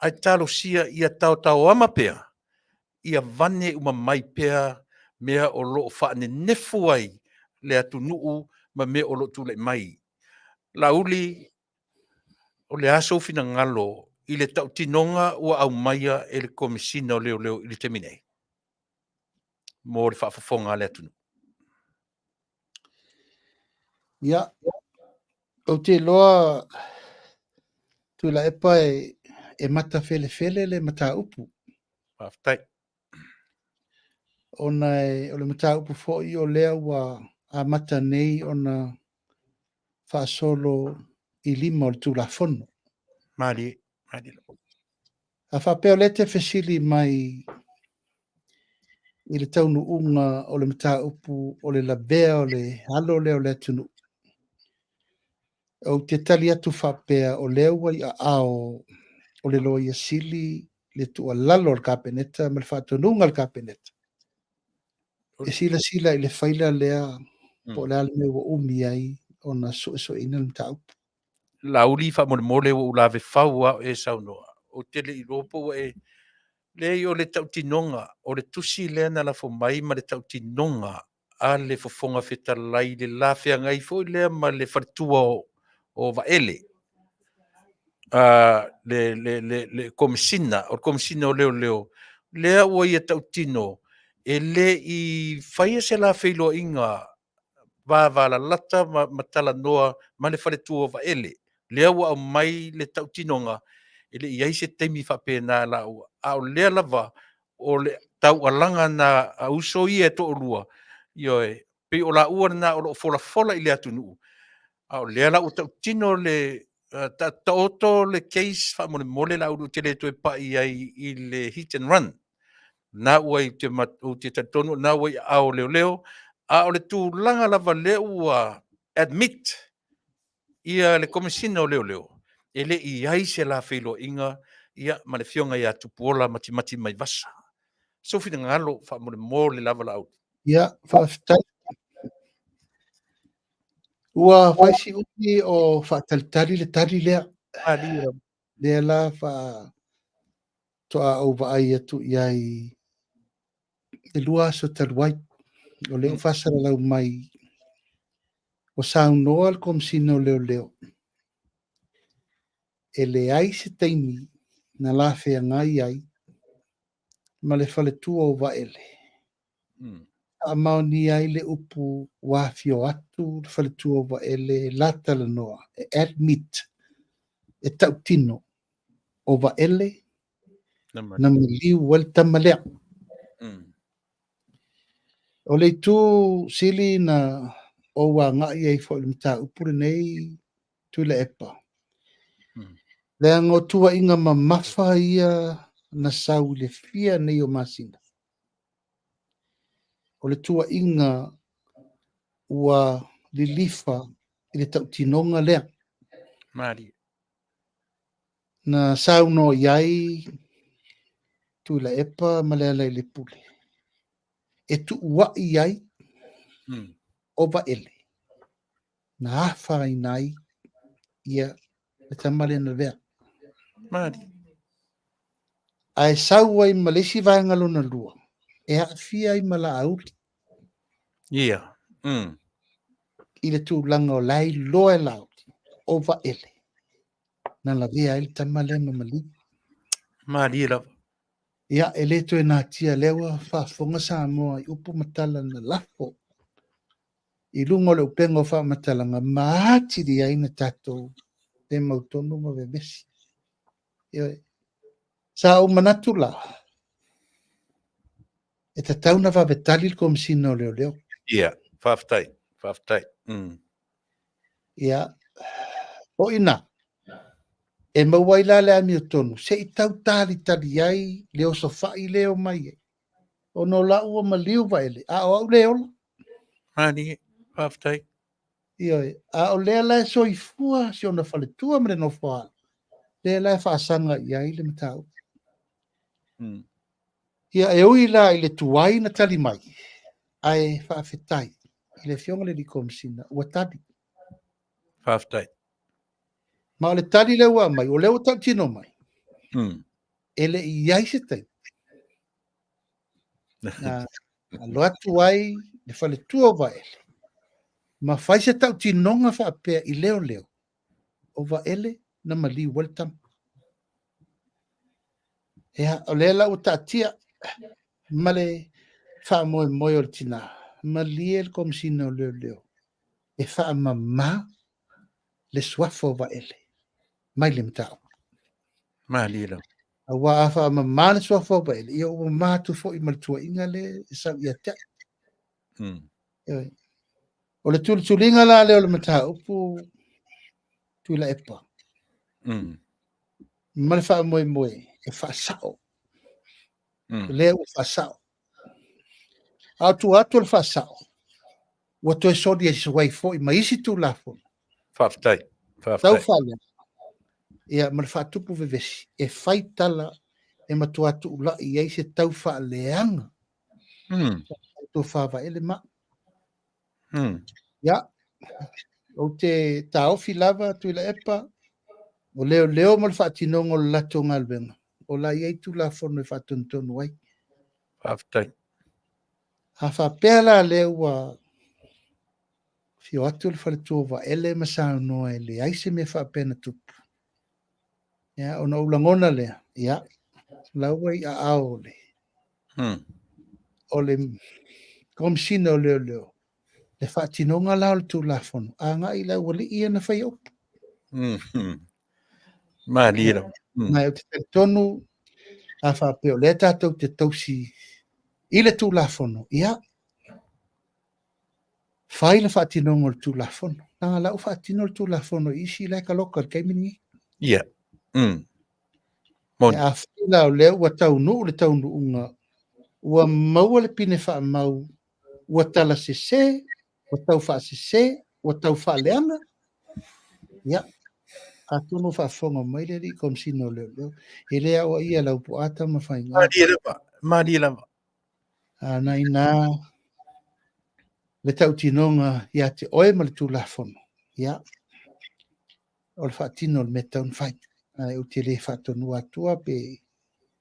ae talosia ia taotaoama pea, ia vane uma mai pea mea o lo o faanenefu ai le atunuu ma mea o lo o tulai mai. Laauli, o le a sou finagalo i le tautinoga ua aumaia e le Komesina o Leoleo i le taimi nei mo le faafofoga a le atunuu? Ia, ou te iloa Tuilaepa e matafelefele le mataupu. Faafetai. Ona o le mataupu foi o lea ua amata nei ona faasolo i lima o le Tulafono. Malie, malie. A faapea o lea e te fesili mai i le taunuuga o le mataupu o le lavea o le alo lea o le atunuu, ou te tali atu faapea o lea ua i aao o le Loia Sili le tuualalo a le Kapeneta ma le faatonuga a le Kapeneta e silasila i le faila lea po o le a le mea ua umi ai ona suesueina le mataupu. Laauli, faamolemole ua ou lave fau lava o e saunoa. Ou te le i iloa po ua e... Leai, o le tautinoga, o le tusi lea na lafo mai ma le tautinoga a le Fofoga Fetalai i le la feagai foi lea ma le faletua o Vaele, le Komesina, o le Komesina o Leoleo, lea ua ia tautino e le i faia se la feiloaiga vavalalata ma talanoa ma le faletua o Vaele. Lea ua aumai le tautinoga, e le i i ai se taimi faapena laua, a o lea lava o le taualaga na a uso ia e toalua, ioe, pei o laua lena o lo o folafola i le atunuu, a o lea la ua tautino le taoto le case faamolemole Laauli, ou te le toe pai i ai i le hit and run. Na ua ou te talitonu na ua i aao o leoleo, a o le tulaga lava lea ua admit ia le Komesina o Leoleo, e le i i ai se la feiloaiga ia ma le afioga ia Tupuola Matimati Vaivasa. Sou finagalo faamolemole lava Laauli. Ia, faafetai. Ua fai si umi o faatalitali le tali lea. Lea la faatoa ou vaai atu i ai i le 2 aso talu ai. O lea ua faasalalau mai ua saunoa le Komesina o Leoleo e leai se taimi na la feagai ai ma le faletua o Vaele. Faamaonia ai le upu ua afio atu le faletua o Vaele la talanoa e admit e tautino o Vaele na maliu ai le tama lea. O le itu sili na ou agai ai foi i le mataupu lenei Tuilaepa, leaga o tuuaiga mamafa ia na sau i le fia nei o masina. O le tuuaiga ua lilifa i le tautinoga lea. Malie. Na saunoa i ai Tuilaepa ma Lealailepule e tuuai ai o Vaele na afaina ai ia le tama lea na lavea. Malie. Ae sau ai ma le isi vaega lona lua e aafia ai ma Laauli. Ia. I le tulaga o la e iloa e Laauli o Vaele na lavea ai le tama lea ma maliu. Malie lava. Ia, e le toe natia lea ua faafofoga Samoa i upu ma tala na lafo i luga o le upega o faamatalaga ma atili ai na tatou le mautonu ma vevesi. Ioe. Sa ou manatu la, e tatau na vave tali le Komesina o Leoleo. Ia, faafetai, faafetai. Ia, o i ina, e maua ai la le amiotonu, se i tau talitali ai le osofai lea o mai ai, ona o la ua maliu Vaele, a o au le ola. Malie, faafetai. Ioe, a o lea la e soifua si ona faletua ma le nofoaalo, lea la e faasaga i ai le mataupu. Ia, e ui la i le tuai na tali mai, ae faafetai i le Afioga i le Alii Komesina ua tali. Faafetai. Ma o le tali lea ua aumai, o lea ua tautino mai, e le i i ai se taimi na alo atu ai le faletua o Vaele ma fai se tautinoga faapea i leoleo o Vaele na maliu ai le tama. Ia, o lea la ua taatia ma le faamoemoe o le tina, malie le Komesina o Leoleo e faamama le suafa o Vaele mai le mataupu. Malie lava. Aua a faamama le suafa o Vaele, ia ua mama atu foi ma le tuuaiga lea e sau ia te au. Ioe. O le tulituliga la lea o le mataupu Tuilaepa. Ma le faamoemoe e faasao. O lea ua faasao. A o tua atu o le faasao, ua toe soli ai foi ma isi Tulafono. Faafetai. Faafetai. Tau faaleaga, ia, ma le faatupu vevesi, e fai tala e matua tuulai ai se tau faaleaga. Tofa Vaele ma. Ia, ou te taofi lava Tuilaepa, o leoleo ma le faatinoga o le latou galuega, o la e i ai Tulafono e faatonutonu ai. Faafetai. A faapea la lea ua afio atu le faletua o Vaele ma saunoa e leai se mea faapea na tupu, ia, ona ou lagona lea, ia, la ua i aao o le, o le Komesina o Leoleo, le faatinoga la o le Tulafono, agai i le aualii ia na faia upu. Malie lava. Ma ou te talitonu, a faapea o lea tatou te tausi i le Tulafono, ia, fai le faatinoga o le Tulafono. Leaga la ua faatino le Tulafono i isi la e taloka i le taimi lenei. Ia. Moni. A fai la o lea ua taunuu le taunuuga, ua maua le pine faamau, ua tala sese, ua tau faasese, ua tau faaleaga, ia, atonu o faafofoga mai le Alii Komesina o Leoleo, e le aoaia e Laupua Tamafaiga. Malie lava, malie lava. A na ina le tautinoga ia te oe ma le Tulafono, ia, o le faatino o le mea e tatau ona fai. Ae ou te le faatonua atua pe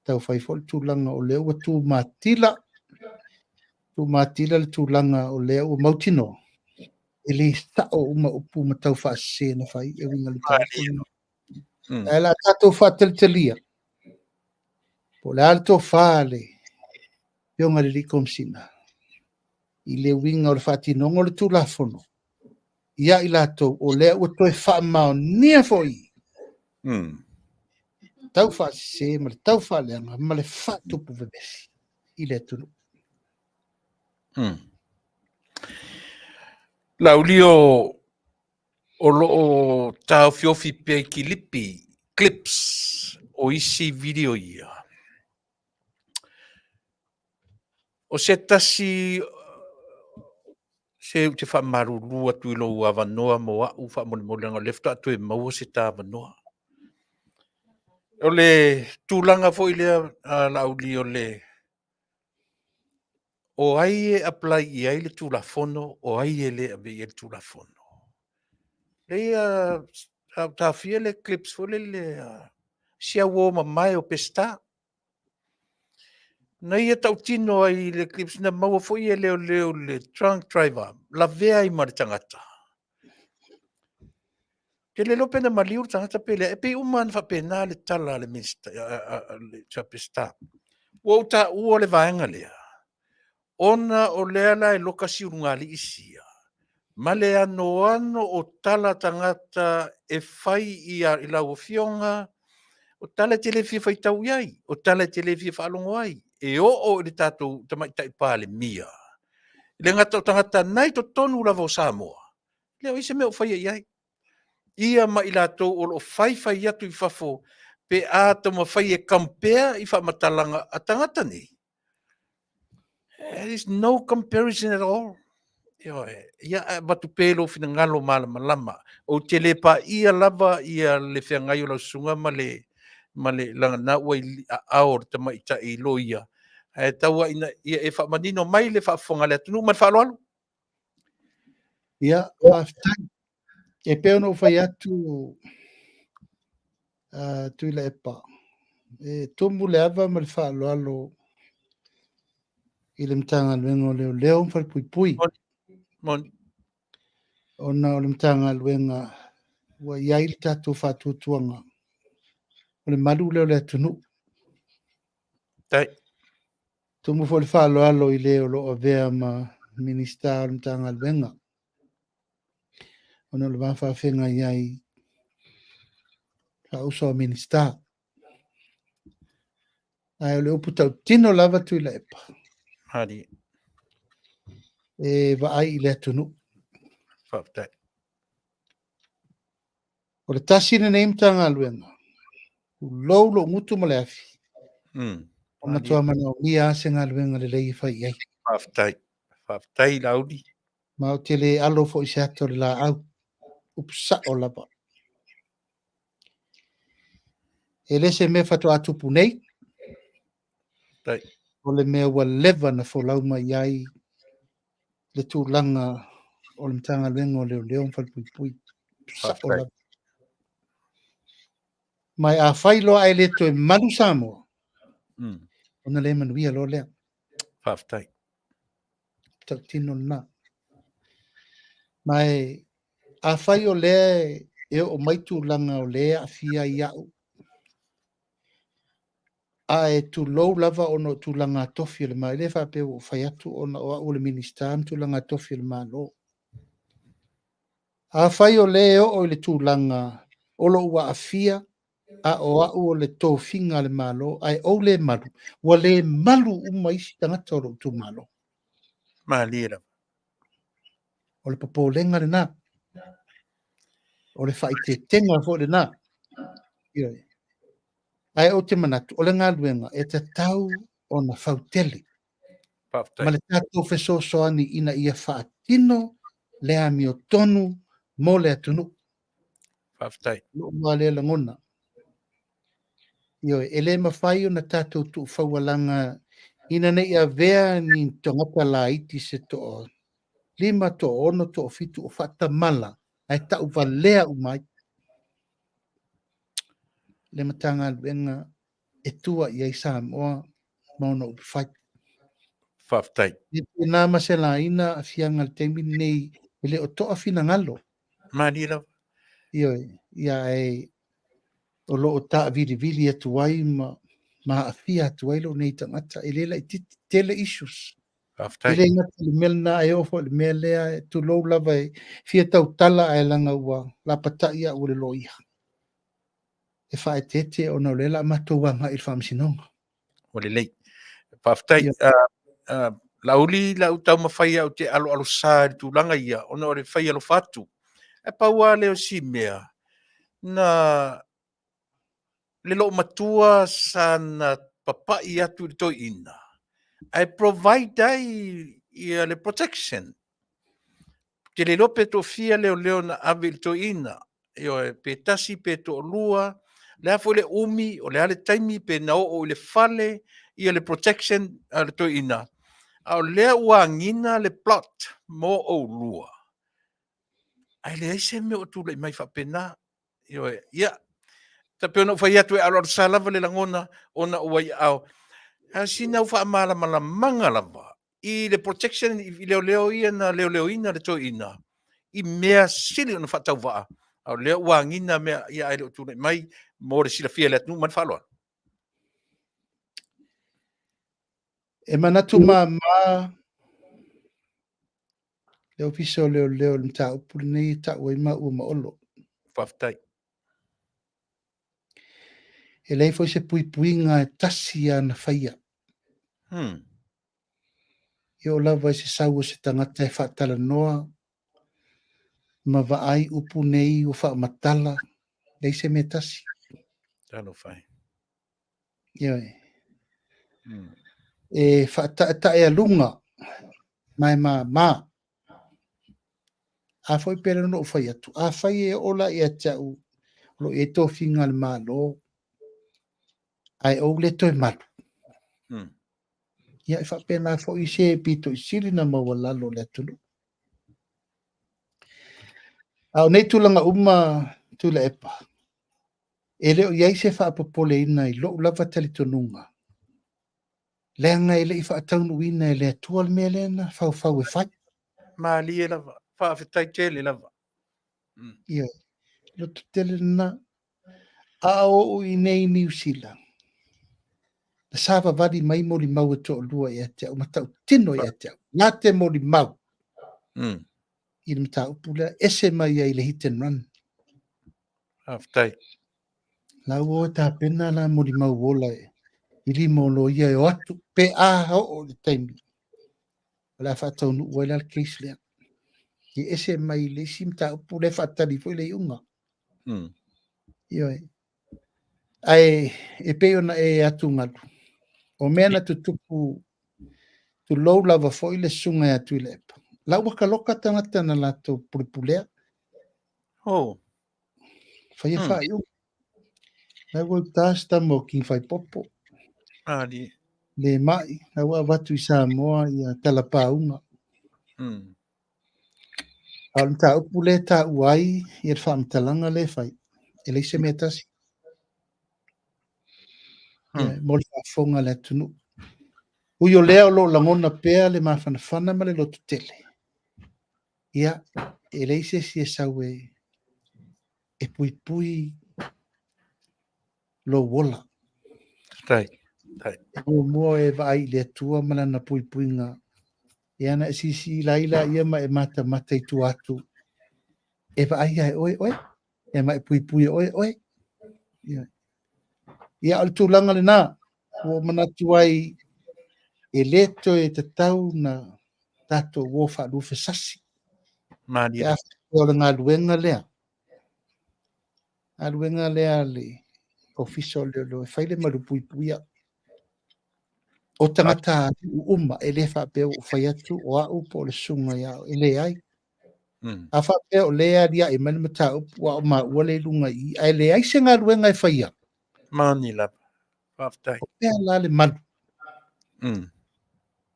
tau fai foi le tulaga o lea ua tumatila, tumatila le tulaga o lea ua mautinoa, e le sao uma upu ma tau faasese na fai e uiga i le mataupu. Ae la tatou faatalitalia, po o le a le tofa a le Afioga i le Alii Komesina i le uiga o le faatinoga o le Tulafono ia i latou o lea ua toe faamaonia foi tau faasese ma le tau faaleaga ma le faatupu vevesi i le atunuu. Laauli o lo o taofiofi pea i kilipi, clips, o isi video ia. O se tasi se ou te faamalulu atu i lou avanoa mo au faamolemole leaga o lea faatoa toe maua se ta avanoa. O le tulaga foi lea Laauli o le o ai e apply i ai le Tulafono, o ai e le ave i ai le Tulafono. Leia, sa ou taofia le clips foi lele si au uo mamae o Peseta. Na ia tautino ai i le clips na maua foi e leoleo le drunk driver, lavea ai ma le tagata. Te le iloa pe na maliu le tagata pe leai, e pei uma ona faapena le tala a le Minisita, a Peseta. Ua ou taua le vaega lea, ona o lea la e loka siulugalii sia, ma le anoano o tala a tagata e fai i lau afioga, o tala e te le fia faitau i ai, o tala e te le fia faalogo ai, e oo i le tatou Tamaitai Palemia, e le gata o tagata na i totonu lava o Samoa, e le o i ai se mea o faia i ai. Ia ma i latou o lo o faifai atu i fafo pe a taumafai e compare i faamatalaga a tagata nei, there is no comparison at all. Ioe, ia ae avatu pea i lou finagalo malamalama. Ou te le paia lava ia le feagai o lau susuga ma le ma le lagana ua i aao o le tamaitai loia, ae tau lava ina ia e faamanino mai le faafofoga a le atunuu ma le faaaloalo. Ia, faafetai. E pei ona ou fai atu, Tuilaepa, e tumu le ava ma le faaaloalo i le Matagaluega o Leoleo ma Falepuipui. Moni. Ona o le Matagaluega ua i ai le tatou faatuatuaga, o le malu lea o le atunuu. Tai. Tumu foi le faaaloalo i le o lo o avea ma Minisita o le Matagaluega, ona o le va faafeagai ai faauso a Minisita. Ae o le upu tautino lava Tuilaepa, Malie. E vaai i le atunuu. Faafetai. O le tasi lenei Matagaluega, tulou lou gutu ma le afi, o matua manaomia lava se galuega lelei e fai i ai. Faafetai. Faafetai Laauli. Ma ou te le alo foi i se ata o le laau, upu sao lava. E le se mea faatoa tupu nei, o le mea ua leva na folau mai ai le tulaga o le Matagaluega o Leoleo ma Falepuipui. Sao lava. Ma afai loa ae le toe malu Samoa, ona le manuia loa lea. Faafetai. Tautino lena. Ma e afai o lea e oo mai tulaga o lea e aafia ai au, ae tulou lava ona o tulaga tofi o le Malo, e le faapea ua ou fai atu ona o au o le Minisita ma tulaga tofi o le Malo. Afai o lea e oo i le tulaga o lou aafia, a o au o le tofiga a le Malo, ae ou le malu, ua le malu uma isi tagata o lou itumalo. Malie lava. O le popolega lena. O le faaeteetega foi lena. Ioe. Ae ou te manatu, o le galuega e tatau ona fautele. Faafetai. Ma le tatou fesoasoani ina ia faatino le amiotonu mo le atunuu. Faafetai. Lou lava lea lagona. Ioe, e le mafai ona tatou tuufaualaga ina ne i avea ni tagata laiti se toa 5, toa 6, toa 7 o faatamala ae tauvalea uma ai le Matagaluega e tua i ai Samoa ma ona upufai. Faafetai. E pena ma se laina aafiaga i le taimi lenei e le o toa finagalo. Malie lava. Ioe, ia ae o lo o taavilivili atu ai ma aafia atu ai lou nei tagata. E le laitiiti, tele issues. Faafetai. E le gata i le mea lena, ae oo foi i le mea lea, tulou lava e fia tautala ae leaga ua lapatai au e le loia. E faaeteete ona o lea o le a matou agai i le faamasinoga. Ua lelei. Faafetai. Laauli, o le a ou taumafai au te aloalosa i le tulaga ia, ona o le fai alofa atu. Ae pau lava lea o si mea, na le loomatua sa na papai atu i le toeaina, ae provide ai ia le protection. Ou te le iloa pe toafia leoleo na ave i le toeaina, ioe, pe tasi pe toalua, le a foi le umi, o le a le taimi pe na oo i le fale ia le protection a le toeaina, a o lea ua agiga le plot mo oulua, ae leai se mea o tulai mai faapena. Ioe, ia, e pei ona ou fai atu e aloalosa lava le lagona ona ua i aao. A o sina au faamalamalamaga lava i le protection i leoleo ia na leoleoina le toeaina i mea sili ona faatauvaa. A o lea ua agiga mea ia ae le o tulai mai mo le silafia e le atunuu ma le faaaloalo. E manatu mama le Ofisa o Leoleo i le mataupu lenei e tau ai maua ma Olo. Faafetai. E leai foi se puipuiga e tasi a na faia. E oo lava i se sau o se tagata e faatalanoa ma vaai upu nei ua faamatala, leai se mea tasi. Talofa e. Ioe. E faataetaealuga ma e mama. A foi pei ona ou fai atu, afai e oo la ia te au o lo o i ai tofiga a le Malo, ae ou le toe malu, ia e faapena foi se pito i sili ona maualalo o le atunuu. A o nei tulaga uma Tuilaepa, e le o i ai se faapopoleina i lou lava talitonuga, leaga e le i faataunuuina e le Atua le mea lea na faufau e fai. Malie lava, faafetai tele lava. Ioe, loto tele lena. A o ou i inei i Niu Sila, na savavali mai molimau e toalua ia te au, ma tautino ia te au, na te molimau i le mataupu lea, ese mai ai i le hit and run. Faafetai. La ua o e tapena la molimau ola i lima o loia e o atu pe a oo i le taimi o le a faataunuu ai la le case lea. E ese mai le isi mataupu lea e faatali foi le iuga. Ioe. Ae e pei ona e atugalu, o mea na tutupu, tulou lava foi le susuga ia Tuilaepa, la ua taloka tagata na latou pulepulea. Oh. Faia faaiuga. La ua uta se tama o King Faipopo. Ali. Le mai, la ua avatu i Samoa ia talapauga. A o le mataupu lea e taua ai ia le faamatalaga lea e fai, e leai se mea tasi. Ia, mo le faafofoga a le atunuu. Ui o lea o lo o lagona pea le mafanafana ma le lototele, ia, e leai se isi e sau e e puipui lou ola. Faafetai. Faafetai. E muamua e vaai i le Atua ma lana puipuiga. Ia na e silasila ai laia ma e matamata i tua atu e vaai ia e oe oe, ia ma e puipui e oe oe. Ia, ia o le tulaga lena, ua ou manatu ai e le toe tatau na tatou o faaluafesasi. Malie. Pe a faapea o le galuega lea, galuega lea a le Ofisa o Leoleo e fai le malupuipuia o tagata nuu uma, e le faapea ua ou fai atu o au po o le susuga ia au, e leai. A faapea o lea e aliae mai le mataupu a o maua lea i luga i i, ae leai se galuega e faia. Mani lava. Faafetai. O fea la le malu?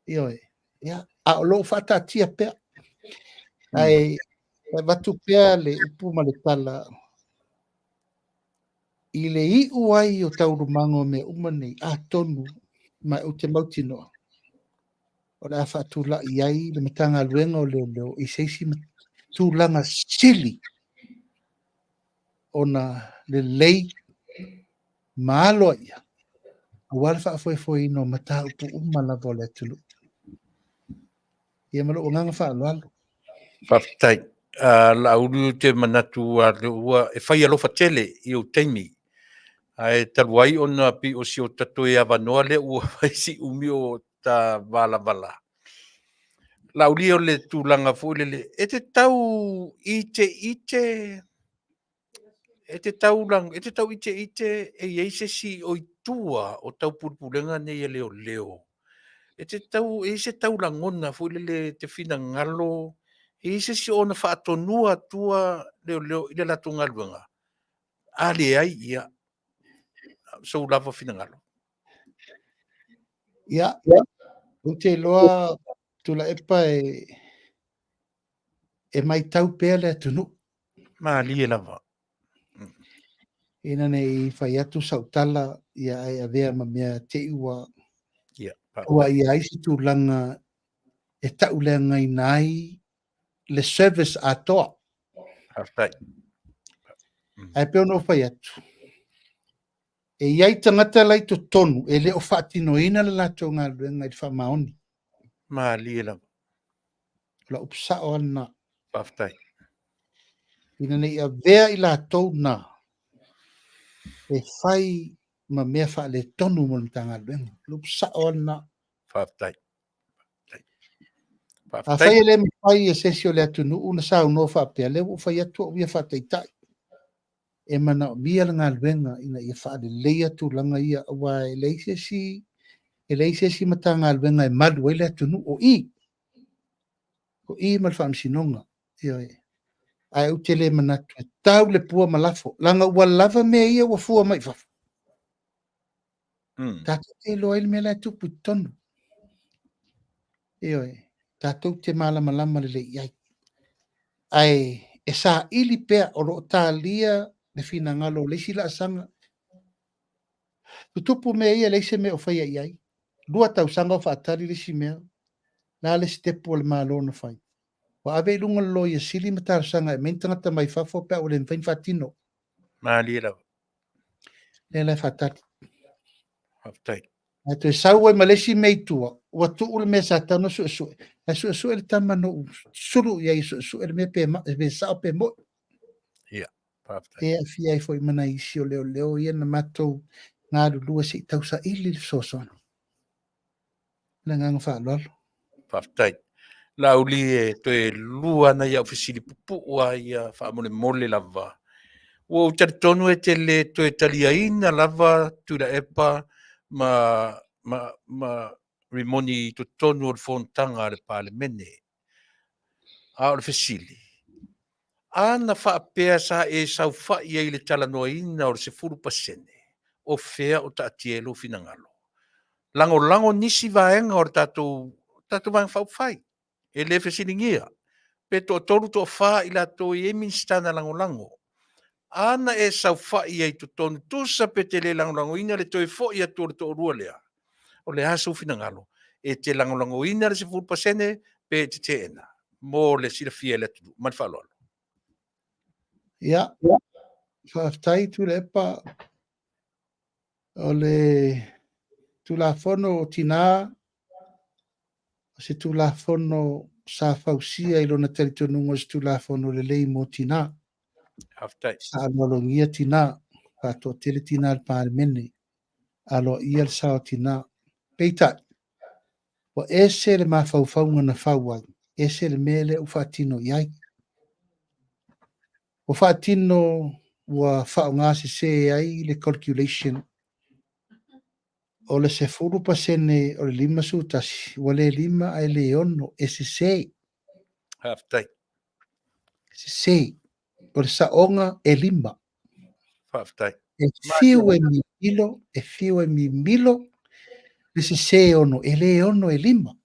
Ioe. Ia, a o lo o faataatia pea. Ae avatu pea le upu ma le tala i le iu ai o taualumaga o mea uma nei, atonu ma ou te mautinoa, o le a faatulai ai le Matagaluega o Leoleo i se isi tulaga sili ona lelei ma aloaia aua le faafoefoeina o mataupu uma lava o le atunuu. Ia ma lou agaga faaaloalo. Faafetai. Laauli ou te manatu ua e fai alofa tele i ou taimi, ae talu ai ona pei o si o ta toe avanoa lea ua fai si umi o ta valavala. Laauli o le tulaga foi lele, e te tau iteite E te tau e te tau iteite e i ai se isi o i tua o tau pulepulega nei a leoleo. E te tau, e i ai se tau lagona foi lele e te finagalo, e i ai se isi o ona faatonua atua leoleo i le latou galuega? A leai, ia, sou lava finagalo. Ia, ou te iloa Tuilaepa e matau pea le atunuu. Malie lava. Ina ne i fai atu sau tala, ia ae avea ma mea te i ua Ia, ua i ai se tulaga e tauleagaina ai le service atoa. Faafetai. Ae pei ona ou fai atu, e i ai tagata la i totonu e le o faatinoina le latou galuega i le faamaoni. Malie lava. O lau upu sao lava lena. Faafetai. Ina ne i avea i latou na e fai ma mea faaletonu mo le Matagaluega. O le upu sao lava lena. Faafetai. Afai e le mafai e se isi o le atunuu ona saunoa faapea, lea ua ou fai atu au ia faataitai, e manaomia le galuega ina ia faaleleia tulaga ia, aua e leai se isi, e leai se isi Matagaluega e malu ai le atunuu, o i, o i ma le Faamasinoga. Ioe. Ae ou te le manatu e tau le pua ma lafo, leaga ua lava mea ia ua fua mai i fafo. Tatou te iloa ai le mea la e tupu i totonu. Ioe, tatou te malamalama lelei i ai. Ae e saili pea, o lo o talia le finagalo o le isi laasaga. Tutupu mea ia, e leai se mea o faia i ai. 2 tausaga o faatali le isi mea. O le a le sitepu a le Malo na fai? Ua ave i luga o le Loia Sili ma talosaga e aumai ni tagata mai fafo pe a ua le mafai ona faatino. Malie lava. Lea la e faatali. Faafetai. Ae toe sau ai ma le isi mea i tua, ua tuu le mea sa tatau ona suesue. Ae suesue le tama na ou sulu i ai e suesue le mea pe, pe sao pe moi. Ia, faafetai. E aafia ai foi ma nai isi o leoleo ia na matou galulue se i tausaili le fesoasoani. Le agaga faaaloalo. Faafetai. Laauli e toe lua nai au fesili puupuu lava ia faamolemole lava. Ua ou talitonu e te le toe taliaina lava Tuilaepa ma, ma, ma Rimoni i totonu o le fonotaga a le Palemene. A o le fesili, a na faapea sa e saofai ai i le talanoaina o le 10%, o fea o taatia ai lou finagalo? Lagolago nisi vaega o le tatou, tatou Vaega Faaupufai. E le fesiligia pe toatolu toafa i latou e i ai Minisita na lagolago. A na e saofai ai i totonu, tusa pe te le lagolagoina le toe foi atu o le toalua lea, o le a sou finagalo? E te lagolagoina le 10% pe e te teena? Mo le silafia e le atunuu. Ma le faaaloalo. Ia, faafetai Tuilaepa. O le Tulafono o Tina, o se Tulafono sa fausia i lona talitonuga o se Tulafono lelei mo tina. Faafetai. Sa aloalogia tina, faatoatele tina i le Palemene, aloaia le sao o tina. Peitai, ua ese le mafaufauga na fau ai, ese le mea lea ua faatino i ai. Ua faatino ua faaaoga sese ai le calculation o le 10% o le 51, ua le 5 ae le 6, e sese. Faafetai. Sese. O le saoga e 5. Faafetai. E fiu e mimilo, e fiu e mimilo le sese 6, e le 6 e 5.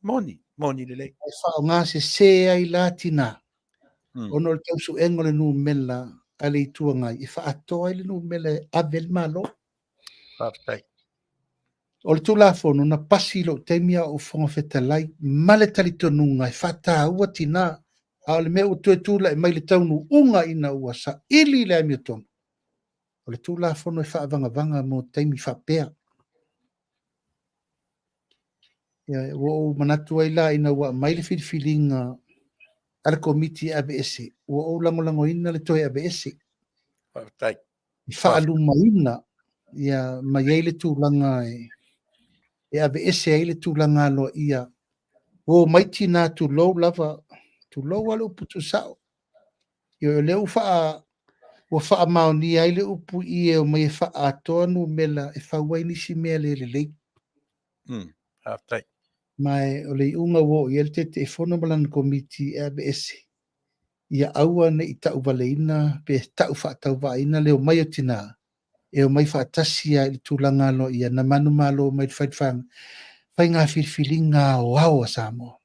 Moni, moni lelei. E faaaoga sese ai la tina, ona o le tausuega o le numera a le Itu Agai e faaatoa ai le numera e ave ai le Malo. Faafetai. O le Tulafono na pasi i lou taimi a o ou Fofoga Fetalai ma le talitonuga e faataua tina, a o le mea ua toe tulai mai le taunuuga ina ua saili le amiotonu, o le Tulafono e faavagavaga mo taimi faapea. Ia, ua ou manatu ai la ina ua aumai le filifiliga a le Komiti e aveese, ua ou lagolagoina le toe aveese. Faafetai. I faalumaina ia mai ai le tulaga e aveese ai le tulaga aloaia. Ua omai tina tulou lava, tulou lava le upu tuusao. Ia, o lea ua faa ua faamaonia ai le upu i e omai e faaatoa numera e fau ai nisi mea le lelei. Faafetai. Ma o le iuga ua oo i ai le Taitaifono ma lana Komiti e aveese, ia aua ne i tauvaleina pe tau faatauvaaina le omai o tina, e omai faatasi lava i le tulaga aloaia na manumalo mai le faiga filifiliga aoao a Samoa.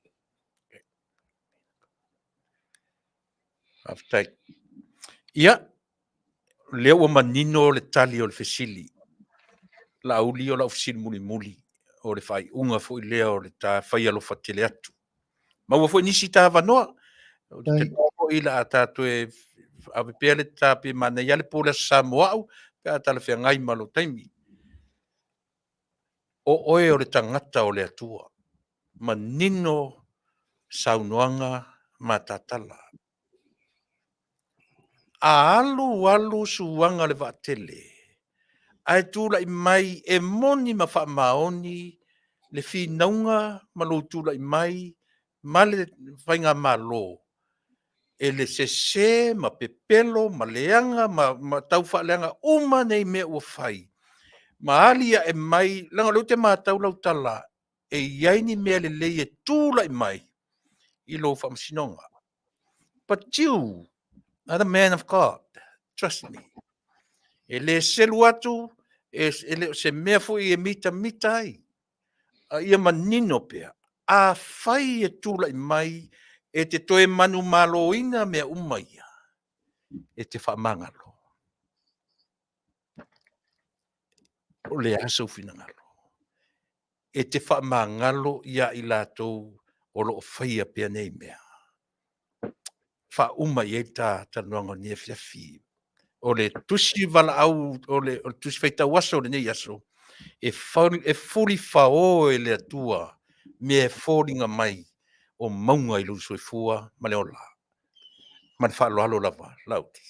Faafetai. Ia, lea ua manino le tali o le fesili. Laauli, o lau fesili mulimuli, o le faaiuga foi lea o le ta fai alofa tele atu. Maua foi nisi ta avanoa. Ou te talitonu foi o le a ta toe Ave pea le ta pe manaia le po le Aso Samoa au pe a talafeagai ma lou taimi. O oe o le tagata o le Atua. Manino saunoaga ma tatala. A alu alu suaga o le vaatele, ae tulai mai e moni ma faamaoni le finauga ma lou tulai mai ma le faigamalo e le sese ma pepelo ma leaga ma taufaaleaga uma nei mea ua fai ma aliae mai, leaga o lea ou te matau lau tala e i ai ni mea lelei e tulai mai i lou faamasinoga. But you are the man of God. Trust me. E le selu atu, e le o se mea foi e mitamita ai. A ia manino pea, afai e tulai mai e te toe manumaloina mea uma ia, e te faamagalo. O le a sou finagalo? E te faamagalo ia i latou o lo o faia pea nei mea. Faauma i ai le ta talanoaga o lenei afiafi. O le tusi valaau, o le tusi faitau aso o lenei aso, e fulifao e le Atua mea e foliga mai o mauga i lou soifua ma le ola. Ma le faaaloalo lava, Laauli.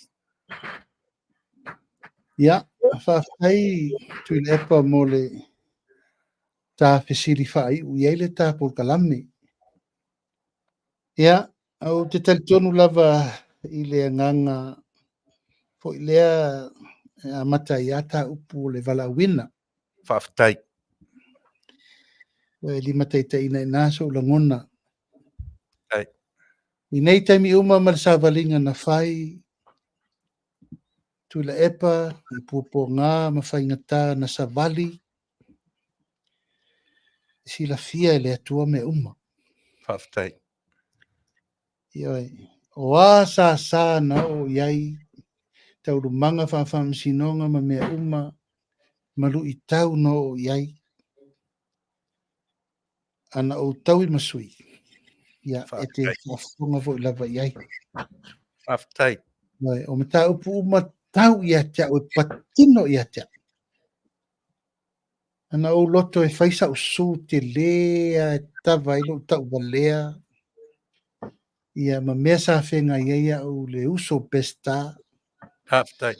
Ia, faafetai Tuilaepa mo le ta fesili faaiu i ai le ta polokalame. Ia, ou te talitonu lava i le agaga foi lea e amata ai lava ta upu o le valaauina. Faafetai. E limataitaiina i ina sou lagona. Faafetai. I nei taimi uma ma le savaliga na fai, Tuilaepa i puapuaga ma faigata na savali, e silafia e le Atua mea uma. Faafetai. Ioe. O a sasa na oo i ai, taualumaga faafaamasinoga ma mea uma, ma luitau na oo i ai, ana ou taui ma sui, ia, e te faafofoga foi lava i ai. Faafetai. Ioe. O mataupu uma tau ia te au e patino ia te au. Ana ou loto e fai sa'u sū telē a e tava ai lo'u tauvalea, ia ma mea sa feagai ai a'u le uso Peseta, Faafetai.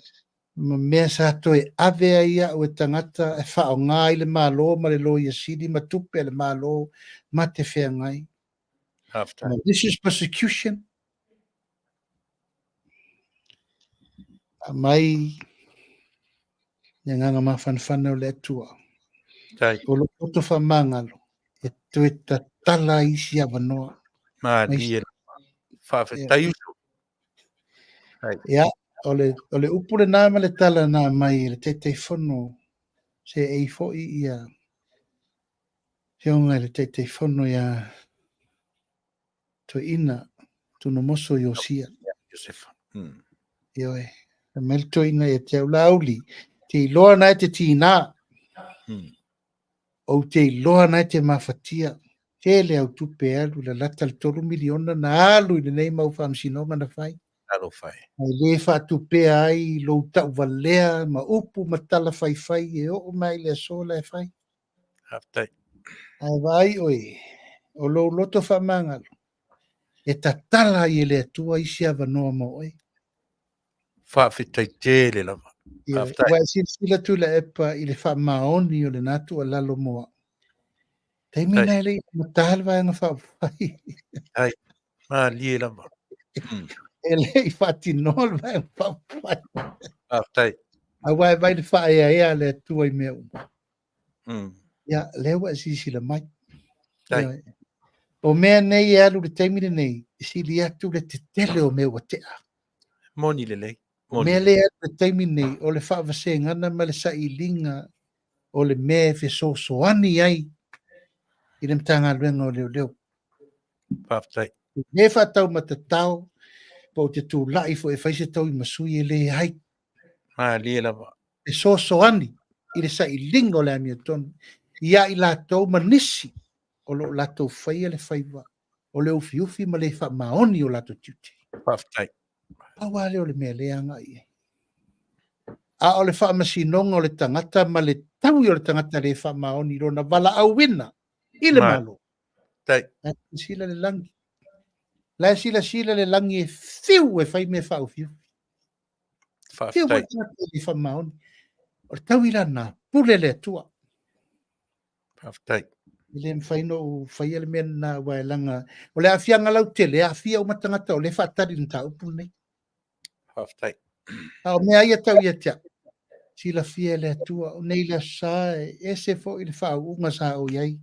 ma mea sa toe ave ai a'u e tagata e faaaoga ai le Malo ma le Loia Sili ma tupe a le Malo ma te feagai. Faafetai. Malicious persecution. Aumai le agaga mafanafana o le Atua. Tai. O lou loto faamagalo e toe tatala ai isi avanoa. Malie. Faafetai uso. Ia, o le, o le upu lena ma le tala na aumai e le Taitaifono seei foi ia Afioga i le Taitaifono ia Toeaina Tunomoso Iosia. Iosefa. Ioe. Fai mai le toeaina ia te au, Laauli, te iloa na e te tinā. Ou te iloa na e te mafatia. Tele au tupe e alu, lalata le $3 miliona na alu i lenei mau faamasinoga na fai. Talofa e. Ae le faatupea ai lou tauvalea ma upu ma tala faifai e oo mai i le aso la e fai. Faafetai. Ae vaai oe, o lou loto faamagalo, e tatala ai e le Atua isi avanoa mo oe. Faafetai tele lava. Faafetai. Ua e silasila Tuilaepa i le faamaoni o lena tuualalo mo au. Taimi na e le i amata le Vaega Faaupufai. Ai, malie lava. E le i faatinoa le Vaega Faaupufai. Faafetai. Aua e vaai le faaeaea a le Atua i mea uma. Ia, lea ua e silasila mai. Tai. O mea nei e alu i le taimi lenei, e sili atu le tetele o mea ua tea. Moni lelei. O mea lea e alu i le taimi lenei, o le faavasegana ma le sailiga o le mea e fesoasoani ai i le Matagaluega o Leoleo. Faafetai. E le faataumatatao po o te tulai foi e fai se taui ma sui e leai. Malie lava. Fesoasoani i le sailiga o le amiotonu ia i latou ma nisi o lo o latou faia le faiva o le ufiufi ma le faamaoni o latou tiute. Faafetai. Pau lava lea o le mea lea e agai i ai. A o le faamasinoga o le tagata ma le taui o le tagata le faamaoni i lona valaauina i le Malo. La e silasila le lagi. La e silasila le lagi e fiu e fai mea faaufiufi. Fiu foi le tagata e le faamaoni. O le taui la lena, pule le Atua. Faafetai. E le mafai ona ou faia le mea lena, aua e leaga o le aafiaga lautele, e aafia uma tagata o lea e faatali i le mataupu lenei. Faafetai. A o mea ia tau ia te au, silafia e le Atua, o nei le Aso Sa e ese foi le faauuga sa ou i ai.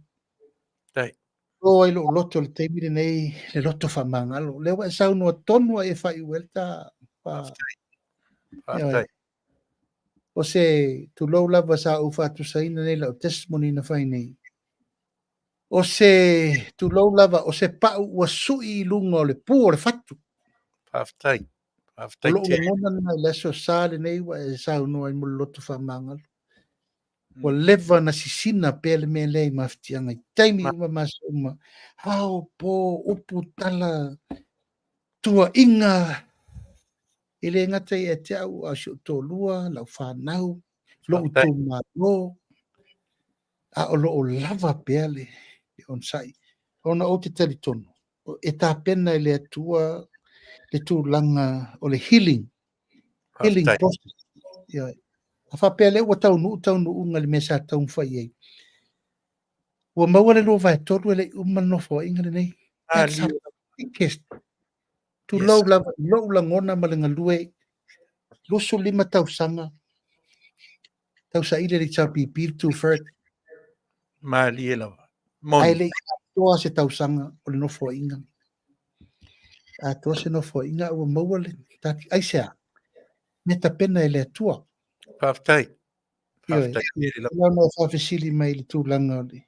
Faafetai. O ai lou loto i le taimi lenei, le loto faamagalo. O lea ua e saunoa tonu a e faaiu ai le ta... Faafetai. Faafetai. O se tulou lava sa ou faatusaina nei lau testimony na fai nei. O se tulou lava, o se pau ua sui i luga o le pu o le fatu. Faafetai. Faafetai. O lou lagona lena i le aso sa lenei ua e saunoa ai mo le loto faamagalo. Ua leva na sisina pea le mea lea i mafatiaga i taimi uma ma aso uma. Ao, po, upu, tala, tuuaiga, e le gata ia te au, a o si ou toalua, lau fanau, lou itumalo, a o lo o lava pea le onosai. Ona ou te talitonu, e tapena e le Atua le tulaga o le healing, healing process. Ioe. A faapea lea ua taunuu taunuuga i le mea sa taumafai ai, ua maua le 2/3 e le i uma le nofoaiga lenei. That's the biggest. Tulou lava i lou lagona ma le galue, 25 tausaga, tausaili le HRPP le two-third. Malie lava. Ae le i atoa se tausaga o le nofoaiga. Atoa se nofoaiga ua maua le tati. Aisea? Mea tapena e le Atua. Faafetai. Faafetai tele lava. Lana faafesili mai i le tulaga o le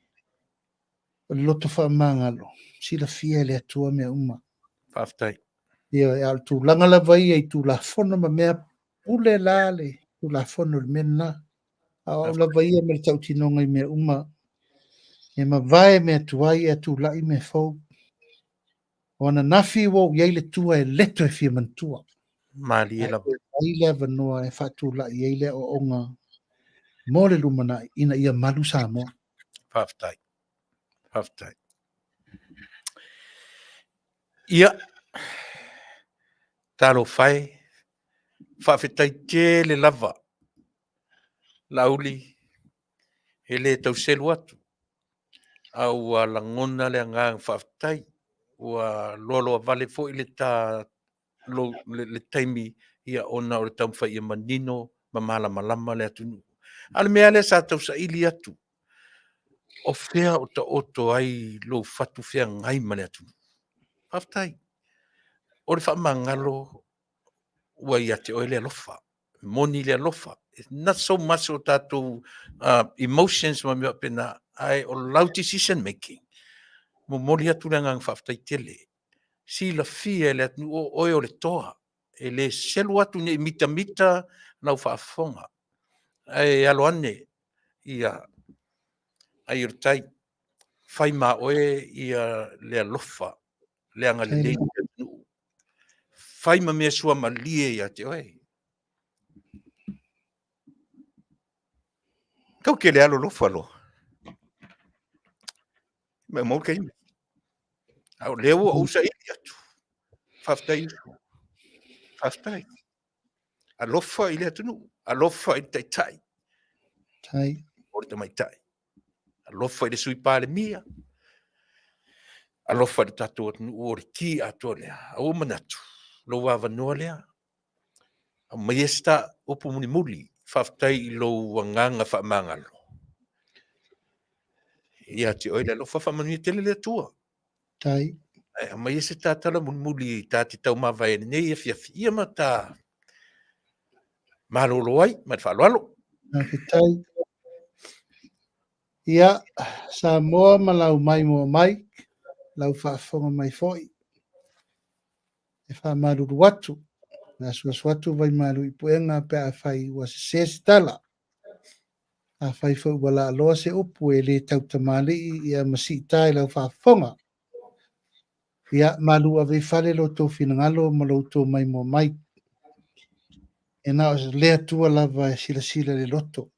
o le loto faamagalo, silafia e le Atua mea uma. Faafetai. Ioe, a o le tulaga lava ia i Tulafono ma mea, pule la le Tulafono i le mea lena. A o au lava ia ma le tautinoga i mea uma, e mavae mea tuai ae tulai mea fou. O ananafi ua ou i ai le tua e leto e fia manatua. Malie lava. Ae ai le avanoa e faatulai ai le aoaoga mo le lumanai ina ia malu Samoa. Faafetai. Faafetai. Ia, talofa e, faafetai tele lava Laauli, e le tau selu atu, a ua lagona le agaga faafetai, ua loaloa vale foi le ta le taimi ia ona o le taumafai ia manino ma malamalama le atunuu. A o le mea lea sa tausaili atu, o fea o taoto ai lou fatu feagai ma le atunuu. Faafetai. O le faamagalo ua ia te oe le alofa. Moni le alofa. It's not so much o tatou emotions ma mea faapena, ae o lau decision making. Momoli atu le agaga faafetai tele. Silafia e le atunuu o oe o le toa. E le selu atu ne i mitamita lau faafofoga. Ae alo ane ia ai o le tai. Fai ma oe ia le alofa, le agalelei i le atunuu. Fai ma mea suamalie ia te oe. Tau ke le alolofa loa. Mea mau taimi. A o lea ua ou saili atu. Faafetai uso. Faafetai. Alofa i le atunuu. Alofa i le taitai. Tai. O le tamaitai. Alofa i le sui palemia. Alofa i le tatou atunuu o le ki atoa lea. A ua manatu, lou avanoa lea. Aumaia se ta upu mulimuli. Faafetai i lou agaga faamagalo. Ia te oe le alofa faamanuia tele le Atua. Tai. Ae aumaia se ta tala mulimuli ta te taumavae lenei afiafi ia ma ta malolo ai ma le faaaloalo. Faafetai. Ia, Samoa ma lau maimoa mai, lau faafofoga mai foi. E faamalulu atu, e asuasu atu vaimalu i puega pe afai ua sese se tala. Afai foi ua laaloa se upu e le tautamalii ia ma siita i lau faafofoga. Ia, malu ave i fale lo outou finagalo ma lo outou maimoa mai. E na o le Atua lava e silasila i le loto.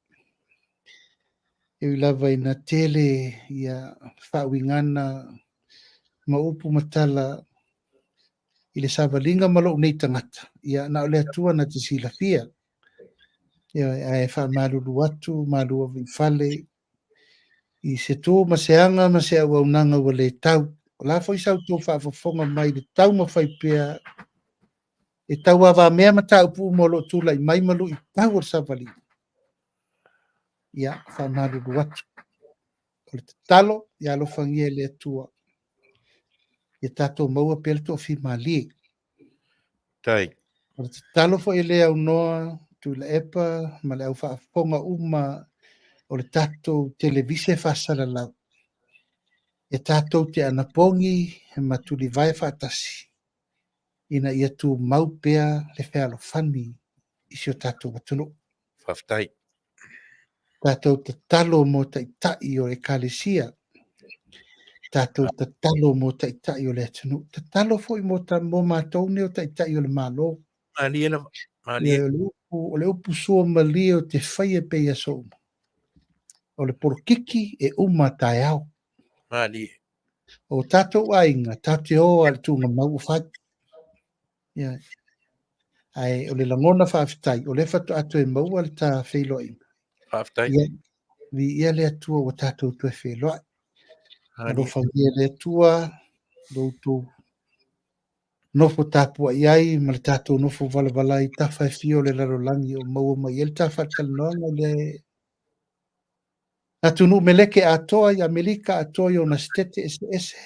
E ui lava ina tele ia faauigaga ma upu ma tala i le savaliga ma lou nei tagata, ia na o le Atua na te silafia. Ioe, ae faamalulu atu, malu ave i fale i se tu ma se aga ma se auaunaga ua le tau. O le a foi sa outou faafofoga mai i le taumafai pea e tauavamea mataupu uma o lo o tulai mai ma luitau o le savaliga, ia, faamalulu atu. O le tatalo, ia alofagia e le Atua, ia tatou maua pea le toafimalie. Tai. O le tatalo foi e le aunoa Tuilaepa ma le au faafofoga uma o le tatou televise faasalalau, e tatou te anapogi ma tulivae faatasi ina ia tumau pea le fealofani i si o tatou atunuu. Faafetai. Tatou tatalo mo taitai o Ekalesia, tatou tatalo mo taitai o le atunuu, tatalo foi mo, ta, mo matou nei o taitai o le Malo. Malie lava, malie. O le upu, o le upu sua malie o te faia pea i aso uma. O le polokiki e uma taeao. Malie. O tatou aiga, tatou te o a le tugamau o fai. Yeah. Ae o le lagona faafetai, o lea faatoa toe maua le ta feiloaiga. Faafetai. Ia, viia le Atua ua tatou toe feiloai. Alofagia le Atua, lo outou nofo tapuai ai ma le tatou nofo valavala ai i tafa e fia o le lalolagi o maua mai ai le ta faatalanoaga le atunuu meleke atoa i Amerika atoa i ona setete eseese,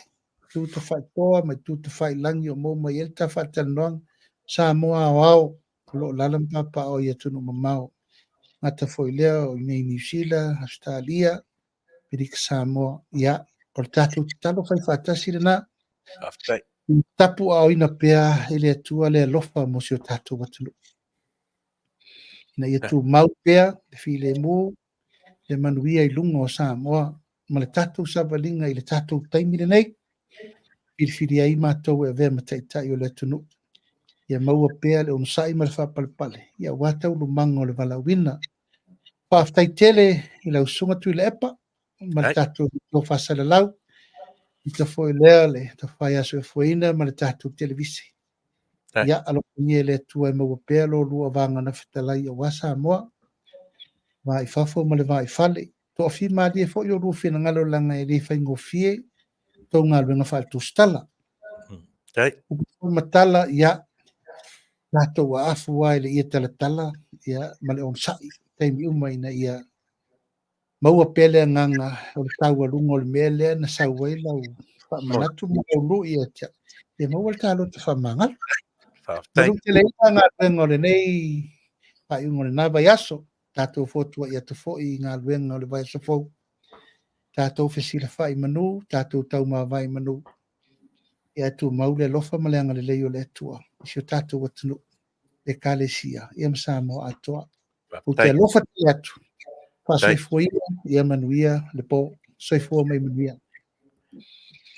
itu tafaitoa ma itu tafailagi o maua mai ai le ta faatalanoaga, Samoa aoao o lo o alaala ma papaaao i atunuu mamao, gata foi lea o i inei i Niu Sila, Ausetalia, Amerika Samoa. Ia, o le tatou tatalo fai faatasi lena. Faafetai. Tapuaaoina pea e le Atua le alofa mo si o tatou atunuu, ina ia tumau pea le filemu, le manuia i luga o Samoa ma le tatou savaliga i le tatou taimi lenei. Filifili ai matou e avea ma taitai o le atunuu. Ia maua pea le onosai ma le faapalepale ia aua taualumaga o le valaauina. Faafetai tele i lau Susuga Tuilaepa ma le tatou leitio faasalalau. Ita foi lea le Tafae Asoefuaina ma le tatou televise. Ia alofagia e le Atua e maua pea lo lua vagana fetalai aua Samoa, va i fafo ma le va i fale. Toafimalie foi o lua finagalo leaga e le faigofie tou galuega faaletusitala. Upu foi ma tala, ia, tatou aafu lava i le ie talatala ia, ma le onosai taimi uma ina ia maua pea le agaga o le taualuga o le mea lea na sau ai lau faamanatu ma lau lui ia te au, ia maua le ta loto faamagalo. Faafetai. Manuteleina galuega o lenei faaiuga o lena vaiaso, tatou fotuai atu foi i galuega o le vaiaso fou. Tatou fesilafai i manu, tatou taumavae i manu. Ia tumau le alofa ma le agalelei o le Atua i si o tatou atunuu, Ekalesia, ia ma Samoa atoa. Ou te alofa tele atu. Faasoifua ia, ia manuia le po. Soifua ma ia manuia.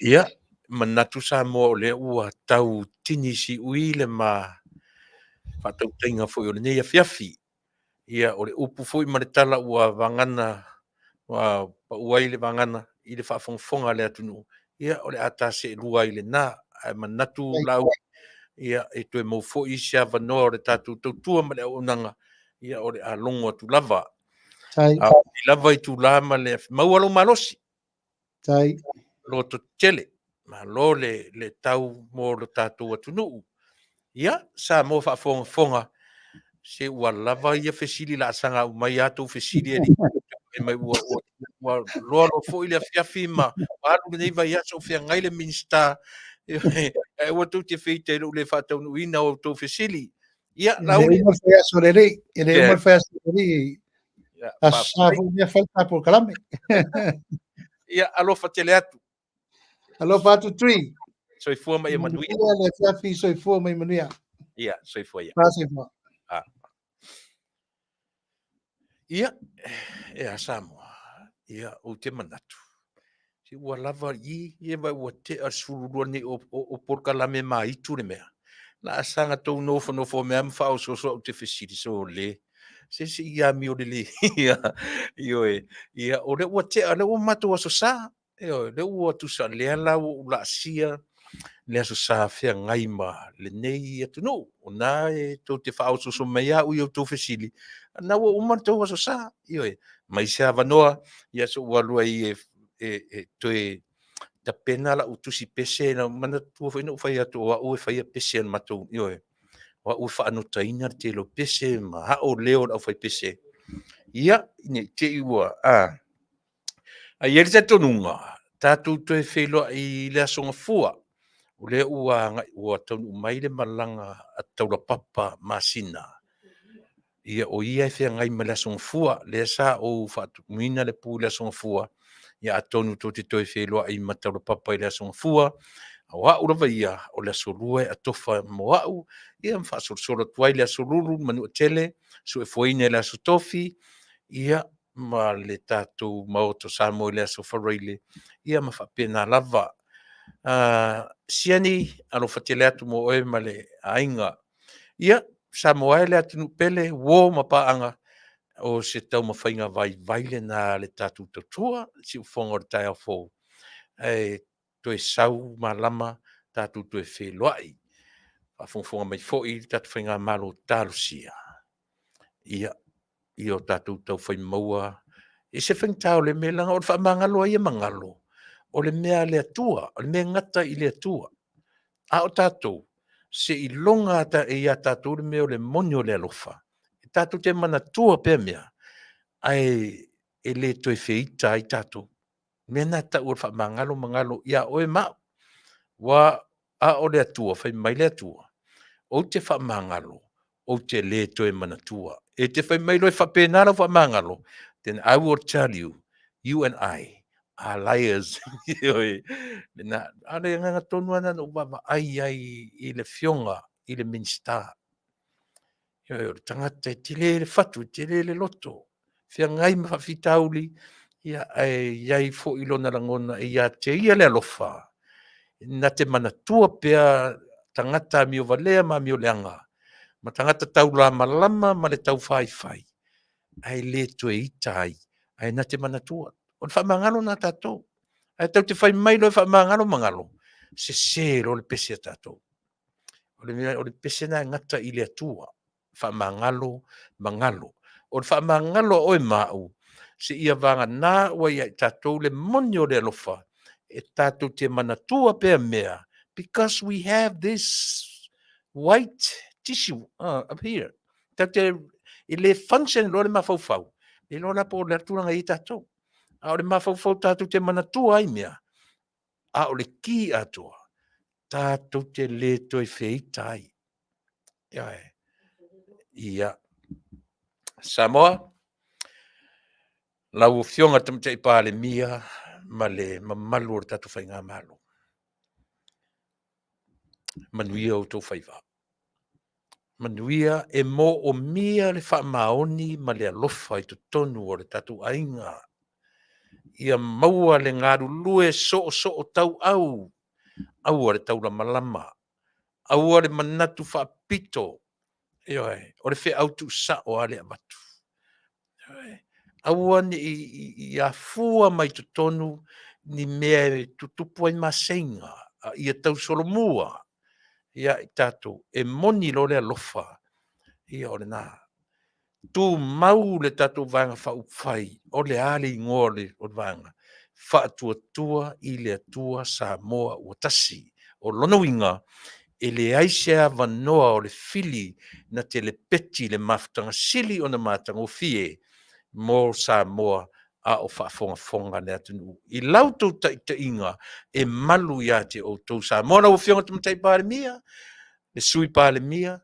Ia, manatu Samoa o lea ua tau tini siui le ma faatautaiga foi o lenei afiafi. Ia, o le upu foi ma le tala ua vagana, ua pau ai le vagana i le faafogafoga a le atunuu, ia, o le a ta seelua ai lena. Ae manatu Laauli, ia, e toe maua foi se avanoa o le tatou tautua ma le auaunaga, ia, o le a logo atu lava. Tai. A o lava itula ma le maua lou malosi. Tai. Lototetele. Malo le, le tau mo lo tatou atunuu. Ia, Samoa faafogafoga, se ua lava ia fesili laasaga aumai a tou fesili e alii mai ua, ua, ua loa loa foi le afiafi ma ua alu lenei vaiaso o feagai le Minisita. Ae aua tou te feita i lou le faataunuuina o outou fesili. Ia, E le Laauli. uma le faiaso o le alii, e le uma le faiaso o le alii. Ia, Aso Sa faafetai. foi lea fai le ta polokalame. Ia, alofa tele atu. Alofa atu Tui. Soifua ma ia manuia. Manuia le afiafi, soifua ma ia manuia. Ia, soifua ia. Faasoifua. Ah. Ia, e a Samoa. Ia, ou te manatu. Se ua lava i, ia vai ua tea le 12 nei o, o, o polokalame ma itu le mea. Laasaga tou nofonofo mea ma faaosooso au te fesili sole. Se se i amio lelei. Ioe, ia o lea ua tea, o lea ua matou Aso Sa. Ioe, lea ua tusa lea la ua ou laasia le Aso Sa feagai ma lenei atunuu. O na e tou te faaosooso mai au i a outou fesili, a na ua uma le tou Aso Sa. Ioe, aumai se avanoa, ia se i ou alu ai e toe tapena lau tusi pese. Manatua foi na ou fai atu o au e faia pese a le matou, ioe, o au e faanotaina le tele o pese ma ao leo o le aufaipese. Ia, ne i te i ua, a. Ae i ai le talitonuga, tatou toe feiloai i le Aso Gafua, o lea ua agai, ua taunuu mai le malaga a Taulapapa Masina, ia o ia e feagai ma le Aso Gafua, lea sa ou faatumuina le pu i le Aso Gafua, ia atonu tou te toe feiloai ma Taulapapa i le Aso Gafua, a o au lava ia, o le Aso Lua e atofa mo au, ia ma faasolosolo atu ai le Aso Lulu, Manuatele, Suefoina i le Aso Tofi, ia ma le tatou Maota o Samoa i le Aso Faraile, ia ma faapena lava. Siani, alofa tele atu mo oe ma le aiga. Ia, Samoa e le atunuu pele, uo ma paaga, o se taumafaiga vaivai lena a le tatou tautua, siufofoga o le taeao fou, ae toe sau malama tatou toe feiloai. Faafogafoga mai foi le tatou Faigamalo, talosia ia, ia o tatou taufai maua i se faigata o le mea, leaga o le faamagalo a ia magalo, o le mea a le Atua, o le mea e gata i le Atua. A o tatou, seiloga e ia tatou le mea o le moni o le alofa, e tatou te manatua pea mea, ae e le toe feita ai tatou. O le mea lena e tau o le faamagalo magalo ia oe ma au. Aua a o le Atua, fai mai le Atua, ou te faamagalo, ou te le toe manatua. E te fai mai loa e faapena lau faamagalo, then I will tell you, you and I are liars. Ioe, lena. A o le agaga tonu lava lena na ou vaavaai ai i le Afioga i le Minisita. Ioe, o le tagata e tele le fatu, e tele le loto, feagai ma faafitauli, ia, ae i ai foi lona lagona e ia te ia le alofa, na te manatua pea tagata amiovalea ma amioleaga, ma tagata taulamalama ma le taufaifai, ae le toe ita ai, ae na te manatua. O le faamagalo lena a tatou. Ae tatou te fai mai loa e faamagalo magalo, sese loa le pese a tatou. O le pese lena e gata i le Atua, faamagalo magalo. O le faamagalo a oe ma au, seia vagana ua ia i tatou le moni o le alofa, e tatou te manatua pea mea, because we have this white tissue up here. Tatou te, e le function loa le mafaufau, le iloa la po o le a le tulaga e i ai tatou. A o le mafaufau tatou te manatua ai mea, a o le ki atoa, tatou te le toe feita ai. Ioe. Ia. Samoa, lau Afioga i le Tamaitai Palemia ma le mamalu o le tatou Faigamalo, manuia outou faiva. Manuia e moomia le faamaoni ma le alofa i totonu o le tatou aiga. Ia maua le galulue soosoo tauau, aua le taulamalama, aua le manatu faapito, ioe, o le feau tuusao lava lea e avatu. Ioe, aua ne i afua mai totonu ni mea e tutupu ai maseiga, a ia tausolomua ia i tatou, e moni loa le alofa, ia o lena. Tumau le tatou Vaega Faaupufai, o le a le igoa o le vaega? Faatuatua i le Atua Samoa ua Tasi. O lona uiga, e leai se avanoa o le fili na te lepeti le mafutaga sili ona matagofie mo Samoa a o faafogafoga le atunuu i la outou taitaiga e malu ia te outou Samoa. Lau Afioga i le Tamaitai Palemia, le Sui Palemia,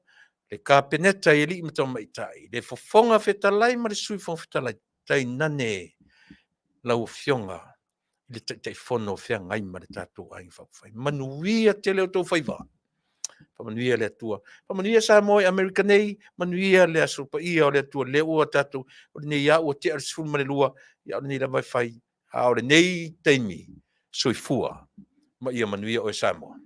le Kapeneta i alii ma tamaitai, le Fofoga Fetalai ma le Sui Fofoga Fetalai, tainane lau Afioga i le Taitaifono o feagai ma le tatou Aiga Faaupufai. Manuia tele outou faiva. Faamanuia le Atua. Faamanuia Samoa i Amerika nei, manuia le aso paia o le Atua. Lea ua tatou, o lenei lava ua tea le 12, ia o lenei lava e fai. A o lenei taimi, soifua ma ia manuia oe Samoa.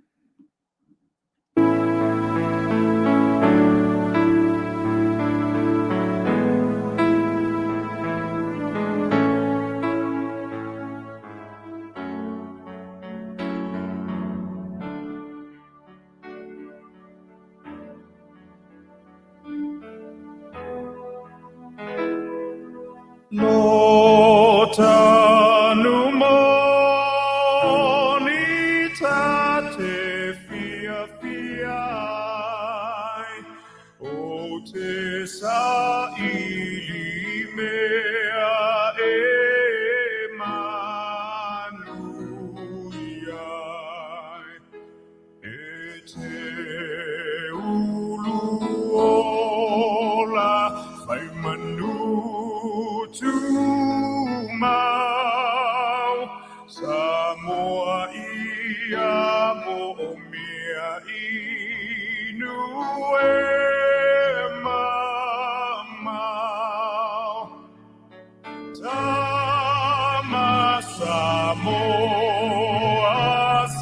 tanu moni ta te fiafia ai, o te saili mea e manuia ai. E te ulu ola fai manu tumau, Samoa ia moomia inu e mamao. Tama Samoa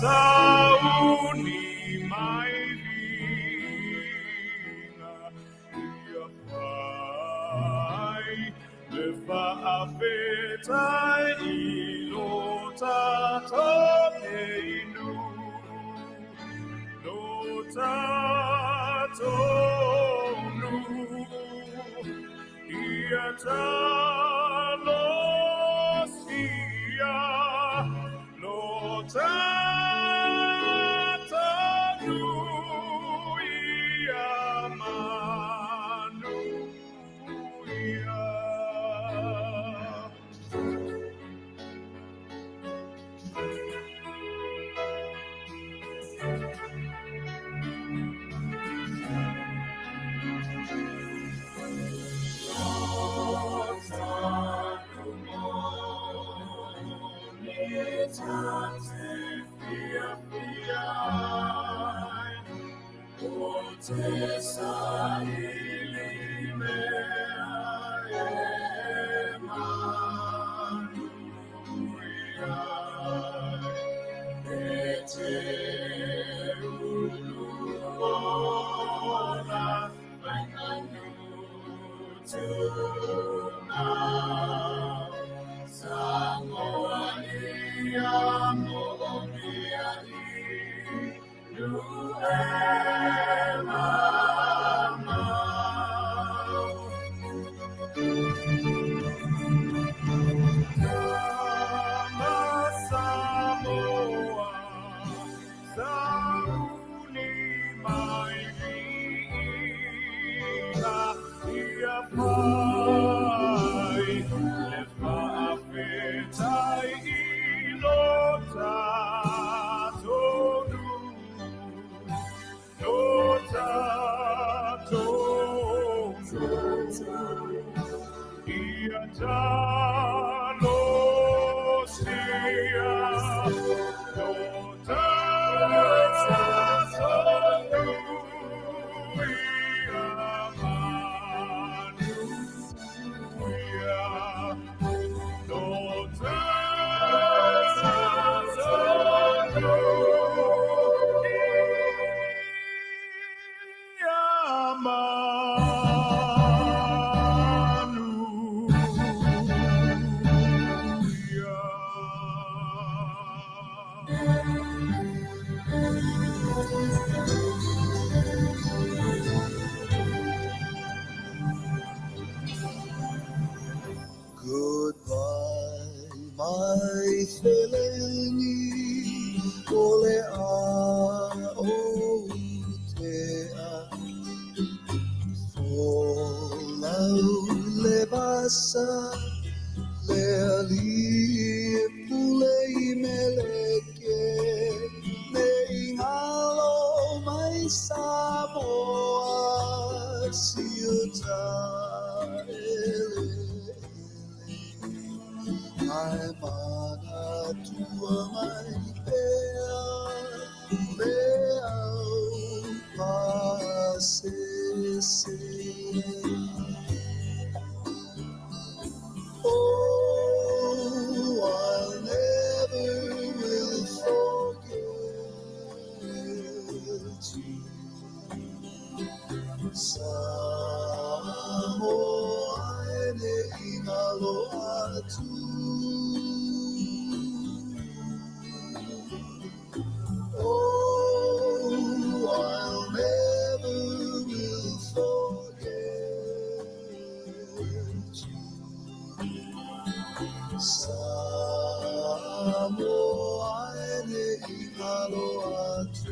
sauni mai viiga ia fai le faafetai i lo tatou nei nuu, lo tatou nuu. Ia talosia lo tatou nuu ia manuia. Goodbye, my feleni, o le a o te a. Folau le vasa, le alii e pule i meleke, me i ngalo mai Samoa, siuta ele ele. Ae manatua mai pea le au pasese. Oh, I never will forget you. Samoa e ne i ngalo atu. Oh, I'll never will forget you. Samoa e le i galo atu.